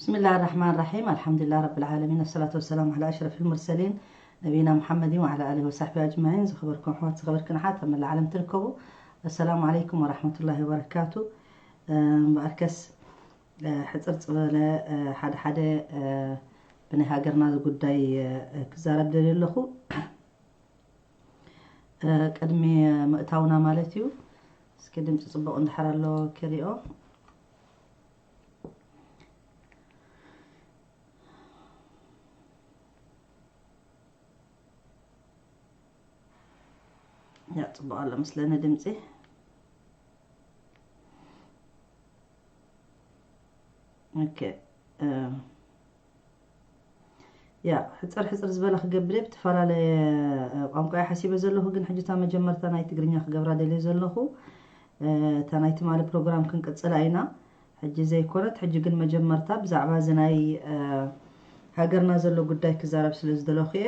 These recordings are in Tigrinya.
بسم الله الرحمن الرحيم. الحمد لله رب العالمين. الصلاة والسلام على أشرف المرسلين نبينا محمد وعلى آله وصحبه أجمعين. ዝኸበርኩም ኣሕዋት፣ ዝኸበርክን ኣሓት ኣብ መላእ ዓለም ትርከቡ፣ السلام عليكم ورحمة الله وبركاته. እምበኣርከስ፣ እ፣ ሕጽር ዝበለ፣ እ፣ ሓደ ሓደ፣ እ፣ ብናይ ሃገርና ጉዳይ፣ እ፣ ክዛረብ ደልየ ኣለኹ። እ፣ ቅድሚ ምእታውና ማለት እዩ። እስኪ ድምፂ ፅቡቕ እንድሕር ኣሎ ክሪኦ። ያ፣ ፅቡቕ ኣሎ መስለኒ ድምፂ። ኦኬ። እ፣ ያ፣ ሕፅር ሕፅር ዝበለ ክገብር እየ። ብተፈላለየ፣ እ፣ ቋንቋ እየ ሓሲበ ዘለኹ፣ ግን ሕጂ እታ መጀመርታ ናይ ትግርኛ ክገብራ ደልየ ዘለኹ። እ፣ እታ ናይ ትማሊ ፕሮግራም ክንቅፅላ ኢና። ሕጂ ዘይኮነት፣ ሕጂ ግን መጀመርታ ብዛዕባ እዚ ናይ፣ እ፣ ሃገርና ዘሎ ጉዳይ ክዛረብ ስለ ዝደለኹ እየ።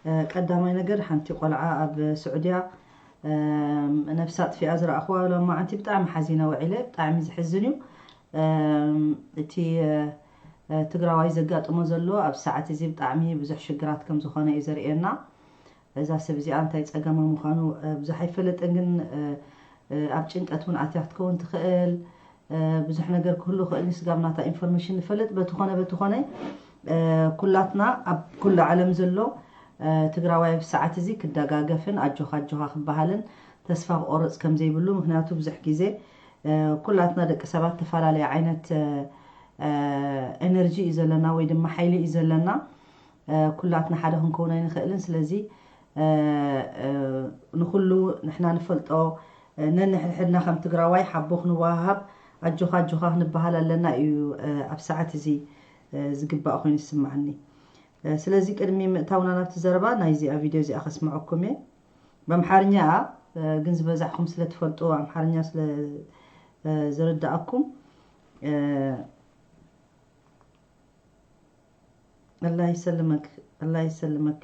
እ፣ ቀዳማይ ነገር፣ ሓንቲ ቆልዓ ኣብ ስዑድያ፣ እ፣ ነብሳ ኣጥፊኣ ዝረኣኽዋ ሎማዓንቲ ብጣዕሚ ሓዚነ ውዒለ። ብጣዕሚ ዘሕዝን እዩ። እም፣ እቲ፣ እ፣ ትግራዋይ ዘጋጥሞ ዘሎ ኣብ ሰዓት እዚ ብጣዕሚ ብዙሕ ሽግራት ከም ዝኾነ እዩ ዘርእየና። እዛ ሰብ እዚኣ እንታይ ጸገማ ምዃኑ፣ እ፣ ብዙሕ ኣይፈለጥን፣ ግን፣ እ፣ እ፣ ኣብ ጭንቀት እውን ኣትያ ክትከውን ትኽእል። እ፣ ብዙሕ ነገር ክህሉ ይኽእል፣ ንስጋብ ናታ ኢንፎርሜሽን ንፈልጥ። በቲ ኾነ በቲ ኾነ፣ እ፣ ኩላትና ኣብ ኩሉ ዓለም ዘሎ፣ እ፣ ትግራዋይ ኣብ ሰዓት እዚ ክደጋገፍን ኣጆኻ ኣጆኻ ክበሃልን ተስፋ ክቆርጽ ከም ዘይብሉ፣ ምኽንያቱ ብዙሕ ግዜ፣ እ፣ ኩላትና ደቂ ሰባት ተፈላለየ ዓይነት፣ እ፣ እ፣ ኤነርጂ እዩ ዘለና ወይ ድማ ሓይሊ እዩ ዘለና። እ፣ ኩላትና ሓደ ክንከውን ኣይንኽእልን። ስለዚ፣ እ፣ እ፣ ንኹሉ ንሕና ንፈልጦ፣ እ፣ ነንሕድሕድና ከም ትግራዋይ ሓቦ ክንወሃሃብ፣ ኣጆኻ ኣጆኻ ክንበሃል ኣለና እዩ፣ እ፣ ኣብ ሰዓት እዚ፣ እ፣ ዝግባእ ኮይኑ ይስምዓኒ። እ፣ ስለዚ ቅድሚ ምእታውና ናብቲ ዘረባ ናይዚኣ ቪድዮ እዚኣ ከስምዐኩም እየ። ብኣምሓርኛ እያ፣ እ፣ ግን ዝበዛሕኩም ስለ ትፈልጡ፣ ኣምሓርኛ ስለ፣ እ፣ ዝርድኣኩም፣ እ፣ الله يسلمك، الله يسلمك.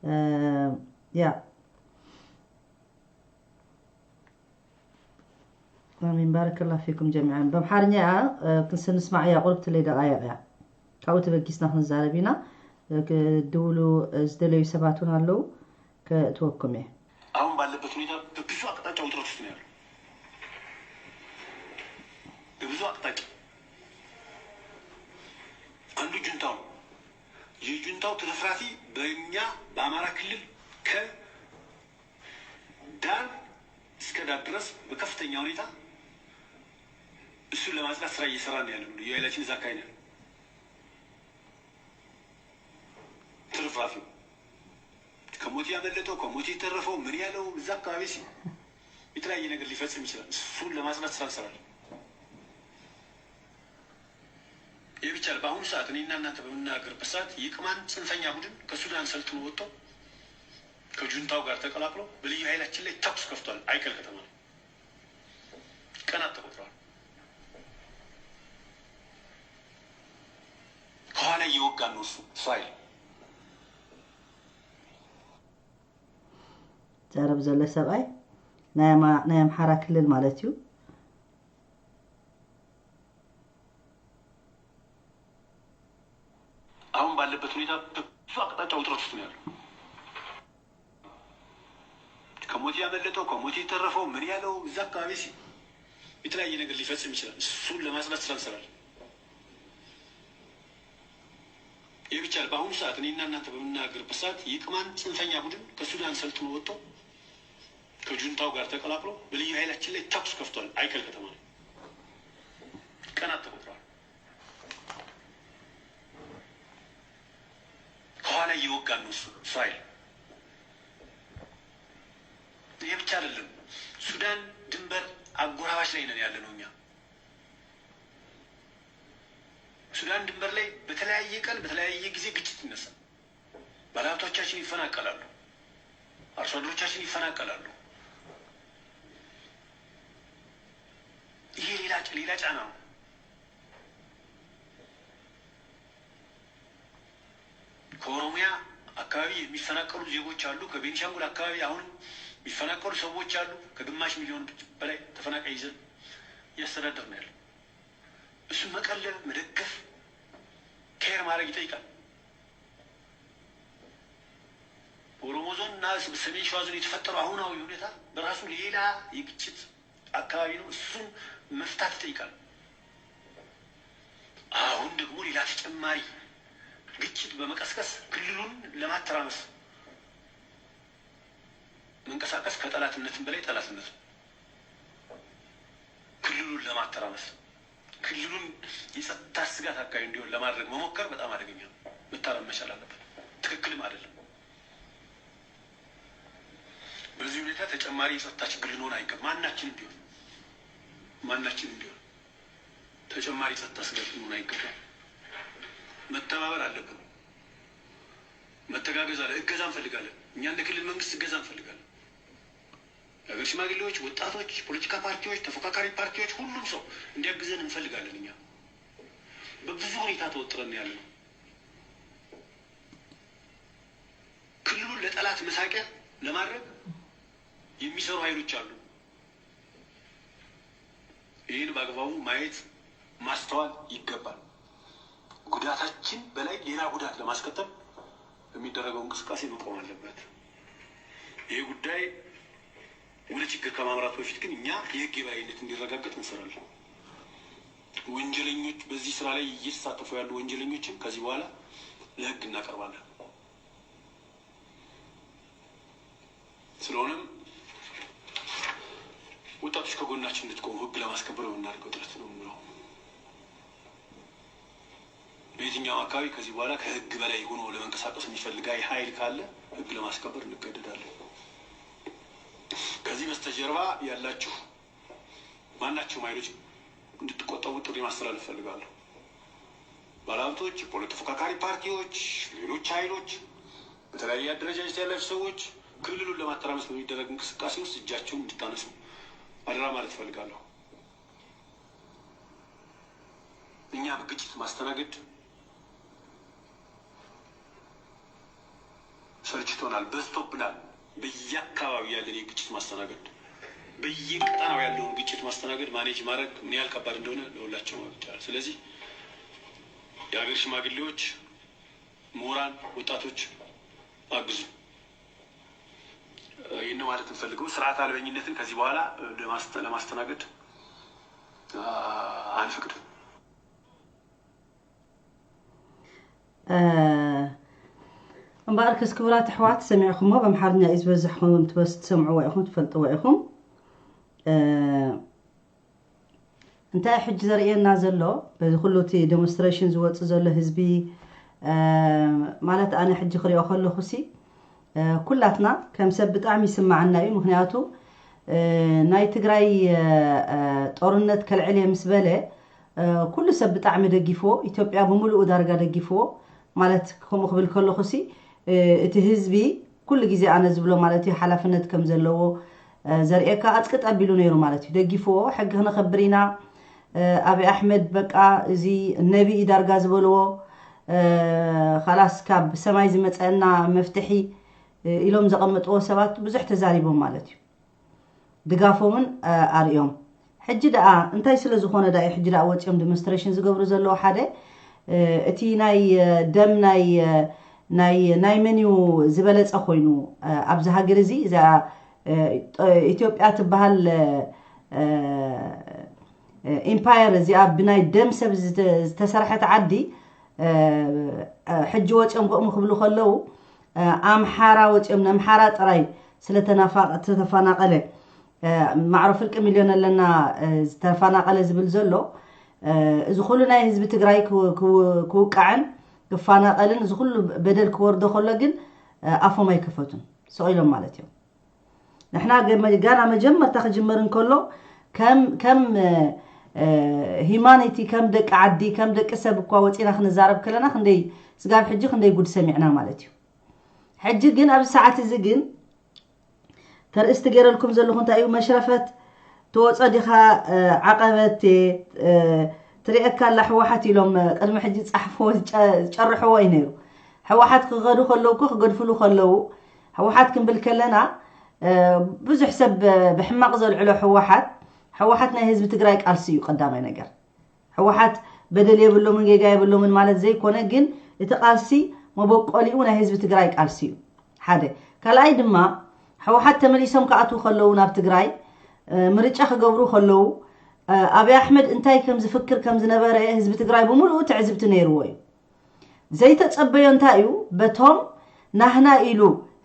እ፣ ያ። ኣሚን፣ ባረከላሁ ፊኩም ጀሚዓን። ብኣምሓርኛ እያ፣ እ፣ ክንስ-፣ ንስማዕ እያ፣ ቁርብቲ ለይ ደቃይቕ እያ። ካብኡ ተበጊስና ክንዛረብ ኢና። እ፣ ክድውሉ፣ እ፣ ዝደለዩ ሰባት እውን ኣለዉ፣ ከእትወኩም እየ። አሁን ባለበት ሁኔታ በብዙ አቅጣጫ ውጥረት ውስጥ ነው ያለው። በብዙ አቅጣጫ አንዱ ጁንታው ነው። የጁንታው ትርፍራፊ በእኛ በአማራ ክልል ከ ዳር እስከ ዳር ድረስ በከፍተኛ ሁኔታ እሱን ለማጽዳት ስራ እየሰራን ያለ ነው። ልዩ ኃይላችን እዛ አካባቢ ነው ያለው። ትርፍራፊው ከሞት ያመለጠው፣ ከሞት የተረፈው፣ ምን ያለው እዛ አካባቢ ሲ-፣ የተለያየ ነገር ሊፈጽም ይችላል። እሱን ለማጽዳት ስራ እንሰራለን። ይህ ብቻ አይደለም። በአሁኑ ሰዓት እኔና እናንተ በምንነጋገርበት ሰዓት የቅማንት ጽንፈኛ ቡድን ከሱዳን ሰልጥኖ ወጥቶ ከጁንታው ጋር ተቀላቅሎ በልዩ ኃይላችን ላይ ተኩስ ከፍቷል። አይከል ከተማ ላይ ቀናት ተቆጥረዋል። ከኋላ እየወጋን ነው እሱ፣ እሱ ኃይል። ዘረብ ዘሎ ሰብኣይ ናይ ኣማ-፣ ናይ ኣምሓራ ክልል ማለት እዩ። አሁን ባለበት ሁኔታ በብዙ አቅጣጫ ውጥረት ውስጥ ነው ያለው። ከሞት ያመለጠው፣ ከሞት የተረፈው፣ ምን ያለው እዛ አካባቢ ሲ-፣ የተለያየ ነገር ሊፈጽም ይችላል። እሱን ለማጽዳት ስራ እንሰራለን። ይህ ብቻ አይደለም። በአሁኑ ሰዓት እኔና እናንተ በምንነጋገርበት ሰዓት የቅማንት ጽንፈኛ ቡድን ከሱዳን ሰልጥኖ ወጥቶ ከጁንታው ጋር ተቀላቅሎ በልዩ ኃይላችን ላይ ተኩስ ከፍቷል። አይከል ከተማ ላይ ቀናት ተቆጥረዋል። ከኋላ እየወጋን ነው እሱ፣ እሱ ኃይል። ይህ ብቻ አይደለም። ሱዳን ድንበር አጎራባች ላይ ነን ያለ ነው እኛ። ሱዳን ድንበር ላይ በተለያየ ቀን በተለያየ ጊዜ ግጭት ይነሳል። ባለሀብቶቻችን ይፈናቀላሉ፣ አርሶ አደሮቻችን ይፈናቀላሉ። ይሄ ሌላ ጫ-፣ ሌላ ጫና ነው። ከኦሮሚያ አካባቢ የሚፈናቀሉ ዜጎች አሉ። ከቤኒሻንጉል አካባቢ አሁንም የሚፈናቀሉ ሰዎች አሉ። ከግማሽ ሚሊዮን በላይ ተፈናቃይ ይዘን እያስተዳደር ነው ያለው። እሱን መቀለብ፣ መደገፍ፣ ኬር ማድረግ ይጠይቃል። ኦሮሞ ዞን እና ሰሜን ሸዋ ዞን የተፈጠረው አሁናዊ ሁኔታ በራሱ ሌላ የግጭት አካባቢ ነው። እሱን መፍታት ይጠይቃል። አሁን ደግሞ ሌላ ተጨማሪ ግጭት በመቀስቀስ ክልሉን ለማተራመስ መንቀሳቀስ ከጠላትነትም በላይ ጠላትነት ነው። ክልሉን ለማተራመስ፣ ክልሉን የጸጥታ ስጋት አካባቢ እንዲሆን ለማድረግ መሞከር በጣም አደገኛ ነው። መታረም መቻል አለበት። ትክክልም አይደለም። በዚህ ሁኔታ ተጨማሪ የጸጥታ ችግር ልንሆን አይገባም። ማናችንም ቢሆን ማናችንም ቢሆን ተጨማሪ የጸጥታ ስጋት ልንሆን አይገባም። መተባበር አለብን። መተጋገዝ አለ። እገዛ እንፈልጋለን። እኛ እንደ ክልል መንግስት እገዛ እንፈልጋለን። የሀገር ሽማግሌዎች፣ ወጣቶች፣ ፖለቲካ ፓርቲዎች፣ ተፎካካሪ ፓርቲዎች፣ ሁሉም ሰው እንዲያግዘን እንፈልጋለን። እኛ በብዙ ሁኔታ ተወጥረን ያለ ነው። ክልሉን ለጠላት መሳቂያ ለማድረግ የሚሰሩ ኃይሎች አሉ። ይህን በአግባቡ ማየት ማስተዋል ይገባል። ጉዳታችን በላይ ሌላ ጉዳት ለማስከተል የሚደረገው እንቅስቃሴ መቆም አለበት። ይህ ጉዳይ ወደ ችግር ከማምራቱ በፊት ግን እኛ የህግ የበላይነት እንዲረጋገጥ እንሰራለን። ወንጀለኞች፣ በዚህ ስራ ላይ እየተሳተፉ ያሉ ወንጀለኞችን ከዚህ በኋላ ለህግ እናቀርባለን። ስለሆነም ወጣቶች ከጎናችን እንድትቆሙ፣ ህግ ለማስከበር በምናደርገው ጥረት ነው የምንለው። በየትኛው አካባቢ ከዚህ በኋላ ከህግ በላይ ሆኖ ለመንቀሳቀስ የሚፈልግ ኃይል ካለ ህግ ለማስከበር እንገደዳለን። ከዚህ በስተጀርባ ያላችሁ ማናቸውም ኃይሎች እንድትቆጠቡ ጥሪ ማስተላለፍ እፈልጋለሁ። ባለሀብቶች፣ የፖለቲካ ተፎካካሪ ፓርቲዎች፣ ሌሎች ኃይሎች፣ በተለያየ አደረጃጀት ያላችሁ ሰዎች ክልሉን ለማተራመስ በሚደረግ እንቅስቃሴ ውስጥ እጃችሁን እንድታነሱ አደራ ማለት እፈልጋለሁ። እኛ በግጭት ማስተናገድ ሰልችቶናል፣ በዝቶብናል። በየአካባቢው ያለን የግጭት ማስተናገድ፣ በየቀጠናው ያለውን ግጭት ማስተናገድ፣ ማኔጅ ማድረግ ምን ያህል ከባድ እንደሆነ ለሁላቸው ማለት ይቻላል። ስለዚህ የሀገር ሽማግሌዎች፣ ምሁራን፣ ወጣቶች አግዙ። ይህን ማለት እንፈልገው ስርዓት አልበኝነትን ከዚህ በኋላ ለማስተ-፣ ለማስተናገድ አ፣ አንፈቅድም። እምበኣርከስ ክቡራት ኣሕዋት ሰሚዕኹሞ፣ ብኣምሓርኛ እዩ ዝበዝሕኹም፣ ትበስ-፣ ትሰምዕዎ ኢኹም፣ ትፈልጥዎ ኢኹም። እ፣ እንታይ ሕጂ ዘርእየና ዘሎ፣ በዚ ኩሉ እቲ ዴሞንስትሬሽን ዝወጽእ ዘሎ ህዝቢ፣ እ፣ ማለት ኣነ ሕጂ ክሪኦ ከለኹሲ፣ እ፣ ኩላትና ከም ሰብ ብጣዕሚ ይስማዓና እዩ። ምኽንያቱ፣ እ፣ ናይ ትግራይ፣ እ፣ እ፣ ጦርነት ከልዕል እየ ምስ በለ፣ እ፣ ኩሉ ሰብ ብጣዕሚ ደጊፍዎ፣ ኢትዮጵያ ብምሉኡ ዳርጋ ደጊፍዎ። ማለት ከምኡ ክብል ከለኹሲ፣ እ፣ እቲ ህዝቢ ኩሉ ግዜ ኣነ ዝብሎ ማለት እዩ፣ ሓላፍነት ከም ዘለዎ፣ እ፣ ዘርእየካ ኣጽቅጥ ኣቢሉ ነይሩ ማለት እዩ። ደጊፍዎ፣ ሕጊ ክነኸብር ኢና፣ እ፣ ኣብይ ኣሕመድ በቃ እዚ ነቢ እዩ ዳርጋ ዝበልዎ፣ እ፣ ኻላስ ካብ ሰማይ ዝመጸና መፍትሒ፣ እ፣ ኢሎም ዘቐመጥዎ ሰባት ብዙሕ ተዛሪቦም ማለት እዩ። ድጋፎምን፣ እ፣ ኣርእዮም። ሕጂ ደኣ እንታይ ስለ ዝኾነ ደኣ እዩ ሕጂ ደኣ ወጺኦም ዴሞንስትሬሽን ዝገብሩ ዘለዉ? ሓደ፣ እ፣ እቲ ናይ፣ እ፣ ደም ናይ፣ እ፣ ናይ፣ ናይ መን እዩ ዝበለጸ ኮይኑ፣ እ፣ ኣብዚ ሃገር እዚ እዛ፣ እ፣ ጦ-፣ ኢትዮጵያ ትበሃል፣ እ፣ እ፣ እ፣ ኢምፓየር እዚኣ ብናይ ደም ሰብ ዝተ-፣ ዝተሰርሐት ዓዲ፣ እ፣ እ፣ ሕጂ ወጺኦም ከምኡ ክብሉ ከለዉ፣ እ፣ ኣምሓራ ወጺኦም ንኣምሓራ ጥራይ ስለ ተናፋ-፣ ተተፈናቐለ፣ እ፣ ማዕሮ ፍርቂ ሚልዮን ኣለና፣ እ፣ ዝተፈናቐለ ዝብል ዘሎ፣ እ፣ እዚ ኩሉ ናይ ህዝቢ ትግራይ ክው-፣ ክው-፣ ክውቃዕን ክፈናቐልን እዚ ኩሉ በደል ክወርዶ ከሎ ግን፣ እ፣ ኣፎም ኣይከፈቱን። ስቕ ኢሎም ማለት እዮም። ንሕና ገ-፣ መ-፣ ጋና መጀመርታ ክጅመር እንከሎ ከም፣ ከም፣ እ፣ እ፣ ሂማኒቲ፣ ከም ደቂ ዓዲ፣ ከም ደቂ ሰብ እኳ ወጺና ክንዛረብ ከለና ክንደይ፣ ስጋብ ሕጂ ክንደይ ጉድ ሰሚዕና ማለት እዩ። ሕጂ ግን ኣብዚ ሰዓት እዚ ግን ተርእስቲ ገይረልኩም ዘለኹ እንታይ እዩ? መሽረፈት ትወጾ ዲኻ፣ እ፣ ዓቐበት፣ እ፣ ትርእየካ ኣላ ህወሓት ኢሎም፣ እ፣ ቅድሚ ሕጂ ዝጸሓፍዎ፣ ዝጨ-፣ ዝጨርሕዎ እዩ ነይሩ። ህወሓት ክኸዱ ከለዉ እኮ፣ ክገድፍሉ ከለዉ፣ ህወሓት ክንብል ከለና፣ እ፣ ብዙሕ ሰብ፣ እ፣ ብሕማቕ ዘልዕሎ ህወሓት፣ ህወሓት ናይ ህዝቢ ትግራይ ቃልሲ እዩ ቀዳማይ ነገር። ህወሓት በደል የብሎምን ጌጋ የብሎምን ማለት ዘይኮነ፣ ግን እቲ ቃልሲ መበቆሊኡ ናይ ህዝቢ ትግራይ ቃልሲ እዩ። ሓደ። ካልኣይ ድማ፣ ህወሓት ተመሊሶም ክኣትዉ ከለዉ ናብ ትግራይ፣ ምርጫ ክገብሩ ከለዉ፣ ኣብይ ኣሕመድ እንታይ ከም ዝፍክር ከም ዝነበረ ህዝቢ ትግራይ ብምሉኡ ትዕዝብቲ ነይርዎ እዩ። ዘይተጸበዮ እንታይ እዩ? በቶም ናህና ኢሉ፣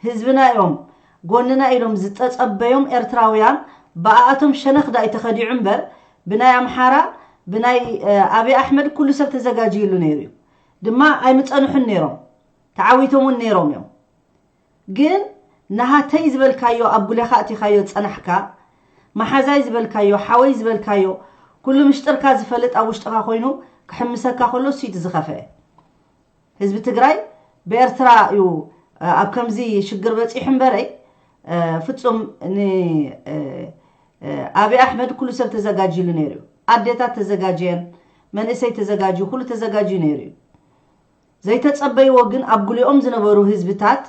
ህዝብና እዮም፣ ጎንና ኢሎም ዝተጸበዮም ኤርትራውያን፣ ብኣኣቶም ሸነኽ ዳይ ተኸዲዑ እምበር፣ ብናይ ኣምሓራ፣ ብናይ ኣብይ ኣሕመድ ኩሉ ሰብ ተዘጋጅዩሉ ነይሩ እዩ። ድማ ኣይምጸንሑን ነይሮም። ተዓዊቶም እውን ነይሮም እዮም። ግን ናሃተይ ዝበልካዮ ኣብ ጉለኻ ኣቲኻዮ ጸናሕካ፣ መሓዛይ ዝበልካዮ፣ ሓወይ ዝበልካዮ፣ ኩሉ ምሽጥርካ ዝፈልጥ ኣብ ውሽጥኻ ኮይኑ ክሕምሰካ ከሎ፣ እሱ እቲ ዝኸፍአ። ህዝቢ ትግራይ ብኤርትራ እዩ ኣብ ከምዚ ሽግር በፂሑ እምበረይ፣ ፍፁም ንኣብይ ኣሕመድ ኩሉ ሰብ ተዘጋጅሉ ነይሩ እዩ። ኣዴታት ተዘጋጅየን፣ መንእሰይ ተዘጋጅዩ፣ ኩሉ ተዘጋጅዩ ነይሩ እዩ። ዘይተጸበይዎ ግን ኣብ ጉሊኦም ዝነበሩ ህዝብታት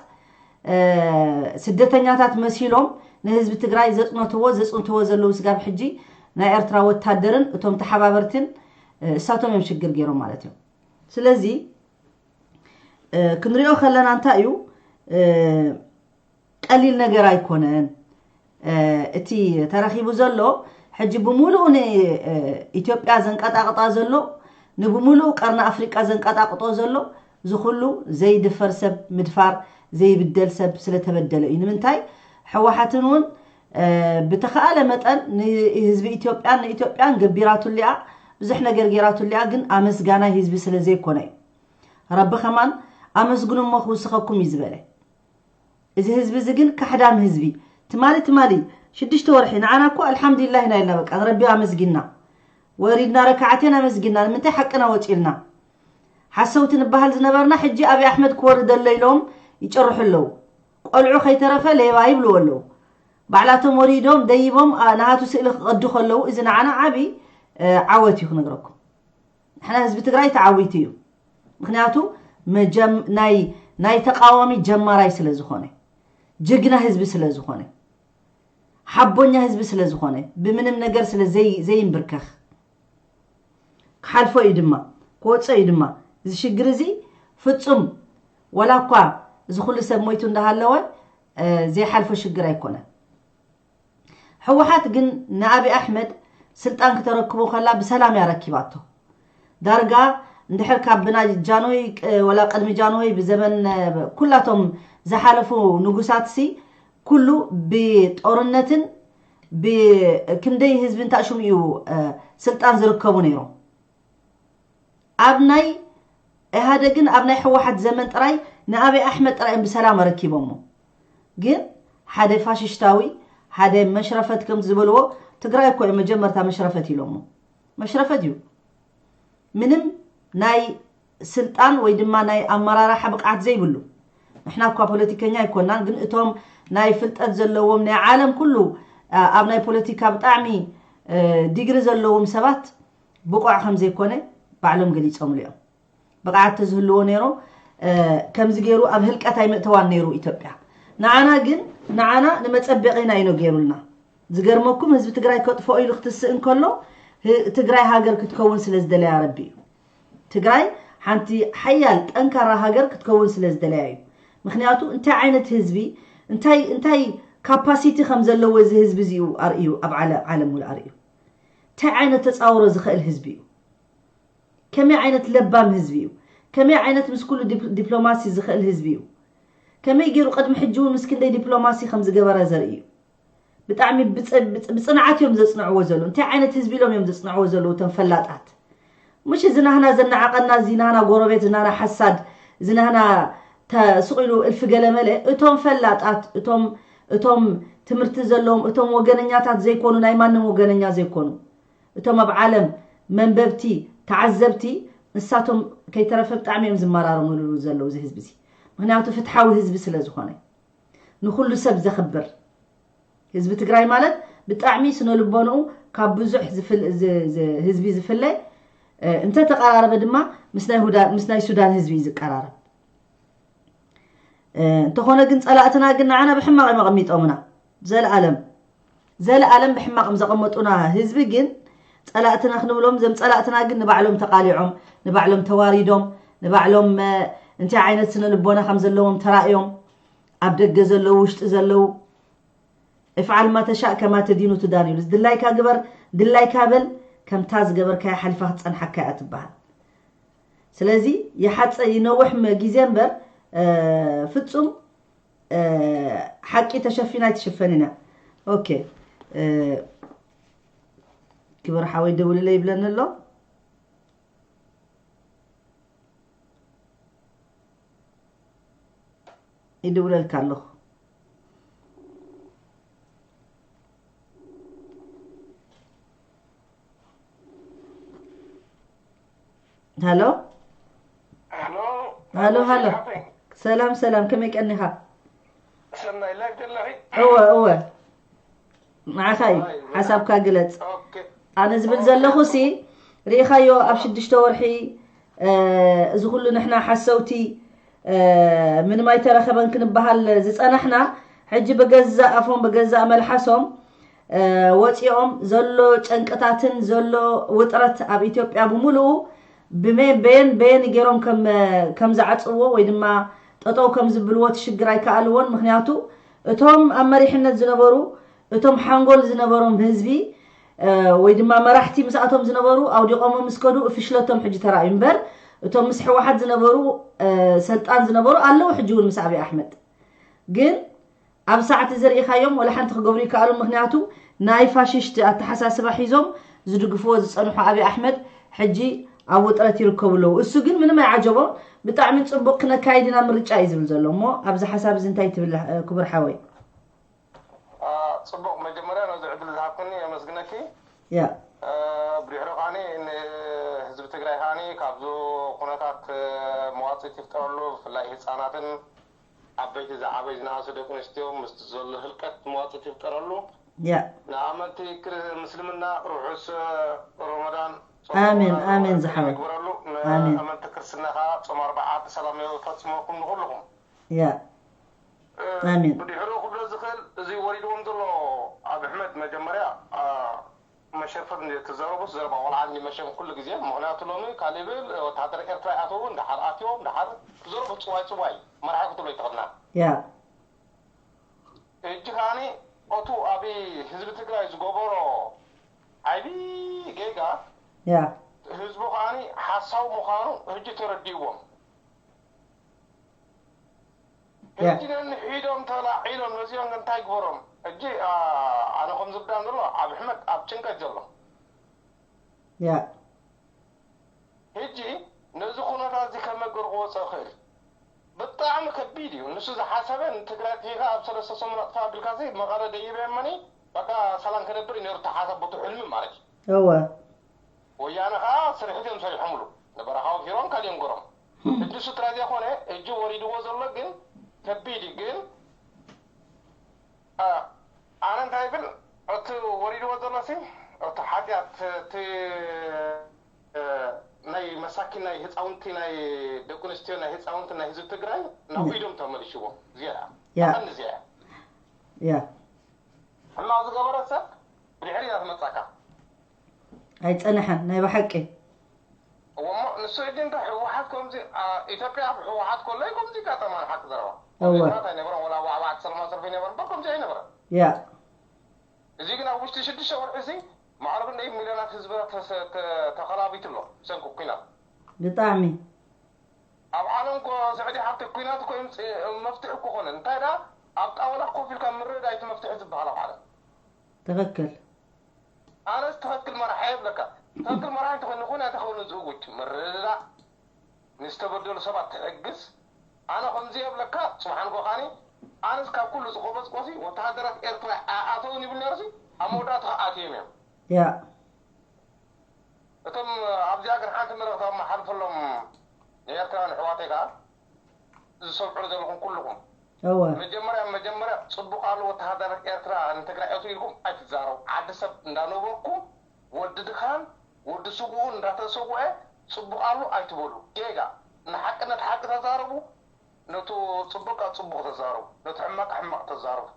ስደተኛታት መሲሎም ንህዝቢ ትግራይ ዘጽነትዎ ዘጽንትዎ ዘለዉ ስጋብ ሕጂ ናይ ኤርትራ ወታደርን እቶም ተሓባበርትን እሳቶም እዮም ሽግር ገይሮም ማለት እዮም። ስለዚ ክንሪኦ ከለና እንታይ እዩ፣ ቀሊል ነገር ኣይኮነን። እቲ ተረኺቡ ዘሎ ሕጂ ብምሉኡ ንኢትዮጵያ ዘንቀጣቕጣ ዘሎ፣ ንብምሉኡ ቀርኒ ኣፍሪቃ ዘንቀጣቕጦ ዘሎ፣ እዚ ኩሉ ዘይድፈር ሰብ ምድፋር፣ ዘይብደል ሰብ ስለተበደለ እዩ። ንምንታይ? ህወሓትን እውን ብተኻእለ መጠን ንህዝቢ ኢትዮጵያን ንኢትዮጵያን ገቢራትሉ እያ፣ ብዙሕ ነገር ገይራትሉ እያ። ግን ኣመስጋናይ ህዝቢ ስለ ዘይኮነ እዩ። ረቢ ከማን ኣመስግኑ እሞ ክውስኸኩም እዩ ዝበለ። እዚ ህዝቢ እዚ ግን ካሕዳም ህዝቢ። ትማሊ ትማሊ ሽዱሽተ ወርሒ ንዓና እኮ ኣልሓምዱሊላህ ኢና ኢልና፣ በቃ ንረቢ ኣመስጊና፣ ወሪድና ረካዓቴን ኣመስጊና። ንምንታይ ሓቅና ወፂልና? ሓሰውቲ ንበሃል ዝነበርና ሕጂ ኣብይ ኣሕመድ ክወርድ ኣሎ ኢሎም ይጨርሑ ኣለዉ። ቆልዑ ከይተረፈ ሌባ ይብልዎ ኣለዉ። ባዕላቶም ወሪዶም ደይቦም ናሃቱ ስእሊ ክቐዱ ከለዉ፣ እዚ ንዓና ዓብዪ ዓወት እዩ ክነግረኩም። ንሕና ህዝቢ ትግራይ ተዓዊቱ እዩ። ምክንያቱ ናይ ተቃዋሚ ጀማራይ ስለ ዝኾነ፣ ጅግና ህዝቢ ስለ ዝኾነ፣ ሓቦኛ ህዝቢ ስለ ዝኾነ፣ ብምንም ነገር ስለ ዘይንብርከኽ ክሓልፎ እዩ ድማ ክወፅኦ እዩ ድማ። እዚ ሽግር እዚ ፍፁም፣ ወላ እኳ እዚ ኩሉ ሰብ ሞይቱ እንዳሃለወ ዘይሓልፎ ሽግር ኣይኮነን። ህወሓት ግን ንኣብይ ኣሕመድ ስልጣን ክተረክቦ ከላ ብሰላም እያ ረኪባቶ። ዳርጋ እንድሕር ካብ ብና ጃንሆይ፣ ወላ ቅድሚ ጃንሆይ ብዘበን ኩላቶም ዝሓለፉ ንጉሳትሲ ኩሉ ብጦርነትን ብክንደይ ህዝቢ እንታሽሙ እዩ ስልጣን ዝርከቡ ነይሮም። ኣብ ናይ ኢህኣደግን ኣብ ናይ ህወሓት ዘመን ጥራይ ንኣብይ ኣሕመድ ጥራይ እዮም ብሰላም ኣረኪቦሞ። ግን ሓደ ፋሽሽታዊ፣ ሓደ መሽረፈት ከም ዝበልዎ፣ ትግራይ እኮ እዮም መጀመርታ መሽረፈት ኢሎሞ። መሽረፈት እዩ። ምንም ናይ ስልጣን ወይ ድማ ናይ ኣመራርሓ ብቕዓት ዘይብሉ። ንሕና እኳ ፖለቲከኛ ኣይኮናን፣ ግን እቶም ናይ ፍልጠት ዘለዎም ናይ ዓለም ኩሉ ኣብ ናይ ፖለቲካ ብጣዕሚ ዲግሪ ዘለዎም ሰባት ብቑዕ ከም ዘይኮነ ባዕሎም ገሊጾምሉ እዮም። ብቕዓት ተዝህልዎ ነይሩ ከምዚ ገይሩ ኣብ ህልቀት ኣይመእተዋን ነይሩ ኢትዮጵያ። ንዓና ግን ንዓና ንመጸበቒና እዩ ገይሩልና። ዝገርመኩም ህዝቢ ትግራይ ከጥፍኦ ኢሉ ክትስእ እንከሎ ትግራይ ሃገር ክትከውን ስለ ዝደለያ ረቢ እዩ። ትግራይ ሓንቲ ሓያል ጠንካራ ሃገር ክትከውን ስለ ዝደለያ እዩ። ምክንያቱ እንታይ ዓይነት ህዝቢ እንታይ እንታይ ካፓሲቲ ከም ዘለዎ እዚ ህዝቢ እዚኡ ኣርእዩ ኣብ ዓለም ሙሉ ኣርእዩ። እንታይ ዓይነት ተፃውሮ ዝኽእል ህዝቢ እዩ? ከመይ ዓይነት ለባም ህዝቢ እዩ? ከመይ ዓይነት ምስ ኩሉ ዲፕሎማሲ ዝኽእል ህዝቢ እዩ? ከመይ ገይሩ ቅድሚ ሕጂ እውን ምስ ክንደይ ዲፕሎማሲ ከም ዝገበረ ዘርኢ እዩ። ብጣዕሚ ብፅንዓት እዮም ዘፅንዕዎ ዘለዉ። እንታይ ዓይነት ህዝቢ ኢሎም እዮም ዘፅንዕዎ ዘለዉ እቶም ፈላጣት? ምሽ እዚ ናህና ዘናዓቐና፣ እዚ ናህና ጎረቤት፣ እዚ ናህና ሓሳድ፣ እዚ ናህና ስቕ ኢሉ እልፊ ገለመለ፣ እቶም ፈላጣት፣ እቶም እቶም ትምህርቲ ዘለዎም፣ እቶም ወገነኛታት ዘይኮኑ፣ ናይ ማንም ወገነኛ ዘይኮኑ፣ እቶም ኣብ ዓለም መንበብቲ፣ ተዓዘብቲ፣ ንሳቶም ከይተረፈ ብጣዕሚ እዮም ዝመራረምሉ ዘለዉ እዚ ህዝቢ እዚ። ምክንያቱ ፍትሓዊ ህዝቢ ስለ ዝኾነ፣ ንኹሉ ሰብ ዘኽብር ህዝቢ ትግራይ ማለት ብጣዕሚ ስነ ልቦንኡ ካብ ብዙሕ ህዝቢ ዝፍለ፣ እንተተቐራረበ ድማ ምስ ናይ ሱዳን ህዝቢ እዩ ዝቀራረብ። እንተኾነ ግን ፀላእትና ግን ንዓና ብሕማቕ እዮም ኣቐሚጦምና። ዘለኣለም ዘለኣለም ብሕማቕ ዘቐመጡና ህዝቢ ግን ጸላእትና ክንብሎም፣ ዘም ጸላእትና ግን ንባዕሎም ተቓሊዖም፣ ንባዕሎም ተዋሪዶም፣ ንባዕሎም እንታይ ዓይነት ስነ ልቦና ከም ዘለዎም ተራእዮም፣ ኣብ ደገ ዘለዉ ውሽጢ ዘለዉ። افعل ما تشاء كما تدين تدان ይብሉ። ድላይካ ግበር፣ ድላይካ በል፣ ከምታ ዝገበርካያ ሓሊፋ ክትጸንሓካ እያ ትበሃል። ስለዚ ይሓፀ ይነውሕ ግዜ እምበር ፍፁም ሓቂ ተሸፊና ኣይትሽፈንን እያ። ኦኬ፣ ክብር ሓወይ ደውልለ ይብለኒ ኣሎ። ይድውለልካ ኣለኹ። ሃሎ። ሃሎ። ሃሎ ሃሎ። ሰላም ሰላም፣ ከመይ ቀኒኻ? ሰናይ፣ ላይቭ ዘለኺ? እወ እወ፣ ንዓኻ እዩ። ሓሳብካ ግለጽ። ኦኬ። ኣነ ዝብል ዘለኹ ሲ፣ ርኢኻዮ ኣብ ሽዱሽተ ወርሒ እዚ ኩሉ ንሕና ሓሰውቲ ምንም ኣይተረኸበን ክንበሃል ዝጸናሕና፣ ሕጂ ብገዛእ ኣፎም ብገዛእ መልሓሶም ወፂኦም ዘሎ ጨንቅታትን ዘሎ ውጥረት ኣብ ኢትዮጵያ ብምሉኡ ብመን በየን በየን ገይሮም ከም ዝዓፅዎ ወይ ድማ ጠጠው ከም ዝብልዎ እቲ ሽግር ኣይከኣልዎን። ምክንያቱ እቶም ኣብ መሪሕነት ዝነበሩ እቶም ሓንጎል ዝነበሮም ህዝቢ ወይ ድማ መራሕቲ ምስኣቶም ዝነበሩ ኣውዲቖሞ ምስ ከዱ ፍሽለቶም ሕጂ ተራእዩ እምበር እቶም ምስ ሕወሓት ዝነበሩ ሰልጣን ዝነበሩ ኣለዉ ሕጂ እውን ምስ ኣብይ ኣሕመድ ግን ኣብ ሰዓት እዚ ርኢኻዮም ወላ ሓንቲ ክገብሩ ይከኣሉ። ምክንያቱ ናይ ፋሽስት ኣተሓሳስባ ሒዞም ዝድግፍዎ ዝፀንሑ ኣብይ ኣሕመድ ሕጂ ኣብ ውጥረት ይርከቡ ኣለዉ። እሱ ግን ምንም ኣይዓጀቦ። ብጣዕሚ ፅቡቅ ክነካይድ ኢና ምርጫ እዩ ዝብል ዘሎ እሞ ኣብዚ ሓሳብ እዚ እንታይ ትብል ክቡር ሓወይ? ፅቡቅ፣ መጀመርያ ነዚ ዕድል ዝሃብክኒ የመስግነኪ። ያ ብድሕሪ ከዓኒ ንህዝቢ ትግራይ ከዓኒ ካብዚ ኩነታት መዋፅእ ይፍጠረሉ ብፍላይ ህፃናትን ዓበይቲ ዝዓበዩ ዝነኣሱ ደቂ ኣንስትዮ ምስቲ ዘሎ ህልቀት መዋፅእ ይፍጠረሉ። ያ ንኣመንቲ ክር- ምስልምና ርሑስ ረመዳን ኣሜን፣ ኣሜን ዝሓወይ። ይግበረሉ። ኣሜን። ንኣመንቲ ክርስትና ከዓ ጾም ኣርባዓ ብሰላም ይፈፅመኩም ንኩልኩም። ያ ኣሜን። ብድሕሪኡ ክብሎ ዝኽእል እዚ ወሪድዎም ዘሎ ኣብ ኣሕመድ መጀመርያ መሸፈን ትዘረቡስ ዘረባ ዋላ ዓንዲ መሸም ኩሉ ግዜ ምክንያቱ ሎሚ ካሊብል ወታደር ኤርትራ ይኣተው ድሓር ኣትዮም ድሓር ትዘረቡ ፅዋይ ፅዋይ መርሓ ክትብሎ ይትኽልና ያ ሕጂ ከዓኒ እቱ ኣብ ህዝቢ ትግራይ ዝገበሮ ዓብዪ ጌጋ ያ ህዝቡ ከዓኒ ሓሳዊ ምዃኑ ሕጂ ተረዲእዎም ያ ሕጂ ነንሒዶም ተላዒሎም ነዚኦም እንታይ ግበሮም ሕጂ ኣነ ከም ዝብዳን ዘሎ ኣብ ኣሕመድ ኣብ ጭንቀት ዘሎ ያ ሕጂ ነዚ ኩነታት እዚ ከመይ ገይሩ ክወፅእ ይኽእል ብጣዕሚ ከቢድ እዩ ንሱ ዝሓሰበ ንትግራይ ጥሒኻ ኣብ ሰለስተ ሰሙን ኣጥፋ ኣቢልካሲ መቐለ ደይበ የመኒ በቃ ሰላም ክነብር እዩ ነይሩ ተሓሳብ ቦቱ ሕልሚ ማለት እዩ እወ ወያነ ከዓ ስርሒት እዮም ሰሪሖምሉ ንበረኻ ወፊሮም ካልዮም ገሮም ሕጂ እሱ ጥራይ ዘይኮነ ሕጂ ወሪድዎ ዘሎ ግን ከቢድ እዩ ግን ኣነ እንታይ ይብል እቲ ወሪድዎ ዘሎ ሲ እቲ ሓጢኣት እቲ ናይ መሳኪን ናይ ህፃውንቲ ናይ ደቂ ኣንስትዮ ናይ ህፃውንቲ ናይ ህዝቢ ትግራይ ናብ ኢዶም ተመሊሽዎም እዚኣ ያ ቀንዲ እዚኣ ያ ሕማቕ ዝገበረ ሰብ ብድሕሪ እያ ትመፃካ ኣይፀንሐን ናይ ብሓቂ እሞ ንሱ ሕጂ እንታይ ህወሓት ከምዚ ኢትዮጵያ ኣብ ህወሓት ከሎ እዩ ከምዚ ጋጠማ ንሓቂ ዘረባ እወ ኣይነበረን ወላ ዋዕዋዕቲ ሰላማዊ ሰልፊ ይነበረ እምበር ከምዚ ኣይነበረን ያ እዚ ግን ኣብ ውሽጢ ሽዱሽተ ወርሒ እዚ ማዕረ ክንደይ ሚልዮናት ህዝብና ተኸላቢቱ ኣሎ ብሰንኪ ኩናት ብጣዕሚ ኣብ ዓለም እኮ ስዑዲ ሃብቲ ኩናት እኮ እዩ ምፅ- መፍትሒ እኮ ኮነ እንታይ ዳ ኣብ ጣወላ ኮፍ ኢልካ ምርዳእ እቲ መፍትሒ ዝበሃል ኣብ ዓለም ትኽክል ኣነስ ትኽክል መራሒ የብለካ ትኽክል መራሒ እንተኮይኑ ንኮን ኣይተኸውንን ዝእውጅ ምርዳእ ንዝተበደሉ ሰባት ትሕግዝ ኣነ ከምዚ የብለካ ፅባሕ ንጎ ካኒ ኣነስ ካብ ኩሉ ዝቆበፅቆሲ ወተሃደራት ኤርትራ ኣኣተውን ይብል ነርሲ ኣብ መወዳእቱ ኣትዮም እዮም ያ እቶም ኣብዚኣ ግን ሓንቲ መልእኽቲ ኣመሓልፈሎም ንኤርትራውያን ኣሕዋተይ ከዓ ዝሰምዑ ዘለኹም ኩልኹም እወ መጀመርያ መጀመርያ ፅቡቅ ኣሎ ወተሃደራት ኤርትራ ንትግራይ እቱ ኢልኩም ኣይትዛረቡ ዓዲ ሰብ እንዳነበርኩም ወዲ ድኻን ወዲ ስውኡ እንዳተሰውአ ፅቡቅ ኣሎ ኣይትበሉ ጌጋ ንሓቅነት ሓቂ ተዛረቡ ነቱ ፅቡቅ ኣብ ፅቡቅ ተዛረቡ ነቱ ሕማቅ ሕማቅ ተዛረቡ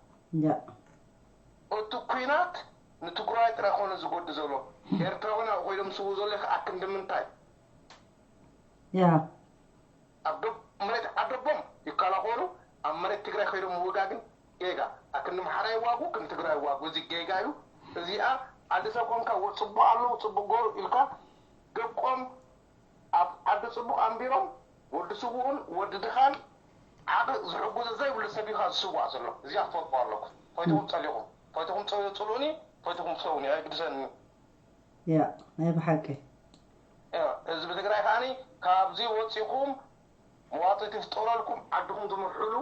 ያ እቲ ኩናት ንትግራይ ጥራይ ኮነ ዝጎዲ ዘሎ ኤርትራውያን ኣብኡ ኮይዶም ዝስውኡ ዘሎ ኣክንዲ ምንታይ? ያ ኣብ ዶ- መሬት ዓደቦም ይከላኸሉ፣ ኣብ መሬት ትግራይ ኮይዶም ምውጋግን ጌጋ። ኣክንዲ ምሓራ ይዋጉ፣ ክንዲ ትግራይ ይዋጉ። እዚ ጌጋ እዩ። እዚኣ ዓዲ ሰብ ኮንካ ወ- ጽቡቕ ኣለዉ፣ ጽቡቕ ገሩ ኢልካ ደቆም ኣብ ዓዲ ጽቡቕ ኣንቢሮም፣ ወዲ ስውኡን ወዲ ድኻን ዓቕ ዝሕጉዞ ዘይብሉ ሰብ ኢኻ ዝስዋእ ዘሎ። እዚኣ ክትፈልጡ ኣለኩም። ፈይትኹም ጸሊኹም፣ ፈይትኹም ጸ- ጽልኡኒ፣ ፈይትኹም ፍተውኒ፣ ኣይግድሰኒ። ያ ናይ ብሓቂ ያ፣ ህዝቢ ትግራይ ከዓኒ ካብዚ ወፂኹም መዋፅእ ትፍጠረልኩም፣ ዓድኹም ትምርሕሉ፣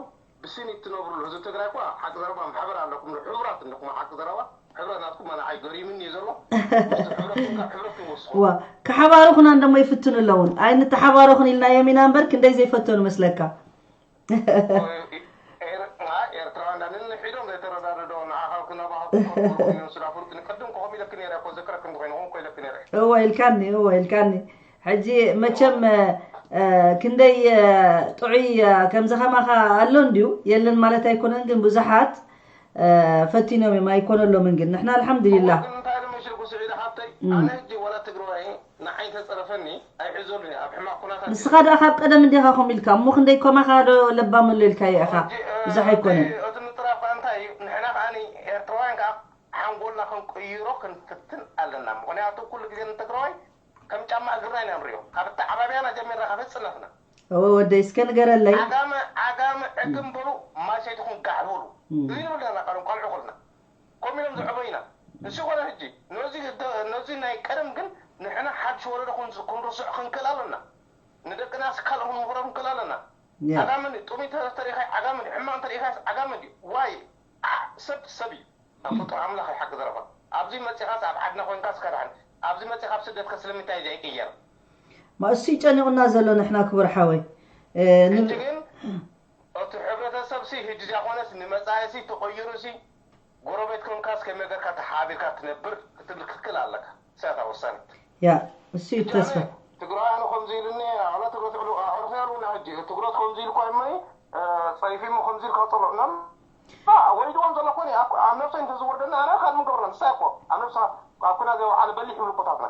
ብስኒት ትነብሩሉ። ህዝቢ ትግራይ እኳ ሓቂ ዘረባ ማሕበር ኣለኩም፣ ሕቡራት እንዲኹም። ሓቂ ዘረባ ሕብረት ናትኩም ኣነ ኣይገሪምኒ እዩ ዘሎ። ምስቲ ሕብረትኩም ካብ ሕብረትኩም ወስኹ። ዋ ክሓባርኹና እንደሞ ይፍትኑ ኣለውን ኣይንተሓባረኹን ኢልናዮም ኢና እምበር ክንደይ ዘይፈተኑ መስለካ ኤርትራውያን እንሒዶም ዘይተረዳድዶ ንዓኻ ክነባሃኩም ስዳፍሩት ንቅድም ክኸም ኢለክ ነረ እኮ ዘክረክ እንተኮይነ ኮንኮ ኢለክ ነረ። እወ ኢልካኒ እወ ኢልካኒ ሕጂ መቸም ክንደይ ጥዑይ ከምዚ ከማኻ ኣሎ እንድዩ የለን ማለት ኣይኮነን ግን ብዙሓት ፈቲኖም እዮም ኣይኮነሎምን ግን ንሕና ኣልሓምዱሊላህ እንታይ ኢሉ መሲልኩ ስዒድ ሓብተይ ኣነ ሕጂ ወላ ትግራዋይ ንዓይ ተፀረፈኒ ኣይሕዘሉን ኣብ ሕማቅ ኩነታት ንስኻ ደኣ ካብ ቀደም እንዲኻ ከምኡ ኢልካ እሞ ክንደይ ከማኻ ዶ ለባም ኣሎ ኢልካዮ ኢኻ ብዙሕ ኣይኮነን እቲ ምፅራፍ ከዓ እንታይ እዩ ንሕና ከዓ ኤርትራውያን ከዓ ሓንጎልና ክንቅይሮ ክንፍትን ኣለና ምክንያቱ ኩሉ ግዜ ንትግራዋይ ከም ጫማ እግርና ኢና ንሪኦ ካብ ኣተዓባብያና ጀሚርና ካብ ህፅነትና እወ ወደይ እስከ ንገረለይ ዓጋመ ዓጋመ ዕግም በሉ ማይ ሰይትኹም ጋሕ በሉ እዚ ንብል ኣለና ቀደም ቆልዑ ከለና ከምኡ ኢሎም ዘዕበዩና ንሱ ኮነ ሕጂ ነዚ ደ- ነዚ ናይ ቀደም ግን ንሕና ሓድሽ ወለዶ ክን- ክንርስዖ ክንክእል ኣለና ንደቅና ስካል ክንምኽሮ ክንክእል ኣለና ያ ዓጋመ እንዲ ጥሙይ ተሪኸ ዓጋመ እንዲ ሕማቕ እንተሪኢኻስ ዓጋመ እንዲ ዋይ ዓ- ሰብ ሰብ እዩ ኣፍልጦ ኣምላኽ ይሓቂ ዘረባ ኣብዚ መፂኻስ ኣብ ዓድና ኮይንካስ ከድሓን ኣብዚ መፂኻ ኣብ ስደት ከስልምታይ ዘይቅየር ማ እሱ ይጨኒቑና ዘሎ ንሕና ክቡር ሓወይ እ፣ ንብ- ሕጂ ግን እቲ ሕብረተሰብ ሲ ህጂ ዚኣ ኮነስ ንመፃኢ ሲ ተቐይሩ ሲ ጎረቤት ኮንካስ ከመይ ገርካ ተሓቢርካ ትነብር ክትብል ክትክእል ኣለካ እሳታ ወሳኒት ያ እሱ እዩ ተስፋ ትግራይ ኣነ ከምዚ ኢሉኒ ኣላ ትግረ ትዕሉ ኣዕርፈ ያሉና ሕጂ ትግረት ከምዚ ኢልኳ እመይ ፀይፊ እሞ ከምዚ ኢልካ ፀልዑና ወይድዎም ዘሎ ኮነ ኣብ ነብሰ እንተዝወርደና ኣነ ካልም ገብረ ንሳ እኮ ኣብ ነብሳ ኣብ ኩና ዘይወዓለ በሊሕ ይብሉ ቦታትና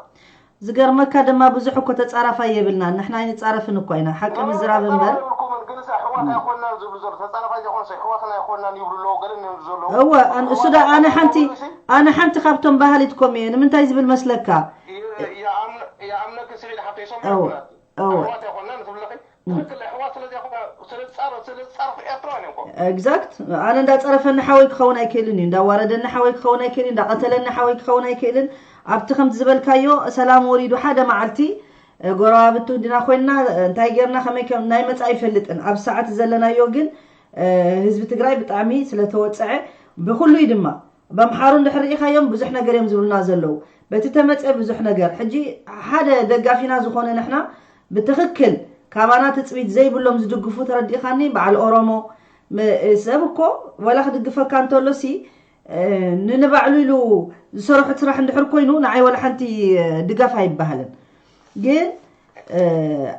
ዝገርመካ ድማ ብዙሕ እኮ ተጻራፋይ የብልናን ንሕና ኣይንጻረፍን እኳ ኢና ሓቂ ምዝራብ እምበር ይብልኩምን ግን ሳ ኣሕዋት ኣይኮንናን ዝብሉ ዘሎ ተጻራፋይ ዘይኮነ ሳ ኣሕዋትና ኣይኮንናን ይብሉ ኣለዉ ገለ ይብሉ ዘለዉ እወ ኣን- እሱ ዳ ኣነ ሓንቲ ኣነ ሓንቲ ካብቶም ባህሊትኮም እየ ንምንታይ ዝብል መስለካ ይኣምነኪ ስዒድ ሓፍተይ ሰምዑ እወ ኩናት እወ ኣሕዋት ኣይኮንናን ትብለኺ ትክክል ኣሕዋት ስለዚ ስለ ዝጻረፍ ኤርትራውያን እዮም ኮ exact ኣነ እንዳፀረፈኒ ሓወይ ክኸውን ኣይክእልን እዩ እንዳዋረደኒ ሓወይ ክኸውን ኣይክእልን እንዳቀተለኒ ሓወይ ክኸውን ኣይክእልን ኣብቲ ከምቲ ዝበልካዮ ሰላም ወሪዱ ሓደ መዓልቲ ጎረባብቲ እንዲና ኮይንና እንታይ ጌርና ከመይ ከም ናይ መፃ ኣይፈልጥን ኣብ ሰዓት ዘለናዮ ግን ህዝቢ ትግራይ ብጣዕሚ ስለተወፀዐ ብኩሉይ ድማ በምሓሩ እንድሕር ርኢኻዮም ብዙሕ ነገር እዮም ዝብሉና ዘለዉ በቲ ተመፀ ብዙሕ ነገር ሕጂ ሓደ ደጋፊና ዝኾነ ንሕና ብትኽክል ካባና ትፅቢት ዘይብሎም ዝድግፉ ተረዲእኻኒ በዓል ኦሮሞ ሰብ እኮ ወላ ክድግፈካ እንተሎ ሲ ንንባዕሉ ኢሉ ዝሰርሑ ስራሕ እንድሕር ኮይኑ ንዓይ ወላ ሓንቲ ድጋፍ ኣይበሃልን ግን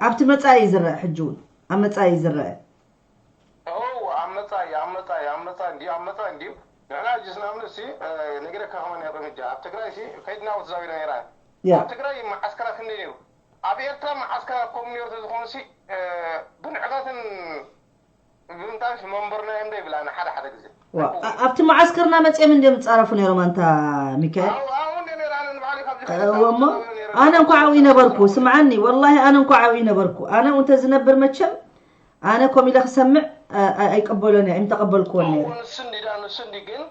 ኣብቲ መፃኢ ዝረአ ሕጂ እውን ኣብ መፃኢ ዝረአ ኦ ኣብ መፃኢ ኣብ መፃኢ ኣብ መፃኢ እንዲዩ ኣብ መፃኢ እንዲዩ ንሕና ሕጂ ስናምንሲ ነግረካ ከማን እያ ጠመጃ ኣብ ትግራይ ሲ ከይድና ወተዛዊረ ነይራ ያ ኣብ ትግራይ መዓስከራት ክንደይ ነይሩ ኣብ ኤርትራ መዓስከራት ከምኡ ነይሩ ተዝኾኑ ሲ ብንዕቀትን ብምንታንሲ መንበርና እዮም ዶ ይብል ኣነ ሓደ ሓደ ግዜ ዋ፣ ኣ- ኣብቲ መዓስከርና መፅኦም እንዲዮም ዝፃረፉ ነይሮም ኣንታ ሚካኤል ኣብኡ ኣብኡ እንደ ነይረ ኣነ ንባዕለይ ካብዚ እወ እሞ ኣነ እንኳ ዓብኡ ነበርኩ ስምዓኒ ወላሂ ኣነ እንኳ ዓብኡ ነበርኩ ኣነ እንተ ዝነብር መቸም ኣነ ኮም ኢለ ክሰምዕ ኣ- ኣ- ኣይቀበሎን እየ ኣይምተቀበልክዎን ነይረ ንሱ እንዲ ዳ ንሱ እንዲ ግን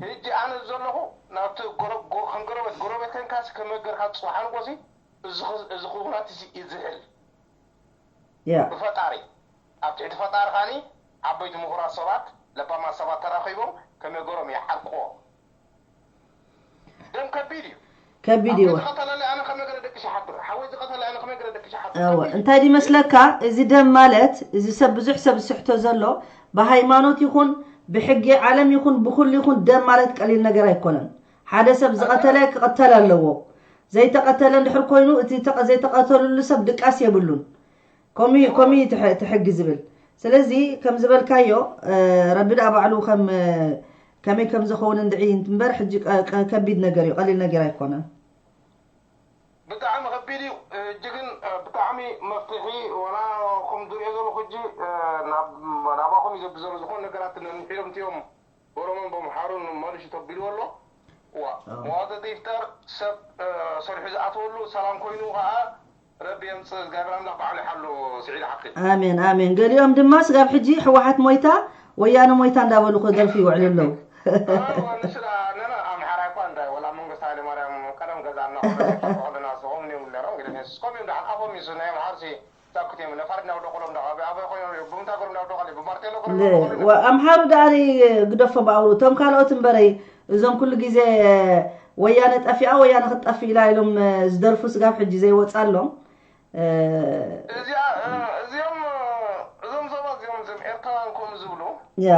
ሕጂ ኣነ ዘለኹ ናብቲ ጎረ- ጎ- ከም ጎረቤት ጎረቤት ከንካሲ ከመገርካ ፅዋሓ ንጎሲ እዚ ኸ- እዚ ክውናት እዚ ይዝሕል ያ ብፈጣሪ ኣብ ትሕቲ ፈጣሪ ካኒ ዓበይቲ ምሁራት ሰባት ለባማት ሰባት ተራኺቦም ከመይ ገሮም ይዓርቅዎ ደም ከቢድ እዩ ከቢድ እዩ ዝቐተለለ ኣነ ከመይ ገረ ደቂ ሸሓብር ሓወይ ዝቐተለ ኣነ ከመይ ገረ ደቂ ሸሓብር እወ እንታይ ድመስለካ እዚ ደም ማለት እዚ ሰብ ብዙሕ ሰብ ዝስሕቶ ዘሎ ብሃይማኖት ይኹን ብሕጊ ዓለም ይኹን ብኩሉ ይኹን ደም ማለት ቀሊል ነገር ኣይኮነን ሓደ ሰብ ዝቐተለ ክቐተል ኣለዎ ዘይተቐተለ እንድሕር ኮይኑ እቲ ተቐ- ዘይተቐተልሉ ሰብ ድቃስ የብሉን ከምኡ ከምኡ እዩ እቲ ሕጊ ዝብል ስለዚ ከም ዝበልካዮ ረቢ ደኣ ባዕሉ ከም ከመይ ከም ዝኸውን እንድዒ እምበር ሕጂ ከቢድ ነገር እዩ ቀሊል ነገር ኣይኮነን ቢዲ እጅግን ብጣዕሚ መፍትሒ ዋላ ከም ዝሪኦ ዘለኹ ሕጂ ናባኹም እዩ ዘብዘሎ ዝኾኑ ነገራት ነንሒሎም እዮም። በኦሮሞን በምሓሩን መሊሹ ተቢልዎ ኣሎ። ዋ መዋዘ ይፍጠር ሰብ ሰሪሑ ዝኣተወሉ ሰላም ኮይኑ ከዓ ረቢ የምፅእ እግዚኣብሔር ኣምላኽ ባዕሉ ይሓሉ። ስዒድ ሓቂ። ኣሜን ኣሜን። ገሊኦም ድማ ስጋብ ሕጂ ህወሓት ሞይታ ወያነ ሞይታ እንዳበሉ ክደርፉ ይውዕሉ ኣለዉ። ንስዳ ነና ኣምሓራ እኳ እንታይ ወላ መንግስቲ ሃይለ ማርያም ቀደም ገዛ እናኾነ ዝፈትሖ ዝናስቆም እዮም ነሮም። እንግዲህ ንስኮም እዮም ደሓን ኣፎም ይሱ ናይ ኣምሓርሲ ሳኩት እዮም ነፋር እናውደቑሎም ደቐ ኣበ ኮይኖም እዮም ብምንታይ ገሮም እናውደቐሉ ብማርቴሎ ገሮም እናውደቐሉ እዮም። ኣምሓሩ ደኣ ግደፎ ብኣውሩ እቶም ካልኦት እምበረይ እዞም ኩሉ ግዜ ወያነ ጠፊኣ ወያነ ክትጠፍእ ኢላ ኢሎም ዝደርፉ ስጋብ ሕጂ ዘይወፃሎም። እዚኣ እዚኦም እዞም ሰባት እዚኦም እዞም ኤርትራውያን ከምኡ ዝብሉ ያ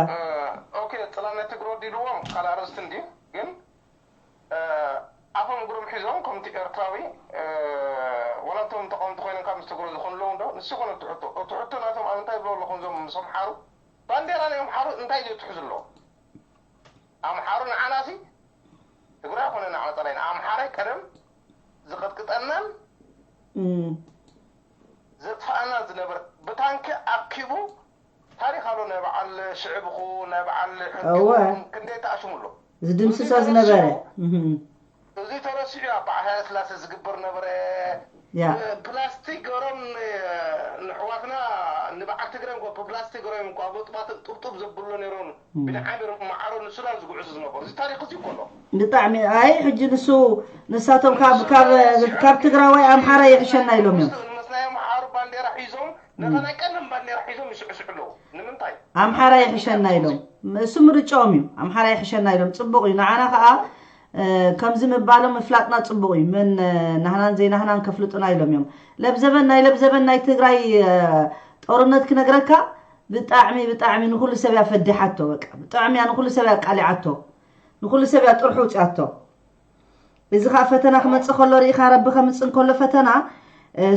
ኦኬ ጥላነት ትግሮ ዲልዎም ካልእ ኣርእስቲ እንዲ ግን ኣፎም እግሮም ሒዞም ከምቲ ኤርትራዊ ወላ እቶም ተቃወምቲ ኮይኖም ካብ ምስ ትግሮ ዝኾኑ ኣለዉ እንዶ ንሱ ይኮነ ትሕቶ እቲ ሕቶ ናቶም ኣብ እንታይ ዝብሎ ኣለኹም እዞም ምስ ኣምሓሩ ባንዴራ ናይ ኣምሓሩ እንታይ እዩ ትሕዙ ኣለዉ ኣምሓሩ ንዓናሲ ትግራይ ኮነ ንዓና ጸላኢና ኣምሓራይ ቀደም ዝቐጥቅጠናን ዘጥፍኣና ዝነበረ ብታንኪ ኣኪቡ ታሪክ ኣሎ ናይ በዓል ሽዕብኹ ናይ በዓል ሕጊኹም ክንደይ ተኣሽሙ ኣሎ ዝድምስሶ ዝነበረ እዚ ተረሲዑ ኣብ በዓል ሃይለስላሴ ዝግበር ነበረ ፕላስቲክ ገሮም ንሕዋትና ንበዓል ትግራይ እንኳ ብፕላስቲክ ገሮም እንኳ ኣብ ወጥባትን ጥብጡብ ዘብሎ ነይሮም ብንዓሚር ማዓሮ ንሱዳን ዝጉዕዙ ዝነበሩ እዚ ታሪክ እዚ እኮ ኣሎ ብጣዕሚ ኣይ ሕጂ ንሱ ንሳቶም ካብ ካብ ካብ ትግራዋይ ኣምሓራ ይሕሸና ኢሎም እዮም መስናዮም ማዓሮ ባንዴራ ሒዞም ነታ ናይ ቀደም ባንዴራ ሒዞም ይስዕስዑ ኣለዉ ንምንታይ ኣምሓራ ይሕሸና ኢሎም እሱ ምርጫኦም እዩ ኣምሓራ ይሕሸና ኢሎም ፅቡቅ እዩ ንዓና ከዓ ከምዚ ምባሎም ምፍላጥና ፅቡቕ እዩ መን ናህናን ዘይናህናን ከፍልጡና ኢሎም እዮም ለብዘበን ናይ ለብዘበን ናይ ትግራይ ጦርነት ክነግረካ ብጣዕሚ ብጣዕሚ ንኩሉ ሰብ እያ ፈዲሓቶ በቃ ብጣዕሚ እያ ንኩሉ ሰብ እያ ኣቃሊዓቶ ንኩሉ ሰብ እያ ጥርሑ ውፅኣቶ እዚ ከዓ ፈተና ክመፅእ ከሎ ርኢካ ረቢ ከምፅእ እንከሎ ፈተና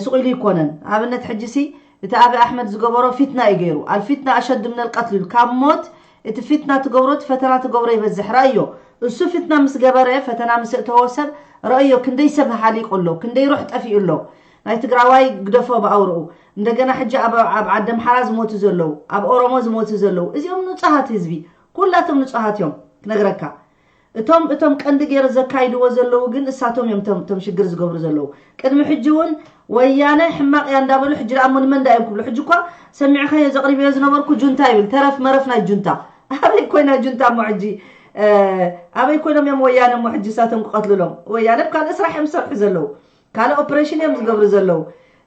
ስቕ ኢሉ ይኮነን ኣብነት ሕጂሲ እቲ ኣቢ ኣሕመድ ዝገበሮ ፊትና እዩ ገይሩ ኣልፊትና ኣሸዱ ምነል ቀትሉ ኢሉ ካብ ሞት እቲ ፊትና ትገብሮ እቲ ፈተና ትገብሮ ይበዝሕ ረኣዮ እሱ ፊትና ምስ ገበረ ፈተና ምስ እእተዎ ሰብ ረኣዮ ክንደይ ሰብ ሃሊቁ ኣሎ ክንደይ ሩሕ ጠፊኡ ኣሎ ናይ ትግራዋይ ግደፎ ብኣውርኡ እንደገና ሕጂ ኣብ ዓዲ ኣምሓራ ዝሞቱ ዘለዉ ኣብ ኦሮሞ ዝሞቱ ዘለዉ እዚኦም ንፁሃት ህዝቢ ኩላቶም ንፁሃት እዮም ክነግረካ እቶም እቶም ቀንዲ ገይረ ዘካይድዎ ዘለዉ ግን እሳቶም እዮም እቶም እቶም ሽግር ዝገብሩ ዘለዉ ቅድሚ ሕጂ እውን ወያነ ሕማቕ እያ እንዳበሉ ሕጂ ደኣ እሞ ንመን ዳ እዮም ክብሉ ሕጂ እኳ ሰሚዕኻዮ ዘቕሪበዮ ዝነበርኩ ጁንታ ይብል ተረፍ መረፍ ናይ ጁንታ ኣበይ ኮይና ጁንታ እሞ ሕጂ ኣበይ ኮይኖም እዮም ወያነ እሞ ሕጂ እሳቶም ክቐትልሎም ወያነ ካልእ ስራሕ እዮም ዝሰርሑ ዘለዉ ካልእ ኦፕሬሽን እዮም ዝገብሩ ዘለዉ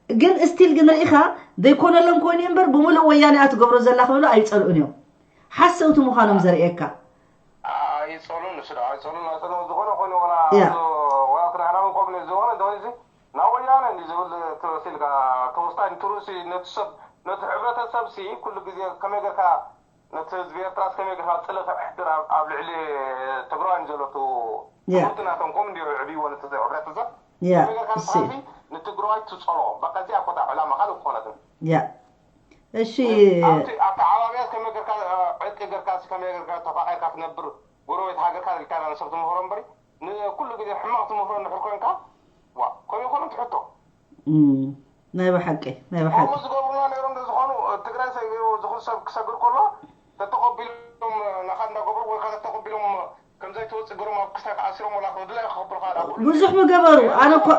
ግን ስቲል ግን ርኢኻ ዘይኮነሎም ኮይኑ እምበር ብምሉእ ወያነ እያ ትገብሮ ዘላ ክብሉ ኣይፀልኡን እዮም ሓሰውቲ ምዃኖም ዘርእየካ ኣይፀሉን ንሱ ደኣ ኣይፀሉን ኣይፀሉን ዝኾነ ኮይኑ ወላ ወላ ክዳሕናምን ቆብኒ ዝኾነ እንተኾይኑሲ ናብ ወያነ እንዲ ዝብል ተወሲልካ ተወስታይ ንትሩሲ ነቲ ሰብ ነቲ ሕብረተሰብ ሲ ኩሉ ግዜ ከመይ ጌርካ ነቲ ህዝቢ ኤርትራስ ከመይ ጌርካ ጽለ ተሕድር ኣብ ልዕሊ ትግራዋይ ንዘለቱ ትምህርቲ ናቶም ከም እንዲ ዕብይዎ ነቲ ሕብረተሰብ ከመይ ጌርካ ንስኻ ንትግራዋይ ትጸሎ በቃ እዚኣ ኮታ ዕላማ ካልእ ክኾነትን እሺ ኣብቲ ዓባብያስ ከመይ ጌርካ ዕርቂ ጌርካ ከመይ ጌርካ ተፋቒርካ ትነብር ጎረቤት ሃገርካ ኢልካ ኢና ንሰብ ትምህሮ እምበሪ ንኩሉ ግዜ ሕማቕ ትምህሮ እንድሕር ኮንካ ዋ ከምኡ ይኮነ ትሕቶ ናይ ብሓቂ ናይ ብሓቂ ከምኡ ዝገብሩና ነይሮም ዶ ዝኾኑ ትግራይ ዝኹን ሰብ ክሰግር ከሎ ተተቐቢሎም ናኻ እንዳገበሩ ወይ ከዓ ተተቐቢሎም ከምዘይትወፅእ ገሮም ኣብ ክሳድ ኣሲሮም ወላ ክድላይ ክኸብሩኻ ዳ ኩሉ ብዙሕ ምገበሩ ኣነ እኮ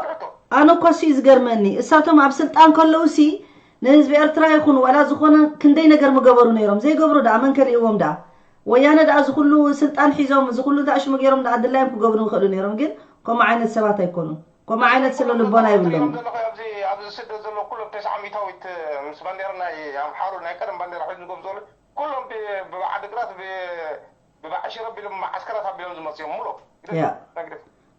ኣነ እኮ እሱ እዩ ዝገርመኒ እሳቶም ኣብ ስልጣን ከለዉ ሲ ንህዝቢ ኤርትራ ይኹን ዋላ ዝኾነ ክንደይ ነገር ምገበሩ ነይሮም ዘይገብሩ ደኣ መን ከልእዎም ደኣ ወያነ ደኣ ዝኹሉ ስልጣን ሒዞም ዝኹሉ ተኣሽሙ ገይሮም ደኣ ድላዮም ክገብሩ ይኽእሉ ነይሮም ግን ከምኡ ዓይነት ሰባት ኣይኮኑን ከምኡ ዓይነት ስነ ልቦና የብሎምን ኣብዚ ስደት ዘሎ ኩሎም ተስዓ ሚታዊት ምስ ባንዴራ ናይ ኣምሓሩ ናይ ቀደም ባንዴራ ሒዞም ዝጎብዘሉ ኩሎም ብዓዲ ግራት ብባዕሽረ ቢሎም መዓስከራት ኣቢሎም ዝመፅኦም ሙሉእ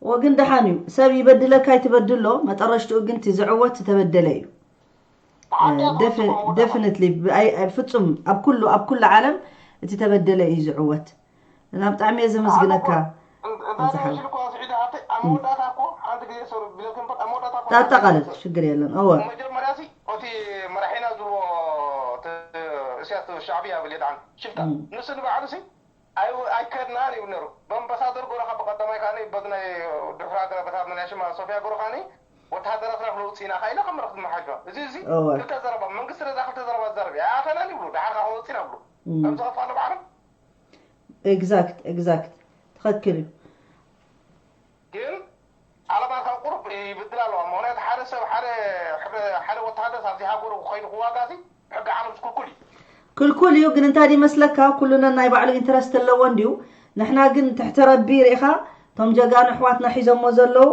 ወግን ደሓን እዩ ሰብ ይበድለካ ይትበድሎ መጠረሽትኡ ግን እቲ ዝዕወት ዝተበደለ እዩ definitely ፍጹም ኣብ ኩሉ ኣብ ኩሉ ዓለም እቲ ተበደለ እዩ ዝዕወት እና ብጣዕሚ እየ ዘመስግነካ ጣጣቃለል ሽግር የለን እወ መጀመርያ እቲ መራሒና ዝብሎ እስያስ ሻዕብያ ብል የድዓን ሽፍታ ንሱ ንባዕሉ ሲ ኣይከድናን ይብል ነሩ ብኣምባሳደር ጎረኻ ብቀዳማይ ከኣ በዚ ናይ ድሕራ ገረበታት ናይ ሽማ ሶፊያ ጎረኻኒ ወተሃደራትና ክነውፅእ ኢና ካኢለ ከም መረኽቲ መሓጃ እዚ እዚ እወ። ክልተ ዘረባ መንግስቲ ረዛ ክልተ ዘረባ ዘረብ ኣኸናን ይብሉ ደሓር ካወፅእ ኢና ብሉ እም። ከም ዝኸፍኣሉ ባዕሎም exact exact ትኽክል እዩ ግን ዓለማት ካብ ቁሩብ ይብድል ኣለዋ። ምክንያቱ ሓደ ሰብ ሓደ ሕብረ- ሓደ ወተሃደር ኣብዚ ሃገሩ ኮይኑ ክዋጋ ሲ ሕጊ ዓለም ክልኩል እዩ። ክልኩል እዩ ግን እንታይ ይመስለካ ኩሉ ነናይ ባዕሉ interest ኣለዎ እንድዩ ንሕና ግን ትሕቲ ረቢ ርኢኻ እቶም ጀጋኑ ኣሕዋትና ሒዞሞ ዘለዉ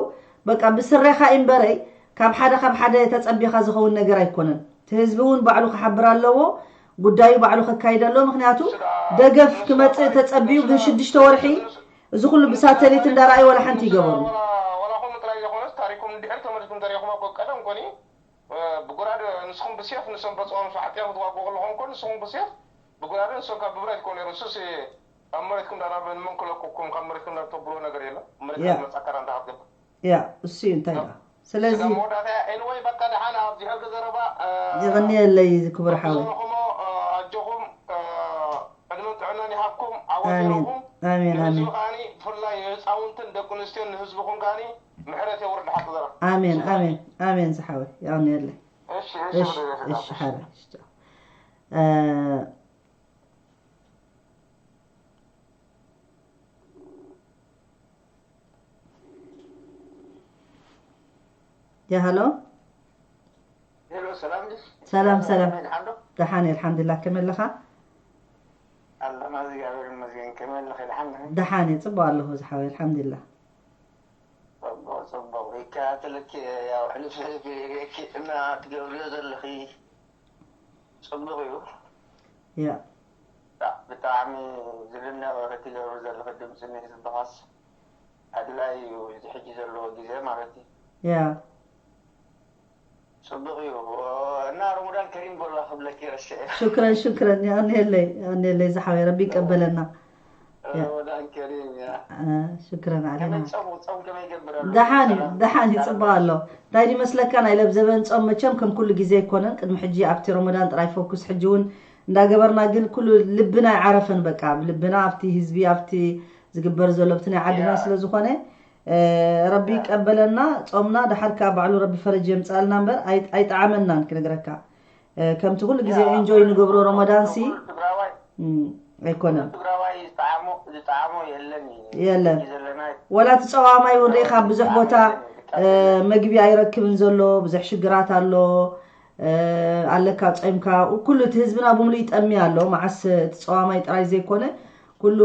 በቃ ብስሬኻ እዩ እምበረይ ካብ ሓደ ካብ ሓደ ተፀቢኻ ዝኸውን ነገር ኣይኮነን እቲ ህዝቢ እውን ባዕሉ ክሓብር ኣለዎ ጉዳዩ ባዕሉ ከካይድ ኣለዎ ምክንያቱ ደገፍ ክመፅእ ተፀቢዩ ግን ሽዱሽተ ወርሒ እዚ ኩሉ ብሳተሊት እንዳረኣዩ ዋላ ሓንቲ ይገበሩ። ዋላ ከምኡ ጥራይ ዘይኮነስ ታሪኮም እንድሕር ተመሊስኩም ተሪኹም እኮ ቀደም ኮኒ ብጉራደ ንስኹም ብሴፍ ንሶም በፅኦም ሓጢኦም ክትዋግኡ ከለኹም እኮ ንስኹም ብሴፍ ብጉራደ ንሶም ካብ ብብረት እኮ ነይሩ ንሱስ ኣብ መሬትኩም ዳና ንመንክለኩኩም ካብ መሬትኩም ዳና ተብሎ ነገር የለን መሬት ያ። መፃካራ እንዳሃትገባ ያ እሱ እዩ እንታይ ደኣ ስለዚ ስለ መወዳእታ ኤንወይ በቃ ደሓን ኣብዚ ሕጊ ዘረባ የቐንየለይ ክቡር ሓወይ ዝለኹሞ ኣጆኹም ዕድመን ጥዕናን ይሃብኩም ዓወት ኣሜን ይሃብኩም ኣሜን ኣሜን ንህዝቢ ከዓኒ ብፍላይ ንህፃውንትን ደቂ ኣንስትዮን ንህዝብኹም ከዓኒ ምሕረት የውርድ ሓቂ ዘረባ ኣሜን ኣሜን ኣሜን ዝሓወይ የቐንየለይ እሺ እሺ እሺ ብደረሰ እሺ ሓረ እሺ ቻው። እ፣ ያ ሃሎ ሄሎ ሰላም ድዩ? ሰላም ሰላም ከመይ ደሓን ዶ? ደሓን እየ ኣልሓምዱላ ከመይ ኣለኻ? ኣለና እግዚኣብሔር ይመስገን ከመይ ኣለኺ ደሓን ዲኺ? ደሓን እየ ፅቡቅ ኣለኹ ዝሓወይ ኣልሓምዱላ። ፅቡቅ ፅቡቅ ይከታተለኪ እየ ያው ሕልፍ ሕልፍ እየ ሪኤኪ እና ትገብርዮ ዘለኺ ፅቡቅ እዩ። ያ ብጣዕሚ ዝድነቕ ትገብሪ ዘለኺ ድምፂ ንህዝብኻስ ኣድላይ እዩ እዚ ሕጂ ዘለዎ ግዜ ማለት እዩ። ያ ፅቡቕ እዩ እና ረመዳን ከሪም በላ ክብለኪ ረስዐ። ሹክረን ሹክረን የቐንየለይ የቐንየለይ ዝሓወይ ረቢ ይቀበለና። ረመዳን ከሪም ያ። አ፣ ሹክረን ዓሊና። ከመይ ጾም ጾም ከመይ ይገብር ኣሎ? ደሓን እዩ ሰላም ደሓን እዩ ሰላም። ጽቡቕ ኣሎ። እንታይ ድመስለካ ናይ ለብዘበን ጾም መቸም ከም ኩሉ ግዜ ኣይኮነን። ቅድሚ ሕጂ ኣብቲ ረመዳን ጥራይ ፎኩስ ሕጂ እውን እንዳገበርና ግን ኩሉ ልብና ኣይዓረፈን በቃ ልብና ኣብቲ ህዝቢ ኣብቲ ዝግበር ዘሎ ኣብቲ ናይ ዓድና ያ። ስለ ዝኾነ እ፣ ረቢ ያ። ይቀበለና ጾምና ደሓር ከኣ ባዕሉ ረቢ ፈረጅ የምጽኣልና እምበር ኣይ- ኣይጠዓመናን ክነግረካ። ከምቲ ኩሉ ግዜ ኢንጆይ ንገብሮ ረመዳን ሲ ኣይኮነን። የለን። ወላ እቲ ጸዋማይ እውን ርኢኻ ብዙሕ ቦታ መግቢ ኣይረክብን ዘሎ፣ ብዙሕ ሽግራት ኣሎ። ኣለካ ጾምካ ኩሉ እቲ ህዝብና ብምሉእ ይጠሚ ኣሎ። መዓስ እቲ ጸዋማይ ጥራይ ዘይኮነ ኩሉ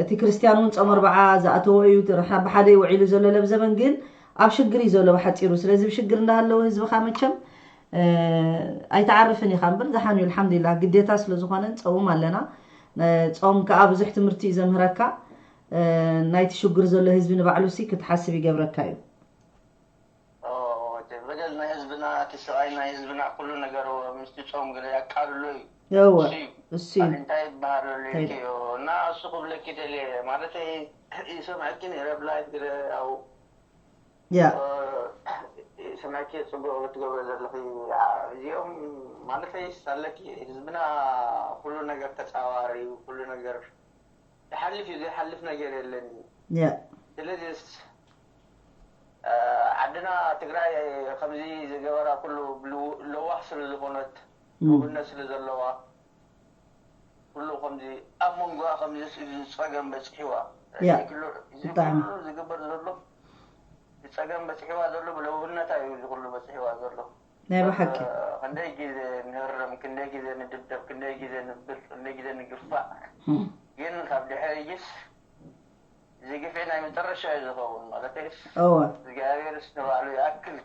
እቲ ክርስትያን እውን ጾም ኣርብዓ ዝኣተዎ እዩ። እቲ ርሕና ብሓደ እዩ ውዒሉ ዘሎ ለብዘበን ግን ኣብ ሽግር እዩ ዘሎ ብሓጺሩ። ስለዚ ብሽግር እንዳሃለወ ህዝብኻ መቸም ኣይትዓርፍን ኢኻ እምበር ዝሓን እዩ ኣልሓምዱሊላህ ግዴታ ስለ ዝኾነ ንጸውም ኣለና። ጾም ከኣ ብዙሕ ትምህርቲ እዩ ዘምህረካ። ናይቲ ሽግር ዘሎ ህዝቢ ንባዕሉ ሲ ክትሓስብ ይገብረካ እዩ። በደል ናይ ህዝብና እቲ ስቓይ ናይ ህዝብና ኩሉ ነገር ምስቲ ጾም ገለ ያቃልሎ እዩ። እወ እሱ እዩ። እሱ እዩ። እንታይ ይበሃል ኣሎ እንታይ ኢልክዮ እና እሱ ክብለኪ ደልየ ማለተይ ይሰምዐኪ ነይረ ብላይፍ ገለ ያው ያ ይሰምዐኪ ጽቡቕ ትገብረ ዘለኺ እዚኦም ማለተይ ሳለኪ ህዝብና ኩሉ ነገር ተጻዋሪ ኩሉ ነገር ይሓልፍ እዩ ዘይሓልፍ ነገር የለን እዩ ያ ስለዚስ ዓድና ትግራይ ከምዚ ዝገበራ ኩሉ ለዋህ ስለ ዝኾነት ውህነት ስለ ዘለዋ ኩሉ ከምዚ ኣብ መንጎኣ ከምዚ ዝፀገም በፅሒዋ ያ እዚ ብጣዕሚ ኩሉ ዝግበር ዘሎ ዝፀገም በፅሒዋ ዘሎ ብለውህነታ እዩ እዚ ኩሉ በፅሒዋ ዘሎ ናይ ብሓቂ ክንደይ ግዜ ንህረም ክንደይ ግዜ ንድብደብ ክንደይ ግዜ ንብል ክንደይ ግዜ ንግፋዕ እም። ግን ካብ ድሕሪጅስ እዚ ግፍዒ ናይ መጨረሻ እዩ ዝኸውን ማለተይስ እወ እግዚኣብሔርስ ንባዕሉ ይኣክል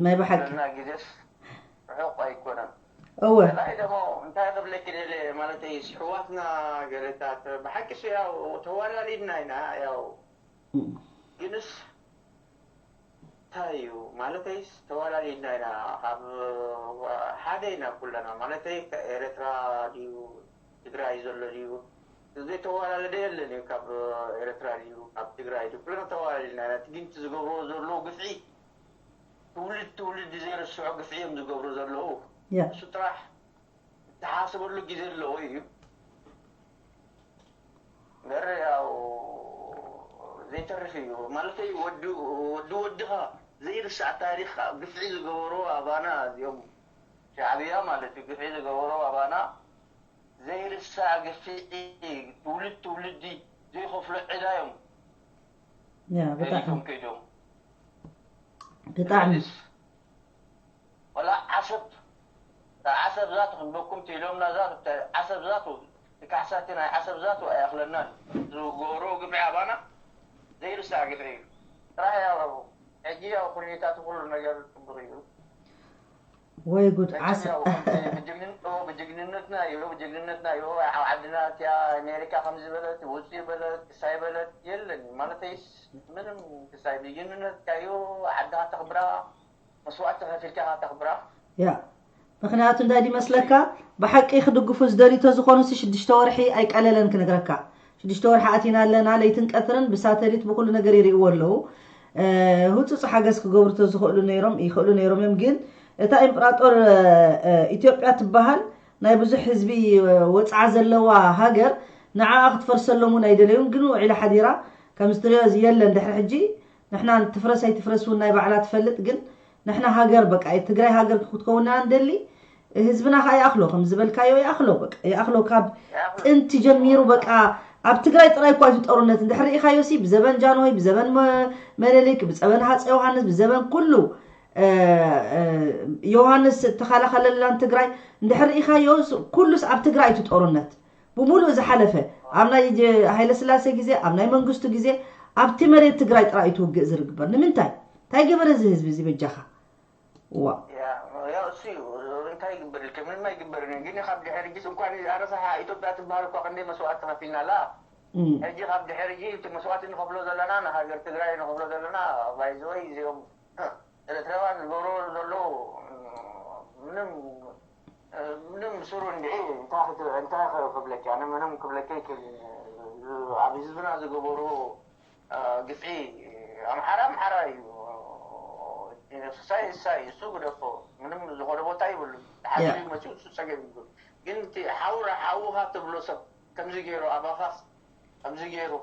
ናይ ብሓቂ ዝብለና ግዜስ ርሑቕ ኣይኮነን እወ ካልኣይ ደሞ እንታይ ክብለኪ ደልየ ማለተይስ ሕዋትና ገለታት ብሓቂ ስ ያው ተዋላሊድና ኢና ያው እም። ግንስ እንታይ እዩ ማለተይስ ተዋላሊድና ኢና ካብ ሓደ ኢና ኩለና ማለተይ ኤረትራ ድዩ ትግራይ ዘሎ ድዩ ዘይተዋላለደ የለን እዩ ካብ ኤረትራ ድዩ ካብ ትግራይ ድዩ ኩለና ተዋላሊድና ኢና ግን ዝገብርዎ ዘለዉ ግፍዒ ትውልድ ትውልድ ዘይርስዖ ግፍዒ እዮም ዝገብሩ ዘለዉ ያ እሱ ጥራሕ እተሓስበሉ ግዜ ኣለዎ እዩ እምበር ያው ዘይተርፍ እዩ ማለተይ ወዲ ወዲ ወድኻ ዘይርሳዕ ታሪኽ ግፍዒ ዝገበሩ ኣባና እዚኦም ሻዕብያ ማለት እዩ። ግፍዒ ዝገበሩ ኣባና ዘይርሳዕ ግፍዒ ትውልድ ትውልዲ ዘይኸፍሎ ዕዳ እዮም ያ ብጣዕሚ ገዲፎም ከይዶም። ብጣዕሚ ወላ ዓሰብ ዓሰብ ዛቱ ክንበኩም ትኢሎምና ዛቱ ዓሰብ ዛቱ ካሕሳቲ ናይ ዓሰብ ዛቱ ኣይኣኽለናን። ዝገብሮ ግፍዒ ኣባና ዘይርሳዕ ግፍዒ እዩ። ጥራሕ ያው ሕጂ ያው ኩነታቱ ኩሉ ነገር ጽቡቕ እዩ። ወይ ጉድ መቸም ዓሰብ ያው ከምዚ ብጅግንን- ኦ፣ ብጅግንነትና እዩ ብጅግንነትና እዩ። ኣብ ዓድና እቲያ ኣሜሪካ ከምዚ በለት ውፅእ በለት ክሳይ በለት የለን ማለተይስ ምንም ክሳይ ብጅግንነትካ እዩ። ዓድኻ ተኽብራ መስዋዕቲ ከፊልካ ተኽብራ ያ ምክንያቱ እንታይ ድመስለካ ብሓቂ ክድግፉ ዝደልዩ ተዝኾኑ ሲ ሽዱሽተ ወርሒ ኣይቀለለን ክነግረካ ሽዱሽተ ወርሒ ኣቲና ኣለና ለይትን ቀትርን ብሳተሊት ብኩሉ ነገር ይርእዎ ኣለዉ ህፁፅ ሓገዝ ክገብሩ ተዝኽእሉ ነይሮም ይኽእሉ ነይሮም እዮም ግን እታ ኢምፕራጦር ኢትዮጵያ ትበሃል ናይ ብዙሕ ህዝቢ ወፅዓ ዘለዋ ሃገር ንዓኣ ክትፈርሰሎም እውን ኣይደለዩን ግን ውዒላ ሓዲራ ከም ዝትሪኦ የለን ድሕሪ ሕጂ ንሕና ትፍረስ ኣይትፍረስ እውን ናይ ባዕላ ትፈልጥ ግን ንሕና ሃገር በቃ ትግራይ ሃገር ክትከውና እንደሊ ህዝብና ከዓ ይኣኽሎ ከም ዝበልካዮ ይኣኽሎ በቃ ይኣኽሎ ካብ ጥንቲ ጀሚሩ በቃ ኣብ ትግራይ ጥራይ እኳ እዩ ጦርነት እንድሕር ርኢኻዮ ሲ ብዘበን ጃንሆይ ብዘበን መ- መለሊክ ብዘበን ሃፀ ዮሃንስ ብዘበን ኩሉ እ፣ እ፣ ዮሃንስ ተኸላኸለላን ትግራይ እንድሕር ርኢኻዮ ስ- ኩሉስ ኣብ ትግራይ እቲ ጦርነት ብምሉእ ዝሓለፈ ኣብ ናይ ጀ- ሃይለስላሴ ግዜ ኣብ ናይ መንግስቱ ግዜ ኣብቲ መሬት ትግራይ ጥራይ እዩ ትውግእ ዝርግበር ንምንታይ እንታይ ገበረ እዚ ህዝቢ እዚ በጃኻ ዋ ያ ያው እሱ እዩ። እንታይ ይግበር ኢልከ ምንም ኣይግበርን እዩ። ግን ካብ ድሕሪ ጊስ እንኳን ኣረሳሓ ኢትዮጵያ ትበሃል እኳ ክንደይ መስዋዕት ተኸፊልና ኣላ። እም፣ ሕጂ ካብ ድሕሪ ጊ እቲ መስዋዕት ንኸፍሎ ዘለና ንሃገር ትግራይ ንኸፍሎ ዘለና ባይዘወይ እዚኦም ኤርትራውያን ዝገብሮ ዘለዉ ምንም ምንም ስሩ እንድዒ እንታይ ክት- እንታይ ክብለኪ ኣነ ምንም ክብለኪ ኣይክእልን። ኣብ ህዝብና ዝገበሩ ግፍዒ ኣምሓራ ኣምሓራ እዩ። ሳይ ሳይ እሱ ግደፎ ምንም ዝኾነ ቦታ ይብሉ ሓገር Yeah. መፅኡ እሱ ፀገም ይብሉ ግን እቲ ሓውራ ሓውኻ ትብሎ ሰብ ከምዚ ገይሩ ኣባኻስ ከምዚ ገይሩ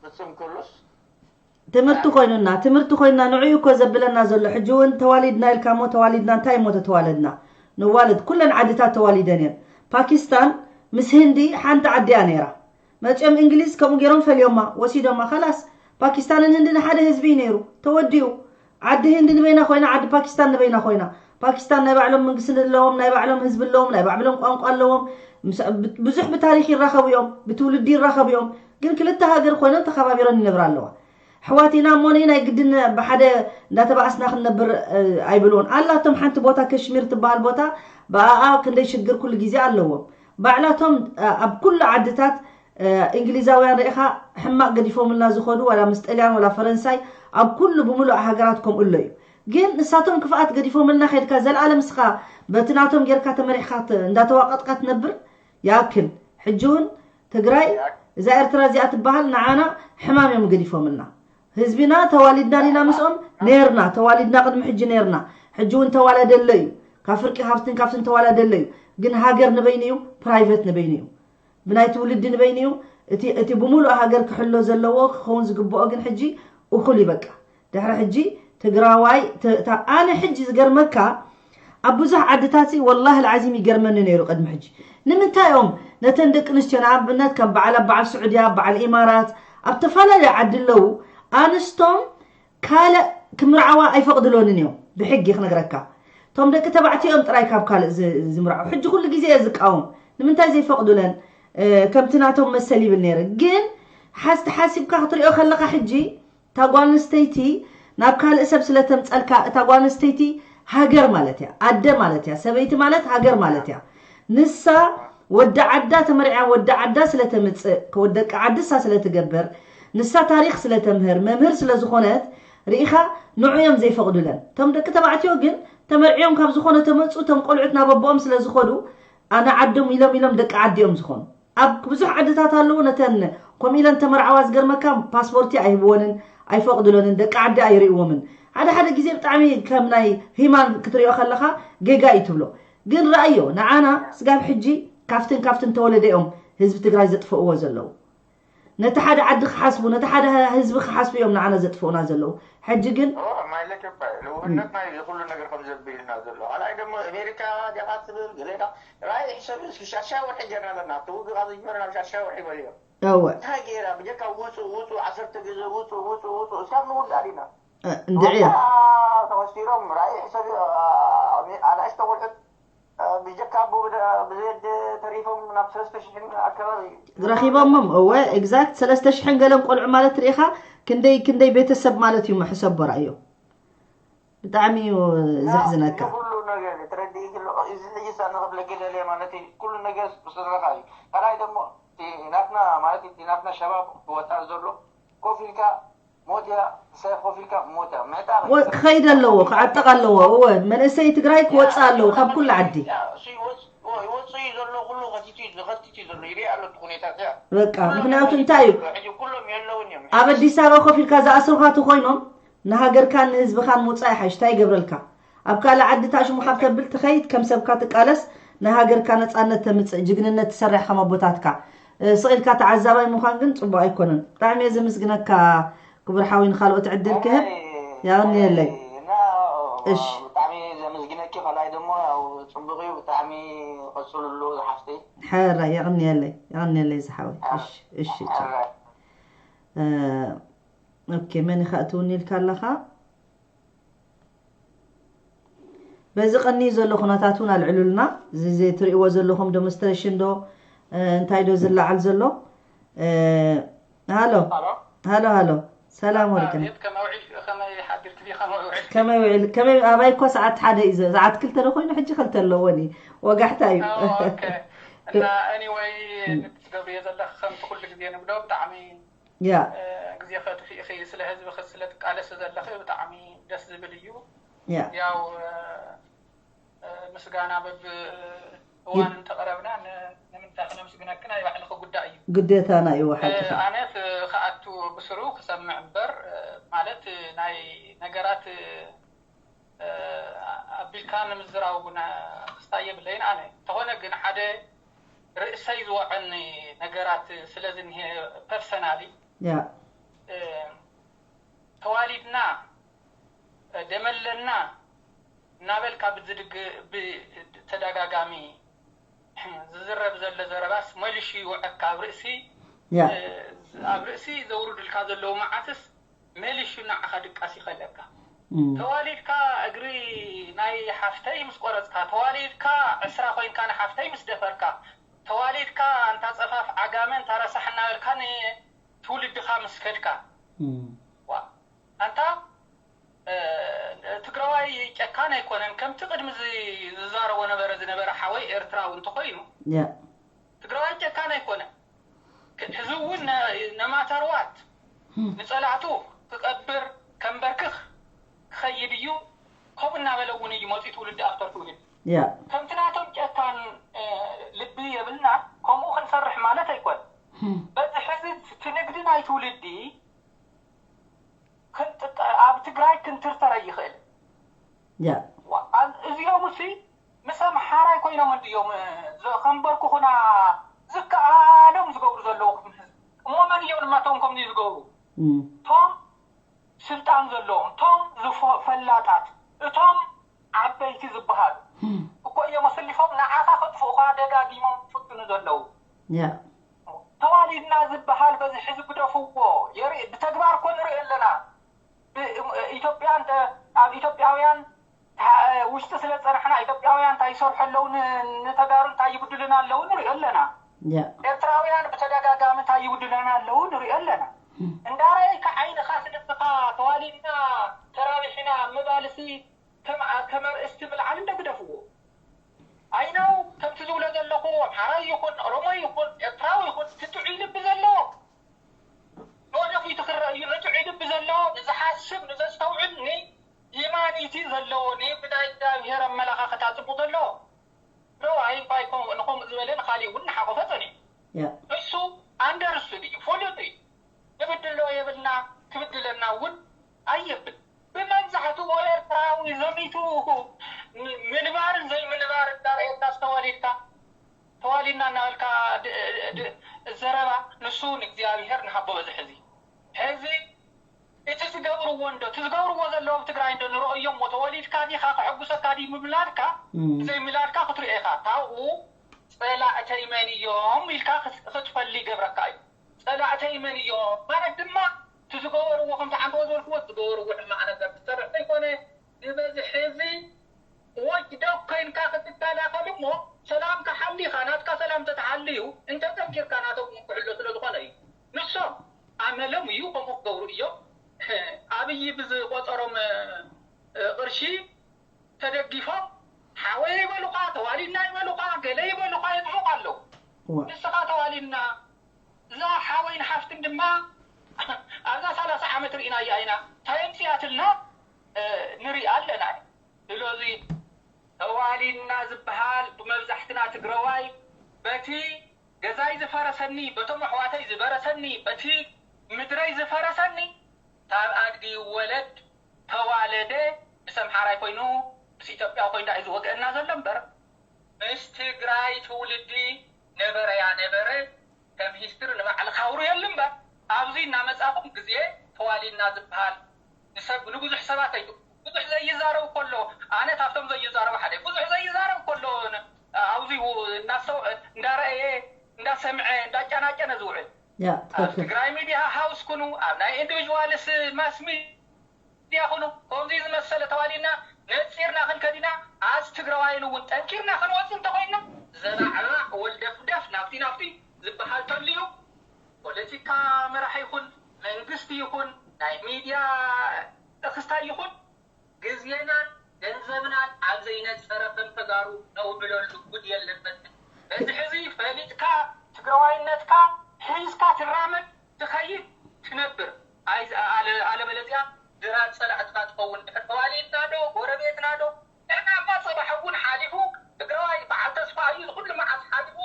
ፍፅም ከሎስ ትምህርቲ ኮይኑና ትምህርቲ ኮይኑና ንዕኡ እኮ ዘብለና ዘሎ ሕጂ እውን ተዋሊድና ኢልካ ሞ ተዋሊድና እንታይ እሞ ተተዋለድና ንዋለድ ኩለን ዓድታት ተዋሊደን እየን ፓኪስታን ምስ ህንዲ ሓንቲ ዓዲ እያ ነይራ መፂኦም እንግሊዝ ከምኡ ገይሮም ፈልዮማ ወሲዶማ ከላስ ፓኪስታንን ህንድን ሓደ ህዝቢ እዩ ነይሩ ተወዲኡ ዓዲ ህንዲ ንበይና ኮይና ዓዲ ፓኪስታን ንበይና ኮይና ፓኪስታን ናይ ባዕሎም መንግስቲ ኣለዎም ናይ ባዕሎም ህዝቢ ኣለዎም ናይ ባዕሎም ቋንቋ ኣለዎም ምስ- ብ- ብዙሕ ብታሪክ ይራኸቡ እዮም ብትውልዲ ይራኸቡ እዮም ግን ክልተ ሃገር ኮይነን ተኸባቢረን ይነብራ ኣለዋ ኣሕዋት ኢና እሞ ናይ ግድን ብሓደ እንዳተባኣስና ክንነብር እ፣ ኣይብልዎን ኣላቶም ሓንቲ ቦታ ከሽሚር ትበሃል ቦታ ብኣኣ ክንደይ ሽግር ኩሉ ግዜ ኣለዎም ባዕላቶም እ፣ ኣብ ኩሉ ዓድታት እ፣ እንግሊዛውያን ርኢኻ ሕማቕ ገዲፎምልና ዝኸዱ ዋላ ምስ ጥልያን ዋላ ፈረንሳይ ኣብ ኩሉ ብምሉእ ሃገራት ከምኡ ኣሎ እዩ ግን ንሳቶም ክፍኣት ገዲፎምልና ከድካ ዘለኣለም ስኻ በቲ ናቶም ጌርካ ተመሪሕካ ት- እንዳተዋቀጥካ ትነብር ያክል ሕጂ እውን ትግራይ እዛ ኤርትራ እዚኣ ትበሃል ንዓና ሕማም እዮም ገዲፎምልና ህዝቢና ተዋሊድና ዲና ምስኦም ነርና ተዋሊድና ቅድሚ ሕጂ ነርና ሕጂ እውን ተዋለደለ እዩ ካብ ፍርቂ ሃብትን ካብትን ተዋላደለ እዩ ግን ሃገር ንበይኑ እዩ ፕራይቨት ንበይኑ እዩ ብናይ ትውልዲ ንበይኑ እዩ እቲ እቲ ብምሉእ ሃገር ክሕሎ ዘለዎ ክኸውን ዝግብኦ ግን ሕጂ እኹል ይበቃ ድሕሪ ሕጂ ትግራዋይ ተ- ታ- ኣነ ሕጂ ዝገርመካ ኣብ ብዙሕ ዓድታት ሲ ወላሂ ልዓዚም ይገርመኒ ነይሩ ቅድሚ ሕጂ ንምንታይ እዮም ነተን ደቂ ኣንስትዮ ንኣብነት ከም በዓል ኣብ በዓል ስዑድያ በዓል ኢማራት ኣብ ተፈላለዩ ዓዲ ኣለዉ ኣንስቶም ካልእ ክምርዓዋ ኣይፈቕድሎንን እዮም ብሕጊ ክነግረካ እቶም ደቂ ተባዕትኦም ጥራይ ካብ ካልእ ዝ- ዝምርዓው ሕጂ ኩሉ ግዜ እየ ዝቃወም ንምንታይ ዘይፈቕዱለን እ፣ ከምቲ ናቶም መሰል ይብል ነይረ ግን ሓዝቲ ሓሲብካ ክትሪኦ ከለካ ሕጂ እታ ጓል ኣንስተይቲ ናብ ካልእ ሰብ ስለ ተምፀልካ እታ ጓል ኣንስተይቲ ሃገር ማለት እያ ኣደ ማለት እያ ሰበይቲ ማለት ሃገር ማለት እያ ንሳ ወዲ ዓዳ ተመርዕያ ወዲ ዓዳ ስለ ተምፅእ ወደቂ ዓዲ እሳ ስለ ትገብር ንሳ ታሪክ ስለ ተምህር መምህር ስለ ዝኾነት ርኢኻ ንዑ እዮም ዘይፈቕዱለን እቶም ደቂ ተባዕትዮ ግን ተመርዕዮም ካብ ዝኾነ ተመፁ እቶም ቆልዑት ናብ ኣቦኦም ስለ ዝኾዱ ኣነ ዓዶም ኢሎም ኢሎም ደቂ ዓዲ እዮም ዝኾኑ ኣብ ብዙሕ ዓድታት ኣለዉ ነተን ከምኡ ኢለን ተመርዓዋ ዝገርመካ ፓስፖርቲ ኣይህብወንን ኣይፈቕድሎንን ደቂ ዓዲ ኣይርእይዎምን ሓደ ሓደ ግዜ ብጣዕሚ ከም ናይ ሂማን ክትሪኦ ከለኻ ጌጋ እዩ ትብሎ ግን ረኣዮ ንዓና ስጋብ ሕጂ ካፍትን ካፍትን ተወለደ እዮም ህዝቢ ትግራይ ዘጥፈእዎ ዘለዉ ነቲ ሓደ ዓዲ ክሓስቡ ነቲ ሓደ ህዝቢ ክሓስቡ እዮም ንዓና ዘጥፍኡና ዘለዉ ሕጂ ግን ለክባ ልውህነትና እዩ ኩሉ ነገር ከም ዘብልና ዘሎ። ካልኣይ ደግሞ ኣሜሪካ ዲኻ ትብል ገሌካ ራይ ሕሰብ እስኪ ሻሻ ወርሒ ጀና ኣለና ትውግእ ካብ ዝጅመር ናብ ሻሻ ወርሒ በልዮ። እወ እንታይ ገይራ ብጀካ ውፁ ውፁ ዓሰርተ ግዜ ውፁ ውፁ ውፁ እስካብ ንውዳእ ዲና እንድዕያ ተወሲዶም ራይ ሕሰብ ኣናእሽተ ቆልዑት ብጀካ ኣቦ ብዘየድ ተሪፎም ናብ ሰለስተ ሽሕን ኣከባቢ ረኺቦሞም እወ exact ሰለስተ ሽሕን ገለን ቆልዑ ማለት ርኢኻ ክንደይ ክንደይ ቤተሰብ ማለት እዩ ሕሰቦ ራእዮ ብጣዕሚ እዩ ዘሕዝነካ ኩሉ ነገር ተረዲእ እዚ ሕጂ ሳ ንኽብለኪ ደልየ ማለት እዩ ኩሉ ነገር ስረኻ እዩ ካልኣይ ደግሞ ናትና ማለት ናትና ሸባብ ክወጣ ዘሎ ኮፍ ኢልካ ሞትያ ሰ ኮፍ ኢልካ ሞትያ ምዕጣቕ ክኸይድ ኣለዎ ክዓጥቕ ኣለዎ እወ መንእሰይ ትግራይ ክወፅእ ኣለዎ ካብ ኩሉ ዓዲ ይወፅእ እዩ ዘሎ ኩሉ ከቲቱ እዩ ዝኸቲት እዩ ዘሎ ይሪኢ ኣሎ እቲ ሁኔታ እዚኣ በቃ ምክንያቱ እንታይ እዩ ሕጂ ኩሎም የለውን እዮም ኣብ ኣዲስ ኣበባ ኮፍ ኢልካ ዝኣስሩኻ ተኮይኖም ንሃገርካን ንህዝብኻን ምውፃእ ይሓይሽ እንታይ ይገብረልካ ኣብ ካልእ ዓዲ ታሽሙ ካብ ተብል ትኸይድ ከም ሰብካ ትቃለስ ናይ ሃገርካ ነፃነት ተምፅእ ጅግንነት ትሰርሕ ከም ኣቦታትካ ስቕ ኢልካ ተዓዛባይ ምዃን ግን ፅቡቕ ኣይኮነን ብጣዕሚ እየ ዘምስግነካ ክቡር ሓወይ ንካልኦት ዕድል ክህብ የቐንየለይ እሺ ብጣዕሚ ዘመስግነኪ ካልኣይ ደሞ ያው ፅቡቅ እዩ ብጣዕሚ ቀፅሉሉ ዝሓፍተይ ሕራይ የቐንየለይ የቐንየለይ ዝሓወይ እሺ እሺ ሕራይ ኦኬ መን ኢኻ እትውኒ ኢልካ ኣለኻ በዚ ቀኒ ዘሎ ኩነታት እውን ኣልዕሉልና እዚ ትርእይዎ ዘለኹም ዶሞንስትሬሽን ዶ እንታይ ዶ ዝለዓል ዘሎ ሃሎ ሃሎ ሃሎ ሰላም ወርቅን ከመይ ውዒል ከመይ ኣባይ እኮ ሰዓት ሓደ እዩ ሰዓት ክልተ ዶ ኮይኑ ሕጂ ክልተ ኣለዎን እዩ ወጋሕታ እዩ እና anyway ትገብርዮ ዘለኺ ከምቲ ኩሉ ግዜ ንብሎ ብጣዕሚ ያ ግዜ ከጥፊእኺ ስለ ህዝብኺ ስለ ትቃለሲ ዘለኺ ብጣዕሚ ደስ ዝብል እዩ ያ ያው ምስጋና በብ እዋን እንተቕረብና ንምንታይ ክነምስግነኪ ናይ ባዕልኺ ጉዳይ እዩ ግዴታና እዩ ሓቂ ኣነ ክኣቱ ብስሩ ክሰምዕ እምበር ማለት ናይ ነገራት ኣቢልካ ንምዝራው እውን ክስታይ የብለይን ኣነ እንተኾነ ግን ሓደ ርእሰይ ዝወዐኒ ነገራት ስለ ዝኒሀ personally ያ ተዋሊድና ደመለና እናበልካ ብዝድግ ብተደጋጋሚ ዝዝረብ ዘሎ ዘረባስ መሊሹ ይውዐካ ኣብ ርእሲ ያ ኣብ ርእሲ ዘውርዱልካ ዘለዉ መዓትስ መሊሹ ንዓኻ ድቃስ ይኸለካ ተዋሊድካ እግሪ ናይ ሓፍተይ ምስ ቆረፅካ ተዋሊድካ ዕስራ ኮይንካ ንሓፍተይ ምስ ደፈርካ ተዋሊድካ ኣንታ ፀፋፍ ዓጋመ እንታ ረሳሕ እናበልካ ንትውልድኻ ምስ ከድካ ኣንታ ትግራዋይ ጨካን ኣይኮነን ከምቲ ቅድሚ ዝዛረቦ ነበረ ዝነበረ ሓወይ ኤርትራዊ እንተኮይኑ ትግራዋይ ጨካን ኣይኮነን ሕዚ እውን ነማተርዋት ንፀላእቱ ክቀብር ከንበርክኽ ክኸይድ እዩ ከምኡ እናበለ እውን እዩ መፂኡ ትውልዲ ኣፍተር ትውልዲ ከምቲ ናቶም ጨካን ልቢ የብልና ከምኡ ክንሰርሕ ማለት ኣይኮን በዚ ሕዚ እቲ ንግዲ ናይ ትውልዲ ኣብ ትግራይ ክንትርተረ ይኽእል እዚኦም ሲ ምስ ኣምሓራይ ኮይኖም እንድዮም ከንበርኩኹና ዝከኣሎም ዝገብሩ ዘለዉ እሞ መን እዮም ድማ ቶም ከምዚ ዝገብሩ ቶም ስልጣን ዘለዎም ቶም ፈላጣት እቶም ዓበይቲ ዝበሃሉ እኮ እዮም ኣሰሊፎም ንዓኻ ከጥፍኡኻ ደጋጊሞም ዝፍትኑ ዘለዉ ተዋሊድና ዝበሃል በዚ ሕዚ ግደፍዎ የርኢ ብተግባር እኮ ንሪኦ ኣለና ኢትዮጵያን ኣብ ኢትዮጵያውያን ውሽጢ ስለ ዝፀናሕና ኢትዮጵያውያን እንታይ ይሰርሑ ኣለዉ ንተጋሩ እንታይ ይብድሉና ኣለዉ ንሪኦ ኣለና ኤርትራውያን ብተደጋጋሚ እንታይ ይብድሉና ኣለዉ ንሪኦ ኣለና እንዳረኣይካ ዓይንኻ ስልስኻ ተዋሊድና ተራቢሕና ምባልሲ ከም ኣርእስቲ ምልዓል እንደ ግደፍዎ ኣይነው ከምቲ ዝብሎ ዘለኹ ኣምሓራይ ይኹን ኦሮሞ ይኹን ኤርትራዊ ይኹን እቲ ጥዑይ ልቢ ዘለዎ ንወደፊቱ ክረአ እዩ እቲ ጥዑይ ልቢ ዘለዎ ንዝሓስብ ንዘስተውዕል ን ሂማኒቲ ዘለዎ ን ብናይ እግዚኣብሄር ኣመለኻኽታ ፅቡቅ ዘለዎ ኖ ኣይ እንኳ ንኸምኡ ዝበለ ንካሊእ እውን ንሓቆፈ ፀኒሑ እሱ ኣንደርስቱድ እዩ ፍሉጥ እዩ ንብድሎ የብልና ክብድለና እውን ኣየብል ብመብዛሕትኡ ኤርትራዊ ዘሚቱ ምንባርን ዘይምንባር እንዳረኤና ዝተዋሊድካ ተዋሊድና እናበልካ ዘረባ ንሱ ንእግዚኣብሄር ንሃቦ በዚ ሕዚ ሕዚ እቲ ትገብሩ እዎ እንዶ እቲ ዝገብርዎ ዘለዉ ኣብ ትግራይ እንዶ ንረእዮ እሞ ተወሊድካ ዲኻ ከሐጉሰካ ድዩ ምምላድካ ዘይምላድካ ክትሪኦ ኢኻ። ካብኡ ጸላእተይ መን እዮም ኢልካ ክትፈሊ ይገብረካ እዩ። ጸላእተይ መን እዮም ማለት ድማ እቲ ዝገበርዎ ከምቲ ዓንተቦ ዝበልክዎ እቲ ዝገበርዎ ሕማቕ ነገር ዝሰርሕ ዘይኮነ ዝበዝሕ ህዝቢ ወጅደብ ኮይንካ ክትከላኸል እሞ ሰላምካ ሓሊኻ ናትካ ሰላም ተተሓልዩ እንተጠንኪርካ ናቶም ክሕሎ ስለ ዝኾነ እዩ። ንሶም ኣመሎም እዩ ከምኡ ክገብሩ እዮም። ኣብይ ብዝቆፀሮም ቅርሺ ተደጊፎም ሓወይ ይበሉኻ፣ ተዋሊድና ይበሉኻ፣ ገለ ይበሉኻ፣ የጥፉኻ ኣለዉ። ንስኻ ተዋሊድና እዛ ሓወይን ሓፍትን ድማ ኣብዛ ሰላሳ ዓመት ርኢናያ ኢና። እንታይ ኣምፅኣትልና ንርኢ ኣለና። ስለዚ ተዋሊድና ዝበሃል ብመብዛሕትና ትግረዋይ በቲ ገዛይ ዝፈረሰኒ፣ በቶም ኣሕዋተይ ዝበረሰኒ፣ በቲ ምድረይ ዝፈረሰኒ፣ ካብ ኣድጊ ይወለድ ተዋለደ፣ ምስ ኣምሓራይ ኮይኑ ምስ ኢትዮጵያ ኮይኑ ዳኣ እዩ ዝወግአና ዘሎ እምበር ምስ ትግራይ ትውልዲ ነበረያ ነበረ። ከም ሂስትሪ ንባዕልኻ ኣውርየሉ እምበር ኣብዚ እናመፃኹም ግዜ ተዋሊድና ዝበሃል ንሰብ ንብዙሕ ሰባት ኣይትኩ ብዙሕ ዘይዛረብ ከሎ ኣነ ካብቶም ዘይዛረቡ ሓደ ብዙሕ ዘይዛረብ ከሎ ኣብዚ እናረአየ እንዳሰምዐ እንዳጨናጨነ ዝውዕል ኣብ ትግራይ ሚድያ ሃውስ ኩኑ ኣብ ናይ ኢንዲቪዥዋልስ ማስ ሚድያ ኩኑ ከምዚ ዝመሰለ ተዋሊድና ነፂርና ክንከዲና ኣዝ ትግራዋይን እውን ጠንኪርና ክንወፅ እንተኮይንና ዘባዕባዕ ወልደፍደፍ ናብቲ ናብቲ ዝበሃል ተልዩ ፖለቲካ መራሒ ይኹን መንግስቲ ይኹን ናይ ሚድያ ተክስታይ ይኹን ግዜናን ገንዘብናን ኣብ ዘይነፀረ ከም ተጋሩ ነውዕለሉ ጉድ የለበትን። በዚ ሕዚ ፈሊጥካ ትግራዋይነትካ ሒዝካ ትራመድ ትኸይድ ትነብር ኣለበለዚያ ድራር ፀላእትኻ ትኸውን። ድሕር ተዋሊድና ዶ ጎረቤትና ዶ ንሕና እባ ፅባሕ እውን ሓሊፉ ትግራዋይ በዓል ተስፋ እዩ ዝኩሉ መዓት ሓሊፉ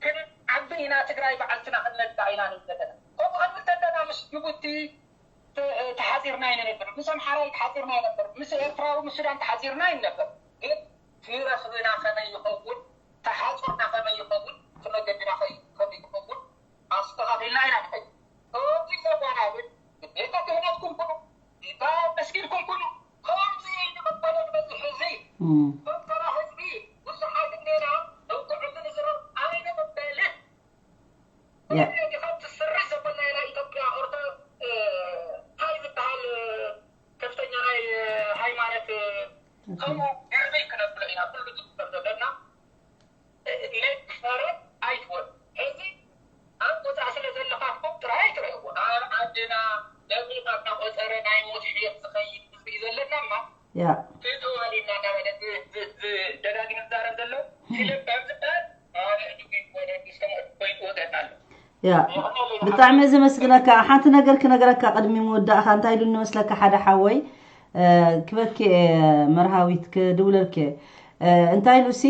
ክንዓቢ ኢና ትግራይ በዓልትና ክንነዳ ኢና ንብል ዘለና። ከምኡ ክንብል ተለና ምስ ጅቡቲ ተሓፂርና ኣይንነብር፣ ምስ ኣምሓራይ ተሓፂርና ኣይነብር፣ ምስ ኤርትራዊ ምስ ሱዳን ተሓፂርና ኣይንነብር። ግን እቲ ረኽብና ከመይ ይኸውን፣ ተሓፅርና ከመይ ይኸውን፣ እቲ መገድና ከመይ ይኸውን ኣስተኻኺልና ኢና ንኸይድ። ከምዚ ዘጓናብል ቤተ ክህነትኩም ኩኑ፣ ቤተ መስጊድኩም ኩኑ፣ ከምዚ ንቕበሎ ንበዝሕ ህዝቢ፣ ፈከራ ህዝቢ ብዙሓት እንዴና ነውግዕሉ ንዝረብ ኣይንቕበልን። ያ። ስለዚህ ካብቲ ስርሕ ዘበልና ናይ ኢትዮጵያ ኦርቶ እንታይ ዝበሃል ከፍተኛ ናይ ሃይማኖት ከምኡ ገርዘይ ክነብሎ ኢና ኩሉ ዝግበር ዘለና መክፈረት ኣይትወል። ሕዚ ኣብ ወፃእ ስለ ዘለኻትኩም ጥራይ ኣይትረእዎ። ኣብ ዓድና ደቂቕ እናቆፀረ ናይ ሞት ሕየት ዝኸይድ ህዝቢ እዩ ዘለናማ ያ። ተዋሊድና እናበለ ዝ- ዝ- ዝ- ደጋጊሙ ዝዛረብ ዘሎ ክልብ ኣብ ዝበሃል ኣነ እጅጉ ይወደድ ዝተመ- ኮይኑ ወገን ኣሎ። ያ። ብጣዕሚ እየ ዘመስግነካ። ሓንቲ ነገር ክነግረካ ቅድሚ ምውዳእኻ እንታይ ኢሉ ንመስለካ ሓደ ሓወይ እ፣ ክበኪ እየ መርሃዊት ክድውለልኪ እየ። እ፣ እንታይ ኢሉ ሲ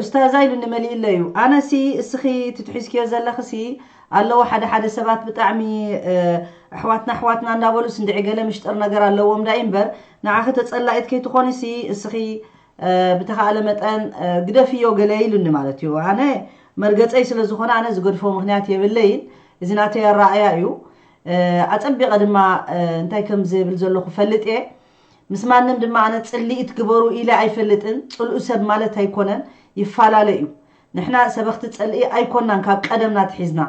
ኡስታዛ ኢሉ ንመሊእለ እዩ። ኣነሲ እስኺ ትትሒዝክዮ ዘለኽሲ ኣለዎ ሓደ ሓደ ሰባት ብጣዕሚ ኣሕዋትና ኣሕዋትና እንዳበሉስ እንድዒ ገለ ምሽጥር ነገር ኣለዎም ዳኢ እምበር ንዓኺ ተጸላኢት ከይትኾኒሲ እስኺ ብተኻእለ መጠን ግደፍዮ ገለ ኢሉኒ ማለት እዩ። ኣነ መርገጸይ ስለ ዝኾነ ኣነ ዝገድፎ ምኽንያት የብለይን። እዚ ናተይ ኣረኣእያ እዩ። ኣጸቢቐ ድማ እንታይ ከም ዝብል ዘለኹ ፈልጥ እየ። ምስ ማንም ድማ ኣነ ጽልኢት ግበሩ ኢለ ኣይፈልጥን። ጽልኡ ሰብ ማለት ኣይኮነን፣ ይፈላለ እዩ። ንሕና ሰበኽቲ ጽልኢ ኣይኮናን ካብ ቀደምና ትሒዝና።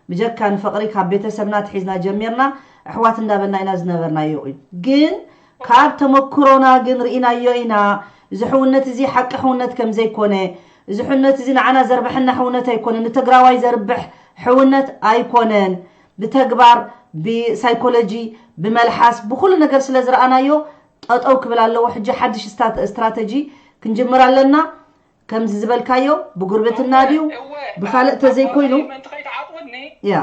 ብጀካ ንፍቕሪ ካብ ቤተሰብና ትሒዝና ጀሚርና ኣሕዋት እንዳበልና ኢና ዝነበርናዮ እዩ። ግን ካብ ተመክሮና ግን ርኢናዮ ኢና። እዚ ሕውነት እዚ ሓቂ ሕውነት ከም ዘይኮነ፣ እዚ ሕውነት እዚ ንዓና ዘርብሐና ሕውነት ኣይኮነን፣ ንትግራዋይ ዘርብሕ ሕውነት ኣይኮነን። ብተግባር፣ ብሳይኮሎጂ፣ ብመልሓስ፣ ብኹሉ ነገር ስለ ዝረኣናዮ ጠጠው ክብል ኣለዎ። ሕጂ ሓድሽ ስታ- ስትራተጂ ክንጅምር ኣለና። ከምዚ ዝበልካዮ ብጉርብትና ድዩ እወ፣ ብኻልእ ተዘይኮይኑ ምእንቲ ከይትዓጥውኒ፣ ያ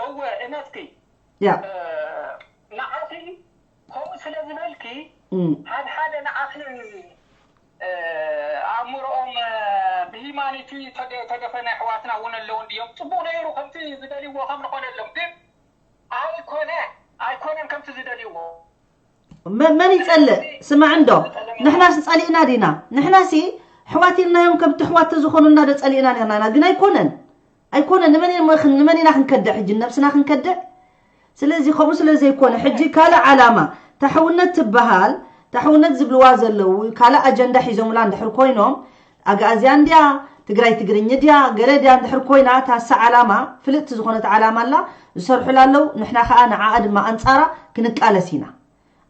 እወ እነትኪ ያ ንዓኺ ከምኡ ስለ ዝበልኪ እም። ሓድሓደ ንዓኺ ኣእምሮኦም ብሂማኒቲ ተደ- ተደፈነ ኣሕዋትና እውን ኣለዉ እንድዮም። ፅቡቅ ነይሩ ከምቲ ዝደልይዎ ከም ንኾነሎም ግን ኣይኮነ ኣይኮነን ከምቲ ዝደልይዎ። መ- መን ይጸልእ? ስማዕ እንዶ ንሕናስ ጸሊእና ዲና? ንሕናሲ ኣሕዋት ኢልናዮም ከምቲ ኣሕዋት ተዝኾኑና ዶ ጸሊእና ነርና ኢና? ግን ኣይኮነን ኣይኮነን። ንመን ኢና ክንከድዕ? ሕጂ ነብስና ክንከድዕ? ስለዚ ከምኡ ስለ ዘይኮነ ሕጂ ካልእ ዓላማ ታሕውነት ትበሃል ታሕውነት ዝብልዋ ዘለዉ ካልእ ኣጀንዳ ሒዞምላ እንድሕር ኮይኖም ኣግኣዝያን ድያ ትግራይ ትግርኝ ድያ ገለ ድያ እንድሕር ኮይና ታሳ ዓላማ ፍልጥቲ ዝኾነት ዓላማ ኣላ ዝሰርሑላ ኣለዉ ንሕና ከዓ ንዓኣ ድማ ኣንፃራ ክንቃለስ ኢና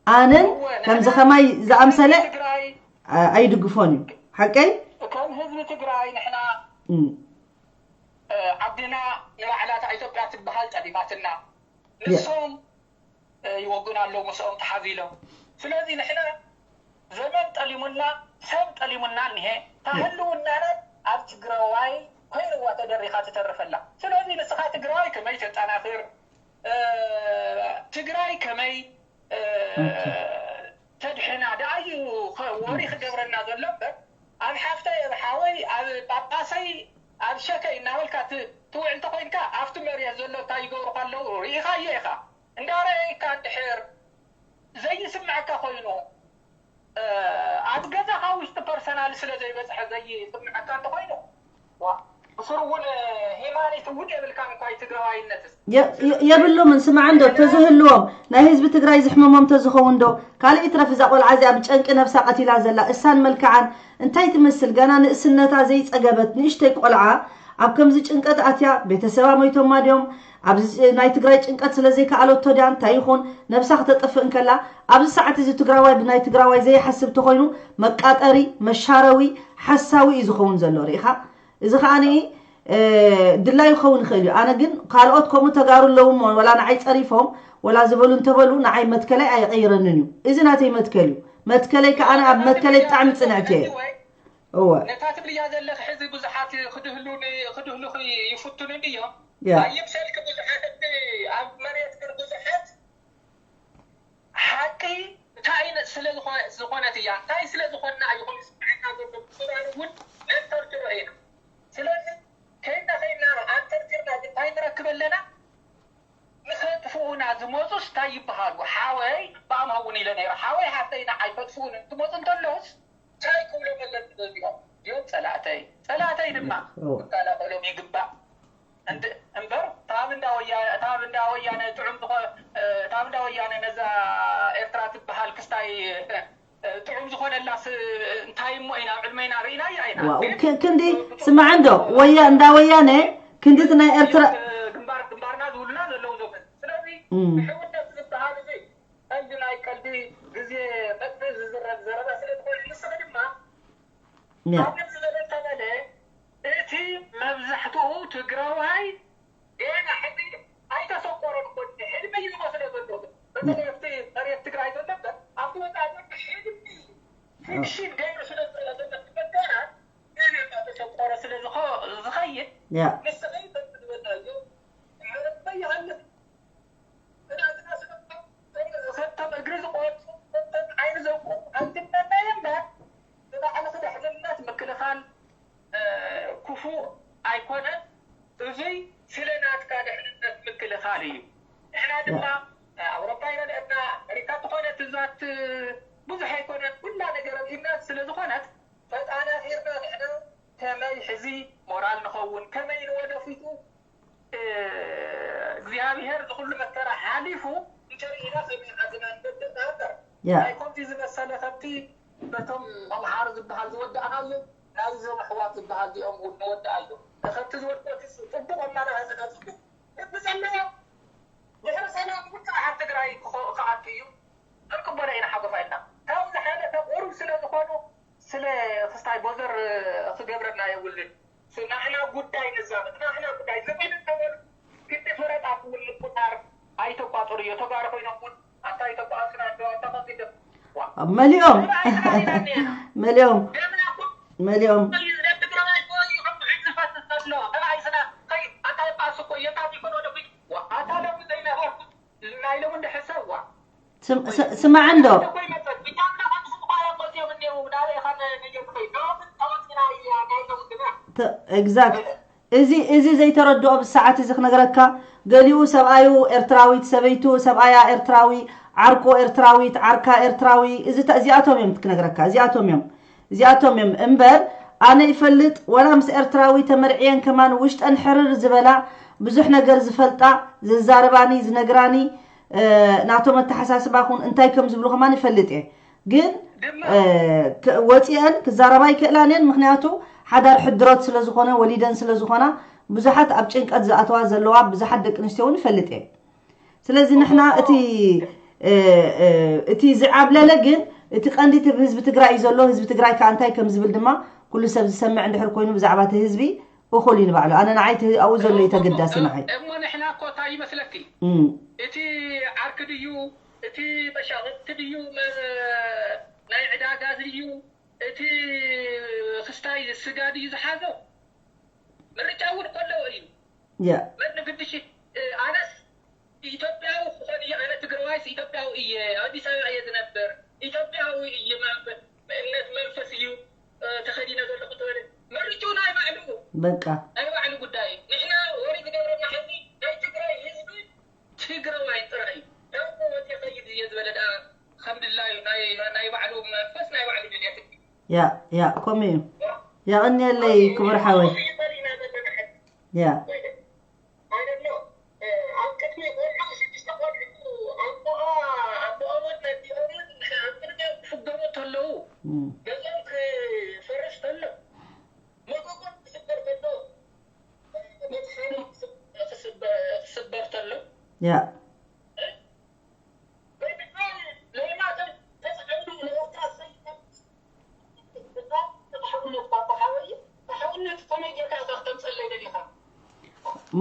ኣነን ከምዚ ከማይ ዝኣምሰለ ኣይድግፎን እዩ ሓቀይ ከም ህዝቢ ትግራይ ንሕና ዓድና ንባዕላ እታ ኢትዮጵያ ትበሃል ጠሊማትና ንሶም ይወጉና ኣለዉ ምስኦም ተሓዚሎም ስለዚ ንሕና ዘመን ጠሊሙና ሰብ ጠሊሙና እኒሀ ታህልውናና ኣብ ትግራዋይ ኮይንዋ ተደሪኻ ትተርፈላ ስለዚ ንስኻ ትግራዋይ ከመይ ተጠናኽር ትግራይ ከመይ ተድሕና ደኣዩ ወሪ ክገብረና ዘሎ እምበር ኣብ ሓፍተይ ኣብ ሓወይ ኣብ ጳጳሰይ ኣብ ሸከይ እናበልካ ትውዕል ተኮይንካ ኣብቲ መርየት ዘሎ እንታይ ይገብሩ ከለዉ ርኢኻዮ ኢኻ እንዳረኣይካ እንድሕር ዘይስምዐካ ኮይኑ ኣብ ገዛኻ ውሽጢ ፐርሰናል ስለ ዘይበፅሐ ዘይስምዐካ እንተኮይኑ ብስሩ እውን ሂማኒቲ እውን የብልካን እኳ ትግራዋይነትስ የብሉምን ስማዕ እንዶ ተዝህልዎም ናይ ህዝቢ ትግራይ ዝሕመሞም ተዝኸውን ዶ ካልእ ይትረፍ እዛ ቆልዓ እዚኣ ብጨንቂ ነብሳ ቀቲላ ዘላ እሳን መልክዓን እንታይ ትመስል ገና ንእስነታ ዘይፀገበት ንእሽተይ ቆልዓ ኣብ ከምዚ ጭንቀት ኣትያ ቤተሰባ ሞይቶማ ድዮም ኣብዚ ናይ ትግራይ ጭንቀት ስለ ዘይከኣለቶ ድያ እንታይ ይኹን ነብሳ ክተጥፍእ እንከላ ኣብዚ ሰዓት እዚ ትግራዋይ ብናይ ትግራዋይ ዘይሓስብ ተኾይኑ መቃጠሪ መሻረዊ ሓሳዊ እዩ ዝኸውን ዘሎ ርኢኻ እዚ ከዓ ድላይ ክኸውን ይኽእል እዩ ኣነ ግን ካልኦት ከምኡ ተጋሩ ኣለውሞ ወላ ንዓይ ፀሪፎም ወላ ዝበሉ እንተበሉ ንዓይ መትከለይ ኣይቐይረንን እዩ እዚ ናተይ መትከል እዩ መትከለይ ከዓ ኣብ መትከለይ ብጣዕሚ ፅንዕቲ እየ እወ ነታ ትብልያ ዘለኺ ሕዚ ብዙሓት ክድህሉኒ ክድህሉኺ ይፍትኑኒ እዮም ኣይምሰልኪ ብዙሓት ሕዚ ኣብ መሬት ግን ብዙሓት ሓቂ እንታይ ስለ ዝኾነት እያ እንታይ ስለ ዝኾንና እዩ ከም ዝስምዐና ዘሎ ብሱዳን እውን ነንተርትሮ ኢና ስለዚ ከይና ከይና ኣንተርቲርና ግን እንታይ ንረክብ ኣለና ንኸጥፍኡና ዝመፁስ እንታይ ይበሃሉ ሓወይ ብኣምሃ እውን ኢለ ነይረ ሓወይ ሓፍተይ ንዓይ ከጥፍኡን እንትመፁ እንተለውስ እንታይ ክብሎም ኣለኒ ነዚኦም እዚኦም ፀላእተይ ፀላእተይ ድማ ክከላኸሎም ይግባእ እምበር ታብ እንዳ ወያነ ጥዑም ታብ እንዳ ወያነ ነዛ ኤርትራ ትበሃል ክስታይ ጥዑም ዝኾነላስ እንታይ እሞ ኢና ኣብ ዕድመና ርኢናያ ኢና ዋው ክ- ክንዲ ስማዕ እንዶ ወያ እንዳ ወያነ ክንዲ እቲ ናይ ኤርትራ ግንባር ግንባርና ዝብሉና ዘለዉ ዞም ስለዚ እም። ምሕውነት ዝበሃል እዚ ቀልዲ ናይ ቀልዲ ግዜ መጥፍእ ዝዝረብ ዘረባ ስለ ዝኾነ ንስኺ ድማ ያ ኣነ ዝበለ እንተበለ እቲ መብዛሕትኡ ትግራዋይ ገና ሕዚ ኣይተሰቆረን እኮ ሕልሚ እዩ ዝመስሎ ዘሎ ግን በተለይ ኣብቲ መሬት ትግራይ ዘሎ እምበር ኣብቲ ወፃኢ ዘሎ ሕልሚ ፊክሽን ገይሩ ስለ ዝረአ ዘሎ እቲ መጋራት ገና እንዳተሰቆረ ስለ ዝኸ- ዝኸይድ ያ ንስኺ ከምቲ ዝበልናዮ ምሕረት በይሃልፍ ክዳትና ስለ ከም እግሪ ዝቆርፁ ከም ዓይኒ ዘውቁ ኣይትመናየ እምበር ንባዕልኺ ድሕንነት ምክልኻል ክፉእ ኣይኮነን። እዙይ ስለ ናትካ ድሕንነት ምክልኻል እዩ። ንሕና ድማ ኣውሮፓ ይረድአና፣ ኣሜሪካ እንተኾነት እዛት ብዙሕ ኣይኮነን፣ ኩላ ነገር ኣልኢልና ስለ ዝኾነት ተጣናኺርና ንሕና ከመይ ሕዚ ሞራል ንኸውን፣ ከመይ ንወደፊቱ እግዚኣብሔር ዝኹሉ መከራ ሓሊፉ እንተርኢና ከመይ ዓድና ንበድል ንሃገር ያ ናይ ከምዚ ዝመሰለ ከብቲ በቶም ኣምሓሩ ዝበሃል ዝወዳእናዮም ናይዞም ኣሕዋት ዝበሃል ዚኦም እውን ንወድኣዮም። ንከብቲ ዝወድቆ እቲ ጽቡቕ ኣማራጺ ከጽቡ ልቢ ዘለዎ ድሕሪ ሰላም ውጽእ ኣብ ትግራይ ክኾ- ክኣቱ እዩ። ክንቅበሎ ኢና ሓጎፋ ኢልና። ካብ ዝሓለፈ ቁሩብ ስለ ዝኾኑ ስለ ክስታይ ቦዘር ክገብረና የብሉን። ናሕና ጉዳይ ንዛመድ ናሕና ጉዳይ ዝብል እንተበሉ ግዲ ፈረጣ ክብል ምቁጣር ኣይተቋጥሩ እዮ ተጋሩ ኮይኖም እውን ኣንታ ይተቋስና እንዶ ኣንታ ከዚደ መሊኦም መሊኦም መሊኦም ናይ ሎሚ እንደ ሕሰብዋ ስማዕ እንዶ exact እዚ እዚ ዘይተረድኦ ብሰዓት እዚ ክነግረካ ገሊኡ ሰብኣዩ ኤርትራዊት ሰበይቱ ሰብኣያ ኤርትራዊ ዓርኮ ኤርትራዊት ዓርካ ኤርትራዊ እዚ እዚኣቶም እዮም ክነግረካ እዚኣቶም እዮም እዚኣቶም እዮም እምበር ኣነ ይፈልጥ፣ ዋላ ምስ ኤርትራዊ ተመርዕየን ከማን ውሽጠን ሕርር ዝበላ፣ ብዙሕ ነገር ዝፈልጣ፣ ዝዛረባኒ፣ ዝነግራኒ፣ እ፣ ናቶም ኣተሓሳስባ ኹን እንታይ ከም ዝብሉ ከማን ይፈልጥ እየ። ግን፣ ድማ እ፣ ክ-፣ ወፂአን ክዛረባ ይክእላን እየን። ምኽንያቱ ሓዳር ሕድሮት ስለ ዝኾነ፣ ወሊደን ስለ ዝኾና፣ ብዙሓት ኣብ ጭንቀት ዝኣተዋ ዘለዋ ብዙሓት ደቂ ኣንስትዮ እውን ይፈልጥ እየ። ስለዚ ንሕና እቲ፣ እ፣ እ፣ እቲ ዝዓብለለ ግን እቲ ቀንዲ እቲ ህዝቢ ትግራይ እዩ ዘሎ። ህዝቢ ትግራይ ከዓ እንታይ ከም ዝብል ድማ ኩሉ ሰብ ዝሰምዕ እንድሕር ኮይኑ ብዛዕባ እቲ ህዝቢ እኹል እዩ ንባዕሉ። ኣነ ንዓይ እቲ ኣብኡ ዘሎ እዩ ተገዳሲ ንዓይ። እሞ ንሕና እኮ እንታይ ይመስለኪ? እም። እቲ ዓርኪ ድዩ፣ እቲ መሻቕጥቲ ድዩ፣ መ-፣ ናይ ዕዳጋ ድዩ፣ እቲ ክስታይ ስጋ ድዩ ዝሓዞ? ምርጫ እውን ከለዎ እዩ። ያ። መን ንግድሽ፣ እ፣ ኣነስ ኢትዮጵያዊ ክኾን እየ፣ ኣነ ትግራዋይስ ኢትዮጵያዊ እየ፣ ኣዲስ ኣበባ እየ ዝነብር፣ ኢትዮጵያዊ እየ፣ መ-፣ እምነት መንፈስ እዩ፣ እ፣ ተኸዲነ ዘለኹ ተበለ። ምርጭኡ ናይ ባዕሉ፣ በቃ። ናይ ባዕሉ ጉዳይ እዩ። ንሕና ወሪ ዝገብረና ሕዚ ናይ ትግራይ ህዝቢ ትግራዋይ ጥራይ እዩ። ደሞ ወፂ ኸይድ እየ ዝበለ ደኣ ከም ድላዩ ናይ፣ ናይ ባዕሉ መንፈስ ናይ ባዕሉ ድልየት እዩ። ያ፣ ያ፣ ከምኡ እዩ። የቐንየለይ ክቡር ሓወይ። ያ። ኣብ ቅድሚ ቆልዑ ሽዱሽተ ቆልዑ ኣቦኣ ኣቦኦምን ኣዲኦምን ኣብ ቅድሚኦም ክፍገሙ እንተለዉ እም። ገዝኦም ክፈርስ ተሎ መጎጎን ክስበር ተሎ መድሓኖም ክስበ-፣ ክስበር ተሎ ያ።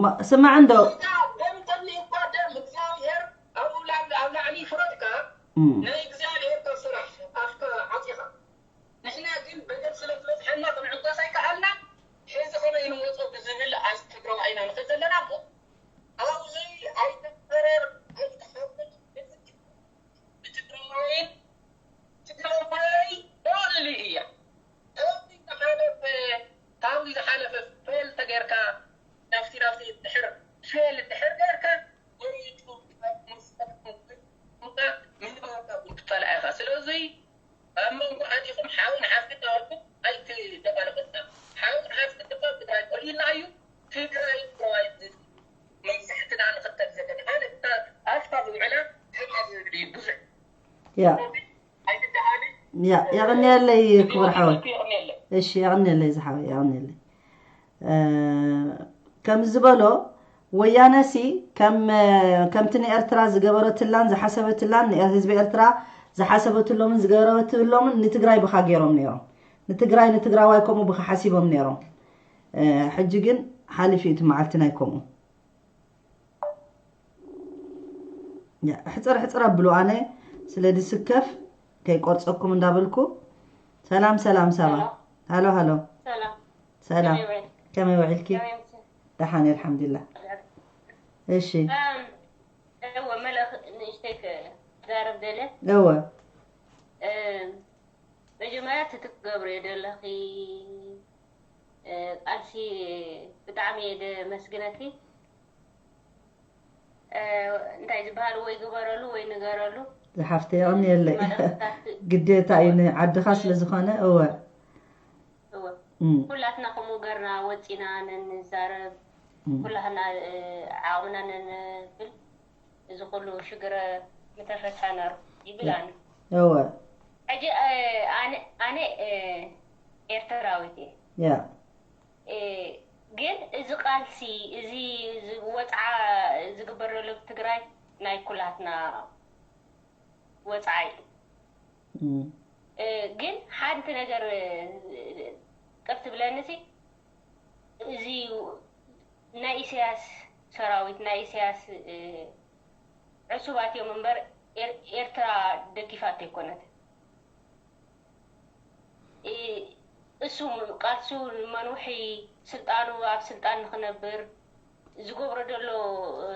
ማ-፣ ስማዕ እንዶ። እም። ንሕና ግን በደል ስለ ዝበፅሐና ክንዕገስ ኣይከኣልና። ሕዚ ከመይ ንወፆ ብዝብል ኣዝ ትግራዋይ ኢና ንኸድ ዘለና እሞ ኣብዚ ኣይትፈረር፣ ኣይትሓብጥ፣ ብትግራዋይን ትግራዋይ ኦንሊ እያ። ካብዚ ዝሓለፈ፣ ካብዚ ዝሓለፈ ፌል ተጌርካ ናብቲ፣ ናብቲ ድሕር ፌል ድሕር ጌርካ ወሪዱ ምንባርካ ክትፀልኣ ኢኻ። ስለዚ ኣብ መንጎ ኣዲኹም ሓውን ሓፍትን ነበርኩም ኣይትደባለቑ። ሓውን ሓፍትን ድማ ብታይ ቆሊና እዩ ትግራይ ትግራዋይ ዝብል መብዛሕትና ንኽተል ዘለና። ኣነ ብታ-፣ ኣስፋ ዝውዕላ ከምኣ ዝብል እዩ ብዙሕ። ያ። ስለዚ ኣይትደሃሊ። ያ፣ የቐንየለይ ክቡር ሓወይ። የቐንየለይ። እሺ፣ የቐንየለይ ዝሓወይ፣ የቐንየለይ። እ፣ ከም ዝበሎ ወያነሲ ከም፣ ከምቲ ንኤርትራ ዝገበረትላን ዝሓሰበትላን ንህዝቢ ኤርትራ ዝሓሰበትሎምን ዝገበረትሎምን ንትግራይ ብኻ ገይሮም ነይሮም። ንትግራይ፣ ንትግራዋይ ከምኡ ብኻ ሓሲቦም ነይሮም። እ፣ ሕጂ ግን ሓሊፉ እዩ እቲ መዓልቲ ናይ ከምኡ። ያ፣ ሕፅር ሕፅር ኣብሉ፣ ኣነ ስለ ድስከፍ ከይቆርፀኩም እንዳበልኩ። ሰላም፣ ሰላም፣ ሳባ። ሃሎ። ሃሎ፣ ሃሎ። ሰላም። ሰላም። ከመይ ውዒል? ከመይ ውዒልኪ? ከመይ ምሲ? ደሓን እየ፣ ኣልሓምዱሊላህ። እሺ። እም፣ እወ፣ መልእኽ-፣ ንእሽተይ ክዛረብ ደልየ። እወ። እም፣ መጀመርያ እቲ ትገብርዮ ዘለኺ፣ እ፣ ቃልሲ ብጣዕሚ እየ ደመስግነኪ። እ፣ እንታይ ዝበሃል ወይ ግበረሉ ወይ ንገረሉ። ዝሓፍተይ የቐንየለይ። መልእኽትታት ግዴታ እዩ ንዓድኻ ስለ ዝኾነ፣ እወ። እወ። እም። ኩላትና ከምኡ ገርና ወፂና ነንዛረብ፣ እም። ኩላትና፣ እ፣ ዓቕምና ነንብል፣ እዚ ኩሉ ሽግረ ምተፈትሐ ነሩ ይብል ያ። ኣነ። እወ። ሕጂ፣ እ፣ ኣነ፣ ኣነ፣ እ፣ ኤርትራዊት እየ። ያ። እ፣ ግን እዚ ቃልሲ፣ እዚ፣ እዚ ወፅዓ ዝግበር ዘሎ ኣብ ትግራይ ናይ ኩላትና ወፅዓ እዩ። እም። እ፣ ግን ሓንቲ ነገር፣ እ፣ ቅር ትብለኒ ሲ፣ እዚ ናይ ኢሳያስ ሰራዊት፣ ናይ ኢሳያስ፣ እ፣ ዕሱባት እዮም እምበር ኤር-፣ ኤርትራ ደጊፋቶ ኣይኮነትን። እ፣ እሱ ቃልሱ ንመንውሒ ስልጣኑ ኣብ ስልጣን ንኽነብር ዝገብሮ ዘሎ፣ እ፣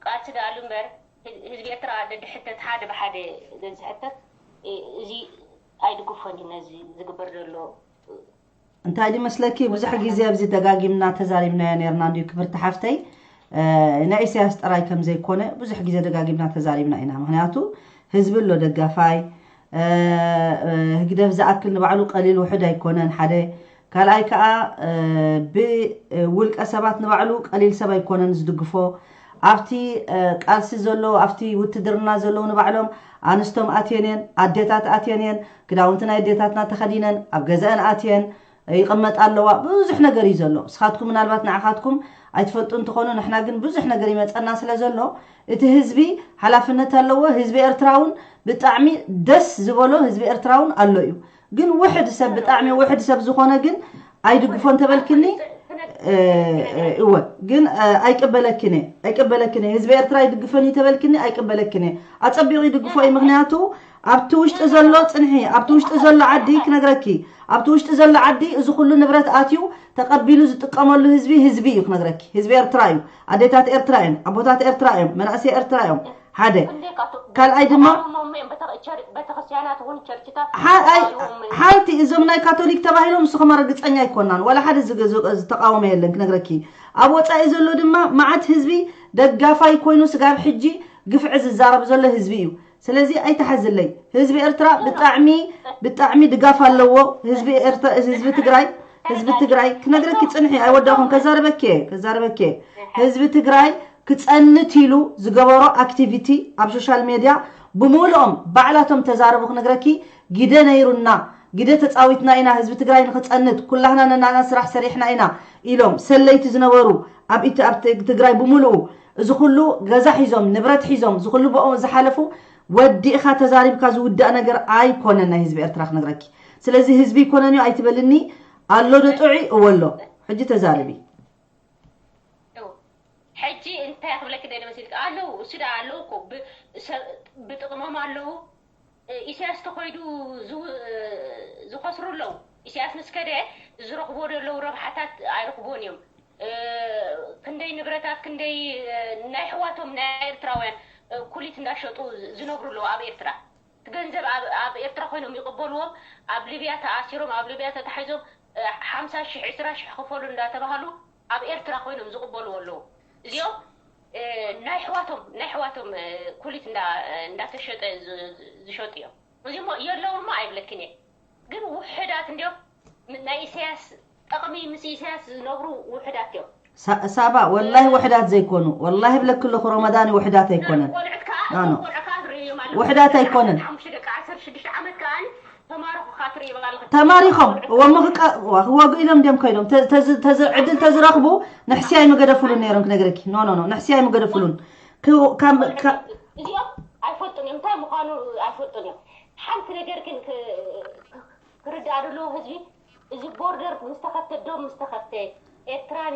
ቃልሲ ደኣሉ እምበር ህዝ-፣ ህዝቢ ኤርትራ ደድሕተት ሓደ ብሓደ ዘዝሕተት፣ እ፣ እዚ ኣይድግፎን እዩ ነዚ ዝግበር ዘሎ። እንታይ ድመስለኪ፣ ብዙሕ ግዜ ኣብዚ ደጋጊምና ተዛሪብናዮ ነርና እንድዩ ክብርቲ ሓፍተይ። እ፣ ናይ ኢሳያስ ጥራይ ከም ዘይኮነ ብዙሕ ግዜ ደጋጊምና ተዛሪብና ኢና። ምኽንያቱ ህዝቢ ኣሎ ደጋፋይ፣ እ፣ እ፣ ህግደፍ ዝኣክል ንባዕሉ ቀሊል ውሑድ ኣይኮነን። ሓደ ካልኣይ ከዓ ብውልቀ ሰባት ንባዕሉ ቀሊል ሰብ ኣይኮነን ዝድግፎ። ኣብቲ ቃልሲ ዘሎ ኣብቲ ውትድርና ዘለዉ ንባዕሎም ኣንስቶም ኣትየን እየን፣ ኣዴታት ኣትየን እየን፣ ክዳውንቲ ናይ ኣዴታትና ተኸዲነን ኣብ ገዛአን ኣትየን ይቕመጣ ኣለዋ። ብዙሕ ነገር እዩ ዘሎ። ንስኻትኩም ምናልባት ንዓኻትኩም ኣይትፈልጡ እንትኾኑ፣ ንሕና ግን ብዙሕ ነገር ይመፀና ስለ ዘሎ እቲ ህዝቢ ሓላፍነት ኣለዎ። ህዝቢ ኤርትራ እውን ብጣዕሚ ደስ ዝበሎ ህዝቢ ኤርትራ እውን ኣሎ እዩ። ግን ውሕድ ሰብ፣ ብጣዕሚ ውሕድ ሰብ ዝኾነ ግን ኣይድግፎ እንተበልክኒ፣ እወ፣ ግን ኣይቅበለክን እየ፣ ኣይቅበለክን እየ። ህዝቢ ኤርትራ ኣይድግፎን እዩ ተበልክኒ፣ ኣይቅበለክን እየ። ኣጸቢቑ ይድግፎ እዩ። ምኽንያቱ ኣብቲ ውሽጢ ዘሎ ጽንሒ፣ ኣብቲ ውሽጢ ዘሎ ዓዲ ክነግረኪ፣ ኣብቲ ውሽጢ ዘሎ ዓዲ እዚ ኩሉ ንብረት ኣትዩ ተቐቢሉ ዝጥቀመሉ ህዝቢ፣ ህዝቢ እዩ ክነግረኪ። ህዝቢ ኤርትራ እዩ። ኣዴታት ኤርትራ እዮም፣ ኣቦታት ኤርትራ እዮም፣ መናእሰይ ኤርትራ እዮም። ሓደ ካልኣይ ድማ ቤተክርስቲያናት እውን ቸርችታት ሓንቲ እዞም ናይ ካቶሊክ ተባሂሎም ንስኹም ርግፀኛ ኣይኮናን፣ ዋላ ሓደ ዝተቃወመ የለን ክነግረኪ። ኣብ ወፃኢ ዘሎ ድማ መዓት ህዝቢ ደጋፋይ ኮይኑ ስጋብ ሕጂ ግፍዒ ዝዛረብ ዘሎ ህዝቢ እዩ። ስለዚ ኣይተሓዝለይ። ህዝቢ ኤርትራ ብጣዕሚ ብጣዕሚ ድጋፍ ኣለዎ። ህዝቢ ትግራይ ህዝቢ ትግራይ ክነግረኪ ፅንሒ ኣይወዳኹን። ከዛረበኪ ከዛረበኪ ህዝቢ ትግራይ ክፀንት ኢሉ ዝገበሮ ኣክቲቪቲ ኣብ ሶሻል ሜድያ ብምልኦም ባዕላቶም ተዛረቡ ክነግረኪ። ግደ ነይሩና፣ ግደ ተፃዊትና ኢና ህዝቢ ትግራይ ንክፀንት፣ ኩላህና ነናና ስራሕ ሰሪሕና ኢና ኢሎም ሰለይቲ ዝነበሩ ኣብ ኢት- ኣብ ት- ትግራይ ብምልኡ እዚ ኩሉ ገዛ ሒዞም ንብረት ሒዞም እዚ ኩሉ ብኦም ዝሓለፉ ወዲእኻ ተዛሪብካ ዝውዳእ ነገር ኣይኮነን ናይ ህዝቢ ኤርትራ ክነግረኪ። ስለዚ ህዝቢ ይኮነን እዩ ኣይትበልኒ። ኣሎ ዶ ጥዑይ? እወ ኣሎ። ሕጂ ተዛረቢ። ሕጂ እንታይ ክብለኪ ደለ መሲልኪ ኣለዉ እሱ ደኣ ኣለዉ እኮ ብ- ሰብ- ብጥቕሞም ኣለዉ። ኢሳያስ ተኾይዱ ዝው- ዝኸስሩ ኣለዉ። ኢሳያስ ምስ ከደ ዝረኽቦ ዘለዉ ረብሓታት ኣይረኽቦን እዮም። ክንደይ ንብረታት ክንደይ ናይ ኣሕዋቶም ናይ ኤርትራውያን ኩሊት እንዳሸጡ ዝነብሩ ኣለዉ ኣብ ኤርትራ። ገንዘብ ኣብ ኤርትራ ኮይኖም ይቕበልዎም። ኣብ ሊብያ ተኣሲሮም ኣብ ሊብያ ተታሒዞም ሓምሳ ሽሕ ዕስራ ሽሕ ክፈሉ እንዳተባሃሉ ኣብ ኤርትራ ኮይኖም ዝቕበልዎ ኣለዉ። እዚኦም ናይ ኣሕዋቶም ናይ ኣሕዋቶም ኩሊት እንዳተሸጠ ዝሸጡ እዮም። እዚሞ የለውንሞ ኣይብለክን እየ። ግን ውሕዳት እንዲዮም ናይ ኢሳያስ ጠቕሚ ምስ ኢሳያስ ዝነብሩ ውሕዳት እዮም። ሳባ ወላሂ ውሕዳት ዘይኮኑ ወላሂ ብለኪ ኣለኹ ረመዳን ውሕዳት ኣይኮነን። ቆልዑት ከዓ ኣኖ ቆልዑ ከዓ ትርእዮም ኣለኹ። ውሕዳት ኣይኮነን። ሓሙሽተ ደቂ ዓሰርተ ሽዱሽተ ዓመት ከዓ ተማረኹ ከዓ ትርእዮም ኣለኹ። ተማሪኾም እወ ምኽቃ እዋ ክዋግኡ ኢሎም እንዲዮም ከይዶም ተ- ተዝ- ተዝ- ዕድል ተዝረኽቡ ንሕስያ ኣይምገደፍሉን ነይሮም ክነግረኪ። ኖ ኖ ኖ ንሕስያ ኣይምገደፍሉን። ክ- ካብ- ካ- እዚኦም ኣይፈልጡን እዮም እንታይ ምዃኑ ኣይፈልጡን እዮም። ሓንቲ ነገር ግን ክ- ክርዳእ ዘለዎ ህዝቢ እዚ ቦርደር ምስ ተኸፍተ ዶብ ምስ ተኸፍተ ኤርትራን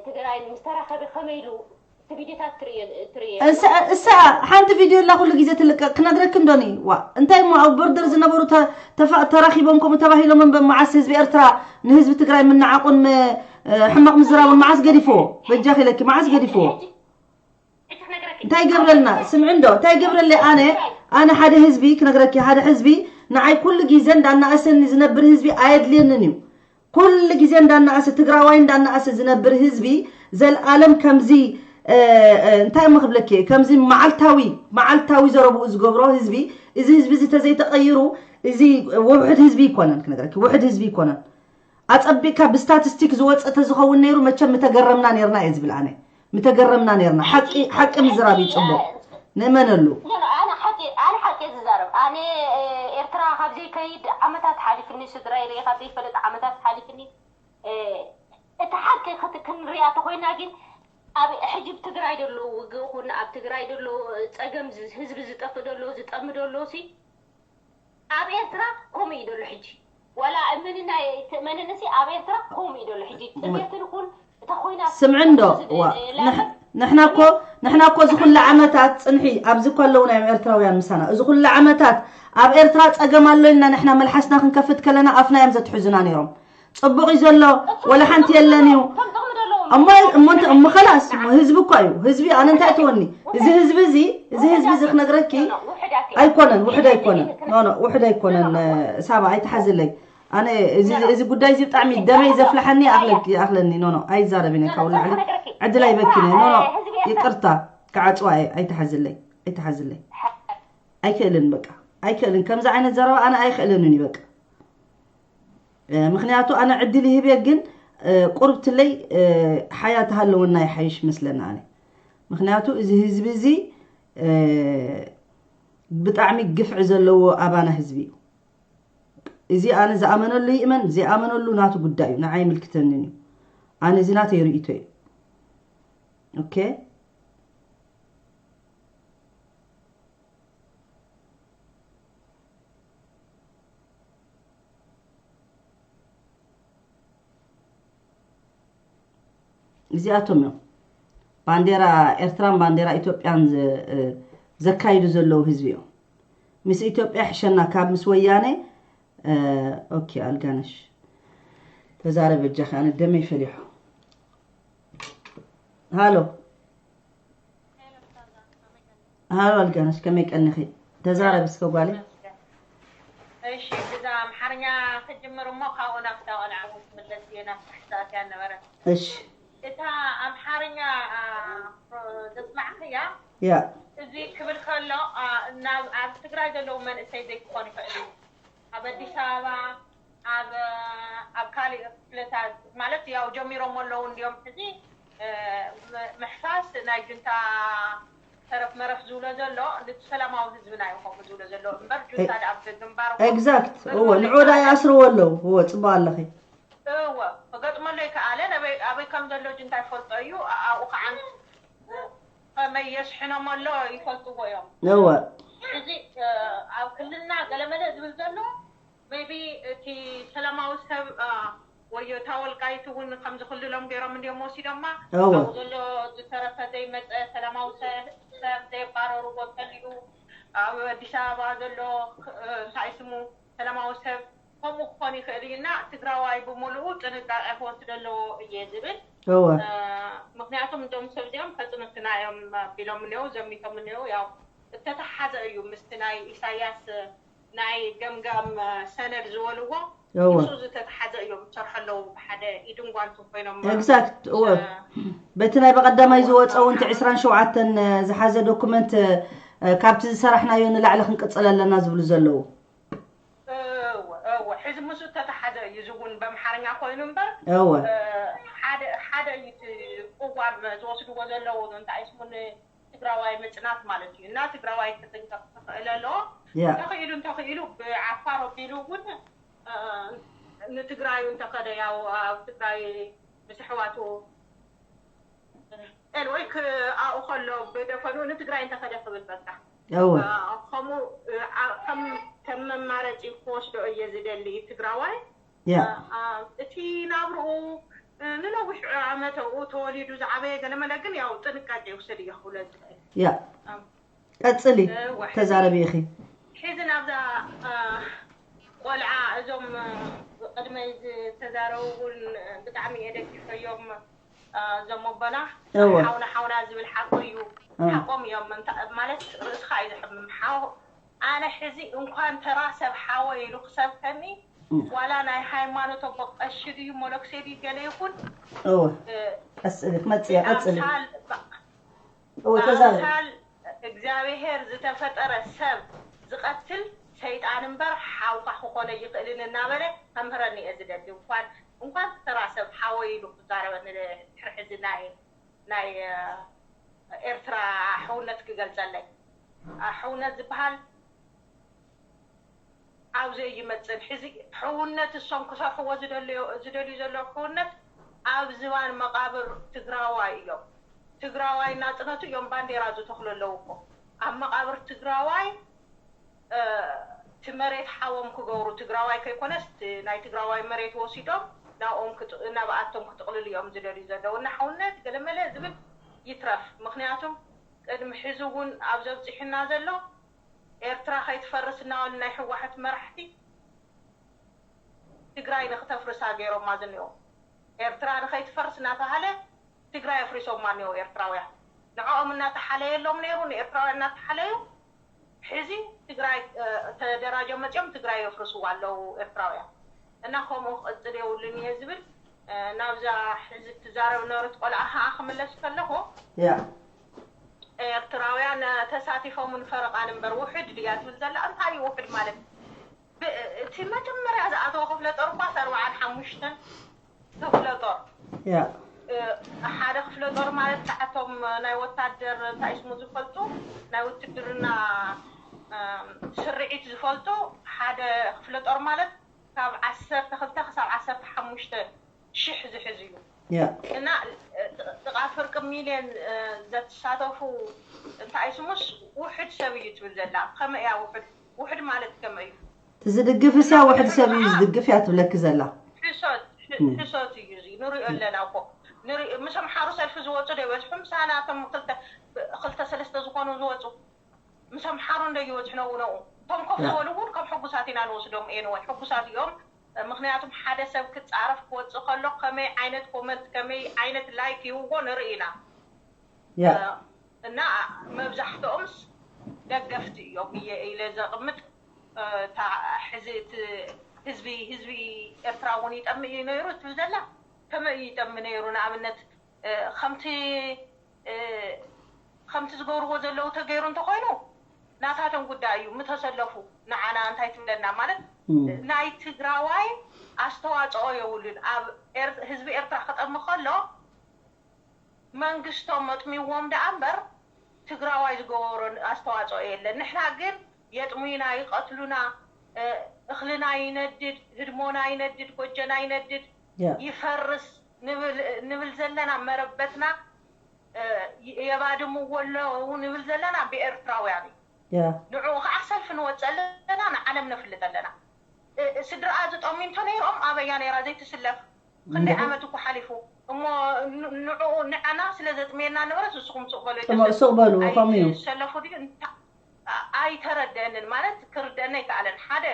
ትግራይን ምስ ተራኸበ ከመይ ኢሉ እቲ ቪድዮታት ትርእዮ ትርእዮ እሳ እሳ ሓንቲ ቪድዮ ኣላ ኩሉ ግዜ ትልቀቅ ክነግረኪ እንዶኒ ዋ እንታይ እሞ ኣብ ቦርደር ዝነበሩ ተ- ተፋ- ተራኺቦም ከምኡ ተባሂሎም እምበር መዓስ ህዝቢ ኤርትራ ንህዝቢ ትግራይ ምንዓቁን ም- ሕማቕ ምዝራቡን መዓስ ገዲፍዎ በጃኺ ኢለኪ መዓስ ገዲፍዎ እንታይ ይገብረልና ስምዒ እንዶ እንታይ ይገብረለይ ኣነ ኣነ ሓደ ህዝቢ ክነግረኪ ሓደ ህዝቢ ንዓይ ኩሉ ግዜ እንዳናእሰኒ ዝነብር ህዝቢ ኣየድልየንን እዩ ኩሉ ግዜ እንዳናእሰ ትግራዋይ እንዳናእሰ ዝነብር ህዝቢ ዘልኣለም ከምዚ እንታይ እሞ ክብለኪ ከምዚ መዓልታዊ መዓልታዊ ዘረብኡ ዝገብሮ ህዝቢ እዚ ህዝቢ እዚ ተዘይተቀይሩ እዚ ውሕድ ህዝቢ ይኮነን ክነግረኪ ውሕድ ህዝቢ ይኮነን ኣጸቢቕካ ብስታትስቲክ ዝወጽእ ተዝኸውን ነይሩ መቸም ምተገረምና ነይርና እየ ዝብል ኣነ ምተገረምና ነይርና ሓቂ ሓቂ ምዝራብ እዩ ጽቡቕ ንእመነሉ ኣነ ሓቂ ኣነ ሓቂ ዝዛረብ ኣነ ኤርትራ ካብ ዘይከይድ ዓመታት ሓሊፍኒ ስድራይ ርኤ ካብ ዘይፈልጥ ዓመታት ሓሊፍኒ እቲ ሓቂ ክንሪኣ ተኮይና ግን ኣብ ሕጂ ትግራይ ደሎ ውግእ ኹን ኣብ ትግራይ ደሎ ጸገም ህዝቢ ዝጠፍ ደሎ ዝጠም ደሎ ሲ ኣብ ኤርትራ ከምኡ እዩ ዘሎ ሕጂ ዋላ እመንና ትእመንንሲ ኣብ ኤርትራ ከምኡ እዩ ዘሎ ሕጂ ጥሜትን ኩን እታ ኮይና ስምዕንዶ ንሕና እኮ ንሕና እኮ እዚ ኩሉ ዓመታት ፅንሒ ኣብዚ እኮ ኣለዉ ናይ ኤርትራውያን ምሳና እዚ ኩሉ ዓመታት ኣብ ኤርትራ ፀገም ኣሎ ኢልና ንሕና መልሓስና ክንከፍት ከለና ኣፍና እዮም ዘትሕዙና ነይሮም ፅቡቕ እዩ ዘሎ ወላ ሓንቲ የለን እዩ እሞ እሞ ከላስ ህዝቢ እኮ እዩ ህዝቢ ኣነ እንታይ ትወኒ እዚ ህዝቢ እዚ እዚ ህዝቢ እዚ ክነግረኪ ኣይኮነን ውሕድ ኣይኮነን ኖ ኖ ውሕድ ኣይኮነን ሳባ ኣይትሓዝለይ ኣነ እዚ ጉዳይ እዚ ብጣዕሚ ደመይ ዘፍልሓኒ ይኣኽለኒ ኖ ኖ ኣይዛረብን እየ ካብኡ ላዕሊ ዕድል ኣይበክን እየ ኖ ኖ ይቅርታ ክዓፅዋ እየ ኣይትሓዝለይ ኣይትሓዝለይ ኣይክእልን በቃ ኣይክእልን ከምዚ ዓይነት ዘረባ ኣነ ኣይክእልንን እዩ በቃ ምክንያቱ ኣነ ዕድል ይህብየ ግን ቁርብትለይ ሓያ ተሃለወና ይሓይሽ መስለና ኣነ። ምክንያቱ እዚ ህዝቢ እዚ ብጣዕሚ ግፍዒ ዘለዎ ኣባና ህዝቢ እዩ። እዚ ኣነ ዝኣመነሉ ይእመን ዘይኣመነሉ ናቱ ጉዳይ እዩ፣ ንዓይ ኣይምልክተንን እዩ። ኣነ እዚ ናተይ ርእይቶ እዩ። ኦኬ። እዚኣቶም እዮም ባንዴራ ኤርትራን ባንዴራ ኢትዮጵያን ዘካይዱ ዘለዉ ህዝቢ እዮም። ምስ ኢትዮጵያ ይሕሸና ካብ ምስ ወያነ። ኦኬ ኣልጋነሽ ተዛረብ በጃኻ፣ ኣነ ደመይ ፈሊሑ። ሃሎ ሃሎ ኣልጋነሽ ከመይ ቀኒኺ? ተዛረብ እስከ ጓለይ። እሺ ብዛ ኣምሓርኛ ክጅምር እሞ ካብኡ ናብታ ቆልዓ እውን ክምለስ እየ ናብታ ሕሳእትያ ነበረት። እሺ እታ ኣምሓርኛ ዘስማዕኽያ ያ እዚ ክብል ከሎ ናብ ኣብ ትግራይ ዘለዉ መንእሰይ ዘይክኾን ይኽእል እዩ። ኣብ ኣዲስ ኣበባ ኣብ ኣብ ካሊእ ክፍልታት ማለት ያው ጀሚሮም ኣለዉ እንዲዮም ሕዚ ምሕፋስ ናይ ጁንታ ተረፍ መረፍ ዝብሎ ዘሎ ነቲ ሰላማዊ ህዝብና እዩ ከምኡ ዝብሎ ዘሎ እምበር ጁንታ ደኣ ብግንባር exact እወ ንዑ ዳ ይኣስርዎ ኣለዉ እወ ጽቡቅ ኣለኺ እወ ክገጥመሉ ይከኣለ ኣበይ ከም ዘሎ ጁንታ ይፈልጦ እዩ ኣብኡ ከዓ ከመይ የስሕኖም ኣሎ ይፈልጥዎ እዮም እወ እዚ ኣብ ክልልና ገለመለ ዝብል ዘሎ maybe እቲ ሰላማዊ ሰብ ወይ እታ ወልቃይት እውን ከም ዝኽልሎም ገይሮም እንዲዮም ወሲዶማ እወ። ኣብኡ ዘሎ ዝተረፈ ዘይመፀ ሰላማዊ ሰብ ሰብ ዘየባረርዎ እንተሊኡ ኣብ ኣዲስ ኣበባ ዘሎ እንታይ ስሙ ሰላማዊ ሰብ ከምኡ ክኾን ይኽእል እዩ እና ትግራዋይ ብምሉኡ ጥንቃቄ ክወስድ ኣለዎ እየ ዝብል እወ ምክንያቱም እዞም ሰብ እዚኦም ከፅንትና እዮም ቢሎም እኒው ዘሚቶም እኒው ያው እተተሓዘ እዩ ምስቲ ናይ ኢሳያስ ናይ ገምጋም ሰነድ ዝበልዎ እወ ምስኡ ዝተተሓዘ እዮም ዝሰርሑ ኣለዉ ብሓደ ኢድን ጓንትን ኮይኖም exact እወ በቲ ናይ በቐዳማይ ዝወፀ እውን እቲ ዕስራን ሸውዓተን ዝሓዘ ዶኩመንት ካብቲ ዝሰራሕናዮ ንላዕሊ ክንቅፅል ኣለና ዝብሉ ዘለዉ እወ እወ ሕዚ ምስኡ ዝተተሓዘ እዩ እዚ እውን በምሓርኛ ኮይኑ እምበር እወ ሓደ ሓደ እዩ እቲ ቅዋም ዝወስድዎ ዘለዉ እንታይ ስሙን ትግራዋይ ምፅናት ማለት እዩ እና ትግራዋይ ክጥንቀቅ ክኽእል ኣለዎ ያ ተኽኢሉ እንተኽኢሉ ብዓፋር ኣቢሉ እውን ንትግራዩ እንተኸደ ያው ኣብ ትግራይ ምስ ኣሕዋቱ ኤልወይ ኣብኡ ከሎ ብደፈኑ ንትግራይ እንተኸደ ክብል በቃ እወ ከምኡ ከም መማረፂ ክወስዶ እየ ዝደሊ ትግራዋይ ያ እቲ ናብርኡ ንነዊሕ ዓመት ኣብኡ ተወሊዱ ዝዓበየ ገለመለ ግን ያው ጥንቃቄ ይውሰድ እየ ክብሎ ዝኽእል ያ ቀፅሊ ተዛረቢ ኢኺ ሕዚ ናብዛ ቆልዓ እዞም ቅድመይ ዝተዛረቡ እውን ብጣዕሚ እየ ደጊፈዮም እዞም ኣቦና እወ ሓውና ሓውና ዝብል ሓቁ እዩ ሓቆም እዮም ማለት ርእስኻ እዩ ዘሕምም ሓው ኣነ ሕዚ እንኳን ተራ ሰብ ሓወይ ኢሉ ክሰብከኒ ዋላ ናይ ሃይማኖት ኣቦ ቀሺ ድዩ መለክሴ ድዩ ገለ ይኹን እወ ቀስ ኢልክ መፅያ ቀፅሊ ኣምሳል እወ ተዛረቢ ኣምሳል እግዚኣብሔር ዝተፈጠረ ሰብ ዝቐትል ሰይጣን እምበር ሓውካ ክኾነ ይኽእልን እናበለ ከምህረኒ እየ ዝደሊ እንኳን እንኳን ተራ ሰብ ሓወይ ኢሉ ክዛረበኒ ድሕሪ ሕዚ ናይ ናይ ኤርትራ ሕውነት ክገልፀለይ ሕውነት ዝበሃል ኣብዘይ ይመፅን ሕዚ ሕውነት እሶም ክሰርሕዎ ዝደልዩ ዘለዉ ሕውነት ኣብ ዝባን መቃብር ትግራዋይ እዮም ትግራዋይ ናፅነቱ እዮም ባንዴራ ዝተኽሉ ኣለዉ እኮ ኣብ መቃብር ትግራዋይ እቲ መሬት ሓዎም ክገብሩ ትግራዋይ ከይኮነስ ናይ ትግራዋይ መሬት ወሲዶም ናብኦም ናብኣቶም ክጥቕልሉ እዮም ዝደልዩ ዘለዉ እና ሕውነት ገለመለ ዝብል ይትረፍ ምክንያቱም ቅድሚ ሕዚ እውን ኣብ ዘብፅሑና ዘሎ ኤርትራ ከይትፈርስ እናበሉ ናይ ህወሓት መራሕቲ ትግራይ ንክተፍርሳ ገይሮማ ዝኒኦ ኤርትራ ንከይትፈርስ እናተባሃለ ትግራይ ኣፍሪሶማ እኒኦ ኤርትራውያን ንዕኦም እናተሓለየሎም ነይሩ ንኤርትራውያን እናተሓለዩ ሕዚ ትግራይ ተደራጀ መፅኦም ትግራይ የፍርስዋ ኣለዉ ኤርትራውያን እና ከምኡ ክቅፅል የብሉን እየ ዝብል ናብዛ ሕዚ ትዛረብ ነበረት ቆልዓ ከዓ ክምለስ ከለኹ ያ ኤርትራውያን ተሳቲፎምን ፈረቃን እምበር ውሕድ ድያ ትብል ዘላ እንታይ እዩ ውሕድ ማለት እቲ መጀመርያ ዝኣተወ ክፍለ ጦር እኳ ኣርባዓን ሓሙሽተን ክፍለ ጦር ያ ሓደ ክፍለ ጦር ማለት ከዓቶም ናይ ወታደር እንታይ ስሙ ዝፈልጡ ናይ ውትድርና ስርዒት ዝፈልጡ ሓደ ክፍለ ጦር ማለት ካብ ዓሰርተ ክልተ ክሳብ ዓሰርተ ሓሙሽተ ሽሕ ዝሕዝ እዩ ያ እና ጥቓ ፍርቂ ሚልዮን ዘተሳተፉ እንታይ ስሙስ ውሕድ ሰብ እዩ ትብል ዘላ። ከመይ እያ ውሕድ ውሕድ ማለት ከመይ እዩ? ትዝድግፍስ ያ ውሕድ ሰብ እዩ ዝድግፍ እያ ትብለኪ ዘላ። ሕሶት ሕሶት እዩ እዚ ንሪኦ ኣለና እኮ። ንሪኦ ምስ ኣምሓሩ ሰልፊ ዝወፁ ዶ ይበዝሑ? ምሳና እቶም ክልተ ክልተ ሰለስተ ዝኾኑ ዝወፁ ምስ ኣምሓሩ እንዶ ይበዝሑ ነኡ ነኡ። እቶም ኮፍ ያ። ዝበሉ እውን ከም ሕጉሳት ኢና ንወስዶም። ኤንወይ ሕጉሳት እዮም። ምክንያቱም ሓደ ሰብ ክፃረፍ ክወፅእ ከሎ ከመይ ዓይነት ኮመንት ከመይ ዓይነት ላይክ ይህቦ ንርኢ ኢና። ያ እና መብዛሕትኦምስ ደገፍቲ እዮም እየ ኢለ ዘቕምጥ። እታ ሕዚ እቲ ህዝቢ ህዝቢ ኤርትራ እውን ይጠምእ እዩ ነይሩ ትብል ዘላ። ከመይ እዩ ይጠምእ ነይሩ? ንኣብነት ከምቲ ከምቲ ዝገብርዎ ዘለዉ ተገይሩ እንተኮይኑ ናታቶም ጉዳይ እዩ። ምተሰለፉ ንዓና እንታይ ትብለና ማለት ናይ ትግራዋይ ኣስተዋፅኦ የብሉን ኣብ ኤር- ህዝቢ ኤርትራ ክጠሚ ከሎ መንግስቶም መጥሚዎም ደኣ እምበር ትግራዋይ ዝገበሮ ኣስተዋፅኦ የለን። ንሕና ግን የጥሙዩና፣ ይቐትሉና፣ እኽልና ይነድድ፣ ህድሞና ይነድድ፣ ጎጀና ይነድድ፣ ያ ይፈርስ ንብል ንብል ዘለና መረበትና የባድምዎ ኣለዉ ንብል ዘለና ብኤርትራውያን እዩ። ያ ንዕኡ ከዓ ሰልፊ ንወፅእ ኣለና፣ ንዓለም ነፍልጥ ኣለና። ስድርኣ ዝጠምዩ እንተነይሮም ኣበያ ነይራ ዘይትስለፍ? ክንደይ እንድዒ። ዓመት እኮ ሓሊፉ እሞ ን- ንዕኡ ንዓና ስለ ዘጥምየና ንብረት ንስኹም ሱቕ በሉ ጥሞ ሱቕ በሉ ከምኡ እዩ ኣይትሰለፉ ድዩ? እንታ- ኣይተረደአንን ማለት ክርደአና ኣይከኣለን። ሓደ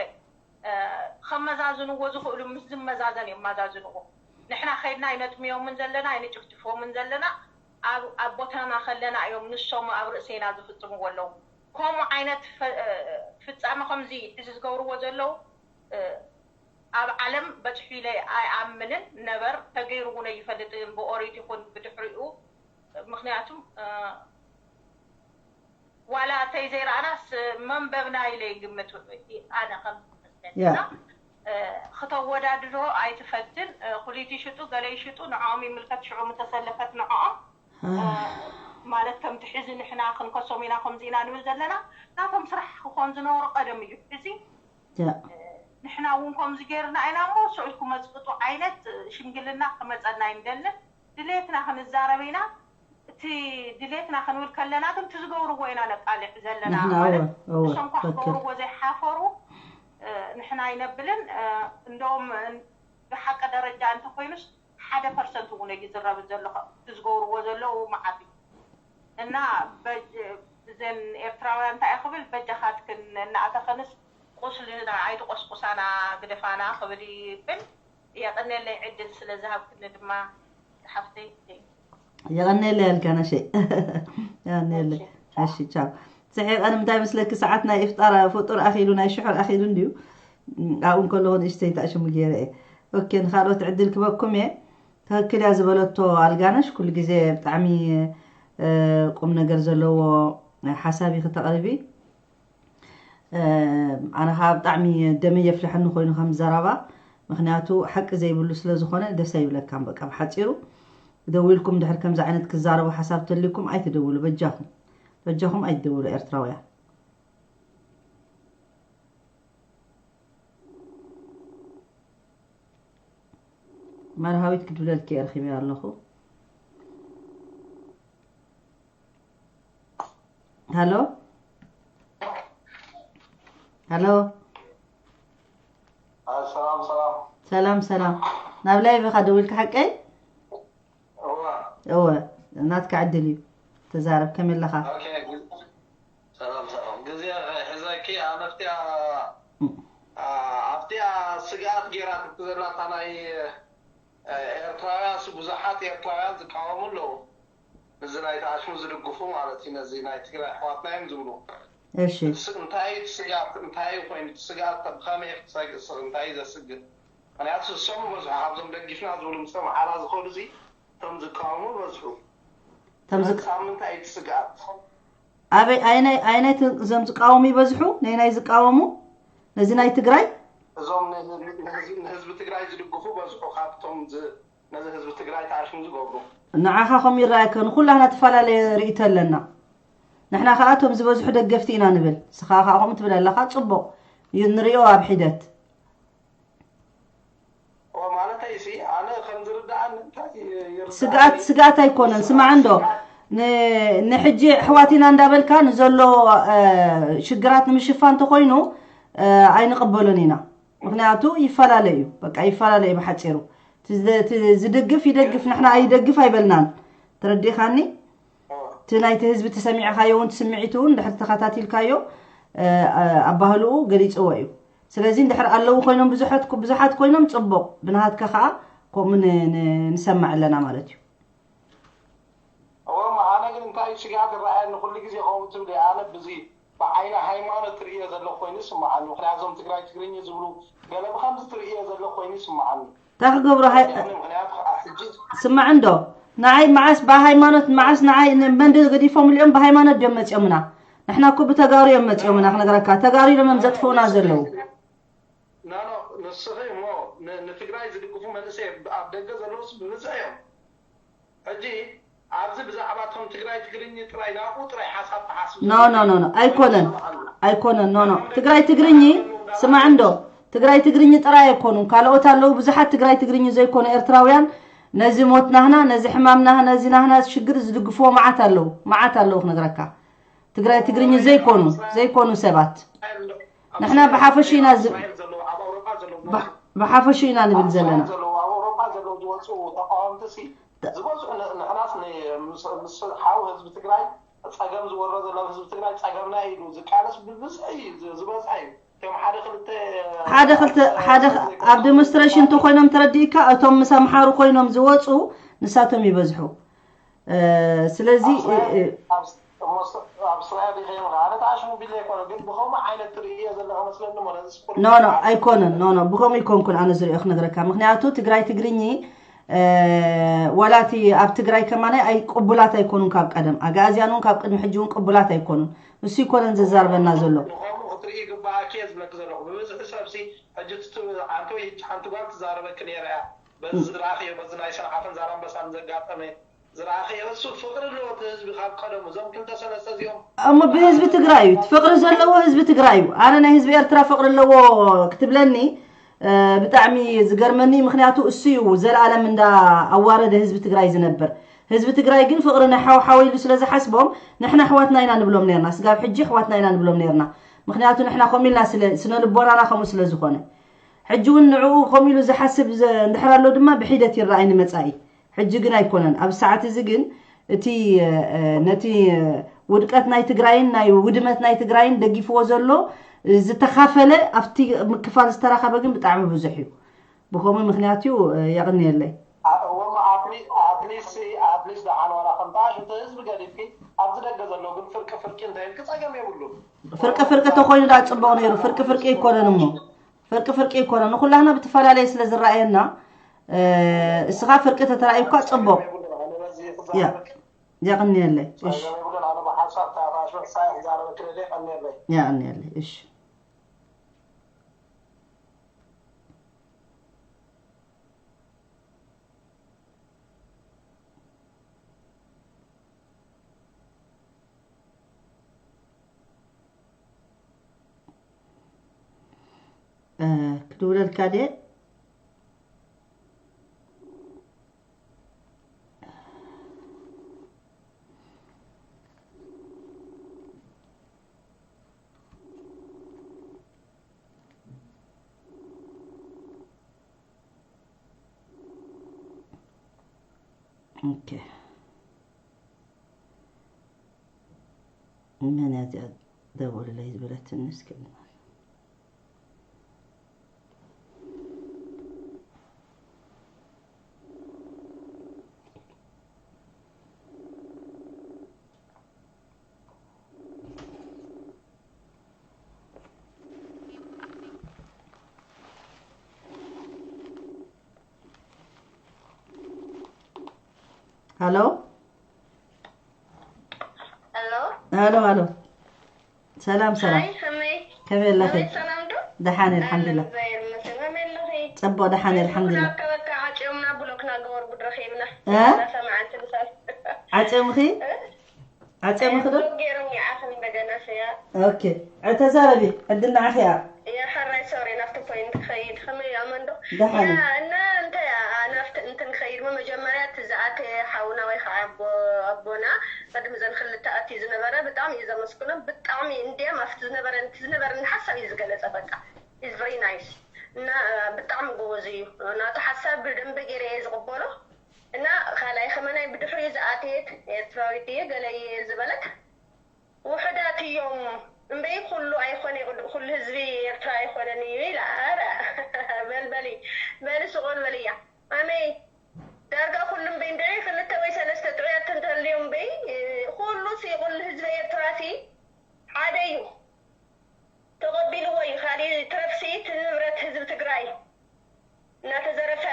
ከመዛዝንዎ ዝኽእሉ ምስ ዝመዛዘን የመዛዝንዎ። ንሕና ከይድና ኣይነጥምዮምን ዘለና ኣይንጭፍጭፎምን ዘለና ኣብ ኣብ ቦታና ከለና እዮም ንሶም ኣብ ርእሰና ዝፍፅምዎ ኣለዉ። ከምኡ ዓይነት ፍፃመ ከምዚ ሕዚ ዝገብርዎ ዘለዉ ኣብ ዓለም በፅሑ ኢለ ኣይኣምንን ነበር። ተገይሩ እውን ኣይፈልጥን ብኦሪት ይኹን ብድሕሪኡ። ምክንያቱም ዋላ ተይ ዘይረኣናስ መንበብና ኢለ ይግምት። ኣነ ከም ያ ክተወዳድሮ ኣይትፈትን። ኩሊት ይሽጡ ገለ ይሽጡ ንዕኦም ይምልከት። ሽዑ ምተሰለፈት ንዕኦም ማለት ከምቲ ሕዚ ንሕና ክንከሶም ኢና ከምዚ ኢና ንብል ዘለና ናቶም ስራሕ ክኾን ዝነበሩ ቀደም እዩ። ሕዚ ያ ንሕና እውን ከምዚ ገይርና ኢና እሞ ስዑድ ክመፅጡ ዓይነት ሽምግልና ክመፀና ኣይንደልን። ድሌትና ክንዛረብ ኢና። እቲ ድሌትና ክንብል ከለና ግን እቲ ዝገብርዎ ኢና ነቃልዕ ዘለና ንሕና ማለት እወ እወ እሶም ኳ ትክክል ክገብርዎ ዘይሓፈሩ ንሕና ኣይነብልን። እንደውም ብሓቂ ደረጃ እንተኮይኑስ ሓደ ፐርሰንት እውን ኣይዝረብን ዘሎ። እቲ ዝገብርዎ ዘለዉ መዓት እዩ እና በጅ- እዘን ኤርትራውያን እንታይ ክብል በጃኻትክን እናኣተኸንስ ቁስልና ኣይትቆስቁሳና ግደፋና ክብል ይብል። የቐንየለይ ዕድል ስለ ዝሃብክኒ ድማ ሓፍተይ። የቐንየለይ ኣልጋነሸይ የቐንየለይ። እሺ ቻው። ስሒቐ ንምንታይ መስለኪ ሰዓት ናይ ኢፍጣር ፍጡር ኣኺሉ ናይ ሽሑር ኣኺሉ እንድዩ። ኣብኡ እንከለኹ ንእሽተይ ተኣሽሙ ገይረ እየ። ኦኬ ንኻልኦት ዕድል ክበኩም እየ። ትኽክል እያ ዝበለቶ ኣልጋነሽ ኩሉ ግዜ ብጣዕሚ ቁም ነገር ዘለዎ ሓሳብ ኢኺ ተቕርቢ። ኣነ ከዓ ብጣዕሚ ደመይ የፍልሐኒ ኮይኑ ከም ዘረባ ምክንያቱ ሓቂ ዘይብሉ ስለ ዝኾነ ደስ ኣይብለካን በቃ ብሓፂሩ ደዊልኩም ድሕር ከምዚ ዓይነት ክዛረቡ ሓሳብ ተልይኩም ኣይትደውሉ በጃኹም በጃኹም ኣይትደውሉ ኤርትራውያን መርሃዊት ክድብለልኪ እየ ረኺበያ ኣለኹ ሃሎ ሃሎ ሰላም ሰላም ሰላም ሰላም ናብ ላይቭ ኢኻ ደዊልካ ሓቀይ እዋ እወ ናትካ ዕድል እዩ ተዛረብ ከመይ ኣለኻ ኦኬ ግዜ ሰላም ሰላም ግዜ ሕዘኪ ኣነፍቲያ ኣብቲያ ስግኣት ገይራ ትብቲ ዘላ እታ ናይ ኤርትራውያን ሲ ብዙሓት ኤርትራውያን ዝቃወሙ ኣለዉ። እዚ ናይ ተኣሽሙ ዝድግፉ ማለት እዩ። ነዚ ናይ ትግራይ ኣሕዋትና እዮም ዝብሉ። እሺ ስ- እንታይ እዩ እቲ ስግኣት? እንታይ እዩ ኮይኑ እቲ ስግኣት? ብኸመይ እዩ ክትሰግእ? ስ- እንታይ እዩ ዘስግእ? ምክንያቱ ዝሰሙ በዝሑ ካብዞም ደጊፍና ዝብሉ ምስ ኣምሓራ ዝኸዱ እዚ እቶም ዝቃወሙ በዝሑ። እቶም ዝቅ- ሳብ ምንታይ እዩ እቲ ስግኣት? ኣበይ ኣይናይ ኣይናይ ት- እዞም ዝቃወሙ ይበዝሑ ናይ ናይ ዝቃወሙ ነዚ ናይ ትግራይ እዞም ንህዝቢ ትግራይ ዝድግፉ በዝሑ ካብቶም ነዚ ህዝቢ ትግራይ ታሽም ዝገብሩ። ንዓኻ ከም ይረኣየካ ንኩላህና ተፈላለየ ርእይቶ ኣለና። ንሕና ከዓ እቶም ዝበዝሑ ደገፍቲ ኢና ንብል። ስኻ ከዓ ከምኡ ትብል ኣለኻ፣ ፅቡቕ እዩ፣ ንሪኦ ኣብ ሒደት። ማለተይ ሲ ኣነ ከም ዝርዳኣኒ እንታይ ስግኣት ስግኣት ኣይኮነን። ስማዕ እንዶ ንሕጂ ኣሕዋት ኢና እንዳበልካ ንዘሎ ሽግራት ንምሽፋን እንተኮይኑ ኣይንቕበሎን ኢና። ምክንያቱ ይፈላለ እዩ፣ በቃ ይፈላለ እዩ። ብሓፂሩ ዝድግፍ ይደግፍ፣ ንሕና ኣይደግፍ ኣይበልናን። ተረዲእካኒ? እቲ ናይቲ ህዝቢ ተሰሚዕካዮ እውን ትስምዒቱ እውን ድሕሪ ተኸታቲልካዮ ኣባህልኡ ገሊፅዎ እዩ። ስለዚ እንድሕር ኣለዉ ኮይኖም ብዙሓት ብዙሓት ኮይኖም ፅቡቕ፣ ብናሃትካ ከዓ ከምኡ ንሰማዕ ኣለና ማለት እዩ። እወ ኣነ ግን እንታይ ስግኣት ይረኣየኒ ኩሉ ግዜ ከምኡ ትብል ኣነ ብዚ ብዓይኒ ሃይማኖት ትርእዮ ዘሎ ኮይኑ ይስምዓኒ። ምክንያቱ እዞም ትግራይ ትግርኛ ዝብሉ ገለ ብከምዚ ትርእዮ ዘሎ ኮይኑ ይስምዓኒ። እንታይ ክገብሩ ሃይ- ምክንያቱ ከዓ ሕጂ ስማዕ እንዶ ንዓይ መዓስ ብሃይማኖት መዓስ ንዓይ ንመንዲ ገዲፎም ኢሎም ብሃይማኖት ድዮም መፂኦምና? ንሕና እኮ ብተጋሩ እዮም መፂኦምና ክነግረካ። ተጋሩ ኢሎም እዮም ዘጥፍኡና ዘለዉ። ኖ ኖ ንስኺ እሞ ን- ንትግራይ ዝድግፉ መንእሰይ ኣብ ደገ ዘለውስ ብብዝሒ እዮም። ሕጂ ኣብዚ ብዛዕባ እቶም ትግራይ ትግርኝ ጥራይ ናብኡ ጥራይ ሓሳብ ተሓስብ ኖ ኖ ኖ ኖ ኣይኮነን ኣይኮነን ኖ ኖ ትግራይ ትግርኝ ስማዕ እንዶ ትግራይ ትግርኝ ጥራይ ኣይኮኑን ካልኦት ኣለዉ ብዙሓት ትግራይ ትግርኝ ዘይኮኑ ኤርትራውያን ነዚ ሞት ናህና ነዚ ሕማም ናህና ነዚ ናህና ሽግር ዝድግፍዎ መዓት ኣለዉ መዓት ኣለዉ ክነግረካ ትግራይ ትግርኝ ዘይኮኑ ዘይኮኑ ሰባት ንሕና ብሓፈሹ ኢና ዝ- ብሓፈሹ ኢና ንብል ዘለና ዝበዝሑ ንሕናስ ምስ ሓው ህዝቢ ትግራይ ፀገም ዝወሮ ዘሎ ህዝቢ ትግራይ ፀገምና ኢሉ ዝቃለስ ብብዝሒ ዝበዝሐ እዩ እቶም ሓደ ክልተ ሓደ ክልተ ሓደ ኣብ ዴሞንስትሬሽን እንተኮይኖም ተረዲእካ እቶም ምስ ኣምሓሩ ኮይኖም ዝወፁ ንሳቶም ይበዝሑ ስለዚ ኖ ኖ ኣይኮነን ኖ ኖ ብከምኡ ይኮንኩን ኣነ ዝሪኦ ክነግረካ ምክንያቱ ትግራይ ትግርኝ ዋላ እቲ ኣብ ትግራይ ከማናይ ኣይ ቅቡላት ኣይኮኑን ካብ ቀደም ኣግኣዝያን እውን ካብ ቅድሚ ሕጂ እውን ቅቡላት ኣይኮኑን እሱ ይኮነን ዘዛርበና ዘሎ ሕጂ ሓንቲ ጓል ትዛረበኪ ነይራ እያ በዚ ዝረኣኽዮ በዚ ናይ ሰንዓፈን ዛላምበሳን ዘጋጠመ ዝረኣኽዮ እሱ ፍቕሪ ኣለዎ እቲ ህዝቢ ካብ ቀደሙ እዞም ክልተ ሰለስተ እዚኦም እሞ ብህዝቢ ትግራይ እዩ ፍቕሪ ዘለዎ ህዝቢ ትግራይ እዩ ኣነ ናይ ህዝቢ ኤርትራ ፍቕሪ ኣለዎ ክትብለኒ ብጣዕሚ ዝገርመኒ ምክንያቱ እሱ እዩ ዘለኣለም እንዳ ኣዋረደ ህዝቢ ትግራይ ዝነብር ህዝቢ ትግራይ ግን ፍቕሪ ናይ ሓው ሓወ ኢሉ ስለ ዝሓስቦም ንሕና ኣሕዋትና ኢና ንብሎም ነርና ስጋብ ሕጂ ኣሕዋትና ኢና ንብሎም ነርና ምክንያቱ ንሕና ከምኡ ኢልና ስነ ልቦናና ከምኡ ስለ ዝኾነ ሕጂ እውን ንዕኡ ከምኡ ኢሉ ዝሓስብ እንድሕር ኣሎ ድማ ብሒደት ይረኣይ ንመፃኢ ሕጂ ግን ኣይኮነን ኣብዚ ሰዓት እዚ ግን እቲ ነቲ ውድቀት ናይ ትግራይን ናይ ውድመት ናይ ትግራይን ደጊፍዎ ዘሎ ዝተኻፈለ ኣብቲ ምክፋል ዝተረኸበ ግን ብጣዕሚ ብዙሕ እዩ ብከምኡ ምክንያት እዩ የቕንየለይ ኣትሊስት ኣትሊስት ደሓን ዋላ ከምታ ሽቶ ህዝቢ ገዲፍኪ ኣብዚ ደገ ዘሎ ግን ፍርቂ ፍርቂ እንታይ ኢልኪ ፀገም የብሉን ፍርቂ ፍርቂ ተኮይኑ ዳ ፅቡቅ ነይሩ ፍርቂ ፍርቂ ይኮነን እሞ ፍርቂ ፍርቂ ይኮነን ንኩላህና ብትፈላለየ ስለ ዝረኣየና እስኻ ፍርቂ ተተራእዩ እኳ ፅቡቅ የቕንየለይ እሺ የቕንየለይ እሺ ክድውለልካ ድየ ኦኬ መን እያ እዚኣ ደውልለይ ዝበለትኒ እስኪ Hello? Hello? Hello, hello. ሰላም ሰላም። ሃይ ከመይ? ከመይ ኣለኺ? ከመይ ሰላም ዶ? ደሓን እየ፣ ኣልሓምዱሊላህ። ዘየር መስል ከመይ ኣለኺ? ጽቡቕ፣ ደሓን እየ፣ ኣልሓምዱሊላህ። ከበካ ዓጭዮምና ብሎክና ገበር ጉድረኺ ይብና እ? ሰማዕንቲ ብሳል ዓጽዮምኺ? ዓጽዮምኺ ዶ? ገይሮም ይዓኽን እንደገና ስያ ኦኬ፣ ተዛረቢ፣ ዕድል ንዓኺ እያ። የሐራይ ሶሪ ናብቲ ፖይንት ክኸይድ ከመይ ኣመንዶ ደሓን። ያ እና እንታይ ናብቲ እንትን ክኸይድ መጀመርያ እቲ ዝኣተ ሓውና ወይ ከዓ ኣቦ ኣቦና ቅድሚ ዘን ክልተ ኣትዩ ዝነበረ ብጣዕሚ እዩ ዘመስግኖም። ብጣዕሚ እንዲያም ኣብቲ ዝነበረ እቲ ዝነበረ ሓሳብ እዩ ዝገለጸ። በቃ is very nice እና ብጣዕሚ ጎበዝ እዩ። ናቱ ሓሳብ ብደንበ ገይረ እየ ዝቕበሎ እና ካልኣይ ከመናይ ብድሕሪኡ ዝኣተየት ኤርትራዊት ድየ ገለ እየ ዝበለት ውሑዳት እዮም እምበይ ኩሉ ኣይኮነ ይቕድእ ኩሉ ህዝቢ ኤርትራ ኣይኮነን እዩ ኢላ። ኣረ በልበሊ በሊ ስቆል በልያ ኣመይ ዳርጋ ኩሉ እምበይ እንድዒ ክልተ ወይ ሰለስተ ጥዑያት እንተልዮም እምበይ ኩሉ ሲ ኩሉ ህዝቢ ኤርትራ ሲ ሓደ እዩ ተቐቢልዎ እዩ። ካሊእ ትረፍሲ እቲ ንብረት ህዝቢ ትግራይ እናተዘረፈ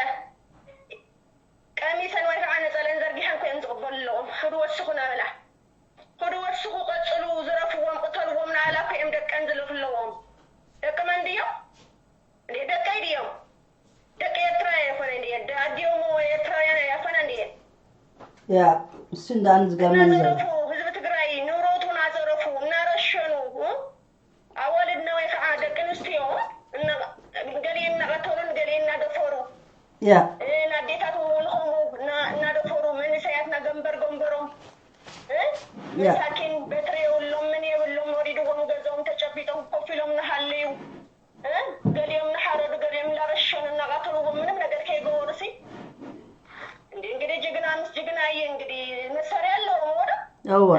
ቀሚሰን ወይ ከዓ ነፀለን ዘርጊሐን ኮይን ዝቕበሉ ኣለዎም። ክዱ ወስኹ ናበላ ክዱ ወስኹ ቀፅሉ ዝረፍዎም ቅተልዎም ናበላ ኮይም ደቀን ዝልፍ ኣለዎም። ደቂ መን ድዮም? ደቀይ ድዮም? ደቂ ኤርትራ ኣይኮነ እንድየ ኣዲኦም ኤርትራውያን ኣይኮነ እንድየ ያ እሱ እንዳን ዝገርመን ዘሎ እናዘረፉ ህዝቢ ትግራይ ንብረቱ እናዘረፉ እናረሸኑ ኣዋልድና ወይ ከዓ ደቂ ኣንስትዮ ገሊኤን እናቐተሉን ገሊኤን እናደፈሩ ያ ንኣዴታት እውን ከምኡ እናደፈሩ መንእሰያትና ገንበር ገንበሮም መሳኪን በትሪ የብሎም ምን የብሎም ወሪድዎም ገዝኦም ተጨቢጦም ኮፍ ኢሎም እናሃለዩ ገሊኦም እናሓረዱ ገሊኦም እናረሸኑ እናቐተልዎም ምንም ነገር ከይገበሩ ሲ እንዲ እንግዲህ ጅግና ምስ ጅግና እየ እንግዲህ መሳርያ ኣለዎም ወደ እወ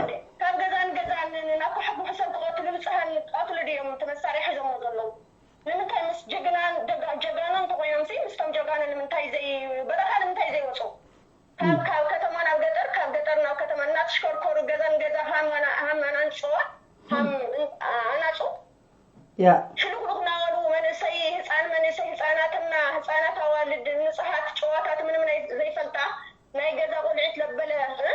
ካብ ገዛን ገዛን እናኳሕኩሑ ሰብ ክቐትሉ ንፅሃን ክቐትሉ ድዮም እቲ መሳርያ ሒዞሞ ዘለዉ ንምንታይ ምስ ጀግና ጀጋኑ እንተኮይኖም ሲ ምስቶም ጀጋኑ ንምንታይ ዘይ በረኻ ንምንታይ ዘይወፁ ካብ ካብ ከተማ ናብ ገጠር ካብ ገጠር ናብ ከተማ እናተሽከርከሩ ገዛን ገዛ ሃም ኣናፅዋ ሃም ኣናፁ ያ ሽሉኽሉኽ እናበሉ መንእሰይ ህፃን መንእሰይ ህፃናትና ህፃናት ኣዋልድ ንፁሃት ጨዋታት ምንም ናይ ዘይፈልጣ ናይ ገዛ ቆልዒት ለበለ እ?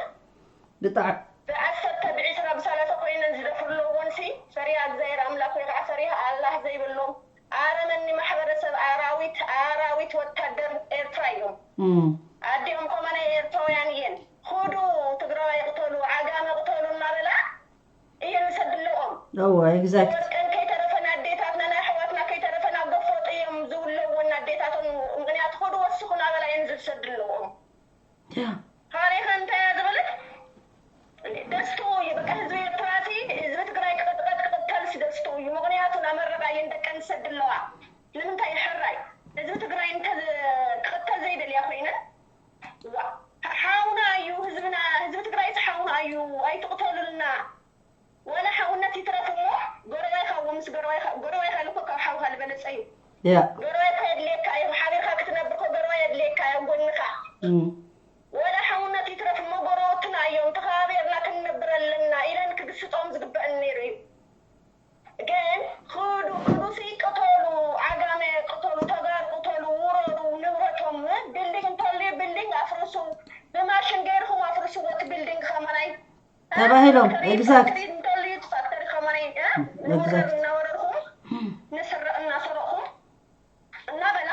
ብጣዕሚ ብዓሰርተ ብዒስራ ብሳላሳ ኮይነን ዝደፍሩ ኣለዎን ሲ ፈሪሃ እግዚኣብሔር ኣምላክ ወይ ከዓ ፈሪሃ ኣላህ ዘይብሎም ኣረመኒ ማሕበረሰብ ኣራዊት ኣራዊት ወታደር ኤርትራ እዮም እም፣ ኣዲኦም ኮመ ናይ ኤርትራውያን እየን ኹዱ ትግራዋይ ቅተሉ ዓጋመ ቅተሉ እናበላ እየን ዝሰድለኦም እወ exact ወርቀን ከይተረፈን ኣዴታትና ናይ ኣሕዋትና ከይተረፈን ኣብ ገፎጥ እዮም ዝውለዎ ኣዴታቶም ምክንያቱ ኹዱ ወስኹ እናበላ እየን ዝሰድለዎም ያ ታሪኸ እንታይ እያ ዝበለት ደስትኡ እዩ በቃ ህዝቢ ኤርትራ ሲ ህዝቢ ትግራይ ክቕጥቀጥ ክቕተል ሲ ደስትኡ እዩ ምክንያቱ ናመረቓ እየን ደቀን ዝሰድለዋ ንምንታይ ሕራይ ህዝቢ ትግራይ እንተ ክቕተል ዘይደልያ ኮይነ ዋ ሓውና እዩ ህዝብና ህዝቢ ትግራይ ሲ ሓውና እዩ ኣይትቕተሉልና ወላ ሓውነት ይትረፍ እሞ ጎረባይካ እዎ ምስ ጎረባይካ ጎረባይካ ልኮ ካብ ሓውካ ዝበለፀ እዩ ያ ጎረባይካ የድልየካ እዩ ሓቢርካ ክትነብር ከ ጎረባይ የድልየካ እዩ ኣብ ጎንካ እም፣ ወላ ሓውነት ይትረፍ እሞ ጎረወትና እዮም ተኸባቢርና ክንነብር ኣለና ኢለን ክግስጦም ዝግበአን ነይሩ እዩ ግን ክዱ ክዱሲ ቅተሉ ዓጋመ ቅተሉ ተጋሩ ቅተሉ ውረዱ ንብረቶም ቢልዲንግ እንተልዩ ቢልዲንግ ኣፍርሱ ብማሽን ገይርኩም ኣፍርስዎ እቲ ቢልዲንግ ከማናይ ተባሂሎም exact እንተልዩ ፋክተሪ ከማናይ ንወረድ እናወረድኩም ንስረቕ እናሰረቕኩም እናበላ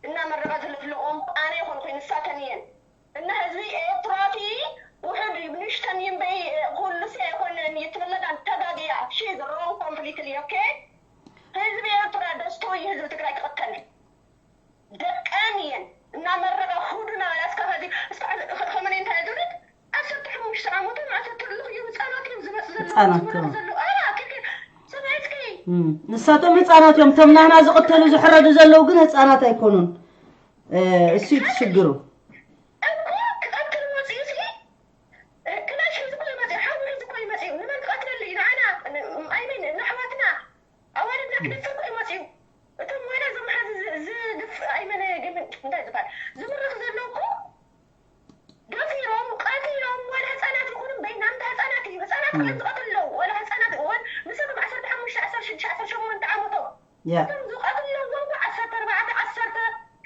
እናመረቐ ዝልፍልቖም ኣነ ይኾንኩ ንሳተን እየን እና ህዝቢ ኤርትራቲ ውሑድ እዩ ንሽተን ይንበይ ኩሉስ ኣይኮነን ይትብለና ተጋግያ she is wrong completely okay ህዝቢ ኤርትራ ደስቶ እዩ ህዝቢ ትግራይ ክቕተል ደቀን እየን እናመረቐ ሁዱና እስካ ከዚ እስካ ከመነ እንታይ ዝብለት ዓሰርተ ሓሙሽተ ዓመቶም ዓሰርተ ልኽ እዮም ህፃናት እዮም ዝመፅ ዘለዉ ህፃናት ዝመርቕ እዮም። ዘለዉ ኣላ ኬኬ ሰማዕትኪ እም፣ ንሳቶም ህፃናት እዮም እቶም ናህና ዝቕተሉ ዝሕረዱ ዘለዉ ግን ህፃናት ኣይኮኑን እ፣ እሱ እዩ እቲ ሽግሩ እኮ ክቐትል መፅኡ ሲ ክላሽ ሒዙ እኮ ይመፅኡ ሓዊ ሒዙ እኮ ይመፅኡ ንመን ክቐትለሉ እዩ ንዓና ኣይመን ንኣሕዋትና ኣዋልድና ክደፍር እኮ ይመፅኡ እቶም ዋላ እዞም ሓዚ ዝግፍ ኣይመነ ግን እንታይ ዝበሃል ዝምርኽ ዘሎ እኮ ደፊሮም ቀቲሎም ዋላ ህፃናት ይኹኑ እምበይ ናምታ ህፃናት እዩ ህፃናት እዮም ዝቐትሉ ኣለዉ ዋላ ህፃናት እወን ንሰቶም ዓሰርተ ሓሙሽተ ዓሰርተ ሽዱሽተ ዓሰርተ ሸሞንተ ዓመቶም ያ እቶም ዝቐትሉ ኣለዉ እኮ ዓሰርተ ኣርባዕተ ዓሰርተ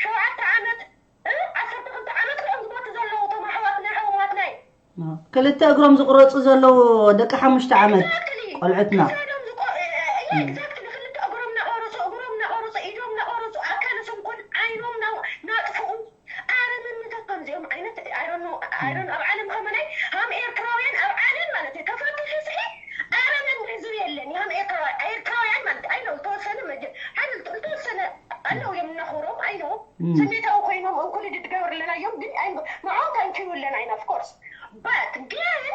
ሸውዓተ ዓመት እ? ዓሰርተ ክልተ ዓመት እዮም ዝሞቱ ዘለዉ እቶም ኣሕዋትና ኣሕዋትና እዩ ክልተ እግሮም ዝቁረፁ ዘለዉ ደቂ ሓሙሽተ ዓመት ቆልዑትና ክሳዶም ዝቆ- እ፣ እ፣ exactly ክልተ እግሮም እናቆረፁ እግሮም ስሜታዊ ኮይኖም እንኩልድድ ገበርለናዮም ግን ንዖም ታንኪዩ ኣለና ኢና of course but ግን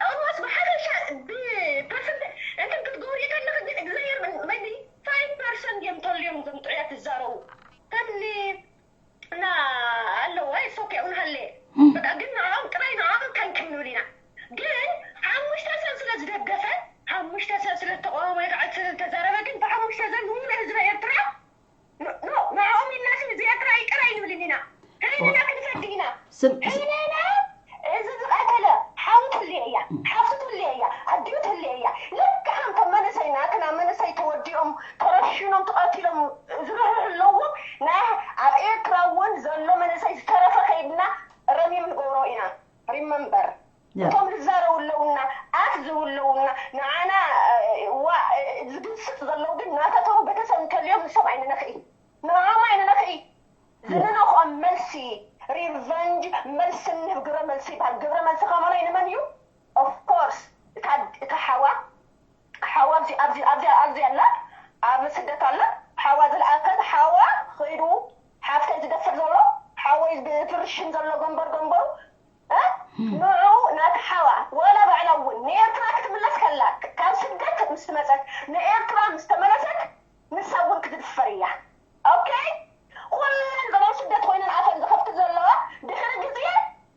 almost ብሓፈሻ ብፐርሰንት እንትን ክትገብሪ ከለኺ ግን እግዚኣብሔር maybe five percent እዮም ተልዮም እዞም ጥዑያት ዝዛረቡ ከምኒ እና ኣለዋ it's okay እውን ሃለ በቃ ግን ንዖም ጥራይ ንዖም ታንኪ ንብል ኢና ግን ሓሙሽተ ሰብ ስለ ዝደገፈ ሓሙሽተ ሰብ ስለ ዝተቃወመ ወይ ከዓ ስለ ዝተዛረበ ግን ብሓሙሽተ ሰብ ንሙሉእ ህዝቢ ኤርትራ ንኦም ኢልናሲ እዚ ኤርትራ ይቅር ኣይንብልን ኢና። ህሊና ክንፈዲ ኢና። ህሊና እዚ ዝቀተለ ሓው ትህልየ እያ፣ ሓፍቲ ትህልየ እያ፣ ኣዲኡ ትህልየ እያ። ልክዕ ከም መንእሰይ ናትና መንእሰይ ተወዲኦም ተረሽኖም ተቀቲሎም ዝርሕርሑ ኣለዎም። ናይ ኣብ ኤርትራ እውን ዘሎ መንእሰይ ዝተረፈ ከይድና ረሚም ንገብሮ ኢና። Remember እቶም ዝዛረቡ ኣለውና ኣፍ ዝብለውና ንዓና ዋ ዝግስጥ ዘለዉ ግን ናታቶም ቤተሰብ እንተልዮም ንሶም ኣይንነኽኢ ንዖም ኣይንነኽኢ ዝንነኽኦም መልሲ revenge መልሲ እንህብ ግብረ መልሲ ይበሃል ግብረ መልሲ ከመሎ ንመን እዩ of course እታ ሓዋ ሓዋ ኣብዚ ኣላ ኣብ ስደት ኣላ ሓዋ ዝለኣከት ሓዋ ኸይዱ ሓፍተይ ዝደፍር ዘሎ ሓወይ ዝርሽን ዘሎ ገንበር ገንበሩ ንዑ ናቲ ሓዋ ዋላ ባዕላ እውን ንኤርትራ ክትምለስ ከላ ካብ ስደት ምስ መፀት ንኤርትራ ምስ ተመለሰት ንሳ እውን ክትድፈር እያ okay ኩለን ዘለዋ ስደት ኮይነን ኣፈን ዝኸፍት ዘለዋ ድሕሪ ግዜ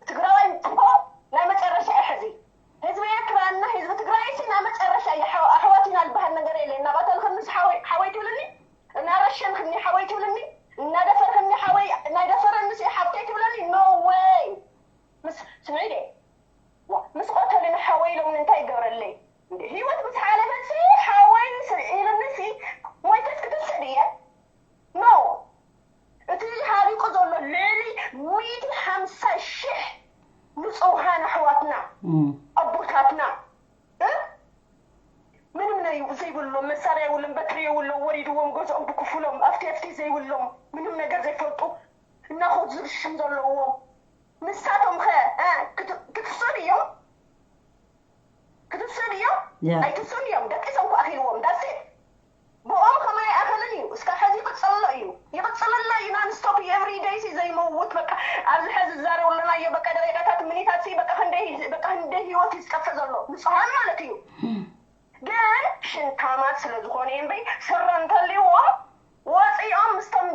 ትግራዋይ ምጥፎ ናይ መጨረሻ እዩ ሕዚ ህዝቢ ኤርትራ እና ህዝቢ ትግራይ ሲ ናይ መጨረሻ እዩ ኣሕዋት ኢና ዝበሃል ነገር የለ እናቐተልክንስ ሓወይ ትብልኒ እናረሸንክኒ ሓወይ ትብልኒ እናደፈርክኒ ሓወይ ናይ ደፈረንስ ሓብተይ ትብለኒ no way ምስ ስምዒ ምስ ቆተሉኒ ሓወይ ኢሎም እንታይ ይገብረለይ ህይወት ምስ ሓለፈት ሓወይ ኢሉንሲ ሞይተስ ክትስእ ድየ no እቲ ሓሪቁ ዘሎ ልዕሊ ሚእቲ ሓምሳ ሽሕ ንፅውሃን ኣሕዋትና ኣቦታትና ምንም ናይ ዘይብሎም መሳርያ የብሎም በትሪ የብሎም ወሪድዎም ገዝኦም ብክፍሎም ኣብቲ ኣብቲ ዘይብሎም ምንም ነገር ዘይፈልጡ እናኸዱ ዝርሽም ዘለዎም ንሳቶም ኸ ክትፍሱን እዮም ክትፍሱን እዮም ኣይትፍሱን እዮም ደቂሶም ክኣኺልዎም ዳሴ ብኦም ከማይ ኣኸልን እዩ እስካ ሕዚ ይቅፅልሎ እዩ ይቅፅልሎ እዩ ናንስቶፕ እዩ every day ሲ ዘይመውት በቃ ኣብዚ ሕዚ ዝዛረቡ ኣለናዮ በቃ ደቂቃታት ሚኒታት ሲ በቃ ክንደይ በቃ ክንደይ ህይወት እዩ ዝጠፍእ ዘሎ ንፁሃን ማለት እዩ ግን ሽንታማት ስለ ዝኾኑ እዮም በይ ስረ እንተልዎም ወፂኦም ምስቶም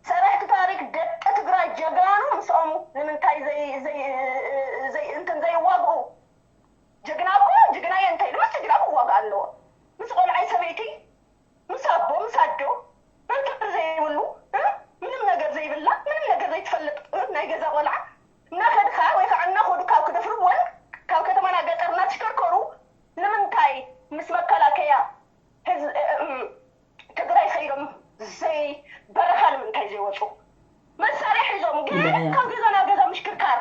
ሰረሕቲ ታሪክ ደቂ ትግራይ ጀጋኑ ምስኦም ንምንታይ እንትን ዘይዋግኡ ጅግና እኮ ጅግና እየ እንተይሉ ምስ ጅግና ክዋጋእ ኣለዎ ምስ ቆልዓይ ሰበይቲ ምስ ኣቦ ምስ ኣዶ በትሪ ዘይብሉ ምንም ነገር ዘይብላ ምንም ነገር ዘይትፈልጥ ናይ ገዛ ቆልዓ እናኸድካ ወይ ከዓ እናኸዱ ካብ ክደፍርወን ካብ ከተማና ገጠር እናተሽከርከሩ ንምንታይ ምስ መከላከያ ትግራይ ከይዶም ዘይ በረኻ ንምንታይ ዘይወፁ መሳርያ ሒዞም ግን ካብ ገዛ ናብ ገዛ ምሽክርካር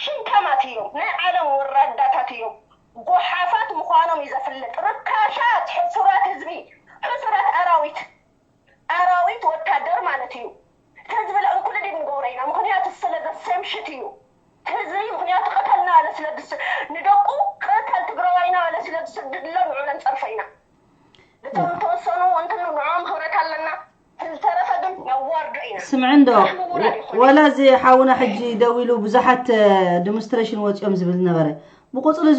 ሽንታማት እዮም ናይ ዓለም ወራዳታት እዮም ጎሓፋት ምዃኖም እዩ ዘፍልጥ ርካሻት ሕሱራት ህዝቢ ሕሱራት ኣራዊት ኣራዊት ወታደር ማለት እዩ ህዝቢ ለእንኩልድ ንገብሮ ኢና ምክንያቱ ስለ ዘሰምሽት እዩ ህዝቢ ምክንያቱ ቅተልና ኣለ ስለ ንደቁ ቅተል ትግራዋይና ኣለ ስለ ዝስድድሎ ንዑለን ፀርፈ ኢና እቶም ተወሰኑ እንትን ንዖም ክብረት ኣለና ዝተረፈ ግን ነዋርዶ ኢና ስምዒ እንዶ ወላ እዚ ሓውና ሕጂ ደው ኢሉ ብዙሓት ዲሞንስትሬሽን ወፂኦም ዝብል ነበረ ብቁፅሪ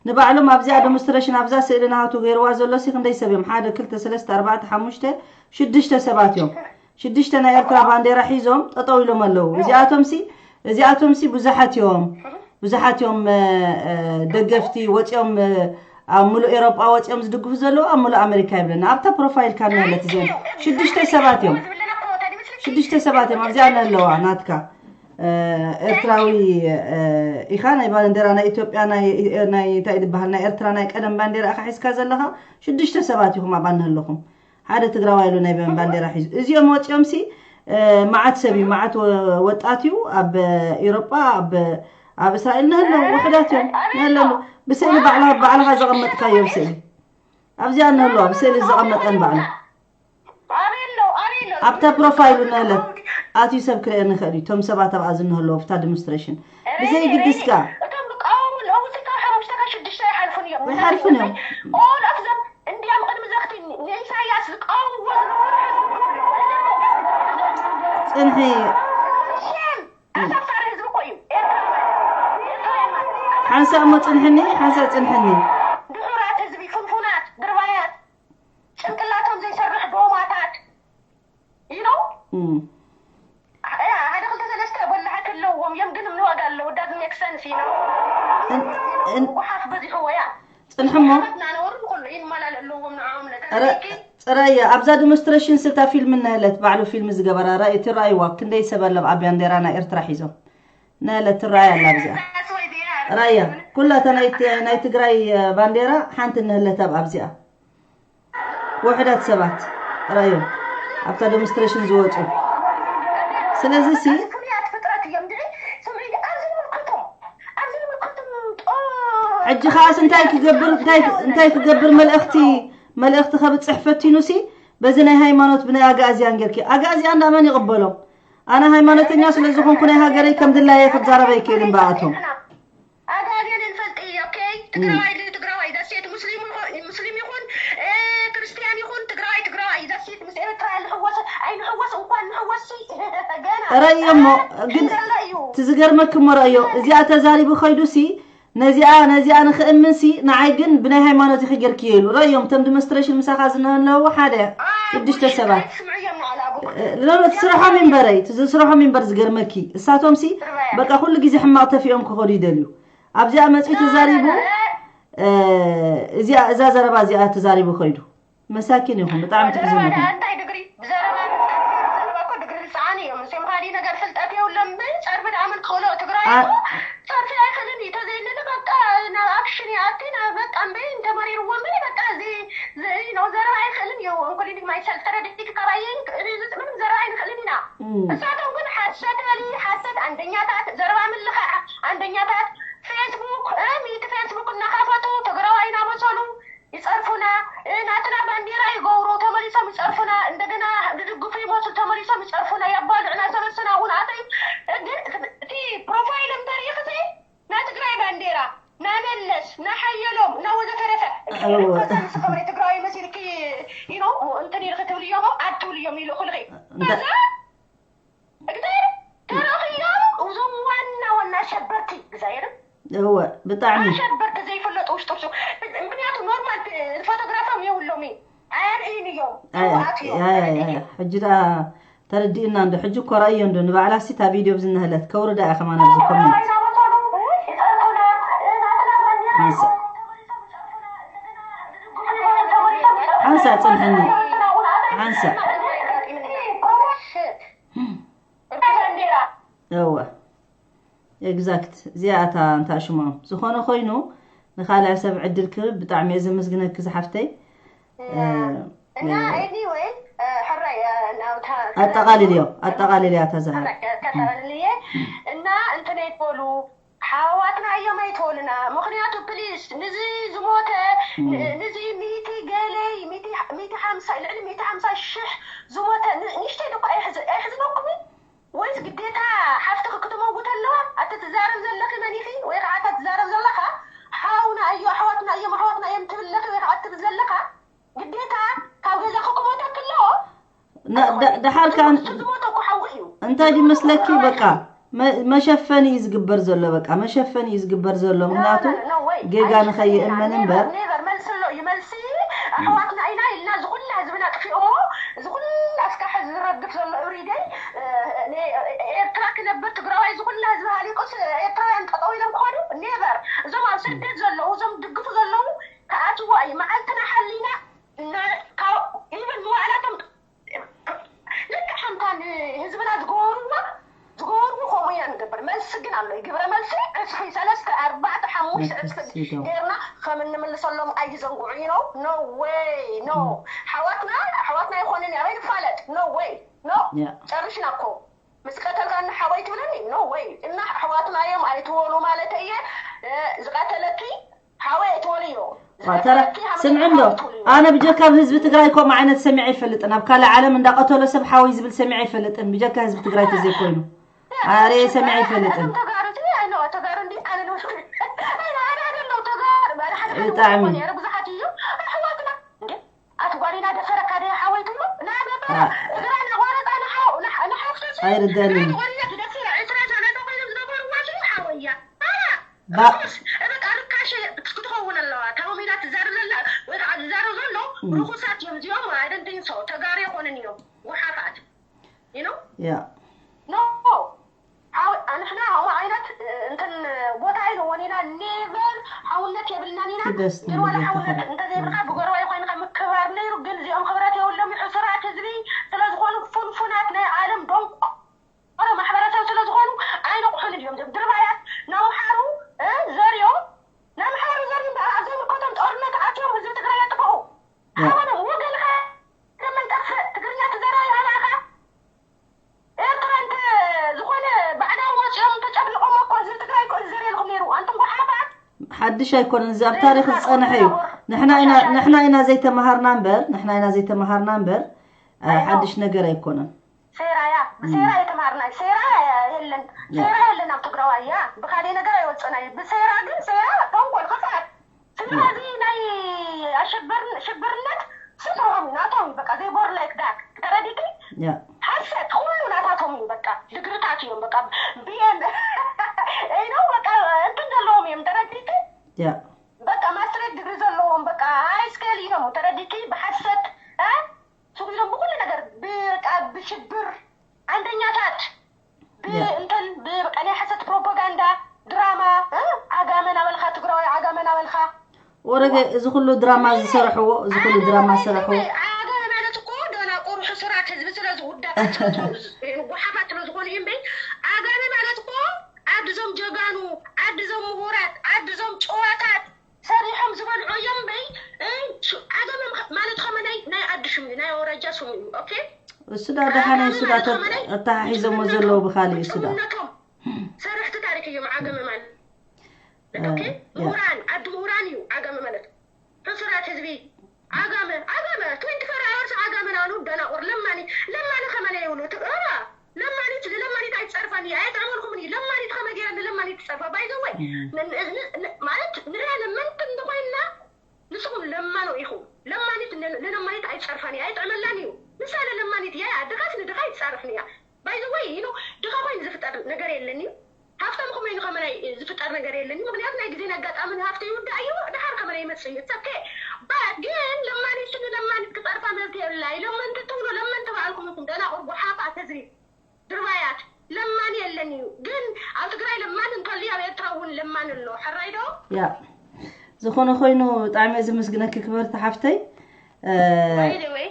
ንባዕሎም ኣብዚኣ ዲሞንስትሬሽን ኣብዛ ስእሊ ናቱ ገይርዋ ዘሎ ሲ ክንደይ ሰብ እዮም ሓደ ክልተ ሰለስተ ኣርባዕተ ሓሙሽተ ሽዱሽተ ሰባት እዮም ሽዱሽተ ናይ ኤርትራ ባንዴራ ሒዞም ጠጠው ኢሎም ኣለዉ እዚኣቶም ሲ እዚኣቶም ሲ ብዙሓት እዮም ብዙሓት እዮም ደገፍቲ ወፂኦም ኣብ ሙሉእ ኤሮጳ ወፂኦም ዝድግፉ ዘለዉ ኣብ ሙሉእ ኣሜሪካ ይብለና ኣብታ ፕሮፋይል ካብ ናለት እዚኦም ሽዱሽተ ሰባት እዮም ሽዱሽተ ሰባት እዮም ኣብዚኣ ነለዋ ናትካ ኤርትራዊ ኢኻ ናይ ባንዴራ ናይ ኢትዮጵያ ናይ እንታይ ዝበሃል ናይ ኤርትራ ናይ ቀደም ባንዴራ ኢኻ ሒዝካ ዘለኻ ሽዱሽተ ሰባት ኢኹም ኣብኣ ንህለኹም ሓደ ትግራዋይ ኢሉ ናይ በን ባንዴራ ሒዙ እዚኦም ወፂኦም ሲ መዓት ሰብ እዩ መዓት ወጣት እዩ ኣብ ኤሮጳ ኣብ ኣብ እስራኤል ንህለው ውሕዳት እዮም ንህለሉ ብስእሊ ባዕልኻ ዘቐመጥካዮ ብስእሊ ኣብዚኣ ንህለዋ ብስእሊ ዘቐመጠን ባዕሉ ኣብታ ፕሮፋይሉ ንህለት ኣትዩ ሰብ ክርአ ንኽእል እዩ እቶም ሰባት ኣብኣ ዝንህለዎ ኣብታ ዲሞንስትሬሽን ብዘይግድስካ ይሓልፉን እዮም እንዲያም ቅድሚ ዘኽቲ ንኢሳያስ ዝቃወምዎ ጽንሒ። ሸም ኣሳፋሪ ህዝቢ እኮ እዩ። ኤርትራ ማለት ሓንሳእ እሞ ጽንሕኒ፣ ሓንሳእ ጽንሕኒ። ድሑራት ህዝቢ፣ ፍንፉናት፣ ድርባያት፣ ጭንቅላቶም ዘይሰርሕ ዶማታት። You know? እም። ሓደ ክልተ ሰለስተ በላሓት ኣለዎም እዮም፣ ግን ምን ዋጋ ኣለዎ? Doesn't make sense, you know? እን- እን- ጉሓፍ በዚሕዎ እያ። ጽንሕሞ ናነበሩ ንኩሉ ይመላል ኣለዎም ንዓኦም ነገር ረ- ጽራያ ኣብዛ ዲሞንስትሬሽን ስልታ ፊልም እናሃለት ባዕሉ ፊልም ዝገበራ ራእይ ትረኣይዋ ክንደይ ሰብ ኣሎ ኣብ ባንዴራ ናይ ኤርትራ ሒዞም እናሃለት ትረኣይ ኣላ ኣብዚኣ ራያ ኩላታ ናይ ት- ናይ ትግራይ እ፣ ባንዴራ ሓንቲ እናሃለት ኣብ ኣብዚኣ ውሕዳት ሰባት ራእዮም ኣብታ ዲሞንስትሬሽን ዝወፁ ስለዚ ሲ ፍሉያት ፍጥረት እዮም ድዒ ስምዒ ኣብዚ ንምልከቶም ኣብዚ ንምልከቶም ጦ ሕጂ ከዓስ እንታይ ክገብር እንታይ እንታይ ክገብር መልእኽቲ መልእኽቲ ከብፅሕ ፈቲኑ ሲ በዚ ናይ ሃይማኖት ብናይ ኣጋእዝያን ጌርኪ ኣጋእዝያን ዳ መን ይቕበሎም ኣነ ሃይማኖተኛ ስለ ዝኾንኩ ናይ ሃገረይ ከም ድላየ ክዛረብ ኣይክእልን ብኣቶም ኣጋዝያን ንፈልጥ እዩ okay ትግራዋይ ትግራዋይ that's it ሙስሊም ይኹን ሙስሊም ይኹን እ፣ ክርስቲያን ይኹን ትግራዋይ ትግራዋይ that's it ምስ ኤርትራ ንሕወስ ኣይንሕወስ እንኳን ንሕወስ ገና ረእዮ እሞ ግን ዘሎ እዩ እቲ ዝገርመኪ እሞ ረእዮ እዚኣ ተዛሪቡ ከይዱ ሲ ነዚኣ ነዚኣ ንክእምን ሲ ንዓይ ግን ብናይ ሃይማኖት ኢኺ ጌርክዮ ኢሉ ረእዮም እቶም ዲሞንስትሬሽን ምሳኻ ዝነለዉ ሓደ ሽዱሽተ ሰባት ስምዕዮም ንዓላቡ ሎሎ እቲ ስርሖም ይንበረይ እቲ ዝስርሖም ይንበር ዝገርመኪ እሳቶም ሲ በቃ ኩሉ ግዜ ሕማቕ ተፊኦም ክኸዱ ይደልዩ ኣብዚኣ መፅኡ ተዛሪቡ እ፣ እዚኣ እዛ ዘረባ እዚኣ ተዛሪቡ ከይዱ መሳኪን ኢኹም ብጣዕሚ ትሕዝኑ ኢኹም እንታይ ድግሪ ብዘረባ ዘረባ እኮ ድግሪ ዝፀዓኑ እዮም እዚኦም ካሊእ ነገር ፍልጠት የብሎም ምን ጸርፊ ደኣ ምን ክኽእሎ ትግራይ አ- እኮ ጸርፊ ኣይኽእልን እዩ ተዘይለለ በቃ ናብ ኣክሽን ይኣቲ ናብ በቃ እምበይ እንተመሪርዎ እምበይ በቃ እዚ እዚ ነው ዘረባ ኣይኽእልን እዩ እንኩሊኒ ማይሰል ተረድኢት ካባየን ምንም ዘረባ ኣይንኽእልን ኢና እም። እሳቶም ግን ሓሰት በሊ ሓሰት ኣንደኛታት ዘረባ ምልኻዕ ኣንደኛታት ፌስቡክ እ፣ ሚቲ ፌስቡክ እናኸፈቱ ትግራዋይ እናመሰሉ ይፀርፉና እ፣ ናትና ባንዴራ ይገብሩ ተመሊሶም ይፀርፉና እንደገና ዝድግፉ ይመስሉ ተመሊሶም ይፀርፉና የባልዑና ሰበስና እውን ኣተይ ግን እቲ ፕሮፋይል እንተሪኢኽሲ ናይ ትግራይ ባንዴራ ናይ መለስ ናይ ሓየሎም ናይ ወዘተረፈ እወ። ዝኸበረ ትግራዊ መሲልኪ ኢኖ እንትን ኢልኺ ትብልዮም ኣድ ትብልዮም ይልእኹልኺ እንተ- ከዛ እግዚኣብሔር ተረኺቦም እዞም ዋና ዋና ሸበርቲ እግዚኣብሔር እወ ብጣዕሚ ኣሸበርቲ ዘይፍለጡ ውሽጢ ውሽጢ ምክንያቱ ኖርማል ፎቶግራፎም የብሎም እዩ ኣየርእይን እዮም ኣያ ህወሓት እዮም ኣያ ኣያ ሕጂ ደኣ ተረዲእና እንዶ ሕጂ እኮ ረእዮ እንዶ ንባዕላ ሲ እታ ቪድዮ ብዝነህለት ከውርዳ እያ ከማን ኣብዚ ኮሜንት ሓንሳ ሓንሳ ጽንሕኒ ሓንሳ እወ ኤግዛክት እዚኣ እታ እንታ ሽሞም ዝኾነ ኮይኑ ንኻልዕ ሰብ ዕድል ክህብ ብጣዕሚ እየ ዘመስግነኪ ዝሓፍተይ እ፣ እና ኤኒወይ ሕራይ ናብታ ኣጠቓልልዮ ኣጠቓልልያ ተዛሃር ተጠልየ እና እንትን ኣይትበሉ ሓዋትና እዮም ኣይትበሉና ምክንያቱ ፕሊስ ንዚ ዝሞተ ንዚ ሚቲ ገለይ ሚቲ ሓምሳ ልዕሊ ሚቲ ሓምሳ ሽሕ ዝሞተ ንእሽተይ ደኳ ኣይሕዝነኩምን ወይስ ግዴታ ሓፍትኺ ክትመውት ኣለዋ ኣቲ ትዛረብ ዘለኺ መን ኢኺ ወይ ከዓ እታ ትዛረብ ዘለኻ ሓውና እዩ ኣሕዋትና እዮም ኣሕዋትና እዮም ትብል ኣለኺ ወይ ከዓ ትብል ዘለኻ ግዴታ ካብ ገዛኺ ክሞተኪ ኣለዎ ነ- ደ- ደሓር ከኣ ዝሞተ እኮ ሓዊ እዩ እንታይ ድመስለኪ በቃ መ- መሸፈኒ እዩ ዝግበር ዘሎ በቃ መሸፈኒ እዩ ዝግበር ዘሎ ምክንያቱ ጌጋ ንኸይእመን እምበር ኔቨር መልሲ ኣሎ እዩ መልሲ ኣሕዋትና ኢና ኢልና እዚ ኩላ ህዝብና ጥፊኦ እዚ ኩላ እስካዕ ሕዚ ዝረግፍ ዘሎ እብሪደይ ኤርትራ ክነብር ትግራዋይ እዚ ኩላ ህዝቢ ሃሊቁስ ኤርትራውያን ጠጠው ኢሎም ክኾኑ ኔቨር እዞም ኣብ ስደት ዘለዉ እዞም ድግፉ ዘለዉ ክኣትዎ እዩ መዓልትና ሓሊና ኢቨን ንባዕላቶም ልክዕ ከምታ ንህዝብና ዝገበርዋ ዝገበርዎ ከምኡ ኢና ንገብር መልሲ ግን ኣሎ ግብረ መልሲ ዕስፊ ሰለስተ ኣርባዕተ ሓሙሽተ ዕስፊ ገርና ከም እንምልሰሎም ኣይትዘንግዑ you know no way no ሓዋትና ሓዋትና ይኮንን ኣበይ ንፋለጥ no way no ጨርሽና እኮ ምስ ቀተልካኒ ሓወይ ትብለኒ no way እና ኣሕዋትና እዮም ኣይትበሉ ማለት እየ ዝቀተለኪ ሓወይ ኣይትበልዮ ተራ ስምዒ እንዶ ኣነ ብጀካ ኣብ ህዝቢ ትግራይ ከምኡ ዓይነት ሰሚዐ ኣይፈልጥን ኣብ ካልእ ዓለም እንዳቀተሎ ሰብ ሓወይ ዝብል ሰሚዐ ኣይፈልጥን ብጀካ ህዝቢ ትግራይ ተዘይኮይኑ ኣረ ሰሚዐ ኣይፈልጥን ተጋሩ ተጋሩ እንዲ ኣነ ነው ኣነ ኣነ ኣነ ነው ተጋሩ ኣነ ሓደ ሓደ ብጣዕሚ። ብዙሓት እዩ ኣሕዋትና እንዴ ኣቲ ጓሊና ደፈረካ ደ ሓወይ ትብሎ ናበራ እግራ ናቋረጣ ንሓው ንሓፍቶ ኣይርደንን። ቆሪያ ትደፍር ዕስራ ሰላሳ ኮይኖም ዝነበሩ ዋሽሉ ሓወያ ባ- በቃ ርካሽ ክትኸውን ኣለዋ። ታወሚላ ትዛረብ ዘላ ወይ ከዓ ዝዛረብ ዘሎ ርኹሳት እዮም እዚኦም። ኣይደንደኝ ሰው ተጋሩ ይኾንን እዮም። ጉሓፋት you know ያ no ንሕና ከምኡ ዓይነት እንትን ቦታ ኣይንወን ኢና። ኔቨር ሓውነት የብልናን ኢና። ደስ ግን ዋላ ትብል ሓውነት ተኸለ- እንተዘይብልካ ብጎረባይ ኮይንካ ምክባር ነይሩ። ግን እዚኦም ክብረት የብሎም ሕሱራት ህዝቢ ስለዝኾኑ ፉንፉናት ናይ ዓለም ደንቆሮ ማሕበረሰብ ስለዝኾኑ ኣይነቑሑን እዮም። እዞም ድርባያት ናምሓሩ እ፣ ዘርዮም ናምሓሩ ዘርዮም ኣብ ዘይምልከቶም ጦርነት ኣትዮም ህዝቢ ትግራይ የጥፍኡ። ያ። ሓወነ ወገንኻ ደመን ጠፍእ ትግርኛ ትዘራይ ሃላኻ ኤርትራ እንተ ዝኾነ ባዕዳዊ መፂኦም እንተጨብልቆም እኮ ህዝቢ ትግራይ እኮ ዝዘርየልኩም ነይሩ። ኣንቱም ጉሓፋት ሓድሽ ኣይኮነን፣ እዚ ኣብ ታሪክ ዝፀንሐ እዩ። ንሕና ኢና ንሕና ኢና ዘይተመሃርና እምበር ንሕና ኢና ዘይተመሃርና እምበር እ፣ ሓድሽ ነገር ኣይኮነን። ሴራያ ብሴራ የተማርና ሴራ የለን። ሴራ የለን ኣብ ትግራዋይ ያ ብካሌ ነገር ኣይወፅናይ። ብሴራ ግን ሴራ ተንኮል ክፍኣት ስለዚ ናይ ኣሸበር ሽብርነት ስቶም ናቶም እዩ። በቃ they were like that ተረዲኪ ያ ሓሰት ኩሉ ናታቶም እዩ። በቃ ድግርታት እዮም። በቃ ቢኤም ነው በቃ እንትን ዘለዎም እዮም። ተረዲኪ ያ በቃ ማስትሬት ድግሪ ዘለዎም በቃ ሃይ ስኬል እዮም። ተረዲኪ ብሓሰት እ? ሱቕ ኢሎም ብኩሉ ነገር በቃ ብሽብር ኣንደኛታት ያ። ብእንትን ብበቃ ናይ ሓሰት ፕሮፓጋንዳ ድራማ እ? ዓጋመ ናበልካ ትግራዋይ ዓጋመ ናበልካ ወረገ እዚ ኩሉ ድራማ ዝሰረሕዎ እዚ ኩሉ ድራማ ዝሰረሕዎ ዓጋመ ማለት እኮ ደናቁር ሕሱራት ህዝቢ ስለ ዝውዳእ ስለ ዝኾኑ፣ ጉሓፋት ስለ ዝኾኑ እዩ እምበይ። ዓጋመ ማለት እኮ ዓዲ ዞም ጀጋኑ፣ ዓዲ ዞም ምሁራት፣ ዓዲ ዞም ጨዋታት ሰሪሖም ዝበልዑ እዮም እምበይ። እ፣ ሱ- ዓጋመ ምኸ- ማለት ከመ ናይ ናይ ዓዲ ሽም እዩ፣ ናይ ወረጃ ስም እዩ። ኦኬ እሱ ዳ ደሓነ እሱ ዳ ተ- ኣተሓሒዞሞ ዘለዉ ብካሊእ እሱ ዳ ጥሙነቶም ሰረሕቲ ታሪክ እዮም ዓጋመ ማለት። ኦኬ ያ። ምሁራን ዓዲ ምሁራን እዩ ዓጋመ ማለት። ሕሱራት ህዝቢ ዓጋመ ዓጋመ ትዌንቲ ፎር ኣወርስ ዓጋመ ናኑ ደናቁር ለማኒ ለማኒ ከመነ ይብሉ ትእራ ለማኒት ንለማኒት ኣይትፀርፋን እያ ኣይጥዕመልኩምን እዩ። ለማኒት ከመ ገይረ ንለማኒት ትፀርፋ ባይዘወይ ማለት ንሕና ለመንት እንተኮይንና ንስኹም ለማኖ ኢኹም። ለማኒት ን- ንለማኒት ኣይትፀርፋን እያ ኣይጥዕመላን እዩ። ንሳ ንለማኒት እያ ድኻስ ንድኻ ኣይትፃርፍን እያ። ባይዘወይ ኢኖ ድኻ ኮይኑ ዝፍጠር ነገር የለን እዩ። ሃፍታም ከመይ ንኸመናይ ዝፍጠር ነገር የለን እዩ። ምክንያቱ ናይ ግዜን ኣጋጣምን ሃፍተ ይውዳእ እዩ። ድሓር ከመናይ ይመፅእ እዩ። ኦኬ ባት ግን ለማኒት ንለማኒት ክፀርፋ መብት የብላ። ለመንቲ ትብሉ ለመንቲ ባዕልኩም ኢኹም ደናቁር ጉሓፋት ህዝቢ ድርባያት። ለማኒ የለን እዩ። ግን ኣብ ትግራይ ለማኒ እንተልዩ ኣብ ኤርትራ እውን ለማኒ ኣሎ። ሕራይ ዶ? ያ ዝኾነ ኮይኑ ብጣዕሚ እየ ዝምስግነኪ ክብርቲ ሓፍተይ። እ፣ ባይደወይ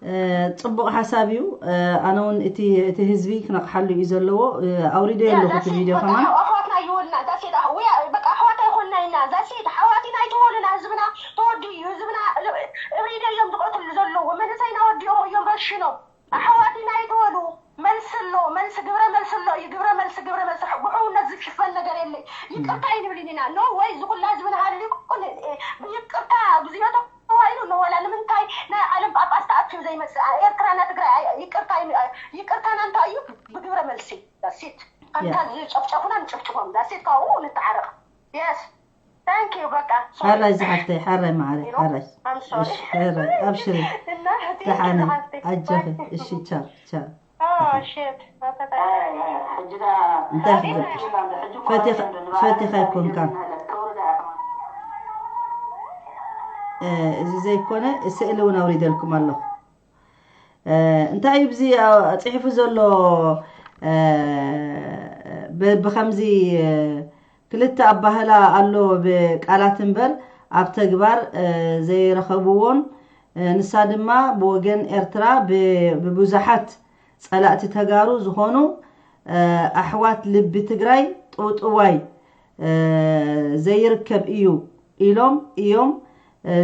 እ፣ ፅቡቕ ሓሳብ እዩ። እ፣ ኣነ እውን እቲ እቲ ህዝቢ ክነቕሓሉ እዩ ዘለዎ። እ፣ ኣውሪዶ ኣለኹ እቲ ቪድዮ ከማን ኣሕዋትና ይወልና ዛሴት በቃ ኣሕዋት ኣይኮንና ኢና ዛሴት ኣሕዋት ኢና ኣይተወሉና ህዝብና ተወዱ እዩ ህዝብና እብሪደ እዮም ዝቀትሉ ዘለዉ መንእሰይና ወዲኦም እዮም ረሽኖም ኣሕዋት ኢና ኣይተወሉ መልሲ ኣሎ መልሲ ግብረ መልሲ ኣሎ እዩ ግብረ መልሲ ግብረ መልሲ ብሕውነት ዝሽፈን ነገር የለይ ይቅርታ ይንብልን ኢና ኖ ወይ ዝኩላ ህዝብና ሃልዩ ብይቅርታ ብዝዮ ተዋይሉ ኖ ወላ ንምንታይ ናይ ዓለም ጳጳስ ተኣኪቡ ዘይመፅእ ኤርትራና ትግራይ ኣይ- ይቅርታ ይን- ይቅርታና እንታይ እዩ ብግብረ መልሲ ዳሲት ከምታ ዝጨፍጨፉና ንጭፍጭፎም ዳሲት ካብኡ ንተዓረቅ የስ ታንክ ዩ በቃ ሓራይ ዝሓፍተይ ሓራይ ማዕረ ሓራይ እሺ ሓራይ ኣብሽሪ ደሓነ ኣጆኺ እሺ ቻው ቻው እንታይ ክትብል ፈቲኻ ፈቲኻ ኣይኮንካን እዚ ዘይኮነ ስእሊ እውን ኣውሪደልኩም ኣለኹ እንታይ እዩ ብዚ ፅሒፉ ዘሎ ብከምዚ ክልተ ኣባህላ ኣሎ ብቃላት እምበር ኣብ ተግባር ዘይረኸብዎን ንሳ ድማ ብወገን ኤርትራ ብብዙሓት ጸላእቲ ተጋሩ ዝኾኑ ኣሕዋት ልቢ ትግራይ ጥውጥዋይ ዘይርከብ እዩ ኢሎም እዮም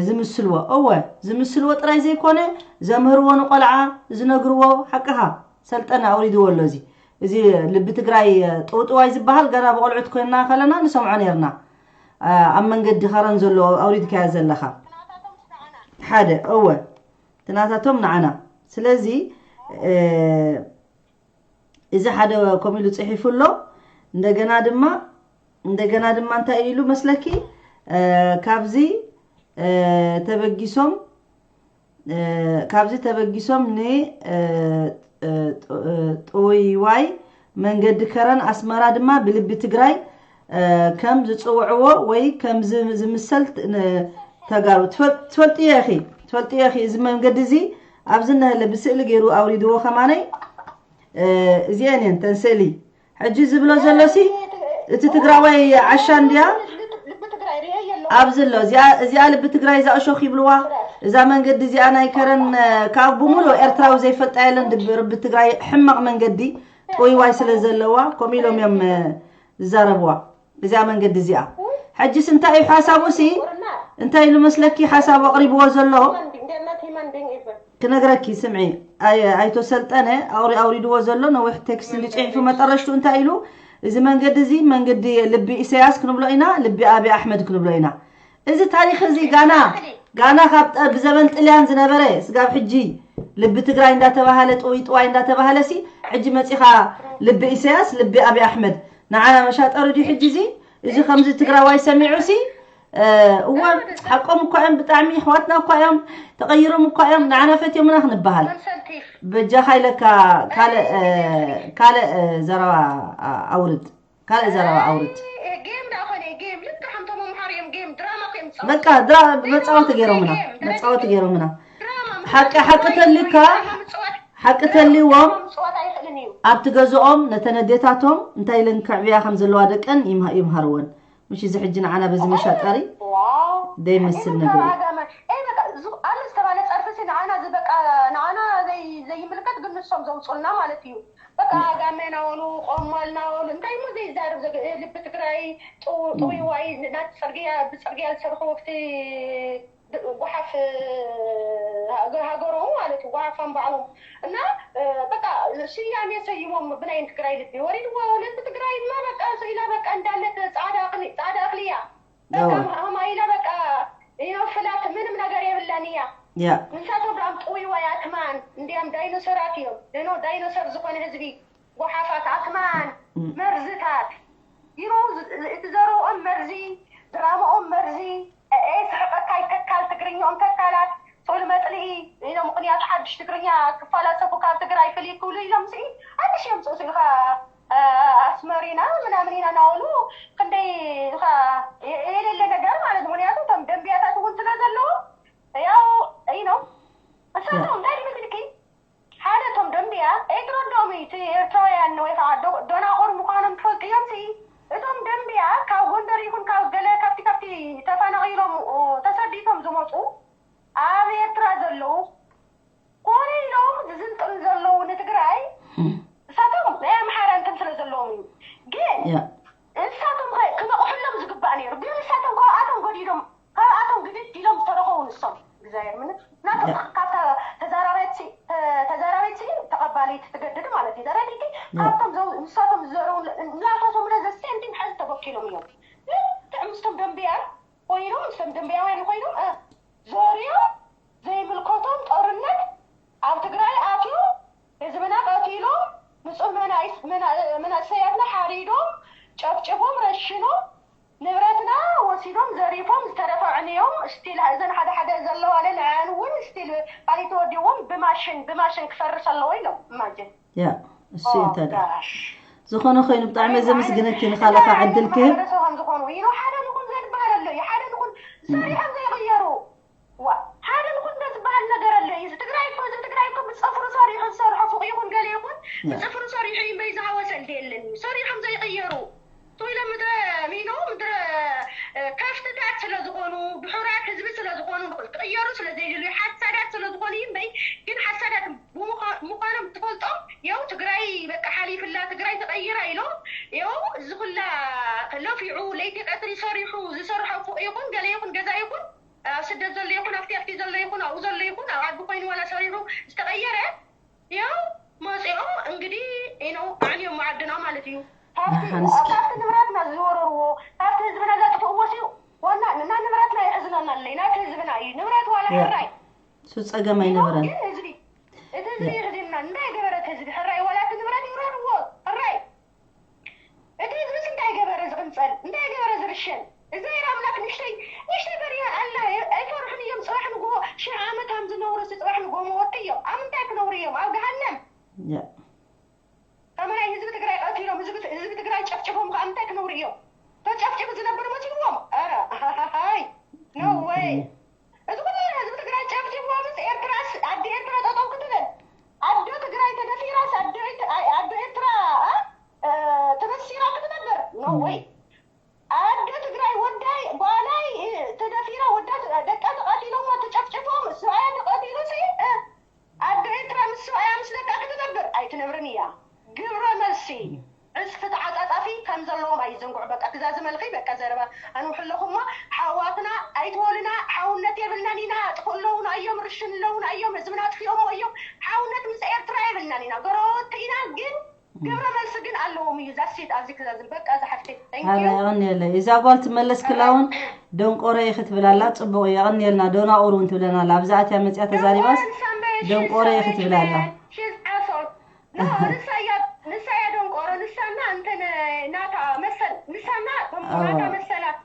ዝምስልዎ። እወ ዝምስልዎ ጥራይ ዘይኮነ ዘምህርዎ ንቆልዓ ዝነግርዎ ሓቅኻ ሰልጠነ ኣውሪድዎ ኣሎ። እዚ እዚ ልቢ ትግራይ ጥውጥዋይ ዝበሃል ገና ብቆልዑት ኮይንና ከለና ንሰምዖ ነርና። ኣብ መንገዲ ከረን ዘሎ ኣውሪድካዮ ዘለኻ ሓደ እወ ትናታቶም ንዓና ስለዚ እዚ ሓደ ከምኡ ኢሉ ፅሒፉ ኣሎ። እንደገና ድማ እንደገና ድማ እንታይ ኢሉ መስለኪ ካብዚ ተበጊሶም ካብዚ ተበጊሶም ን ጥውይዋይ መንገዲ ከረን ኣስመራ ድማ ብልቢ ትግራይ ከም ዝፅውዕዎ ወይ ከም ዝምሰል ተጋሩ ትፈልጥዮ ኢኺ ትፈልጥዮ ኢኺ። እዚ መንገዲ እዚ ኣብዚ እነሀለ ብስእሊ ገይሩ ኣውሪድዎ ከማነይ እዚአን እየን ተን ስእሊ ሕጂ ዝብሎ ዘሎ ሲ እቲ ትግራዋይ ዓሻ እንድያ ኣብዚ ኣሎ እዚኣ ልቢ ትግራይ እዛ እሾኽ ይብልዋ እዛ መንገዲ እዚኣ ናይ ከረን ካብ ብምሉእ ኤርትራዊ ዘይፈልጣ የለን ርቢ ትግራይ ሕማቕ መንገዲ ጥውይዋይ ስለ ዘለዋ ከምኡ ኢሎም እዮም ዝዛረብዋ እዚኣ መንገዲ እዚኣ ሕጂስ እንታይ እዩ ሓሳቡ ሲ እንታይ ኢሉ መስለኪ ሓሳቡ ኣቕሪብዎ ዘሎ ክነግረኪ ስምዒ ኣይቶ ሰልጠነ ኣውሪ ኣውሪድዎ ዘሎ ነዊሕ ቴክስት እንዲ ፅሒፉ መጠረሽቱ እንታይ ኢሉ እዚ መንገዲ እዚ መንገዲ ልቢ ኢሳያስ ክንብሎ ኢና ልቢ ኣብይ ኣሕመድ ክንብሎ ኢና እዚ ታሪክ እዚ ጋና ጋና ካብ ብዘበን ጥልያን ዝነበረ ስጋብ ሕጂ ልቢ ትግራይ እንዳተባሃለ ጥውይ ጥዋይ እንዳተባሃለ ሲ ሕጂ መፂኻ ልቢ ኢሳያስ ልቢ ኣብይ ኣሕመድ ንዓና መሻጠሪ ድዩ ሕጂ እዚ እዚ ከምዚ ትግራዋይ ሰሚዑ ሲ እወ ሓቆም እኳ እዮም ብጣዕሚ ኣሕዋትና እኳ እዮም ተቐይሮም እኳ እዮም ንዓና ፈትዮምና ክንበሃል በጃኻ ኢለካ ካልእ ካልእ ዘረባ ኣውርድ ካልእ ዘረባ ኣውርድ በቃ ድራ መፃወቲ ገይሮምና መፃወቲ ገይሮምና ሓቂ ሓቂ ተልካ ሓቂ ተልዎም ኣብቲ ገዝኦም ነተን ኣዴታቶም እንታይ ኢለን ክዕብያ ከም ዘለዋ ደቀን ይምሃርወን ምሽ እዚ ሕጂ ንዓና በዚ መሻጠሪ ደይመስል ነገር ኣሎ ዝተባለ ፀርፊ ንዓና በቃ ንዓና ዘይምልከት ግን ንሶም ዘውፅልና ማለት እዩ በቃ ጋመ ናበሉ ቆማል ናበሉ እንታይ ሞ ዘይዛረብ ልቢ ትግራይ ጥውይዋይ ናቲ ፅርግያ ብፅርግያ ዝሰርሑ ወፍቲ ጓሓፍ ሃገሮም ማለት እዩ ጓሓፍ ኣንባዕሎም እና በቃ ስያሜ ሰይሞም ብናይ ትግራይ ልቢ ወሪድዎ ልቢ ትግራይ እና በቃ ስኢላ በቃ እንዳለት ፃዕዳ እኽሊ ፃዕዳ እኽሊ እያ በቃ ሃማ ኢላ በቃ ፍላት ምንም ነገር የብላን እያ ንሳቶም ዳም ጥውይዋይ ኣትማን እንዲያም ዳይኖሰራት እዮም ኖ ዳይኖሰር ዝኾነ ህዝቢ ጓሓፋት ኣትማን መርዝታት ይበው እቲ ዘረብኦም መርዚ ድራማኦም መርዚ ኤ ስሕቀካ ይተካል ትግርኛኦም ተካላት ስእሉ መፅልኢ ኢሎም ምክንያቱ ሓድሽ ትግርኛ ክፈላሰፉ ካብ ትግራይ ፍልይ ክብሉ ኢሎም ሲ ሓድሽ እዮም ፅእሱ ኢልካ ኣስመሪና ምናምን ኢና ናበሉ ክንደይ ኢልካ የሌለ ነገር ማለት ምክንያቱ እቶም ደንብያታት እውን ስለ ዘለዉ ያው ኢኖም እሳቶም እንታይ ድመስልኪ ሓደ እቶም ደንብያ ኣይትረድኦም እዩ እቲ ኤርትራውያን ወይ ከዓ ዶ- ዶናቑር ምዃኖም ትፈልጡ እዮም ሲ እቶም ደንብያ ካብ ጎንደር ይኹን ካብ ገለ ካብቲ ካብቲ ተፈናቒሎም ኦ፣ ተሰዲቶም ዝመፁ ኣብ ኤርትራ ዘለዉ ኮነ ኢሎም ዝዝንጥሉ ዘለዉ ንትግራይ እሳቶም ናይ ኣምሓራ እንትን ስለ ዘለዎም እዩ ግን ያ ንሳቶም ከ ክነቕሐሎም ዝግባእ ነይሩ ግን ንሳቶም ካብኣቶም ገዲዶም ካብኣቶም ግድድ ኢሎም ዝተረኸቡ ንሶም እግዚኣብሔር ምንም ናቶም ካብ ተዛራባይት ተዛራባይት ተቐባሊት ትገድድ ማለት እዩ ተረዲቲ ካብቶም ንሳቶም ዝዘረቡ እናቶቶም ለ ዘሴም ቲም ሓዚ ተበኪሎም እዮም ልክዕ ምስቶም ደንብያን ኮይኖም ምስቶም ደንብያውያን ኮይኖም ዘርዮም ዘይምልከቶም ጦርነት ኣብ ትግራይ ኣትዮም ህዝብና ቀቲሎም ንፁህ መናእሰያትና ሓሪዶም ጨፍጭፎም ረሽኖም ንብረትና ወሲዶም ዘሪፎም ዝተረፈ ዕንዮም ስቲል እዘን ሓደ ሓደ ዘለዋ ለ ንዐን እውን ስቲል ካሊእ ተወዲዎም ብማሽን ብማሽን ክፈርስ ኣለዎ ኢሎም እማጅን ያ እሱ እዩ ታዲያ ዝኾነ ኮይኑ ብጣዕሚ ዘመስግነኪ ንኻልኻ ዕድል ክህብ ማሕበረሰብ ከም ዝኾኑ ይኖ ሓደ ንኹን ዘድበሃል ኣሎ እዩ ሓደ ንኹን ሰሪሖም ዘይቕየሩ ዋ ሓደ ንኹን ዝበሃል ነገር ኣሎ እዩ ትግራይ እኮ ህዝቢ ትግራይ እኮ ብፅፍሩ ሰሪሑ ዝሰርሖ ፉቕ ይኹን ገለ ይኹን ብፅፍሩ ሰሪሑ እዩ እምበይ ዝሃወሰ እንደ የለን እዩ ሰሪሖም ዘይቕየሩ ቶይለ ምድረ ሚኖ ምድረ ከፍትታት ስለ ዝኾኑ ድሑራት ህዝቢ ስለ ዝኾኑ ክቕየሩ ስለ ዘይደልዩ ሓሳዳት ስለ ዝኾኑ እዩ እምበይ ግን ሓሳዳት ምዃኖም ትፈልጦም የው ትግራይ በቃ ሓሊፍላ ትግራይ ተቐይራ ኢሎም የው እዚ ኩላ ለፊዑ ለይቲ ቀትሪ ሰሪሑ ዝሰርሖ ፉቕ ይኹን ገለ ይኹን ገዛ ይኹን ኣብ ስደት ዘሎ ይኹን ኣብቲ ኣብቲ ዘሎ ይኹን ኣብኡ ዘሎ ይኹን ኣብ ዓዲ ኮይኑ ዋላ ሰሪሑ ዝተቐየረ ያው መፂኦም እንግዲህ ነው ኣዕንዮም ዓድና ማለት እዩ ካብቲ ንብረትና ዝወረርዎ ካብቲ ህዝብና ዘጥፍእዎ ሲዩ ዋና እና ንብረትና የሕዝነና ኣለይ ናቲ ህዝብና እዩ ንብረት ዋላ ሕራይ እሱ ፀገም ኣይነበረን ግን ህዝቢ እቲ ህዝቢ የሕዝንና እንታይ ገበረ እቲ ህዝቢ ሕራይ ዋላ እቲ ንብረት ይውረርዎ ሕራይ እቲ ህዝብስ እንታይ ገበረ ዝቕንፀል እንታይ ገበረ ዝርሸን እግዚኣብሔር ኣምላክ ንሽተይ ንሽተይ በሪያ ኣላ ኣይፈርሑን እዮም ፅባሕ ንግሆ ሽሕ ዓመት ሃም ዝነብሩ ሲ ፅባሕ ንግሆ መወቲ እዮም ኣብ ምንታይ ክነብሩ እዮም ኣብ ገሃነም ወይ ኣደ ትግራይ ወዳይ ጓላይ ተደፊራ ወዳ ደቃ ተቐቲሎም ተጨፍጭፎም ሰብኣያ ተቐቲሉ ሲ ኣደ ኤርትራ ምስ ሰብኣያ ምስ ደቃ ክትነብር ኣይትነብርን እያ። ግብረ መልሲ ዕፅፊ ተዓፃፃፊ ከም ዘለዎም ኣይዘንግዑ። በቃ ትዛዝመልኺ በቃ ዘረባ ኣንውሕለኹሞ ሓዋትና ኣይትወሉና። ሓውነት የብልናን ኢና። ጥፎ ኣለውና እዮም፣ ርሽን ኣለውና እዮም፣ ህዝብና ኣጥፊኦሞ እዮም። ሓውነት ምስ ኤርትራ የብልናን ኢና። ገረወቲ ኢና ግን ግብረ መልሲ ግን ኣለዎም እዩ። ዛሲት ኣብዚ ክዛዝም በቃ ዝሓፍተይ ኣላ የቐንየለይ። እዛ ጓል ትመለስ ክላ እውን ደንቆረ ኢኺ ትብል ኣላ። ፅቡቕ እዩ፣ የቐንየልና። ዶናቑር እውን ትብለና ኣላ። ኣብዛ ኣትያ መፅያ ተዛሪባስ ደንቆረ ኢኺ ትብል ኣላ። ንሳ እያ ደንቆሮ። ንሳና እንተ ናታ መሰል ንሳና ናታ መሰላት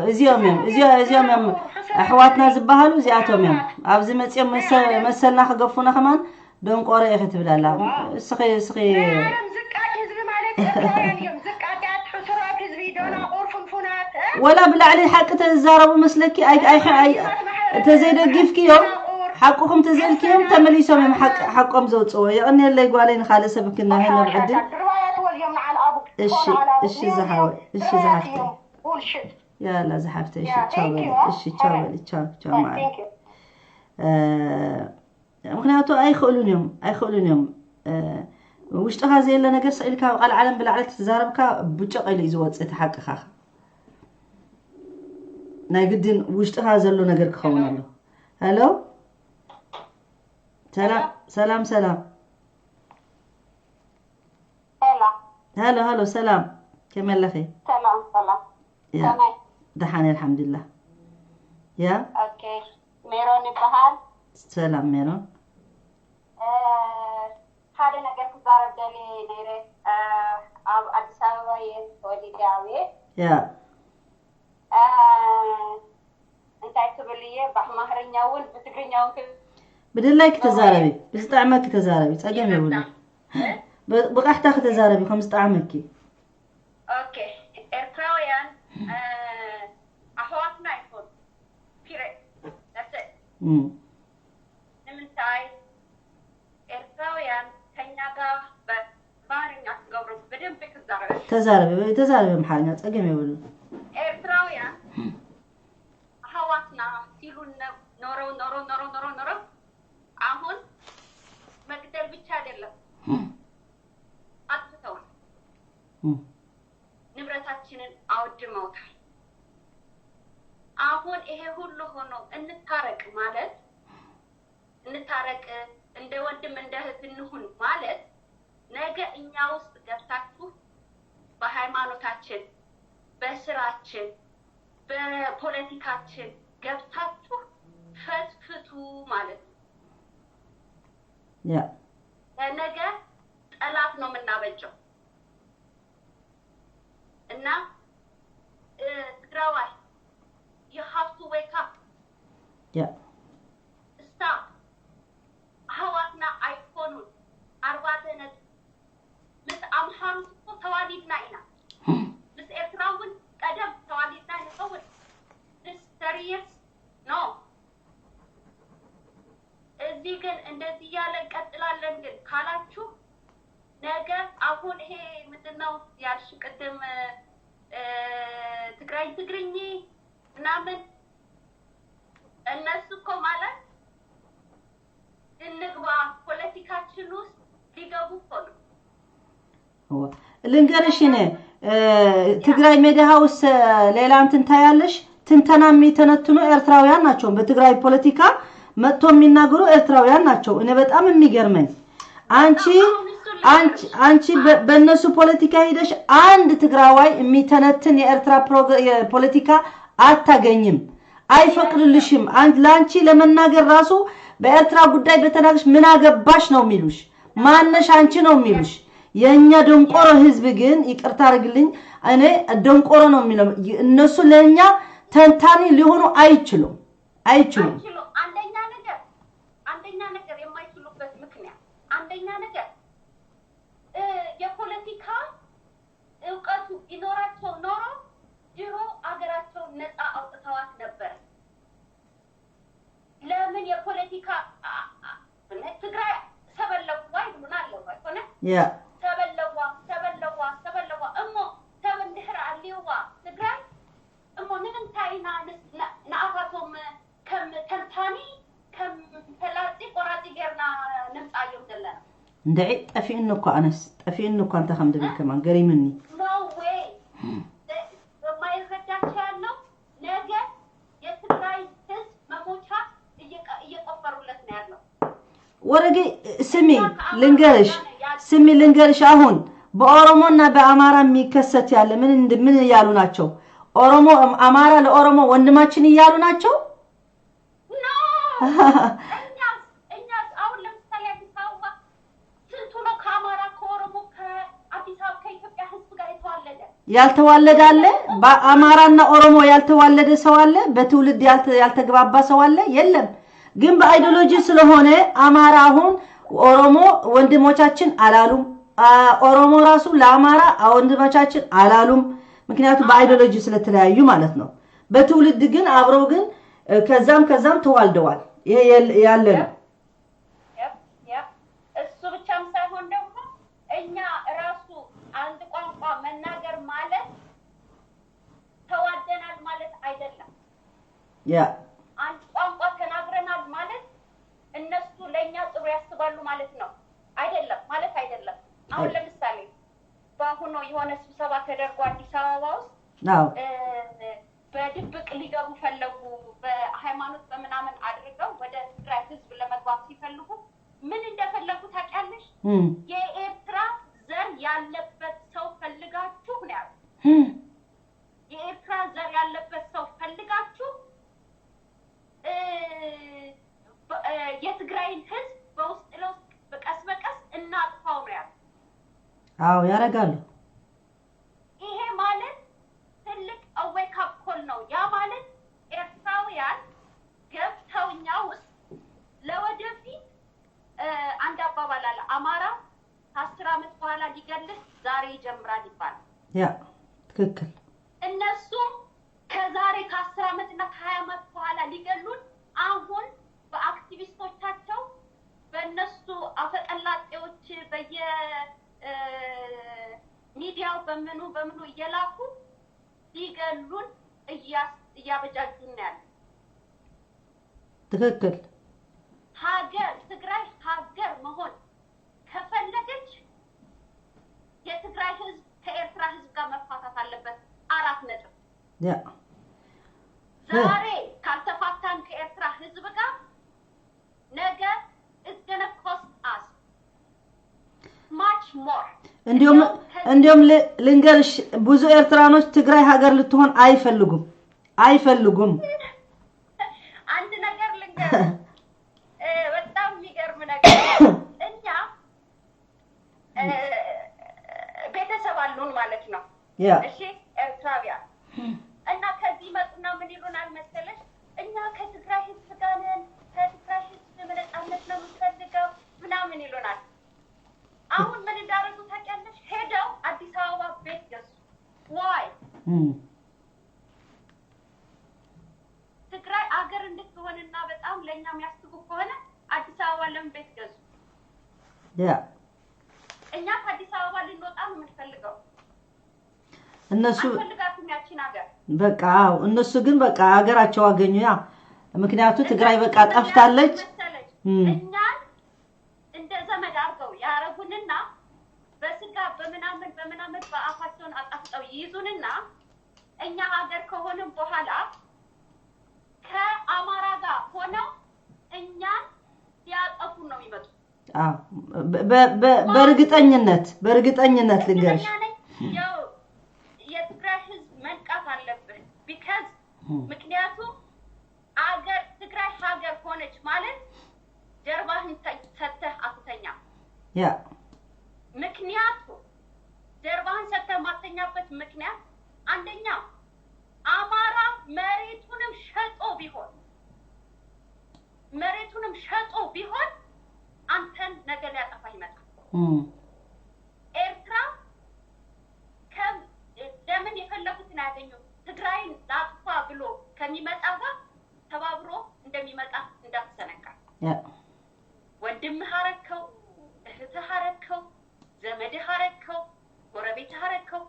እዚኦም እዮም እዚኦ እዚኦም እዮም ኣሕዋትና ዝበሃሉ እዚኣቶም እዮም። ኣብዚ መፅኦም መሰልና ክገፉና ከማን ደንቆሮ ኢኺ ትብል ኣላ። እስኺ እስኺ ዝቃጭ ህዝቢ ማለት ኤርትራውያን እዮም። ዝቃጫት ሕሱራት ህዝቢ ደናቁር ፍንፉናት ወላ ብላዕሊ ሓቂ ተዛረቡ መስለኪ። ተዘይደጊፍክዮም ሓቅኹም ተዘልክዮም ተመሊሶም እዮም ሓቆም ዘውፅዎ። የቐንየለይ ጓለይ። ንኻልእ ሰብ ክናሄ ነብዕድል። ድርባያት ወልዮም ንዓል ኣቡ እሺ እሺ ዝሓወ እሺ ዝሓፍተ ያላ ዝሓፍተ እሺ ቻው በሊ እሺ ቻው በሊ ቻው ቻው ማለት ምክንያቱ ኣይኽእሉን እዮም ኣይኽእሉን እዮም። ውሽጥኻ ዘየለ ነገር ስዒልካ ኣብ ቃል ዓለም ብላዕሊ ተዛረብካ ብጨቕ ኢሉ እዩ ዝወፅእ እቲ ሓቅኻ። ናይ ግድን ውሽጥኻ ዘሎ ነገር ክኸውን ኣሎ። ሄሎ ሰላም ሰላም ሰላም ሰላም ሄሎ ሄሎ ሰላም ከመይ ኣለኺ? ሰላም ሰላም ያ ከመይ? ደሓን እየ ኣልሓምዱሊላህ። ያ ኦኬ ሜሮን ይበሃል። ሰላም ሜሮን። እ፣ ሓደ ነገር ክዛረብ ደልየ ነይረ። እ፣ ኣብ ኣዲስ ኣበባ እየ ተወሊደ ዓብየ። ያ እ፣ እንታይ ክብል እየ ብኣምሓርኛ እውን ብትግርኛ እውን ክብል ብድላይኪ ተዛረቢ፣ ብዝጥዕመኪ ተዛረቢ፣ ፀገም የብሉን። ብ- ብቃሕታኺ ተዛረቢ ከም ዝጠዓመኪ። ኦኬ ኤርትራውያን እ፣ ኣሕዋትና ኣይኮኑ ፒሪድ። That's it። እም። ንምንታይ ኤርትራውያን ከኛ ጋር በአማርኛ ትገብሩ ብደንብ ክዛረብ ተዛረቢ ተዛረቢ ኣምሓርኛ ፀገም የብሉን። ኤርትራውያን ኣሕዋትና ሲሉ ነ- ኖረው ኖረው ኖረው ኖረው ኖረው አሁን መግደል ብቻ አይደለም አጥፍተውን እም። ንብረታችንን አወድመውታል። አሁን ይሄ ሁሉ ሆኖ እንታረቅ ማለት እንታረቅ እንደ ወንድም እንደ እህት እንሁን ማለት ነገ እኛ ውስጥ ገብታችሁ በሃይማኖታችን በስራችን በፖለቲካችን ገብታችሁ ፈትፍቱ ማለት ነው። ያ ለነገ ጠላት ነው የምናበጀው እና እ፣ ትግራዋይ you have to wake up። ያ Stop። ኣሕዋትና ኣይኮኑን ኣርባዕተ ነጥቢ ምስ ኣምሓሩት እኮ ተዋሊድና ኢና። ምስ ኤርትራ እውን ቀደም ተዋሊድና ንኸውን። This thirty years no። እዚ ግን እንደዚህ እያለ እንቀጥላለን ግን ካላችሁ ነገ አሁን ይሄ ምንድነው ያልሽ ቅድም እ፣ ትግራይ ትግርኝ ምናምን እነሱ እኮ ማለት እንግባ ፖለቲካችን ውስጥ ሊገቡ እኮ ነው። እወ። ልንገርሽ እኔ እ፣ ትግራይ ሜዲያ ሀውስ እ፣ ሌላ እንትን ታያለሽ። ትንተና የሚተነትኑ ኤርትራውያን ናቸው። በትግራይ ፖለቲካ መጥቶ የሚናገሩ ኤርትራውያን ናቸው። እኔ በጣም የሚገርመኝ አንቺ አንቺ አንቺ በ- በእነሱ ፖለቲካ ሄደሽ አንድ ትግራዋይ የሚተነትን የኤርትራ ፕሮግ- የፖለቲካ አታገኝም፣ አይፈቅድልሽም። አንድ ለአንቺ ለመናገር ራሱ በኤርትራ ጉዳይ በተናገርሽ ምን አገባሽ ነው የሚሉሽ። ማነሽ አንቺ ነው የሚሉሽ። የእኛ ደንቆሮ ህዝብ ግን ይቅርታ አድርግልኝ፣ እኔ ደንቆሮ ነው የሚለው። እነሱ ለእኛ ተንታኒ ሊሆኑ አይችሉም፣ አይችሉም። አይችሉ አንደኛ ነገር አንደኛ ነገር የማይችሉበት ምክንያት አንደኛ ነገር እ፣ የፖለቲካ እውቀቱ ቢኖራቸው ኖሮ ድሮ አገራቸውን ነፃ አውጥተዋት ነበር። ለምን የፖለቲካ አ- አ- ትግራይ ሰበለዋ ይብሉና ኣለዉ ኣይኮነ ያ ሰበለዋ ሰበለዋ ሰበለዋ እሞ ሰብ እንድሕር ንዓና ንስ- ን- ንኣኻቶም ከም ተንታኒ፣ ከም ፈላጢ ቆራፂ ጌርና ነምፃዮም ዘለና። እንድዒ ጠፊኡኒ እኮ ኣነስ፣ ጠፊኡኒ እኳ እንታይ ከም ድብል ከማን ገሪምኒ። No way። በማይረዳቸው ያለው ነገ የትግራይ ህዝብ መሞቻ እየቀ- እየቆፈሩለት ነው ያለው። ወረጌ ስሚ ልንገርሽ፣ ስሚ ልንገርሽ፣ አሁን በኦሮሞና በአማራ የሚከሰት ያለ ምን እንድ- ምን እያሉ ናቸው? ኦሮሞ አማራ ለኦሮሞ ወንድማችን እያሉ ናቸው። No። እኛስ እኛስ አሁን ለምሳሌ አዲስ አበባ ስንቱ ነው ከአማራ ከኦሮሞ ከአዲስ አበባ ከኢትዮጵያ ህዝብ ጋር የተዋለደ? ያልተዋለደ አለ? በአማራና ኦሮሞ ያልተዋለደ ሰው አለ? በትውልድ ያልተ- ያልተግባባ ሰው አለ? የለም። ግን በአይዲዮሎጂ ስለሆነ አማራ አሁን ኦሮሞ ወንድሞቻችን አላሉም። አ- ኦሮሞ ራሱ ለአማራ ወንድሞቻችን አላሉም። ምክንያቱም በአይዲዮሎጂ ስለተለያዩ ማለት ነው። በትውልድ ግን አብረው ግን እ፣ ከዛም ከዛም ተዋልደዋል። ይሄ የል- ያለ ነው። Yep, yep። እሱ ብቻም ሳይሆን ደግሞ እኛ ራሱ አንድ ቋንቋ መናገር ማለት ተዋደናል ማለት አይደለም። ያ አንድ ቋንቋ ተናግረናል ማለት እነሱ ለእኛ ጥሩ ያስባሉ ማለት ነው አይደለም፣ ማለት አይደለም። አሁን ለምሳሌ በአሁኑ የሆነ ስብሰባ ተደርጎ አዲስ አበባ ውስጥ አዎ እ፣ በድብቅ ሊገቡ ፈለጉ። በሃይማኖት በምናምን አድርገው ወደ ትግራይ ህዝብ ለመግባት ሲፈልጉ ምን እንደፈለጉ ታውቂያለሽ? እም፣ የኤርትራ ዘር ያለበት ሰው ፈልጋችሁ ነው ያሉት። እም፣ የኤርትራ ዘር ያለበት ሰው ፈልጋችሁ እ፣ በ- እ፣ የትግራይን ህዝብ በውስጥ ለውስጥ በቀስ በቀስ እናጥፋው ነው ያሉት። አዎ ያደርጋሉ። ይሄ ማለት ትልቅ wake up call ነው። ያ ማለት ኤርትራውያን ገብተው እኛ ውስጥ ለወደፊት እ፣ አንድ አባባል አለ። አማራ ከአስር ዓመት በኋላ ሊገልህ ዛሬ ይጀምራል ይባላል። ያ ትክክል። እነሱ ከዛሬ ከአስር ዓመትና ከሃያ ዓመት በኋላ ሊገሉን አሁን በአክቲቪስቶቻቸው በእነሱ አፈቀላጤዎች በየ እ፣ ሚዲያው በምኑ በምኑ እየላኩ ሊገሉን እያስ- እያበጃጁን ነው ያሉት። ትክክል። ሀገር ትግራይ ሀገር መሆን ከፈለገች የትግራይ ህዝብ ከኤርትራ ህዝብ ጋር መፋታት አለበት። አራት ነጥብ። ያ ዛሬ ካልተፋታን ከኤርትራ ህዝብ ጋር ነገ it's gonna cost us much more። እንዲሁም እንዲሁም ል- ልንገርሽ፣ ብዙ ኤርትራኖች ትግራይ ሀገር ልትሆን አይፈልጉም አይፈልጉም። አንድ ነገር ልንገር፣ እ፣ በጣም የሚገርም ነገር እኛ እ፣ ቤተሰብ አሉን ማለት ነው። ያ እሺ ኤርትራውያን እና ከዚህ ይመጡና ምን ይሉናል መሰለሽ? እኛ ከትግራይ ህዝብ ጋር ነን፣ ከትግራይ ህዝብ ነጻነት ነው የምንፈልገው ምናምን ይሉናል። አሁን ምን እንዳደረጉ ታውቂያለሽ? ሄደው አዲስ አበባ ቤት ገዙ። Why? እም፣ ትግራይ አገር እንድትሆንና በጣም ለእኛ የሚያስቡ ከሆነ አዲስ አበባ ለምን ቤት ገዙ? ያ እኛ ከአዲስ አበባ ልንወጣ ነው የምንፈልገው። እነሱ አንፈልጋትም ያቺን ሀገር። በቃ አዎ፣ እነሱ ግን በቃ ሀገራቸው አገኙ። ያ ምክንያቱ ትግራይ በቃ ጠፍታለች። መሰለች እም። እኛን እንደ ዘመድ አድርገው ያረጉንና በስጋ በምናምን በምናምን በአፋቸውን አጣፍጠው ይይዙንና እኛ ሀገር ከሆንም በኋላ ከአማራ ጋር ሆነው እኛን ሊያጠፉን ነው የሚመጡት። አዎ፣ በ- በ- በ- በእርግጠኝነት በእርግጠኝነት ልንገርሽ። እርግጠኛ ነኝ። ያው የትግራይ ህዝብ መንቃት አለብን። Because ምክንያቱም አገር ትግራይ ሀገር ሆነች ማለት ጀርባህን ተ- ሰተህ አትተኛም። ያ ምክንያቱም ጀርባህን ሰተህ ማተኛበት ምክንያት አንደኛ አማራ መሬቱንም ሸጦ ቢሆን መሬቱንም ሸጦ ቢሆን አንተን ነገ ሊያጠፋ ይመጣል። እም፣ ኤርትራ ከም ለምን የፈለጉትን አያገኙም። ትግራይን ላጥፋ ብሎ ከሚመጣ ጋር ተባብሮ እንደሚመጣ እንዳትዘነጋ። ያ ወንድምህ አረከው፣ እህትህ አረከው፣ ዘመድህ አረከው፣ ጎረቤትህ አረከው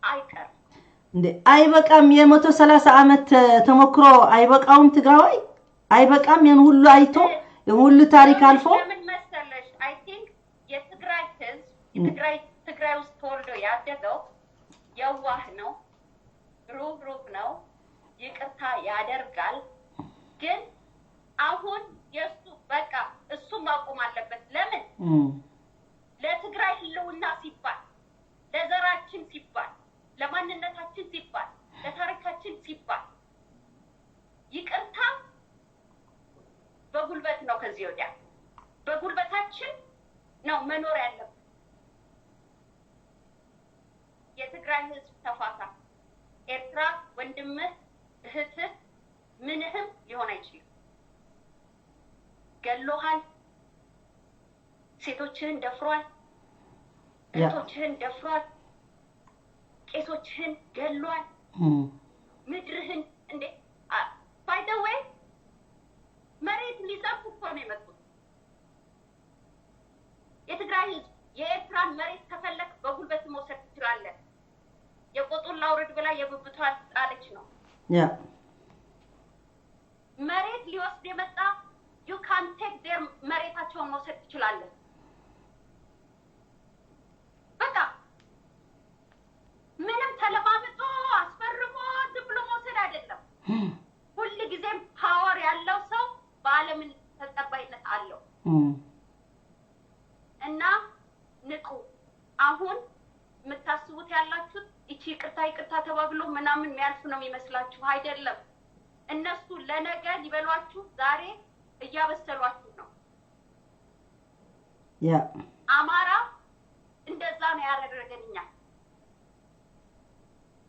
አይቀርም። እንዴ አይበቃም? የመቶ ሰላሳ ዓመት ተሞክሮ አይበቃውም? ትግራዋይ አይበቃም? ያን ሁሉ አይቶ ያን ሁሉ ታሪክ አልፎ ለምን መሰለሽ? I think የትግራይ ህዝብ የትግራይ ትግራይ ውስጥ ተወልዶ ያደገው የዋህ ነው፣ ሩህሩህ ነው፣ ይቅርታ ያደርጋል። ግን አሁን የእሱ በቃ እሱ ማቆም አለበት። ለምን? ለትግራይ ህልውና ሲባል፣ ለዘራችን ሲባል፣ ለማንነታችን ሲባል፣ ለታሪካችን ሲባል ይቅርታ በጉልበት ነው። ከዚህ ወዲያ በጉልበታችን ነው መኖር ያለብን። የትግራይ ህዝብ ተፋታ። ኤርትራ ወንድምህ እህትህ ምንህም ሊሆን አይችልም። ገሎሃል። ሴቶችህን ደፍሯል። ያ። እህቶችህን ደፍሯል። ቄሶችህን ገሏል። እም። ምድርህን እንዴ by the way መሬት ሊዘርፉ እኮ ነው የመጡት። የትግራይ ህዝብ የኤርትራን መሬት ከፈለክ በጉልበት መውሰድ ትችላለህ። የቆጡን ላውርድ ብላ የብብቷን ጣለች ነው። ያ። መሬት ሊወስድ የመጣ you can take their መሬታቸውን መውሰድ ትችላለህ። በቃ ምንም ተለማምጦ አስፈርሞ ዝም ብሎ መውሰድ አይደለም። ሁል ጊዜም power ያለው ሰው በዓለምን ተቀባይነት አለው። እም። እና ንቁ። አሁን የምታስቡት ያላችሁት እቺ ይቅርታ ይቅርታ ተባብሎ ምናምን የሚያልፍ ነው የሚመስላችሁ። አይደለም። እነሱ ለነገ ሊበሏችሁ ዛሬ እያበሰሏችሁ ነው። ያ። አማራ እንደዛ ነው ያደረገን። እኛ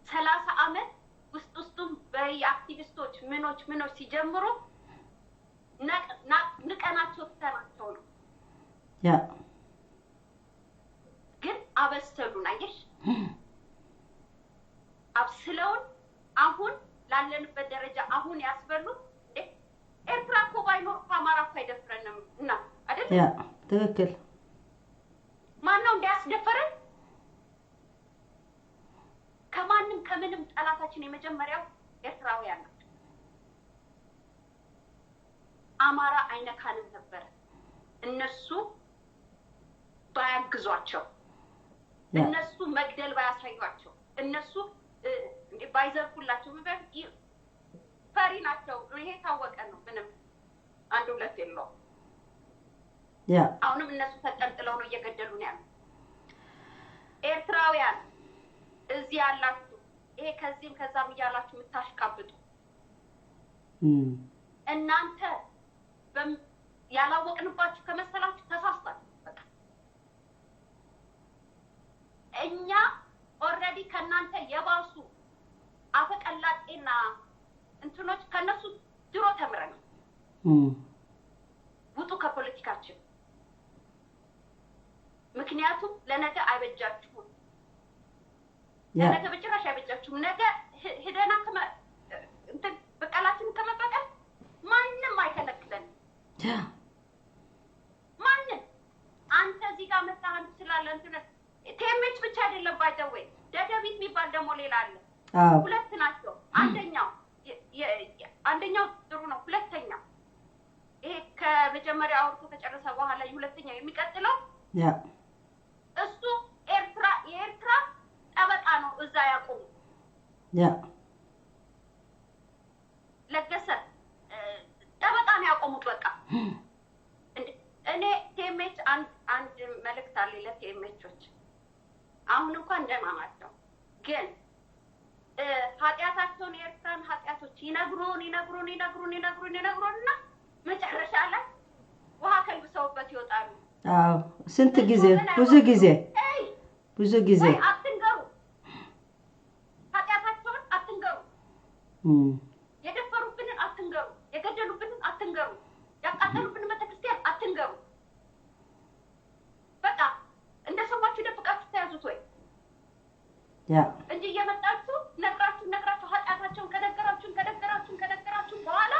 ሰላሳ ዓመት ውስጥ ውስጡም በይ አክቲቪስቶች ምኖች ምኖች ሲጀምሩ ነቅ- ናቅ- ንቀናቸው ትተናቸው ነው። ያ። ግን አበሰሉን። አየሽ፣ አብስለውን አሁን ላለንበት ደረጃ አሁን ያስበሉን። እንዴ ኤርትራ እኮ ባይኖር እኮ አማራ እኮ አይደፍረንም። እና አይደል? ያ። ትክክል። ማነው እንዲያስደፈረን? ከማንም ከምንም ጠላታችን የመጀመሪያው ኤርትራውያን ናቸው። አማራ አይነካንም ነበር እነሱ ባያግዟቸው፣ ያ። እነሱ መግደል ባያሳዩቸው፣ እነሱ እ፣ እንዴ ባይዘርፉላቸው። ምክንያቱም ይ- ፈሪ ናቸው። ይሄ የታወቀ ነው። ምንም አንድ ሁለት የለውም። ያ። አሁንም እነሱ ተጠንጥለው ነው እየገደሉ ነው ያሉት። ኤርትራውያን እዚህ ያላችሁ ይሄ ከዚህም ከዛም እያላችሁ የምታሽቃብጡ እም። እናንተ በም- ያላወቅንባችሁ ከመሰላችሁ ተሳስታችሁ። በቃ እኛ already ከእናንተ የባሱ አፈቀላጤና እንትኖች ከነሱ ድሮ ተምረናል። እም። ውጡ ከፖለቲካችን። ምክንያቱም ለነገ አይበጃችሁም። ያ። ለነገ በጭራሽ አይበጃችሁም። ነገ ህ- ሂደና ከመ- እንትን በቀላችን ከመበቀል ማንም አይከለክለንም። ያ። ማንም አንተ እዚህ ጋር መጣህ አንተ ስላለ እንትን ቴምች ብቻ አይደለም። By the way ደደቢት የሚባል ደግሞ ሌላ አለ። አዎ። ሁለት ናቸው። አንደኛው የ- የ- የ- አንደኛው ጥሩ ነው። ሁለተኛው ይሄ ከመጀመሪያ አውርቶ ከጨረሰ በኋላ የሁለተኛው የሚቀጥለው ያ። እሱ ኤርትራ የኤርትራ ጠበቃ ነው። እዛ ያቆሙ ያ። ለገሰ እ፣ ጠበቃ ነው ያቆሙት። በቃ እንዴ እኔ ቴምች አንድ አንድ መልእክት አለ ለቴምቾች። አሁን እንኳን ደህና ናቸው፣ ግን እ፣ ኃጢአታቸውን የኤርትራን ኃጢአቶች ይነግሩን ይነግሩን ይነግሩን ይነግሩን ይነግሩንና መጨረሻ ላይ ውሃ ከልብሰውበት ይወጣሉ። አዎ፣ ስንት ጊዜ፣ ብዙ ጊዜ፣ አይ ብዙ ጊዜ። ወይ አትንገሩ፣ ኃጢአታቸውን አትንገሩ፣ እም። የደፈሩብንን አትንገሩ፣ የገደሉብንን አትንገሩ፣ ያቃጠሉብንን ቤተክርስቲያን አትንገሩ። በቃ እንደሰማችሁ ደብቃችሁ ተያዙት ወይ ያ። እንጂ እየመጣችሁ ነግራችሁ ነግራችሁ ኃጢአታቸውን ከነገራችሁን ከነገራችሁን ከነገራችሁን በኋላ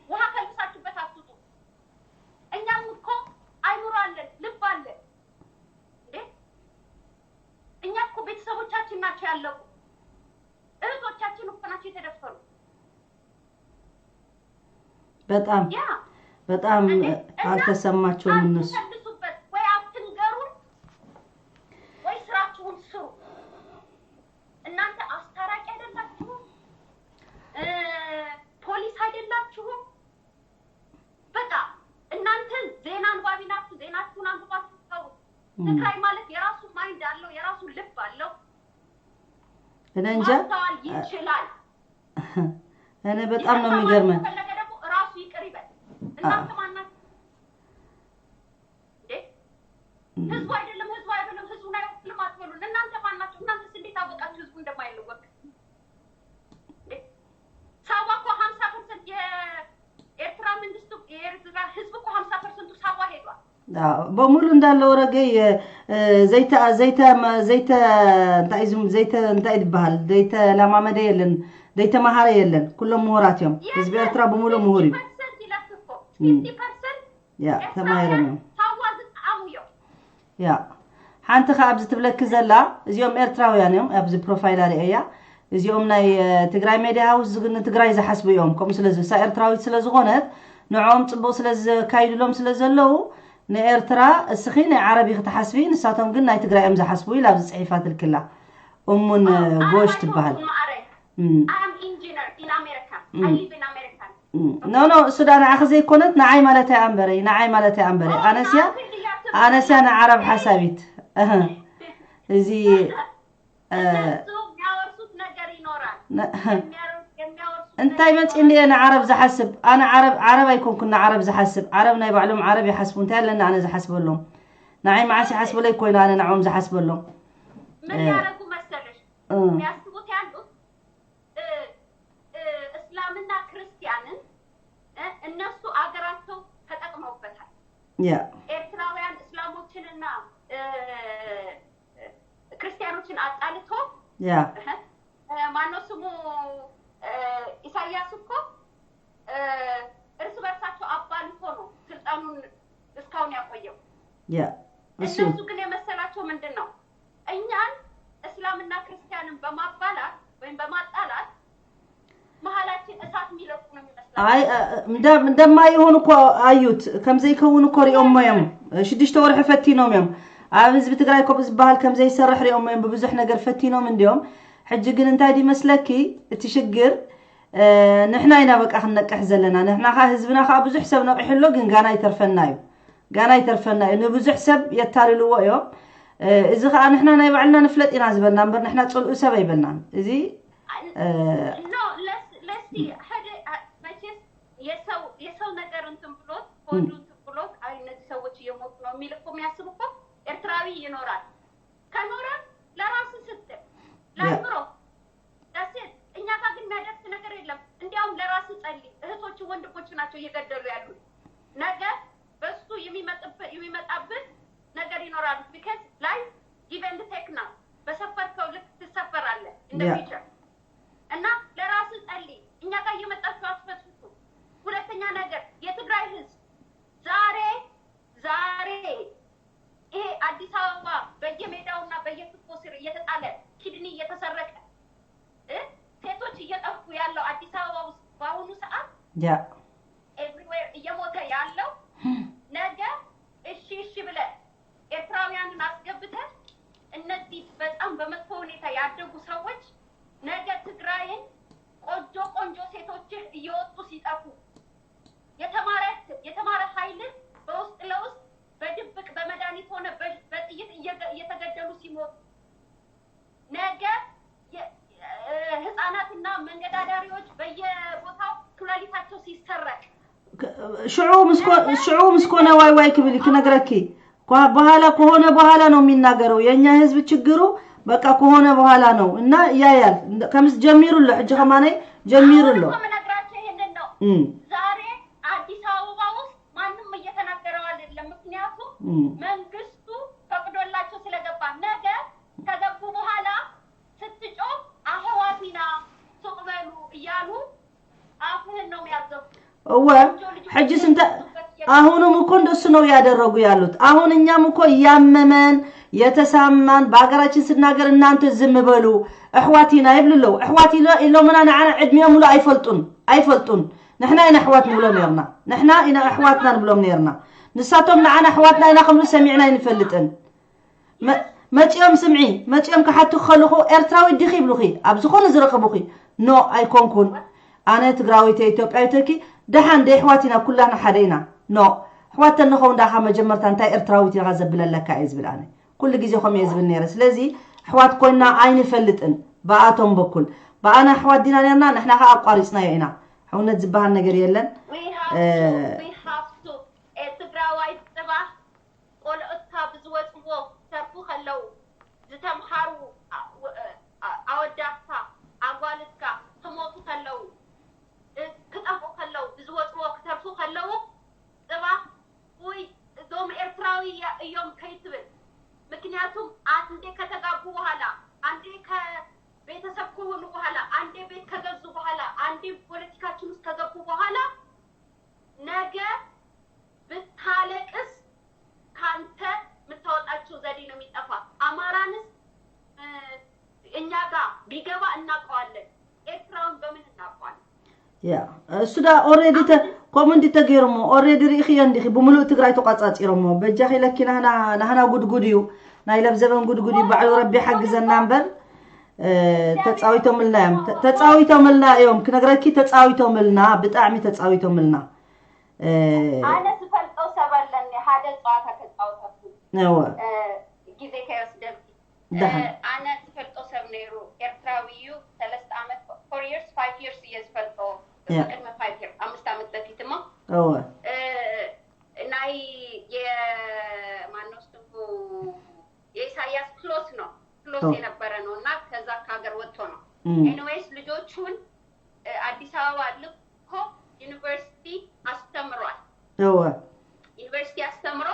ውሃ ከልብሳችሁበት አትውጡ። እኛም እኮ አይምሮ አለን፣ ልብ አለን። እንዴ እኛ እኮ ቤተሰቦቻችን ናቸው ያለቁ፣ እ፣ በጣም ያ በጣም እንዴ? እና አልተሰማቸውም እነሱ። አትመልሱበት ወይ አትንገሩን ወይ ስራችሁን ስሩ። እናንተ አስታራቂ አይደላችሁም፣ እ፣ ፖሊስ አይደላችሁም። በቃ እናንተ ዜና አንባቢ ናችሁ። ዜናችሁን አንብባችሁ ታውቁ። እም። ትግራይ ማለት የራሱ ማይንድ አለው፣ የራሱ ልብ አለው። እኔ እንጃ ማስተዋል ይችላል። እኔ በጣም ነው ይቅርታ የሚገርመኝ። ማለት ከፈለገ ደግሞ ራሱ ይቅር ይበል። እናንተ ማናችሁ እንዴ? እም። ህዝቡ አይደለም፣ ህዝቡ አይደለም፣ ህዝቡን አይወክልም አትበሉን። እናንተ ማናችሁ? እናንተስ እንዴት አወቃችሁ ህዝቡ እንደማይለወቅ? እንዴ? ሳዋ እኮ ሀምሳ ፐርሰንት የኤርትራ መንግስቱ፣ የኤርትራ ህዝብ እኮ ሀምሳ ፐርሰንቱ ሳዋ ሄዷል። አዎ፣ በሙሉ እንዳለ ወረገ የ- እ፣ ዘይተ ዘይተ ዘይተ እንታይ ዝም ዘይተ እንታይ ዝበሃል ዘይተለማመደ የለን፣ ዘይተማሃረ የለን። ኩሎም ምሁራት እዮም። ህዝቢ ኤርትራ ብምሉእ ምሁር እዩ። ፊፍቲ ፐርሰንት ይለፍ እኮ ፊፍቲ ፐርሰንት ያ ተማሂሮም እዮም። ሳዋ ዝጠዓሙ እዮም። ያ ሓንቲ ከ ኣብዚ ትብለኪ ዘላ እዚኦም ኤርትራውያን እዮም። ኣብዚ ፕሮፋይል ኣርእያ እዚኦም ናይ እ፣ ትግራይ ሜዲያ ሃውስ ዝግ- ንትግራይ ዝሓስቡ እዮም። ከምኡ ስለ ዝሳ ኤርትራዊት ስለ ዝኾነት ንዕኦም ጽቡቕ ስለ ዘካይድሎም ስለ ዘለዉ ንኤርትራ እስኺ ናይ ዓረብ ኢኺ ትሓስቢ፣ ንሳቶም ግን ናይ ትግራይ እዮም ዝሓስቡ ኢላ ኣብዚ ጽሒፋትልክላ። እሙን እ፣ ጎሽ ትበሃል። ማዕረይ እም፣ I am engineer in America. Mm. I live in America. እም። ኖ ኖ እሱ ዳ ንዓኺ ዘይኮነት ንዓይ ማለት እያ ኣንበረይ፣ ንዓይ ማለት እያ ኣንበረይ። ኣነስያ ኣነስያ ንዓረብ ሓሳቢት እህ፣ እዚ እ፣ እነሱ የሚያወርሱት ነገር ይኖራል። ነ- የሚያወርሱት እንታይ መፂ እንደ ንዓረብ ዝሓስብ ኣነ ዓረብ ዓረብ ኣይኮንኩን ንዓረብ ዝሓስብ። ዓረብ ናይ ባዕሎም ዓረብ ይሓስቡ። እንታይ ኣለና ኣነ ዝሓስበሎም? ንዓይ መዓስ ይሓስበለይ ኮይነ ኣነ ንዓኦም ዝሓስበሎም? ምን ያደረጉ መሰለሽ? እ፣ የሚያስቡት ያሉት እ፣ እ፣ እስላምና ክርስቲያንን እ፣ እነሱ አገራቸው ተጠቅመውበታል። ያ ኤርትራውያን እስላሞችንና እ፣ ክርስቲያኖችን አጣልቶ ያ እ፣ ማነው ስሙ እ፣ ኢሳያስ እኮ እ፣ እርስ በርሳቸው አባልቶ ነው ስልጣኑን እስካሁን ያቆየው። ያ እሱ እነሱ ግን የመሰላቸው ምንድን ነው? እኛን እስላምና ክርስቲያንን በማባላት ወይም በማጣላት መሀላችን እሳት የሚለቁ ነው የሚመስላቸው። ኣይ እ፣ እንደ- እንደማይሆን እኮ ኣዩት ከም ዘይከውን እኮ ሪኦሞ እዮም። ሽዱሽተ ወርሒ ፈቲኖም እዮም። ኣብ ህዝቢ ትግራይ ከምኡ ዝበሃል ከም ዘይሰርሕ ሪኦሞ እዮም። ብብዙሕ ነገር ፈቲኖም እንዲዮም። ሕጂ ግን እንታይ ድመስለኪ እቲ ሽግር እ፣ ንሕና ኢና በቃ ክንነቅሕ ዘለና። ንሕና ከዓ ህዝብና ከዓ ብዙሕ ሰብ ነቂሑ ኣሎ፣ ግን ጋና ይተርፈና እዩ። ጋና ይተርፈና እዩ። ንብዙሕ ሰብ የታልልዎ እዮም። እ፣ እዚ ከዓ ንሕና ናይ ባዕልና ንፍለጥ ኢና ዝበልና እምበር ንሕና ፅልኡ ሰብ ኣይበልናን። እዚ እ፣ ኖ ለስ- ለሲ ሓደ አ- መቼስ የሰው የሰው ነገር እንትን ብሎት ሆዱ እንትን ብሎት አይ እነዚህ ሰዎች እየሞቱ ነው የሚል እኮ የሚያስብ እኮ ኤርትራዊ ይኖራል። ከኖረ ለራስ ስትል ለአእምሮ ዳሴት እኛ ጋር ግን የሚያደርስ ነገር የለም። እንዲያውም ለራስ ጸልይ። እህቶች ወንድሞች ናቸው እየገደሉ ያሉት። ነገ በሱ የሚመጥብ- የሚመጣብህ ነገር ይኖራል። because life give and take ነው። በሰፈርከው ልክ ትሰፈራለህ እንደ Yeah. future እና ለራስ ጸልይ። እኛ ጋር እየመጣችሁ አትፈትፍቱ። ሁለተኛ ነገር የትግራይ ህዝብ ዛሬ ዛሬ ይሄ አዲስ አበባ በየሜዳውና በየቱቦ ስር እየተጣለ ኪድኒ እየተሰረቀ እ? ሴቶች እየጠፉ ያለው አዲስ አበባ ውስጥ በአሁኑ ሰዓት ያ everywhere እየሞተ ያለው ነገ እሺ እሺ ብለን ኤርትራውያንን አስገብተን እነዚህ በጣም በመጥፎ ሁኔታ ያደጉ ሰዎች ነገ ትግራይን ቆንጆ ቆንጆ ሴቶችህ እየወጡ ሲጠፉ የተማረ የተማረ ኃይልን በውስጥ ለውስጥ በድብቅ በመድኃኒት ሆነ በ- በጥይት እየገ- እየተገደሉ ሲሞቱ ነገ የ- እ፣ ህፃናትና መንገድ አዳሪዎች በየቦታው ኩላሊታቸው ሲሰረቅ ሽዑ ምስ ኮ- ሽዑ ምስ ኮነ ዋይ ዋይ ክብል እዩ ክነግረኪ። ኳ- በኋላ ከሆነ በኋላ ነው የሚናገረው የእኛ ህዝብ ችግሩ። በቃ ከሆነ በኋላ ነው እና ያያል። እንደ- ከምስ ጀሚሩ ኣሎ ሕጂ ከማነይ ጀሚሩ ኣሎ። አሁን እኮ የምነግራቸው ይሄንን ነው። እም፣ ዛሬ አዲስ አበባ ውስጥ ማንም እየተናገረው አይደለም። ምክንያቱም እም፣ መንግስቱ ፈቅዶላቸው ስለገባ ነገ ከገቡ በኋላ ስትጮህ አህዋቲና ሱቅ በሉ እያሉ አፍህን ነው የሚያዘጉት። እወ ሕጂ ስንተ አሁንም እኮ እንደሱ ነው ያደረጉ ያሉት። አሁን እኛም እኮ እያመመን የተሳማን በሀገራችን ስናገር እናንተ ዝም በሉ እሕዋቲና ይብሉ ኣለዉ። እሕዋት ኢሎ- ኢሎምና ንዓና ዕድሚኦም ሙሉ ኣይፈልጡን ኣይፈልጡን። ንሕና ኢና ኣሕዋት ንብሎም ነርና። ንሕና ኢና ኣሕዋትና ንብሎም ነርና። ንሳቶም ንዓና ኣሕዋትና ኢና ክብሉ ሰሚዕና ኣይንፈልጥን። መ- መጺኦም ስምዒ መጺኦም ክሓቱ ከለኹ ኤርትራዊ ዲኺ ይብሉኺ ኣብ ዝኾነ ዝረኸቡኺ። ኖ ኣይኮንኩን። ኣነ ትግራዊተ ኢትዮጵያዊተኪ። ደሓን ደ ኣሕዋት ኢና ኩላና ሓደ ኢና። ኖ ኣሕዋት ተንኸውን ዳኻ መጀመርታ እንታይ ኤርትራዊት ኢኻ ዘብለለካ እየ ዝብል ኣነ። ኩሉ ግዜ ከምኡ እየ ዝብል ነይረ። ስለዚ ኣሕዋት ኮይና ኣይንፈልጥን ብኣቶም በኩል። ብኣና ኣሕዋት ዲና ነርና ንሕና ኸዓ ኣቋሪፅናዮ ኢና። ሕውነት ዝበሃል ነገር የለን። We have to, we have to. ትግራዋይ ፅባሕ ቆልዑትካ ብዝወፅዎ ክተርፉ ከለዉ ዝተምሃሩ ኣወዳትካ ኣጓልትካ ክሞቱ ከለዉ ክጠፍኡ ከለዉ ብዝወፅዎ ክተርፉ ከለዉ ፅባሕ ውይ እዞም ኤርትራዊ እዮም ከይትብል። ምክንያቱም አንዴ ከተጋቡ በኋላ አንዴ ከቤተሰብ ከሆኑ በኋላ አንዴ ቤት ከገዙ በኋላ አንዴ ፖለቲካችን ውስጥ ከገቡ በኋላ ነገ ብታለቅስ ካንተ የምታወጣቸው ዘዴ ነው የሚጠፋ። አማራንስ እኛ ጋር ቢገባ እናውቀዋለን። ኤርትራውን በምን እናውቀዋለን? ያ እሱ ዳ ኦሬዲ ከምኡ እንዲ ተገይሮሞ ኦሬዲ ርኢኽዮ እንዲኺ ብምሉእ ትግራይ ተቋፃፂሮሞ በጃኺ ለኪ ናህና ናህና ጉድጉድ እዩ። ናይ ለብዘበን ጉድጉድ እዩ። ባዕሉ ረቢ ሓግዘና እምበር ተፃዊቶምልና እዮም። ተፃዊቶምልና እዮም ክነግረኪ ተፃዊቶምልና ብጣዕሚ ተፃዊቶምልና። ኣነ ዝፈልጦ ሰብ ኣለኒ ሓደ ፀዋታ ከፃወተኩም። እወ ጊዜ ከይወስደልኪ ደሓን ኣነ ዝፈልጦ ሰብ ነይሩ ኤርትራዊ እዩ። ሰለስተ ዓመት four years five years እየ ዝፈልጦ። ያ። ቅድሚ five years ኣምስት ዓመት በፊት እሞ እወ ናይ የማነው ስሙ የኢሳያስ ክሎስ ነው ክሎስ ኦ። የነበረ ነው እና ከዛ ከሀገር ወጥቶ ነው። እም፣ ኤኒዌይስ ልጆቹን እ፣ አዲስ አበባ ልኮ ዩኒቨርሲቲ አስተምሯል። እወ ዩኒቨርሲቲ አስተምሮ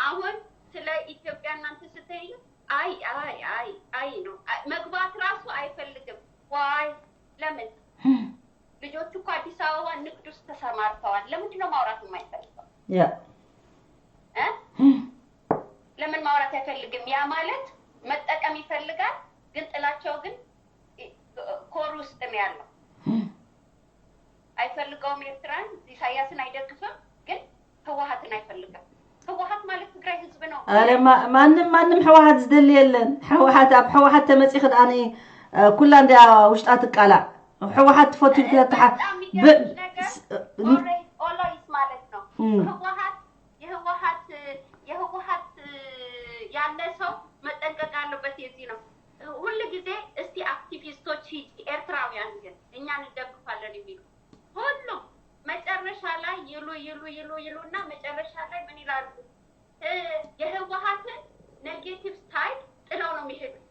አሁን ስለ ኢትዮጵያ እናንተ ስትሄዱ አይ አይ አይ አይ ነው። አይ፣ መግባት ራሱ አይፈልግም። ዋይ ለምን? ልጆቹ እኮ አዲስ አበባ ንግድ ውስጥ ተሰማርተዋል። ለምንድን ነው ማውራት የማይፈልገው? ያ እ? ለምን ማውራት አይፈልግም? ያ ማለት መጠቀም ይፈልጋል፣ ግን ጥላቸው ግን ኮር ውስጥ ነው ያለው። አይፈልገውም ኤርትራን፣ ኢሳያስን አይደግፍም፣ ግን ህወሀትን አይፈልግም። ህወሀት ማለት ትግራይ ህዝብ ነው። ኣረ ማ- ማንም ማንም ሕወሓት ዝደሊ የለን። ሕወሓት ኣብ ሕወሓት ተመፂኺ ደኣኒ ኩላ እንዲያ ውሽጣ ትቃላዕ። ሕወሓት ትፈቱ ኢልኪ ተተሓ በጣም ብ- የሚገርምሽ ነገር ስ- ኦልሬ- ኦልዌይስ ማለት ነው እም። ህወሀት የህወሀት የህወሀት ያለ ሰው መጠንቀቅ ያለበት የዚህ ነው። ሁል ጊዜ እስቲ አክቲቪስቶች ሂጂ ኤርትራውያን ግን እኛ እንደግፋለን የሚሉ ሁሉም መጨረሻ ላይ ይሉ ይሉ ይሉ ይሉና መጨረሻ ላይ ምን ይላሉ? እ፣ የህወሀትን ኔጌቲቭ ሳይድ ጥለው ነው የሚሄዱት።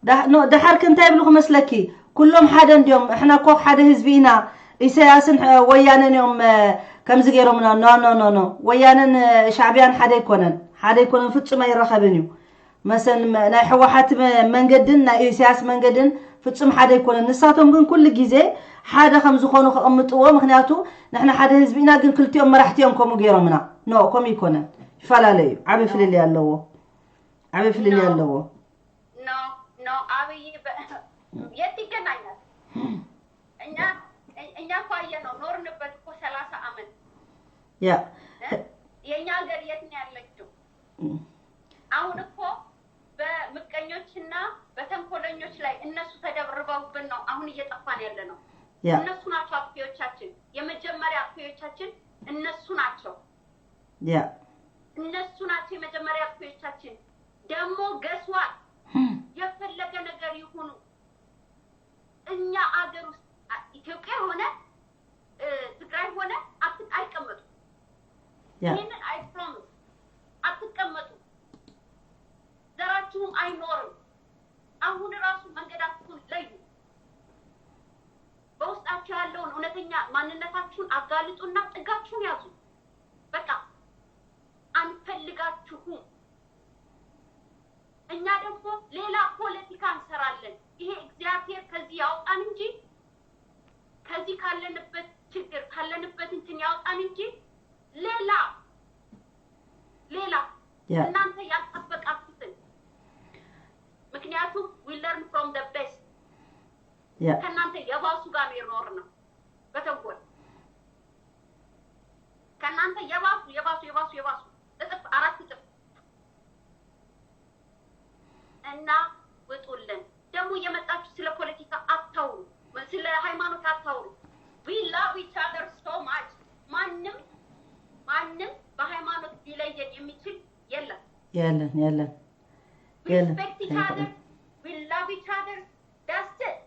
ዳ- ኖ፣ ደሓር ከ እንታይ ይብሉ ክመስለኪ? ኩሎም ሓደ እንዲዮም። እሕና እኮ ሓደ ህዝቢ ኢና። ኢሳያስን ሕ- ወያነን እዮም እ፣ ከምዚ ገይሮምና። ኖ ኖ ኖ ኖ፣ ወያነን እ፣ ሻዕብያን ሓደ ኣይኮነን። ሓደ ኣይኮነን፣ ፍጹም ኣይራኸብን እዩ። መሰን መ- ናይ ሕወሓት መ- መንገድን ናይ ኢሳያስ መንገድን ፍጹም ሓደ ኣይኮነን። ንሳቶም ግን ኩሉ ግዜ ሓደ ከም ዝኾኑ ከቐምጥዎ። ምክንያቱ ንሕና ሓደ ህዝቢ ኢና፣ ግን ክልቲኦም መራሕቲ እዮም ከምኡ ገይሮምና። ኖ፣ ከምኡ ኣይኮነን። ይፈላለ እዩ። ዓብዪ ፍልልይ ኣለዎ። ዓብዪ ፍልልይ ኣለዎ። ኖ ኖ አብይ በ- የት ይገናኛል? እኛ እኛ እኮ አየነው ኖርንበት እኮ ሰላሳ አመት። ያ የእኛ ሀገር የት ነው ያለችው? አሁን እኮ በምቀኞችና በተንኮለኞች ላይ እነሱ ተደርበውብን ነው አሁን እየጠፋን ያለ ነው። ያ እነሱ ናቸው አጥፊዎቻችን። የመጀመሪያ አጥፊዎቻችን እነሱ ናቸው። ያ እነሱ ናቸው የመጀመሪያ አጥፊዎቻችን። ደግሞ ገስዋ የፈለገ ነገር ይሁኑ እኛ አገር ውስጥ አ- ኢትዮጵያ ሆነ እ፣ ትግራይ ሆነ አት- አይቀመጡም። ያ ይህንን አይ ፕሮሚስ አትቀመጡ። ዘራችሁም አይኖርም። አሁን ራሱ መንገዳችሁን ለዩ። በውስጣችሁ ያለውን እውነተኛ ማንነታችሁን አጋልጡና ጥጋችሁን ያዙ። በቃ አንፈልጋችሁም። እኛ ደግሞ ሌላ ፖለቲካ እንሰራለን። ይሄ እግዚአብሔር ከዚህ ያውጣን እንጂ ከዚህ ካለንበት ችግር ካለንበት እንትን ያውጣን እንጂ ሌላ ሌላ ያ እናንተ ያልጠበቃችሁትን ምክንያቱም we learn from the best ያ ከእናንተ የባሱ ጋር ነው የኖርነው በተንኮል የባሱ የባሱ የባሱ የባሱ እጥፍ አራት እጥፍ እና ውጡልን። ደግሞ እየመጣችሁ ስለ ፖለቲካ አታውሩ፣ ስለ ሃይማኖት አታውሩ። We love each other so much። ማንም ማንም በሃይማኖት ሊለየን የሚችል የለም። የለን የለን የለን Respect each other። We love each other። That's it።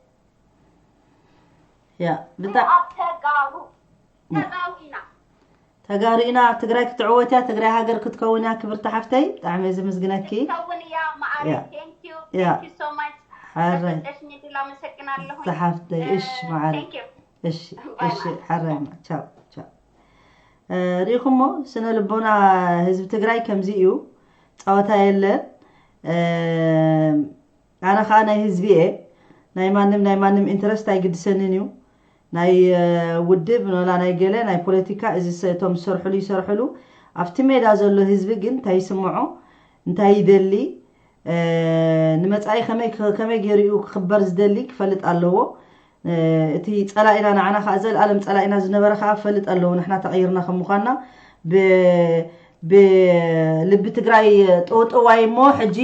ያ ብጣ ኣብ ተጋሩ ተጋሩ ኢና። ተጋሩ ኢና። ትግራይ ክትዕወት እያ። ትግራይ ሃገር ክትከውን እያ። ክብርቲ ሓፍተይ ብጣዕሚ እየ ዝምስግነኪ። ትከውን እያ። ማዕረ ያ። Thank you። ያ። Thank you so much። ሓረ ስለሰጠሽኒ ዕድል ኣመሰግናለሁ። ዝሓፍተይ እሺ ማዕረ Thank you። እሺ ባይ እሺ ማዕረ። ሓራይ ቻው ቻው። እ፣ ሪኢኹሞ ስነ ልቦና ህዝቢ ትግራይ ከምዚ እዩ። ጸወታ የለን። እ፣ ኣነ ከዓ ናይ ህዝቢ እየ። ናይ ማንም ናይ ማንም ኢንትረስት ኣይግድሰንን እዩ። ናይ እ፣ ውድብ ኖላ ናይ ገለ ናይ ፖለቲካ እዚ ሰ- እቶም ዝሰርሕሉ ይሰርሕሉ። ኣብቲ ሜዳ ዘሎ ህዝቢ ግን እንታይ ይስምዖ እንታይ ይደሊ እ፣ ንመጻኢ ከመይ ከመይ ገይሩ እዩ ክኽበር ዝደሊ ክፈልጥ ኣለዎ። እ፣ እቲ ጸላኢና ንዓና ከዓ ዘለኣለም ጸላኢና ዝነበረ ከዓ ክፈልጥ ኣለዎ። ንሕና ተቐይርና ከም ምዃንና ብ- ብልቢ ትግራይ ጥውጥዋይ እሞ ሕጂ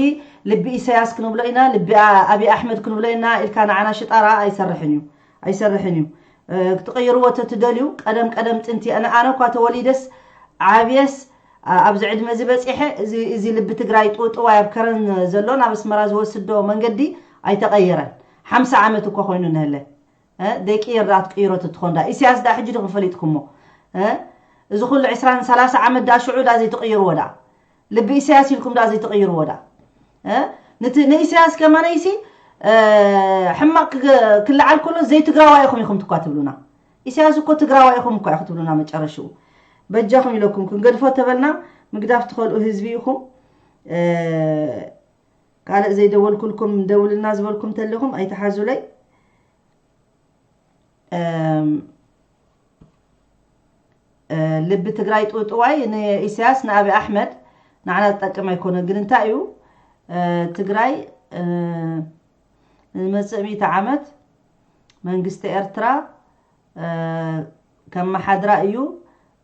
ልቢ ኢሳያስ ክንብሎ ኢና፣ ልቢ ኣ- ኣብይ ኣሕመድ ክንብሎ ኢና ኢልካ ንዓና ሽጣራ ኣይሰርሕን እዩ ኣይሰርሕን እዩ። እ፣ ክትቕይርዎ ተትደልዩ ቀደም ቀደም ጥንቲ ኣነ ኣነ እኳ ተወሊደስ ዓብየስ ኣ- ኣብዚ ዕድመ እዚ በፂሐ እዚ እዚ ልቢ ትግራይ ጥውጥዋይ ኣብ ከረን ዘሎ ናብ ኣስመራ ዝወስዶ መንገዲ ኣይተቐየረን። ሓምሳ ዓመት እኮ ኮይኑ ንህለ እ፣ ደይቅየር ደኣ ትቅይሮ ትትኾን ዳ ኢሳያስ ዳ ሕጂ ዲኹም ፈሊጥኩሞ እ፣ እዚ ኩሉ ዕስራን ሰላሳ ዓመት ዳ ሽዑ ዳ ዘይትቅይርዎ ዳ ልቢ ኢሳያስ ኢልኩም ዳ ዘይትቅይርዎ ዳ እ፣ ንቲ ንኢሳያስ ከማነይሲ እ፣ ሕማቅ ክግ- ክልዓል ከሎ ዘይትግራዋይ ኢኹም ኢኹም ትኳ ትብሉና። ኢሳያስ እኮ ትግራዋይ ኢኹም እኳ ኢኹ ትብሉና መጨረሽኡ። በጃኹም ኢለኩም ክንገድፎ ተበልና ምግዳፍ ትኸልኡ ህዝቢ ኢኹም። እ፣ ካልእ ዘይደወልኩልኩም ደውልና ዝበልኩም ተለኹም ኣይትሓዙለይ። እም፣ እ፣ ልቢ ትግራይ ጥውጥዋይ ንኢሳያስ ንኣብይ ኣሕመድ ንዓና ዝጠቅም ኣይኮነ። ግን እንታይ እዩ እ፣ ትግራይ እ፣ ንመፅእ ሚእቲ ዓመት መንግስቲ ኤርትራ እ፣ ከመሓድራ እዩ።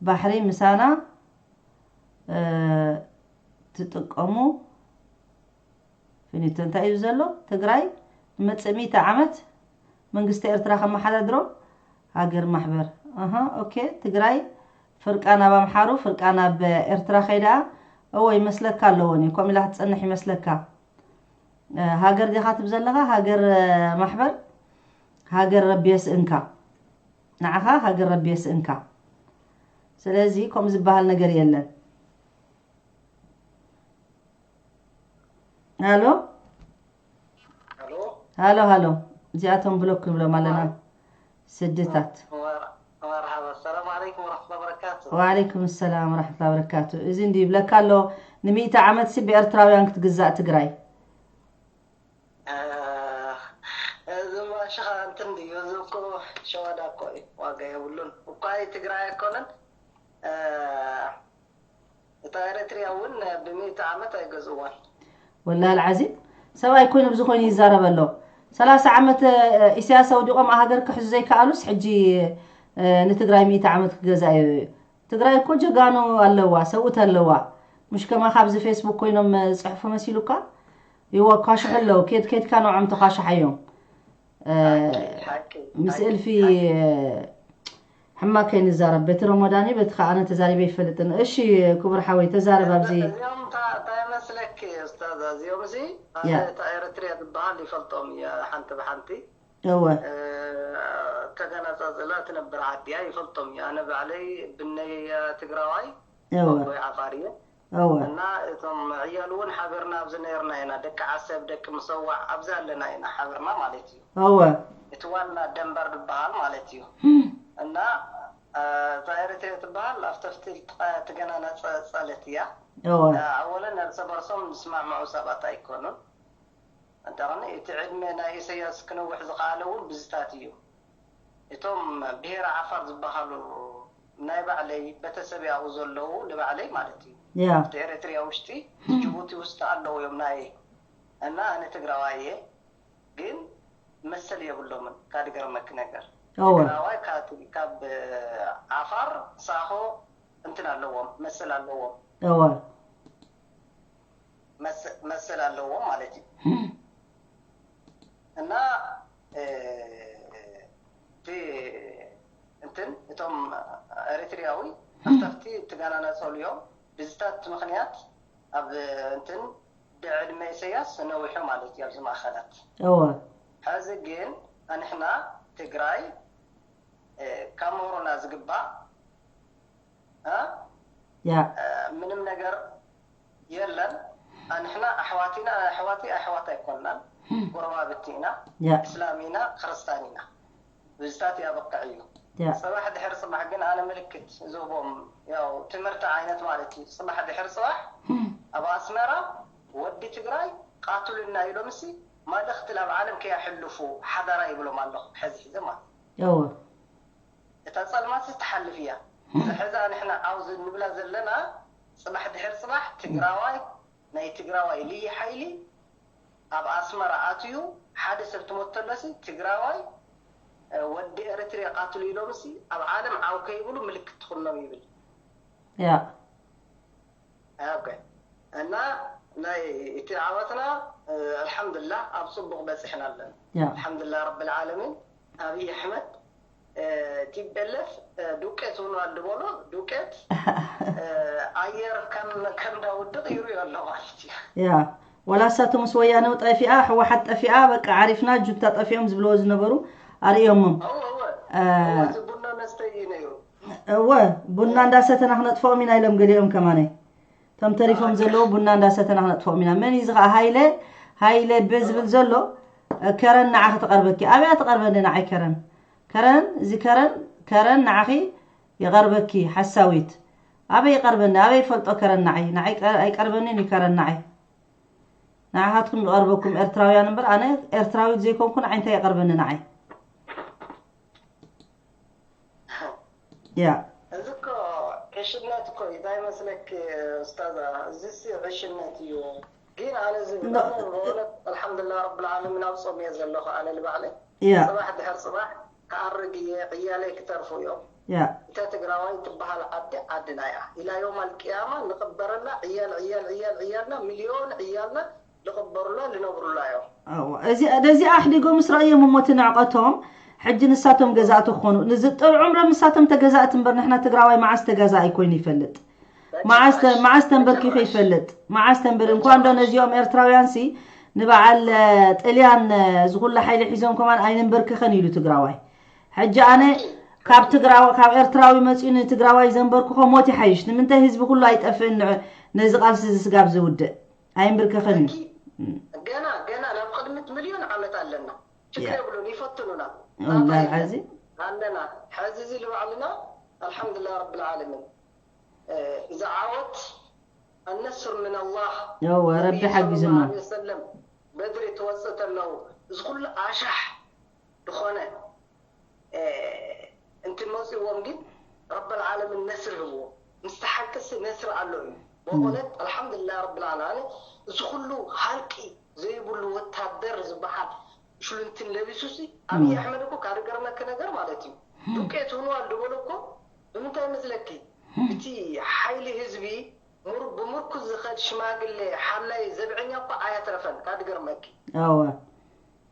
ባሕሪ ምሳና እ፣ ትጥቀሙ ፊኒቶ እንታይ እዩ ዘሎ? ትግራይ ንመፅእ ሚእቲ ዓመት መንግስቲ ኤርትራ ከመሓዳድሮ ሃገር ማሕበር ኣሃ ኦኬ ትግራይ ፍርቃ ናብ ኣምሓሩ ፍርቃ ናብ ኤርትራ ከይዳ እዎ ይመስለካ ኣለዎን እዩ ከምኡ ኢላ ክትፀንሕ ይመስለካ ሃገር ዲኻ ትብ ዘለኻ ሃገር ማሕበር ሃገር ረቢ የስእንካ ንዓኻ ሃገር ረቢ የስእንካ ስለዚ ከምኡ ዝበሃል ነገር የለን ሃሎ ሃሎ ሃሎ እዚኣቶም ብሎክ ንብሎም ኣለና ስድታት መርሓባ ሰላም ዓለይኩም ወረሕመቱላሂ ወበረካቱ ወዓለይኩም ሰላም ወረሕመቱላሂ ወበረካቱ እዚ እንዲ ይብለካ ኣሎ ንሚእቲ ዓመት ሲ ብኤርትራውያን ክትግዛእ ትግራይ እዚ ማሽኻ እንትን ድዩ እዚ እኮ ሸዋዳ እኮ እዩ ዋጋ የብሉን እኳ ትግራይ ኣይኮነን እታ ኤረትርያ እውን ብሚእቲ ዓመት ኣይገዝእዋን ወላሂ ልዓዚም ሰብኣይ ኮይኑ ብዝኾይኑ ይዛረብ ኣሎ ሰላሳ ዓመት ኢሳያስ ኣውዲቖም ሃገር ክሕዙ ዘይከኣሉስ ሕጂ ንትግራይ ሚእቲ ዓመት ክገዛ እዩ ትግራይ እኮ ጀጋኑ ኣለዋ ሰብኡት ኣለዋ ምሽ ከማ ካብዚ ፌስቡክ ኮይኖም ዝፅሕፉ መሲሉካ ይወ ኳሽሑ ኣለዉ ኬድ ኬድካ ንዖም ተኳሽሓዮም ምስ እልፊ ሕማቅ ከይንዛረብ በቲ ረመዳን እዩ በቲ ከዓ ኣነ ተዛሪበ ይፈልጥን እሺ ክቡር ሓወይ ተዛረብ ኣብዚ እዚኦም እንታይ መስለኪ ኡስታዝ እዚኦም እዚ ኣነ እታ ኤረትርያ ዝበሃል ይፈልጦም እየ ሓንቲ ብሓንቲ እወ ተገናፃፅላ ትነብር ዓዲያ ይፈልጦም እየ ኣነ ባዕለይ ብነይ ትግራዋይ እወ ወይ ዓፋር እየ እወ እና እቶም ዕያሉ እውን ሓቢርና ኣብዚ ነርና ኢና ደቂ ዓሰብ ደቂ ምሰዋዕ ኣብዚ ኣለና ኢና ሓቢርና ማለት እዩ እወ እቲ ዋና ደንበር ዝበሃል ማለት እዩ እና እዛ ኤረትርያ ትበሃል ኣብተፍቲ ትገናና ፀለት እያ እወ ኣወለን እርሰ በርሶም ዝስማዕምዑ ሰባት ኣይኮኑን እንተኾነ እቲ ዕድመ ናይ ኢሰያስ ክነውሕ ዝኸኣለ እውን ብዝታት እዩ እቶም ብሄረ ዓፋር ዝበሃሉ ናይ ባዕለይ ቤተሰብ ኣብኡ ዘለዉ ንባዕለይ ማለት እዩ ያ ኣብቲ ኤረትርያ ውሽጢ ጅቡቲ ውስጢ ኣለዉ እዮም ናይ እና ኣነ ትግራዋይ እየ ግን መሰል የብሎምን ካድገርመክ ነገር እወ ትግራዋይ ካብ ዓፋር ሳሆ እንትን ኣለዎም፣ መሰል ኣለዎም፣ እወ መሰ- መሰል ኣለዎም ማለት እዩ። እና እ፣ እቲ እንትን እቶም ኤሪትሪያዊ ኣኽተርቲ ትጋናነጸሉ እዮም። ብዝታት ምኽንያት ኣብ እንትን ብዕድመ ኢሰያስ ነዊሑ ማለት እዩ ኣብዚ ማእኸላት። እወ ሕዚ ግን ኣንሕና ትግራይ እ፣ ካብ ምህሮና ዝግባእ እ፣ ያ እ፣ ምንም ነገር የለን። ኣንሕና ኣሕዋት ኢና፣ ኣሕዋት ኣሕዋት ኣይኮንናን፣ ጎረባብቲ ኢና፣ ያ እስላም ኢና፣ ክርስታን ኢና። ብዝታት ያበቅዕ እዩ። ያ ፅባሕ ድሕር ፅባሕ ግን ኣነ ምልክት ዝህቦም ያው ትምህርቲ ዓይነት ማለት እዩ። ፅባሕ ድሕር ፅባሕ ኣብ ኣስመራ ወዲ ትግራይ ቃትሉና ኢሎም ሲ መልእኽቲ ናብ ዓለም ከያሕልፉ ሓዳራ ይብሎም ኣለኹ። ሕዚ ሕዚ ማለት እወ እታ ፀልማት ትሓልፍ እያ። እዚ ሕዚ ንሕና ዓው ንብላ ዘለና ፅባሕ ድሕር ፅባሕ ትግራዋይ ናይ ትግራዋይ ልዩ ሓይሊ ኣብ ኣስመራ ኣትዩ ሓደ ሰብ ትሞት ተሎሲ ትግራዋይ እ፣ ወዲ ኤርትርያ ቃትሉ ኢሎምሲ ኣብ ዓለም ዓው ከይብሉ ምልክት ትኹኖም ይብል። ያ ኦኬ። እና ናይ እቲ ዓወትና እ፣ ኣልሓምዱሊላህ ኣብ ፅቡቕ በፂሕና ኣለና። ያ ኣልሓምዱሊላህ ረብል ዓለሚን። ኣብይ ኣሕመድ እ፣ ቲፒኤልኤፍ እ፣ ዱቄት ሆኗል ድበሎ ዱቄት እ፣ ኣየር ከም ከም ዳውድቕ ይርእዮ ኣሎ ማለት እዩ። ያ ወላ እሳቶም ምስ ወያነው ጠፊኣ ህወሓት ጠፊኣ በቃ ዓሪፍና ጁንታ ጠፊኦም ዝብለዎ ዝነበሩ ኣርእዮሞም እወ እወ እ፣ እወ፣ እዚ ቡና መስተይ እዩ ነይሩ። እወ ቡና እንዳሰተና ክነጥፍኦም ኢና ኢሎም ገሊኦም ከማነይ እቶም ተሪፎም ዘለዉ ቡና እንዳሰተና ክነጥፍኦም ኢና። መን እዩ እዚ ከዓ ሃይለ ሃይለ በ ዝብል ዘሎ እ፣ ከረን ንዓኺ ትቐርበኪ። ኣብያ ትቐርበኒ ንዓይ ከረን ከረን እዚ ከረን ከረን ንዓኺ ይቐርበኪ ሓሳዊት። ኣበይ ይቐርበኒ ኣበይ ይፈልጦ ከረን ንዓይ ንዓይ ቀ- ኣይቀርበንን እዩ ከረን ንዓይ። ንዓኻትኩም ይቐርበኩም ኤርትራውያን እምበር ኣነ ኤርትራዊት ዘይኮንኩ ንዓይ እንታይ ይቐርበኒ ንዓይ። ያ እዚ እኮ ዕሽነት እኮ እዩ። እንታይ መስለክ ኡስታዛ፣ እዚሲ ዕሽነት እዩ። ግን ኣነ ዝብሎ ኖ- በእውነት ኣልሓምዱሊላህ ረብል ዓለሚን ኣብ ጾም እየ ዘለኹ። ኣነ ንባዕለይ ያ ጽባሕ ድሕር ጽባሕ ክኣርግ እየ፣ ዕያለይ ክተርፉ እዮም። ያ እታ ትግራዋይ ትበሃል ዓዲ ዓድና እያ። ኢላ ዮም ኣልቅያማ ንቕበረላ። ዕያል ዕያል ዕያል ዕያልና ሚልዮን ዕያልና ልቕበሩላ ልነብሩላ እዮም። እወ፣ እዚ ነዚ ኣሕዲጎም ምስ ረእዮም እሞ እቲ ንዕቐቶም ሕጂ ንሳቶም ገዛእቲ ክኾኑ ንዝጥዑም ረ ንሳቶም ተገዛእቲ እምበር ንሕና ትግራዋይ መዓስ ተገዛኢ ኮይኑ ይፈልጥ? መዓስ ተ- መዓስ ተንበርኪኹ ይፈልጥ? መዓስ ተንበር እንኳን ዶ ነዚኦም ኤርትራውያን ሲ ንበዓል እ፣ ጥልያን እ፣ ዝኹሉ ሓይሊ ሒዞም ከማን ኣይንንበርክኸን ኢሉ ትግራዋይ። ሕጂ ኣነ ካብ ትግራዋ ካብ ኤርትራዊ መፂኡ ንትግራዋይ ዘንበርክኾ ሞት ይሓይሽ። ንምንታይ ህዝቢ ኩሉ ኣይጠፍእን ንዕ- ነዚ ቃልሲ እዚ ስጋብ ዝውድእ ኣይንብርከኸን እዩ። ገና ገና ናብ ቅድሚት ሚልዮን ዓመት ኣለና። ችግር ያ። የብሉን፣ ይፈትኑና። ወላሂ ጣጣ ሓዚ ኣለና። ሕዚ እዚ ንባዕልና ኣልሓምዱሊላህ ረብል ዓለሚን። እ፣ እዚ ዓወት ኣነስር ምን ኣላህ እወ፣ ረቢ ነቢይ ሓጊዙና። ሰለላሁ ዐለይሂ ወሰለም በድሪ ትወፅእ ተለው እዚ ኩሉ ኣሻሕ ዝኾነ እ፣ እንትን መፂዎም ግን ረበል ዓለምን ነስር ህብዎ። ምስቲ ሓቅሲ ነስር ኣሎ እዩ። በእውነት ኣልሓምዱሊላህ ረብል ዓለሚን። እዚ ኩሉ ሃልቂ ዘይብሉ ወታደር ዝበሃል ሽሉንትን ለቢሱሲ ኣብይ ኣሕመድ እኮ ካድገርመኪ ነገር ማለት እዩ። ዱቄት ሁኗል ዝበሎ እኮ ብምንታይ መስለኪ? እቲ ሓይሊ ህዝቢ ሙር- ብምርኩዝ ዝኸድ ሽማግሌ ሓላይ ዘብዐኛ እኮ ኣያትረፈን ካድገርመኪ። እወ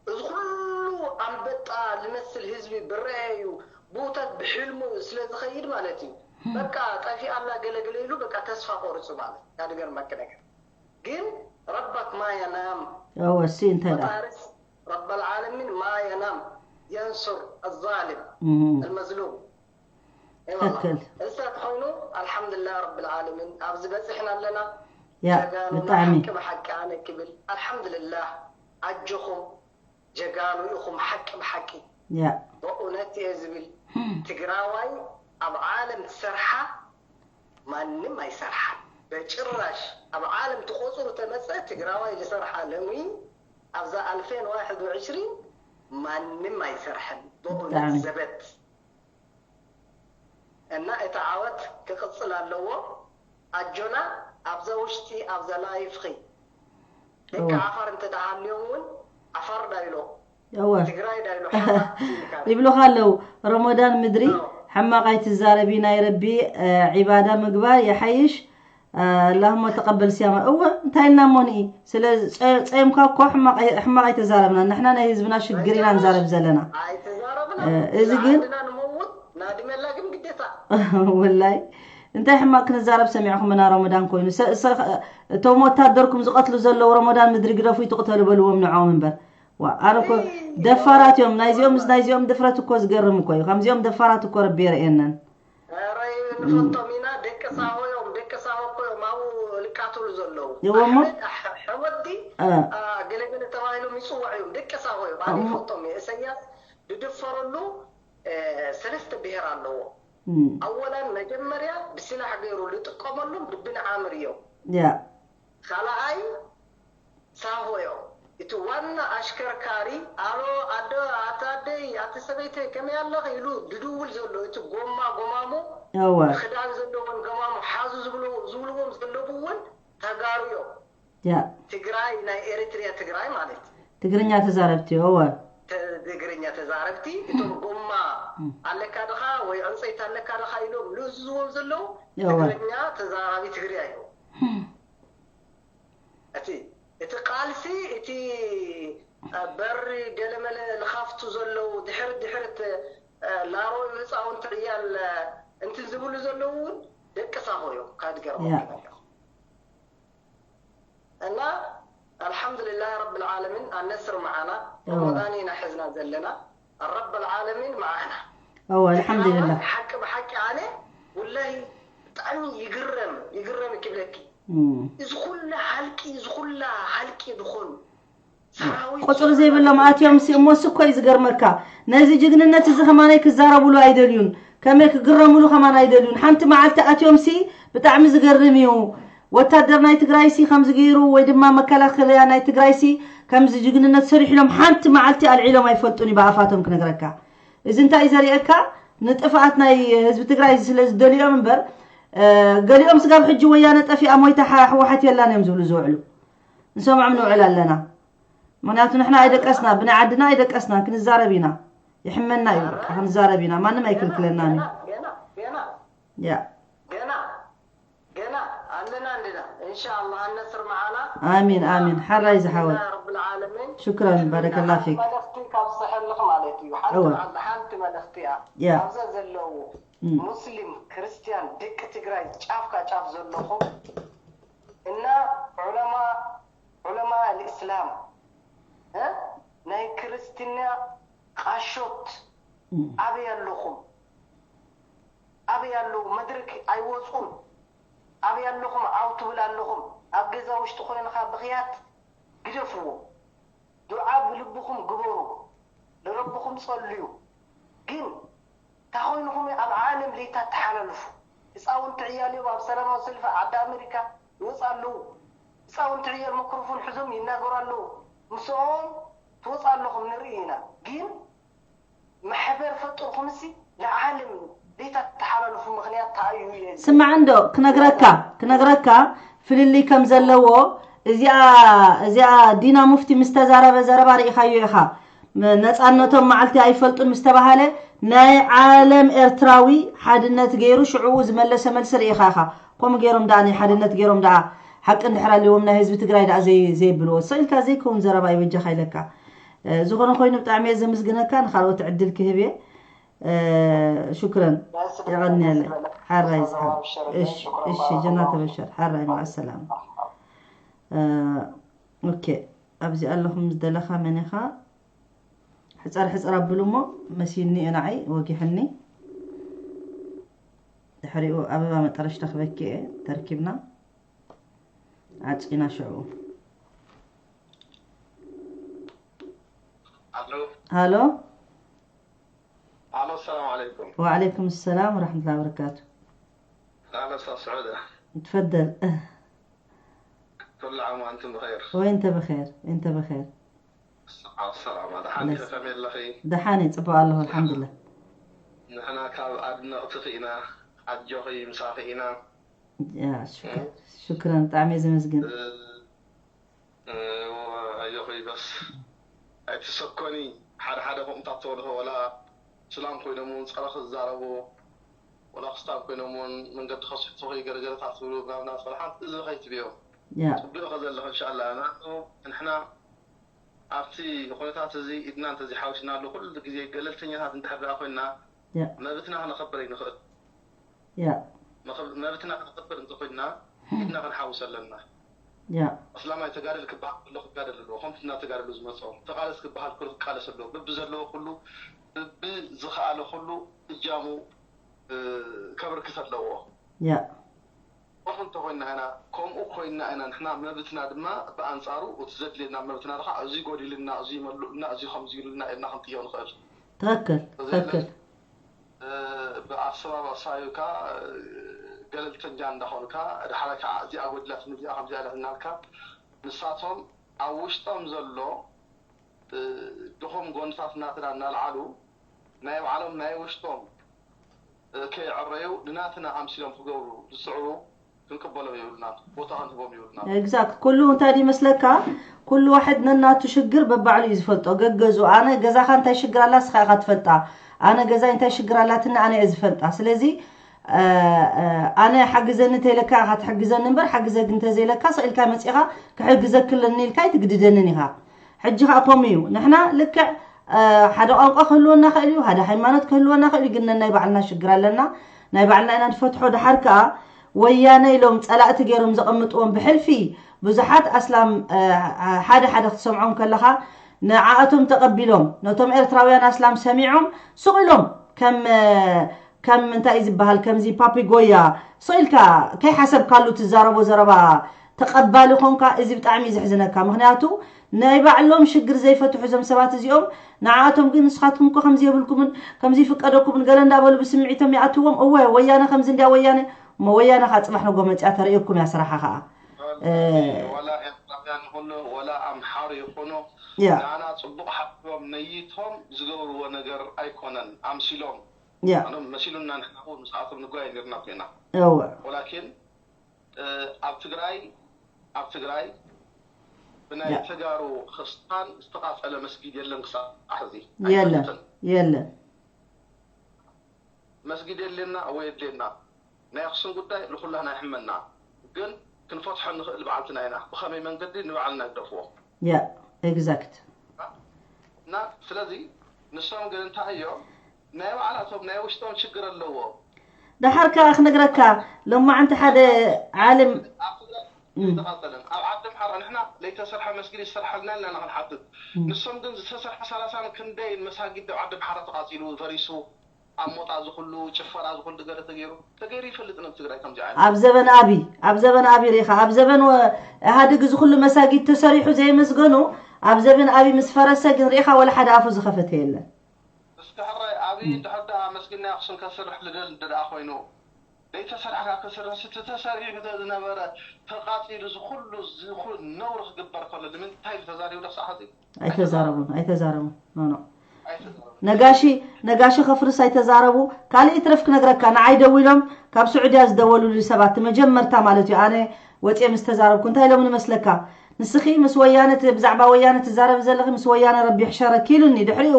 እዚ ኩሉ ኣንበጣ ዝመስል ህዝቢ ብረአዩ ቦታት ብሕልሙ ስለ ዝኸይድ ማለት እዩ። በቃ ጠፊኣና ገለገለ ኢሉ በቃ ተስፋ ቆርፁ ማለት ያድገርመኪ ነገር ግን ረበክ ማ የናም እወ እሲ እንታይ ደኣ ፈጣሪስ ረበል ዓለሚን ማ የናም የንሱር ኣዛሊም እም፣ ኣልመዝሉም። እይ ዋላ። ትክክል። እዛ ተኾይኑ ኣልሓምዱሊላህ ረብል ዓለሚን ኣብዚ በፂሕና ኣለና። ያ ጀጋኑ ብጣዕሚ ሓቂ ብሓቂ ኣነ ክብል ኣልሓምዱሊላህ ኣጆኹም ጀጋኑ ኢኹም ሓቂ ብሓቂ ያ በእውነት እየ ዝብል ትግራዋይ ኣብ ዓለም ትሰርሓ ማንም ኣይሰርሓን በጭራሽ። ኣብ ዓለም ትቆፅሩ ተመፀ ትግራዋይ ዝሰርሓ ለሚ ኣብዛ ኣልፌን ዋሕድ ወዕሽሪን ማንም ኣይሰርሐን በእውነት ብጣዕሚ። ዘበት እና እቲ ዓወት ክቕፅል ኣለዎ። ኣጆና ኣብዛ ውሽጢ ኣብዛ ላይፍኺ ደቂ እወ። ዓፋር እንተተሃልዮም እውን ዓፋር ዳይሎ እወ ትግራይ ዳይሎ ሓራ ኢልካ ይብሉኻ ኣለዉ። ረመዳን ምድሪ እወ። ሕማቕ ኣይትዛረቢ፣ ናይ ረቢ ዒባዳ ምግባር ይሓይሽ። ኣላሁመ ተቐበል ሲያማ። እወ እንታይ ኢልና እሞ ንኢ ስለ ጸ- ጸይምካ እኮ ሕማቕ ኣይ- ሕማቕ ኣይተዛረብና። ንሕና ናይ ህዝብና ሽግር ኢና ንዛረብ ዘለና። ኣይተዛረብና እዚ ግን- ዓድና ንመውት ናድመላ ግን ግዴታ ወላይ እንታይ ሕማቕ ክንዛረብ ሰሚዕኹምና? ረመዳን ኮይኑ ሰ- ሰ- እቶም ወታደርኩም ዝቐትሉ ዘለዉ ረመዳን ምድሪ ግደፉ ይትቕተሉ በልዎም ንዕኦም እምበር። ዋ ኣነ እኮ ደፋራት እዮም። ናይዚኦም ምስ ናይዚኦም ድፍረት እኮ ዝገርም እኮ እዩ። ከምዚኦም ደፋራት እኮ ረቢ የርእየነን። ኧረ ንፈልጦም ኢና። ደቂ ሳሆ እዮም፣ ደቂ ሳሆ እኮ እዮም ኣብኡ ልቃትሉ ዘለዉ። እወሞ? ኣሕመድ ኣሕ- ሕወዲ እ። ኣ፣ ገለገለ ተባሂሎም ይፅዋዕ እዮም። ደቂ ሳሆ እዮም። ኣነ እሞ- ይፈልጦም እየ። ኢሳያስ ዝድፈረሉ እ፣ ሰለስተ ብሄር ኣለዎ። እም፣ ኣወላን መጀመርያ ብስላሕ ገይሩ ዝጥቀመሉም ብብን ዓምር እዮም። ያ ካልኣይ ሳሆ እዮም። እቲ ዋና ኣሽከርካሪ ኣሎ ኣደ ኣቲ ኣደይ ኣቲ ሰበይተይ ከመይ ኣለኺ ኢሉ ድድውል ዘሎ እቲ ጎማ ጎማሙ እወ ክዳን ዘለዎን ጎማሙ ሓዙ ዝብሉ ዝብልዎም ዘለዉ እውን ተጋሩ እዮም። ያ ትግራይ ናይ ኤሪትሪያ ትግራይ ማለት ትግርኛ ተዛረብቲ እወ ተ- ትግርኛ ተዛረብቲ እቶም ጎማ ኣለካ ድኻ ወይ ዕንፀይቲ ኣለካ ድኻ ኢሎም ልእዝዝዎም ዘለዉ እወ ትግርኛ ተዛራቢ ትግርኛ እዮም። እቲ እቲ ቃልሲ እቲ አ፣ በሪ ገለመለ ልኻፍቱ ዘለዉ ድሕር ድሕርት አ፣ ላሮ ህፃውንቲ ዕያል አ፣ እንትን ዝብሉ ዘለዉ እውን ደቂ ሳሆ እዮም። ካድገርመ ያ። እና ኣልሓምዱሊላህ ረብል ዓለሚን ኣነስር መዓና እወ። ረመዳን ኢና ሕዝና ዘለና ረብል ዓለሚን መዓና። እወ ኣልሓምዱሊላህ ሓቂ ብሓቂ ኣነ ወላሂ ብጣዕሚ ይግረም ይግረም ክብለኪ እም። እዚ ኩላ ሃልቂ እዚ ኩላ ሃልቂ ዝኾኑ ሰራዊት ቁፅሪ ዘይብሎም ኣትዮም ሲ እሞ ስኮ እዩ ዝገርመካ። ነዚ ጅግንነት እዚ ከማናይ ክዛረብሉ ኣይደልዩን፣ ከመይ ክግረምሉ ከማን ኣይደልዩን። ሓንቲ መዓልቲ ኣትዮም ሲ ብጣዕሚ ዝገርም እዩ። ወታደር ናይ ትግራይ ሲ ከምዚ ገይሩ ወይ ድማ መከላኸልያ ናይ ትግራይ ሲ ከምዚ ጅግንነት ሰሪሑ ኢሎም ሓንቲ መዓልቲ ኣልዒሎም ኣይፈልጡን እዩ ብኣፋቶም ክነግረካ። እዚ እንታይ እዩ ዘርእየካ? ንጥፍኣት ናይ ህዝቢ ትግራይ ስለ ዝደልዮም እምበር እ፣ ገሊኦም ስጋብ ሕጂ ወያነ ጠፊኣ ሞይታ ሓ- ህወሓት የላን እዮም ዝብሉ ዝውዕሉ። ንሰምዖም ንውዕል ኣለና። ምክንያቱ ንሕና ኣይደቀስና ብናይ ዓድና ኣይደቀስና ክንዛረብ ኢና። ይሕመና እዩ በቃ ክንዛረብ ኢና ማንም ኣይክልክለናን እዩ። ገና ገና ያ ገና ገና ኣለና እንድና ኢንሻኣላህ ኣነስር መዓና ኣሚን ኣሚን ሓራይ ዝሓወት ረብል ዓለሚን ሹክራን ባረከላ ፊክ መልእኽቲ ካብ ዝሰሐልኽ ማለት እዩ። ሓንቲ እወ። መዓልቲ ሓንቲ መልእኽቲ እያ። ያ ኣብዛ ዘለዉ እም። ሙስሊም ክርስቲያን ደቂ ትግራይ ጫፍካ ጫፍ ዘለኹም እና ዑለማ ዑለማ ልእስላም እ? ናይ ክርስትና ቃሾት እም። ኣበይ ኣለኹም? ኣበይ ኣለዉ? መድረክ ኣይወፁን። ኣበይ ኣለኹም? ዓው ትብል ኣለኹም። ኣብ ገዛ ውሽጢ ኮይንኻ ብኽያት ግደፍዎ። ዱዓ ብልብኹም ግበሩ። ንረብኹም ጸልዩ። ግን እንታይ ኮይንኹም ኣብ ዓለም ለይታ ተሓላልፉ? ህፃውንቲ ዕያል እዮም ኣብ ሰላማዊ ሰልፊ ዓዲ ኣሜሪካ ይወፁ ኣለዉ። ህፃውንቲ ዕያል መክሮፎን ሕዞም ይናገሩ ኣለዉ። ምስኦም ትወፁ ኣለኹም ንርኢ ኢና። ግን ማሕበር ፈጥርኩም ሲ ንዓለም ቤታ ተሓላልፉ ምክንያት ታዩ እየ ስማዕ እንዶ ክነግረካ ክነግረካ ፍልልይ ከም ዘለዎ እዚኣ እዚኣ ዲና ሙፍቲ ምስ ተዛረበ ዘረባ ርኢኻዮ ኢኻ። ም- ነፃነቶም መዓልቲ ኣይፈልጡን ምስ ተባሃለ ናይ ዓለም ኤርትራዊ ሓድነት ገይሩ ሽዕኡ ዝመለሰ መልሲ ርኢኻ ኢኻ። ከምኡ ገይሮም ደኣ ናይ ሓድነት ገይሮም ደኣ ሓቂ እንድሕር ኣልዎም ናይ ህዝቢ ትግራይ ደኣ ዘይ- ዘይብልዎ ሰኢልካ ዘይከውን ዘረባ ይበጃኻ ኢለካ። እ፣ ዝኾነ ኮይኑ ብጣዕሚ እየ ዘመስግነካ ንካልኦት ዕድል ክህብ እየ። እ፣ ሹክረን የቐንየለይ ሓራይ ዝሓብ እሺ እሺ ጀና ተበሸር ሓራይ መዓ ሰላም እ፣ ኦኬ ኣብዚ ኣለኹም ዝደለኻ መን ኢኻ ሕፀር ሕፀር ኣብሉ እሞ መሲኒ እዩ ንዓይ ወጊሕኒ ድሕሪኡ ኣበባ መጠረሽታ ክበኪ እየ ተርኪብና ዓፂና ሽዑ ኣሎ ሃሎ ኣሎ ሰላም ዓለይኩም ወዓለይኩም ሰላም ወራሕመቱላ ወበረካቱ ኣለ ሳብ ስዑዲ ትፈደል ኩሉ ዓም ዋንቱም ብኸይር ወይ እንተ ብኸይር ወይ እንተ ብኸይር ሰዓብ ሰላም ኣለ ሓንቲ ከመይ ኣለኺ ደሓን እየ ፅቡቅ ኣለኹ ኣልሓምዱላ ንሕና ካብ ኣድነቕትኺ ኢና ኣጆኺ ምሳኺ ኢና ያ፣ ሽክር- ሽክረን ብጣዕሚ እየ ዘመስግን ኣጆኺ በስ ኣይትሰኮኒ ሓደ ሓደ ከምኡታት ተወልኸ ወላ ስላም ኮይኖም እውን ፀረ ክዛረቡ ወላ ክስታብ ኮይኖም እውን መንገዲ ከስሕቱ ገለገለታት ትብሉ ናብና ፈልሓት እዚ ከይትብዮ ያ ጽቡቅ ከዘለኹ እንሻላ ናቱ ንሕና ኣብቲ ኩነታት እዚ ኢድና እንተዘይሓውስና ኣሎ ኩሉ ግዜ ገለልተኛታት እንድሕር ደኣ ኮይንና ያ መብትና ክነኸብር ኣይንኽእል ያ መኸብ- መብትና ክነኸብር እንተኮይንና ኢድና ክንሓውስ ኣለና ያ ኣስላማይ ተጋደል ክበሃል ከሎ ክጋደል ኣለዎ ከምቲ እናተጋደሉ ዝመፅኦም ተቃለስ ክበሃል ከሎ ክቃለስ ኣለዎ ብቢ ዘለዎ ኩሉ ብቢ ዝኸኣለ ኩሉ እጃሙ እ፣ ከበርክት ኣለዎ ያ ከምኡ እንተኮይና ኢና ከምኡ ኮይና ኢና ንሕና መብትና ድማ ብኣንፃሩ እቲ ዘድልየና መብትና ድካ እዚ ጎዲልና እዚ መሉእና እዚ ከምዚ ኢሉና ኢልና ክንጥዮ ንኽእል ትኽክል ተዘይለ ትኽክል እ፣ ብኣሰባብ ኣሳቢብካ እ፣ ገለልተኛ እንዳኾንካ ድሓረ ከዓ እዚኣ ጎዲላትኒ እዚኣ ከምዚኣ ኢላትኒ እናልካ ንሳቶም ኣብ ውሽጦም ዘሎ እ፣ ድኹም ጎንታት ናትና እናልዓሉ ናይ ባዕሎም ናይ ውሽጦም እ፣ ከይዕረዩ ንናትና ኣምሲሎም ክገብሩ ዝፅዕሩ ክንቅበሎም የብልና ቦታ ክንህቦም የብልና exact ኩሉ እንታይ ድዩ መስለካ ኩሉ ዋሕድ ነናቱ ሽግር በባዕሉ እዩ ዝፈልጦ ገገዙ ኣነ ገዛኻ እንታይ ሽግር ኣላ ስኻ ኢኻ ትፈልጣ ኣነ ገዛይ እንታይ ሽግር ኣላትኒ ኣነ እየ ዝፈልጣ ስለዚ እ፣ እ፣ ኣነ ሓግዘኒ እንተኢለካ ኢኻ ትሕግዘኒ እምበር ሓግዘግ እንተዘይለካ ስቕ ኢልካ መፂኻ ክሕግዘክለኒ ኢልካ ኣይትግድደንን ኢኻ ሕጂ ከዓ ከምኡ እዩ ንሕና ልክዕ እ፣ ሓደ ቋንቋ ክህልወና ክእል እዩ ሓደ ሃይማኖት ክህልወና ክእል እዩ ግን ነናይ ባዕልና ሽግር ኣለና ናይ ባዕልና ኢና ንፈትሖ ድሓር ከዓ ወያነ ኢሎም ፀላእቲ ገይሮም ዘቐምጥዎም ብሕልፊ ብዙሓት ኣስላም እ፣ ሓደ ሓደ ክትሰምዖም ከለኻ ንዓኣቶም ተቐቢሎም ነቶም ኤርትራውያን ኣስላም ሰሚዖም ሱቕ ኢሎም ከም እ፣ ከም እንታይ እዩ ዝበሃል ከምዚ ፓፒጎያ ስቕ ኢልካ ከይሓሰብካሉ ትዛረቦ ዘረባ ተቐባሊ ኾንካ እዚ ብጣዕሚ እዩ ዘሕዝነካ ምክንያቱ ናይ ባዕሎም ሽግር ዘይፈትሑ እዞም ሰባት እዚኦም ንዓኣቶም ግን ንስኻትኩም እኮ ከምዚ የብልኩምን ከምዚ ይፍቀደኩምን ገለ እንዳበሉ ብስምዒቶም ይኣትዎም እወ ወያነ ከምዚ እንዲያ ወያነ እሞ ወያነ ከዓ ፅባሕ ንጎ መፅያ ተርእየኩም እያ ስራሓ ከዓ እ፣ ወላ ኤርትራውያን ይኹኑ ወላ ኣምሓሩ ይኹኑ ያ ንኣና ፅቡቅ ሓስቦም ነይቶም ዝገብርዎ ነገር ኣይኮነን ኣምሲሎም ያ ኣኖም መሲሉና ንሕና እውን ምስኣቶም ንጓየ ነርና ኮይና እወ ወላኪን እ፣ ኣብ ትግራይ ኣብ ትግራይ ብናይ ያ ተጋሩ ክስታን ዝተቃፀለ መስጊድ የለን ክሳዕ ሕዚ የለን ኣይፈልጥን የለን መስጊድ የድልየና ወይ የድልየና ናይ ኣክሱም ጉዳይ ንኩላህና ይሕመና ግን ክንፈትሖ ንኽእል በዓልትና ኢና ብኸመይ መንገዲ ንባዕልና ንደፍዎ ያ exact እና ስለዚ ንሶም ግን እንታይ እዮም ናይ ባዕላቶም ናይ ውሽጦም ችግር ኣለዎ ደሓር ከዓ ክነግረካ ሎማዓንቲ ሓደ ዓለም ኣብ ትግራይ እም፣ ተቃጸለን ኣብ ዓዲ ምሓራ ንሕና ለይተሰርሐ መስጊድ ይሰርሐልና ኢልና ኢና ክንሓትት እም፣ ንሶም ግን ዝተሰርሐ ሰላሳን ክንደይን መሳጊድ ኣብ ዓዲ ምሓራ ተቃጺሉ ፈሪሱ ኣብ ሞጣ ዝኩሉ ጭፈራ ዝኩሉ ገለ ተገይሩ ተገይሩ ይፈልጥ ናብ ትግራይ ከምዚ ዓይነት ኣብ ዘበን ኣብይ ኣብ ዘበን ኣብይ ርኢኻ ኣብ ዘበን ወ- ኢህኣዴግ እዚ ኩሉ መሳጊድ ተሰሪሑ ዘይመስገኑ ኣብ ዘበን ኣብይ ምስ ፈረሰ ግን ርኢኻ ወላ ሓደ ኣፉ ዝኸፈተ የለን እስኪ ሕራይ ኣብይ እንድሕር ደኣ መስጊድ ናይ ኣክሱም ከስርሕ ልደል እንተ ደኣ ኮይኑ ዘይተሰርሐ ካብ ከስርሕ እቲ ተሰሪሑ ዝነበረ ተቃጺሉ እዚ ኩሉ እዚ ኩሉ ነውሪ ክግበር ከሎ ንምንታይ ኢሉ ተዛሪቡ ዶ ክሳዕ ሕዚ ኣይተዛረቡን ኣይተዛረቡን ኖ ኖ ኣይተዛረበን ነጋሺ ነጋሺ ከፍርስ ኣይተዛረቡ ካልእ ትረፍ ክነግረካ ንዓይ ደዊሎም ካብ ስዑድያ ዝደወሉሉ ሰባት እቲ መጀመርታ ማለት እዩ ኣነ ወፅየ ምስ ተዛረብኩ እንታይ ኢሎም ንመስለካ ንስኺ ምስ ወያነ ት- ብዛዕባ ወያነ ትዛረቢ ዘለኺ ምስ ወያነ ረቢሕ ሸረኪ ኢሉኒ ድሕሪኡ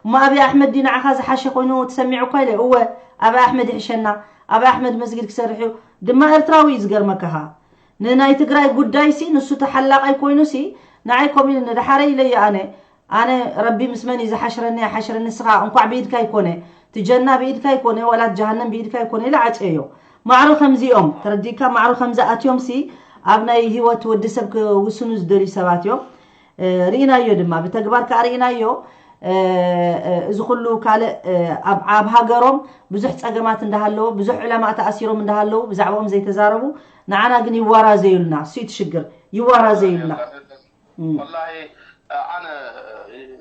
እሞ ኣብይ ኣሕመድ ድዩ ንዓኻ ዝሓሸ ኮይኑ ትሰሚዑ እኳ ኢለ እወ ኣብይ ኣሕመድ ይሕሸና ኣብይ ኣሕመድ መስጊድ ክሰርሕ እዩ ድማ ኤርትራዊ እዩ ዝገርመካኻ ንናይ ትግራይ ጉዳይሲ ንሱ ተሓላቓይ ኮይኑሲ ንዓይ ከምኡ ኢሉ ንደሓረይ ኢለዮ ኣነ ኣነ ረቢ ምስ መን እዩ ዝሓሽረኒ ኣይሓሽረኒ ንስኻ እንኳዕ ብኢድካ ይኮነ ትጀና ብኢድካ ይኮነ ዋላ ጀሃነም ብኢድካ ይኮነ ኢለ ዓፅዮ ማዕሮ ከምዚኦም ተረዲእካ ማዕሮ ከምዚ ኣትዮም ሲ ኣብ ናይ ህይወት ወዲ ሰብ ክውስኑ ዝደልዩ ሰባት እዮም እ፣ ርኢናዮ ድማ ብተግባር ከዓ ርኢናዮ እ፣ እ፣ እዚ ኩሉ ካልእ እ፣ ኣብ ኣብ ሃገሮም ብዙሕ ፀገማት እንዳሃለዉ ብዙሕ ዕለማእ ተኣሲሮም እንዳሃለዉ ብዛዕባኦም ዘይተዛረቡ ንዓና ግን ይዋራዘዩልና እሱ እዩ እቲ ሽግር ይዋራዘዩልና እም፣ ወላሂ ኣነ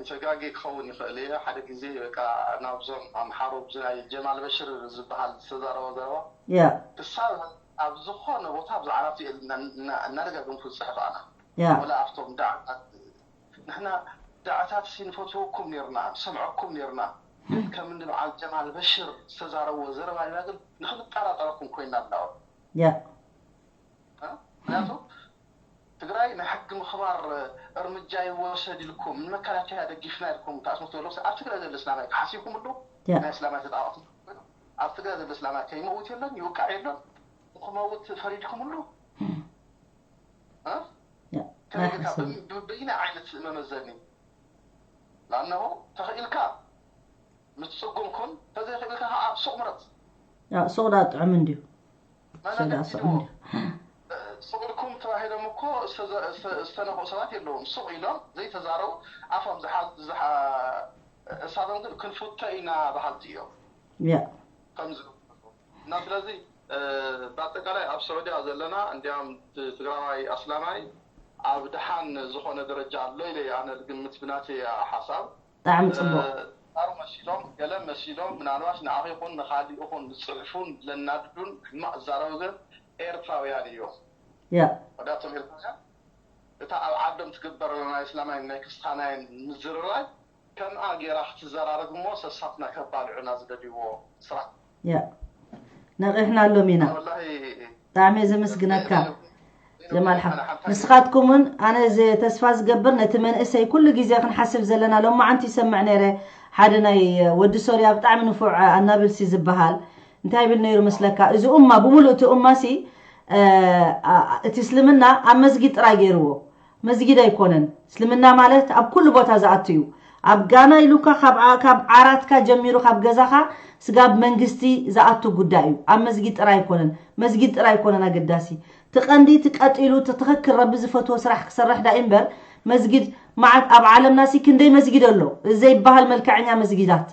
ተጋጊ ክኸውን ይኽእል እየ ሓደ ግዜ በቃ ናብዞም ኣምሓሩ ብዚ ናይ ጀማል በሽር ዝበሃል ዝተዛረቦ ዘረባ ያ ክሳብ ኣብ ዝኾነ ቦታ ብዛዕባ እቲ እናደጋገምኩ ዝፅሕፍ ኣና ያ ወላ ኣብቶም ዳዕታት ንሕና ዳዕታት ሲ ንፈትወኩም ነርና ንሰምዐኩም ነርና ግን ከም እንዲ በዓል ጀማል በሽር ዝተዛረብዎ ዘረባ ኢና ግን ንክንጠራጠረኩም ኮይና ኣለዋ ያ ምክንያቱ ትግራይ ናይ ሕጊ ምኽባር እርምጃ ይወሰድ ኢልኩም ንመከላከያ ደጊፍና ኢልኩም ተኣስሞ ትበሎ ኣብ ትግራይ ዘሎ እስላማይ ክሓሲብኩም ኣሎ ያ ናይ እስላማይ ተጣዋት ኣብ ትግራይ ዘሎ እስላማይ ከይመውት የለን፣ ይውቃዕ የለን። ንክመውት ፈሪድኩምሉ? እ? ያ ከመይ ጌርካ ኣይሓሰብን። በይ- በይናይ ዓይነት መመዘኒ? ላነሆ ተኽኢልካ ምስ ጽጉምኩም፣ ተዘይኽኢልካ ከዓ ሱቕ ምረጽ። ያ ሱቕ ዳ ጥዑም እንድዩ። መን ሱቕ ዳ ኣገዲድዎ? ጥዑም እንድዩ። ሱቕ ኢልኩም ተባሂሎም እኮ ዝተዘ- ዝተ- ዝተነኽኡ ሰባት የለውን። ሱቕ ኢሎም ዘይተዛረቡ፣ ኣፎም ዝሓ- ዝሓ- እሳቶም ግን ክንፍቶ ኢና በሃልቲ እዮም። ያ ከምዚ እና ስለዚ እ፣ ብኣጠቃላይ ኣብ ስዑድያ ዘለና እንዲያም ት- ትግራዋይ ኣስላማይ ኣብ ደሓን ዝኾነ ደረጃ ኣሎ ኢለ ኣነ ዝግምት ብናተይ ሓሳብ። ብጣዕሚ ጽቡቕ። ጣሩ መሲሎም ገለ መሲሎም ምናልባት ንዓኺ ይኹን ንኻሊእ ይኹን ዝፅሕፉን ለናድዱን ሕማቕ ዝዛረቡ ግን ኤርትራውያን እዮም። ያ ወዳቶም ኤርትራውያን እታ ኣብ ዓዶም ትግበር ናይ እስላማይን ናይ ክርስታናይን ምዝርራይ ከምኣ ጌራ ክትዘራረብ እሞ ሰሳትና ከባልዑና ዝደልይዎ ስራሕ ያ ነቒሕናሎም ኢና። ወላሂ ብጣዕሚ እየ ዘመስግነካ ጀማል ሓ ንስኻትኩም እውን ኣነ ዝ- ተስፋ ዝገብር ነቲ መንእሰይ ኩሉ ግዜ ክንሓስብ ዘለና። ሎማዓንቲ ይሰምዕ ነይረ ሓደ ናይ ወዲ ሶርያ ብጣዕሚ ንፉዕ ኣናብልሲ ዝበሃል እንታይ ይብል ነይሩ መስለካ? እዚ ኡማ ብምሉእ እቲ ኡማ ሲ እ፣ ኣ- እቲ እስልምና ኣብ መስጊድ ጥራይ ገይርዎ። መስጊድ ኣይኮነን እስልምና ማለት ኣብ ኩሉ ቦታ ዝኣቱ እዩ። ኣብ ጋና ኢሉካ ካብ ዓ- ካብ ዓራትካ ጀሚሩ ካብ ገዛኻ ስጋብ መንግስቲ ዝኣቱ ጉዳይ እዩ። ኣብ መስጊድ ጥራይ ኣይኮነን መስጊድ ጥራይ ኣይኮነን ኣገዳሲ። እቲ ቀንዲ እቲ ቀጢሉ እቲ ትኽክል ረቢ ዝፈትዎ ስራሕ ክሰርሕ ዳኢ እምበር መስጊድ መዓት ኣብ ዓለምና ሲ ክንደይ መስጊድ ኣሎ እዚ ዘይበሃል መልክዐኛ መስጊዳት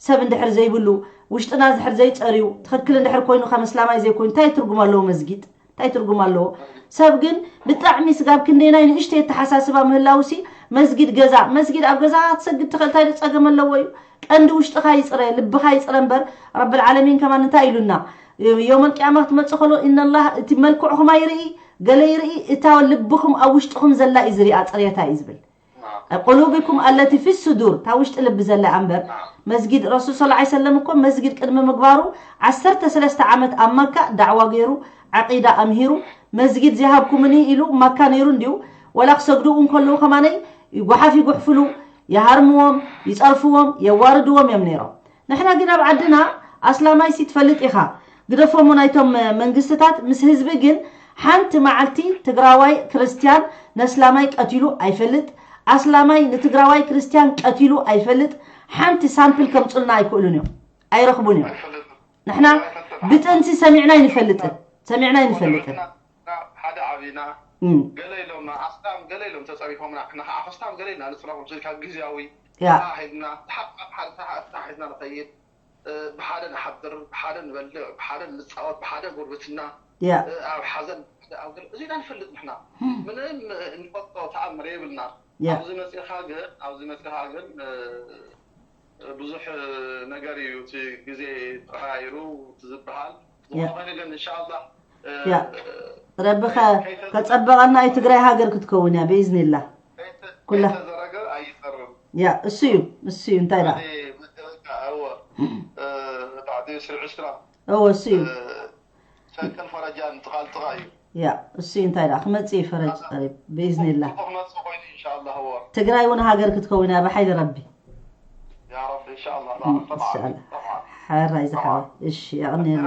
ሰብ እንድሕር ዘይብሉ ውሽጥና እንድሕር ዘይፀርዩ ትኽክል እንድሕር ኮይኑ ከም እስላማይ ዘይኮይኑ እንታይ ትርጉም ኣለዎ መስጊድ እንታይ ትርጉም ኣለዎ ሰብ ግን ብጣዕሚ ስጋብ ክንደይናይ ንእሽተይ የተሓሳስባ ምህላውሲ መስጊድ ገዛ መስጊድ ኣብ ገዛ ክትሰግድ ትኽእል እንታይ ዶ ፀገም ኣለዎ እዩ ቀንዲ ውሽጥኻ ይፅረ ልብኻ ይፅረ እምበር ረብል ዓለሚን ከማን እንታይ ኢሉና የውመል ቅያማ ክትመፅእ ከሎ ኢነላህ እቲ መልክዕኹም ኣይርኢ ገለ ይርኢ እታ ልብኹም ኣብ ውሽጥኹም ዘላ እዩ ዝሪኣ ፅሬታ እዩ ዝብል ቁሉብኩም ኣለቲ ፊ ሱዱር እታ ውሽጢ ልቢ ዘላ እያ እምበር መስጊድ ረሱል ስ ሰለም እኮ መስጊድ ቅድሚ ምግባሩ ዓሰርተ ሰለስተ ዓመት ኣብ መካ ዳዕዋ ገይሩ ዓቂዳ ኣምሂሩ መስጊድ ዘይሃብኩምኒ ኢሉ መካ ነይሩ እንድዩ ወላ ክሰግዱ እውን ከለዉ ከማነይ ይጓሓፍ ይጉሕፍሉ ይሃርምዎም ይፀርፍዎም የዋርድዎም እዮም ነይሮም ንሕና ግን ኣብ ዓድና ኣስላማይ ሲ ትፈልጥ ኢኻ ግደፎሞ ናይቶም መንግስትታት ምስ ህዝቢ ግን ሓንቲ መዓልቲ ትግራዋይ ክርስትያን ነስላማይ ቀቲሉ ኣይፈልጥ ኣስላማይ ንትግራዋይ ክርስትያን ቀቲሉ ኣይፈልጥ ሓንቲ ሳምፕል ከምፁልና ኣይክእሉን እዮም ኣይረኽቡን እዮም ንሕና ብጥንቲ ሰሚዕና ኣይንፈልጥን ሰሚዕና ኣይንፈልጥን ሓደ ዓብና እም፣ ገለ ኢሎም ኣስላም ገለ ኢሎም ተፀሪፎምና ንዓኹስታም ገለ ኢልና ንፅረፎም ስልካ ግዜያዊ ያ ሒድና ሓድና ንኸይድ ብሓደ ንሓድር ብሓደ ንበልዕ ብሓደ ንፃወት ብሓደ ጉርብትና ያ ኣብ ሓዘን ብሓደ ኣብ ገለ እዚና ንፈልጥ ንሕና ምንም እንፈልጦ ተኣምር የብልና ያ ኣብዚ መፂኻ ግን ኣብዚ መፂኻ ግን ብዙሕ ነገር እዩ እቲ ግዜ ተቐያይሩ እቲ ዝበሃል ዝኾነ ኮይኑ ግን እንሻላ ያ ረቢ ከ- ከፀበቐና እዩ ትግራይ ሃገር ክትከውን እያ ብኢዝኒላ ኩላ ተዘረገ ኣይፀርም ያ እሱ እዩ እሱ እዩ እንታይ ደኣ እወ ባዕዲ ስሪ ዕስራ እወ እሱ እዩ ሰቅን ፈረጃን ጥቓል ጥቓ እዩ ያ እሱ እዩ እንታይ ደኣ ክመፅእ እዩ ፈረጅ ቀሪብ ብኢዝኒላ ክመፅእ ኮይኑ እንሻላ እወ ትግራይ እውን ሃገር ክትከውን እያ ብሓይሊ ረቢ يا رب ان شاء الله إن شاء الله. ሓራይ ዝሓወ እሺ የቕንየለ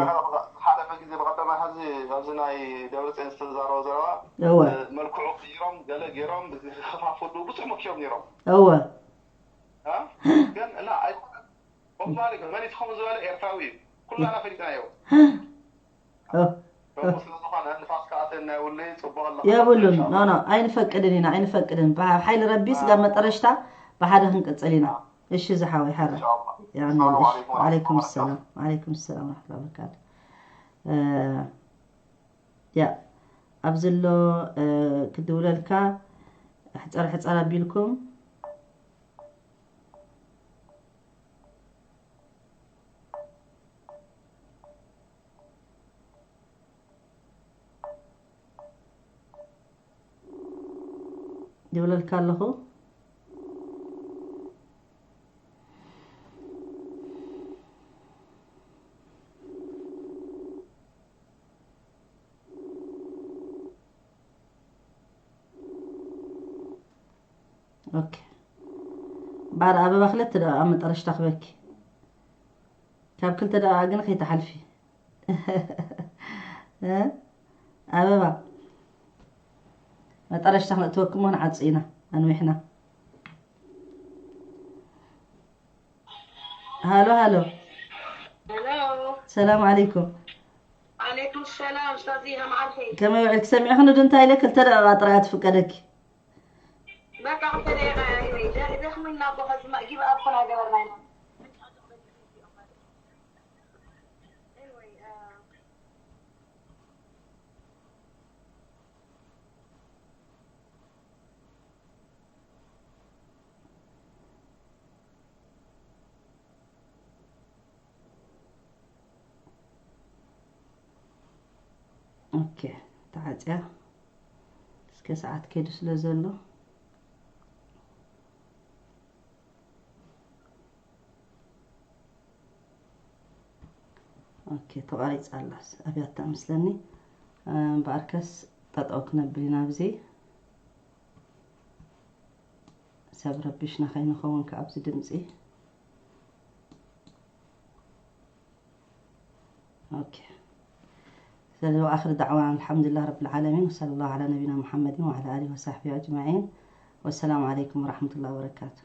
ዝሓለፈ ግዜ ብቐደማ ሕዚ ኣብዚ ናይ ደብረፅዮን ዝተዛረበ ዘረባ እወ መልክዑ ቀይሮም ገለ ገይሮም ዝኸፋፍሉ ብዙሕ መኪሮም ነይሮም እወ እ? ግን እና ኣይኮነን ቦብ ማሊ ግን መን እዩ ትኸውን ዝበለ ኤርትራዊ እዩ ኩላና ፈሊጥናዮ እ፣ ከምኡ ስለዝኾነ ንፋስ ከኣተና የብሉ ጽቡቕ ኣለኻ የብሉን ኖ ኖ ኣይንፈቅድን ኢና ኣይንፈቅድን ብሓይሊ ረቢ ስጋብ መጠረሽታ ብሓደ ክንቅፅል ኢና እሺ ዝሓወይ ሓራ ኢንሻኣላህ ያኒ ሰላም እሺ ዓለይኩም ዓለይኩም ወረሕመቱላህ ሰላም ዓለይኩም ሰላም ወረሕመቱላሂ ወበረካቱ እ፣ ያ ኣብዚ ኣሎ እ፣ ክድውለልካ ሕፀር ሕፀር ኣቢልኩም ይብለልካ ኣለኹ ኦኬ ባር ኣበባ ክለት ደ ኣብ መጠረሽታ ክበኪ ካብ ክልተ ደቂቃ ግን ከይትሓልፊ። እ? ኣበባ፣ መጠረሽታ ክነእትወክሞ ንዓጽ ኢና፣ ኣንዊሕና። ሃሎ፣ ሃሎ። ሄሎ። ሰላም ዓለይኩም። ዓለይኩም ሰላም ኡስታዝ፣ ከም ዓርኺ? ከመይ ውዒልኪ? ሰሚዕኽኒ ዶ እንታይ ኢለ? ክልተ ደቂቃ ጥራይ ትፍቀደኪ። በቃ ክልተ ደቂቃ እያ፣ ደኺሙና እኮ፣ ከዚ ማ-፣ ጊቭ ኣፕ ኮና ገበርና ኢና። ኦኬ፣ ተዓጽያ። እስከ ሰዓት ከይዱ ስለ ዘሎ። ኦኬ፣ ተቋሪጻ ኣላስ ኣብያታ መስለኒ። እምበኣርከስ ጠጠው ክነብል ኢና ኣብዚ። ሰብ ረቢሽና ከይንኸውን ከ ኣብዚ ድምጺ። ኦኬ። ስለዚ ወኣኽር ዳዕዋና ኣልሓምዱሊላህ ረብል ዓለሚን ወሰለላሁ ዓላ ነቢና ሙሓመድን ወዓላ ኣሊሂ ወሳሕቢሂ ኣጅማዒን። ወሰላሙ ዓለይኩም ወራሕመቱላሂ ወበረካቱ።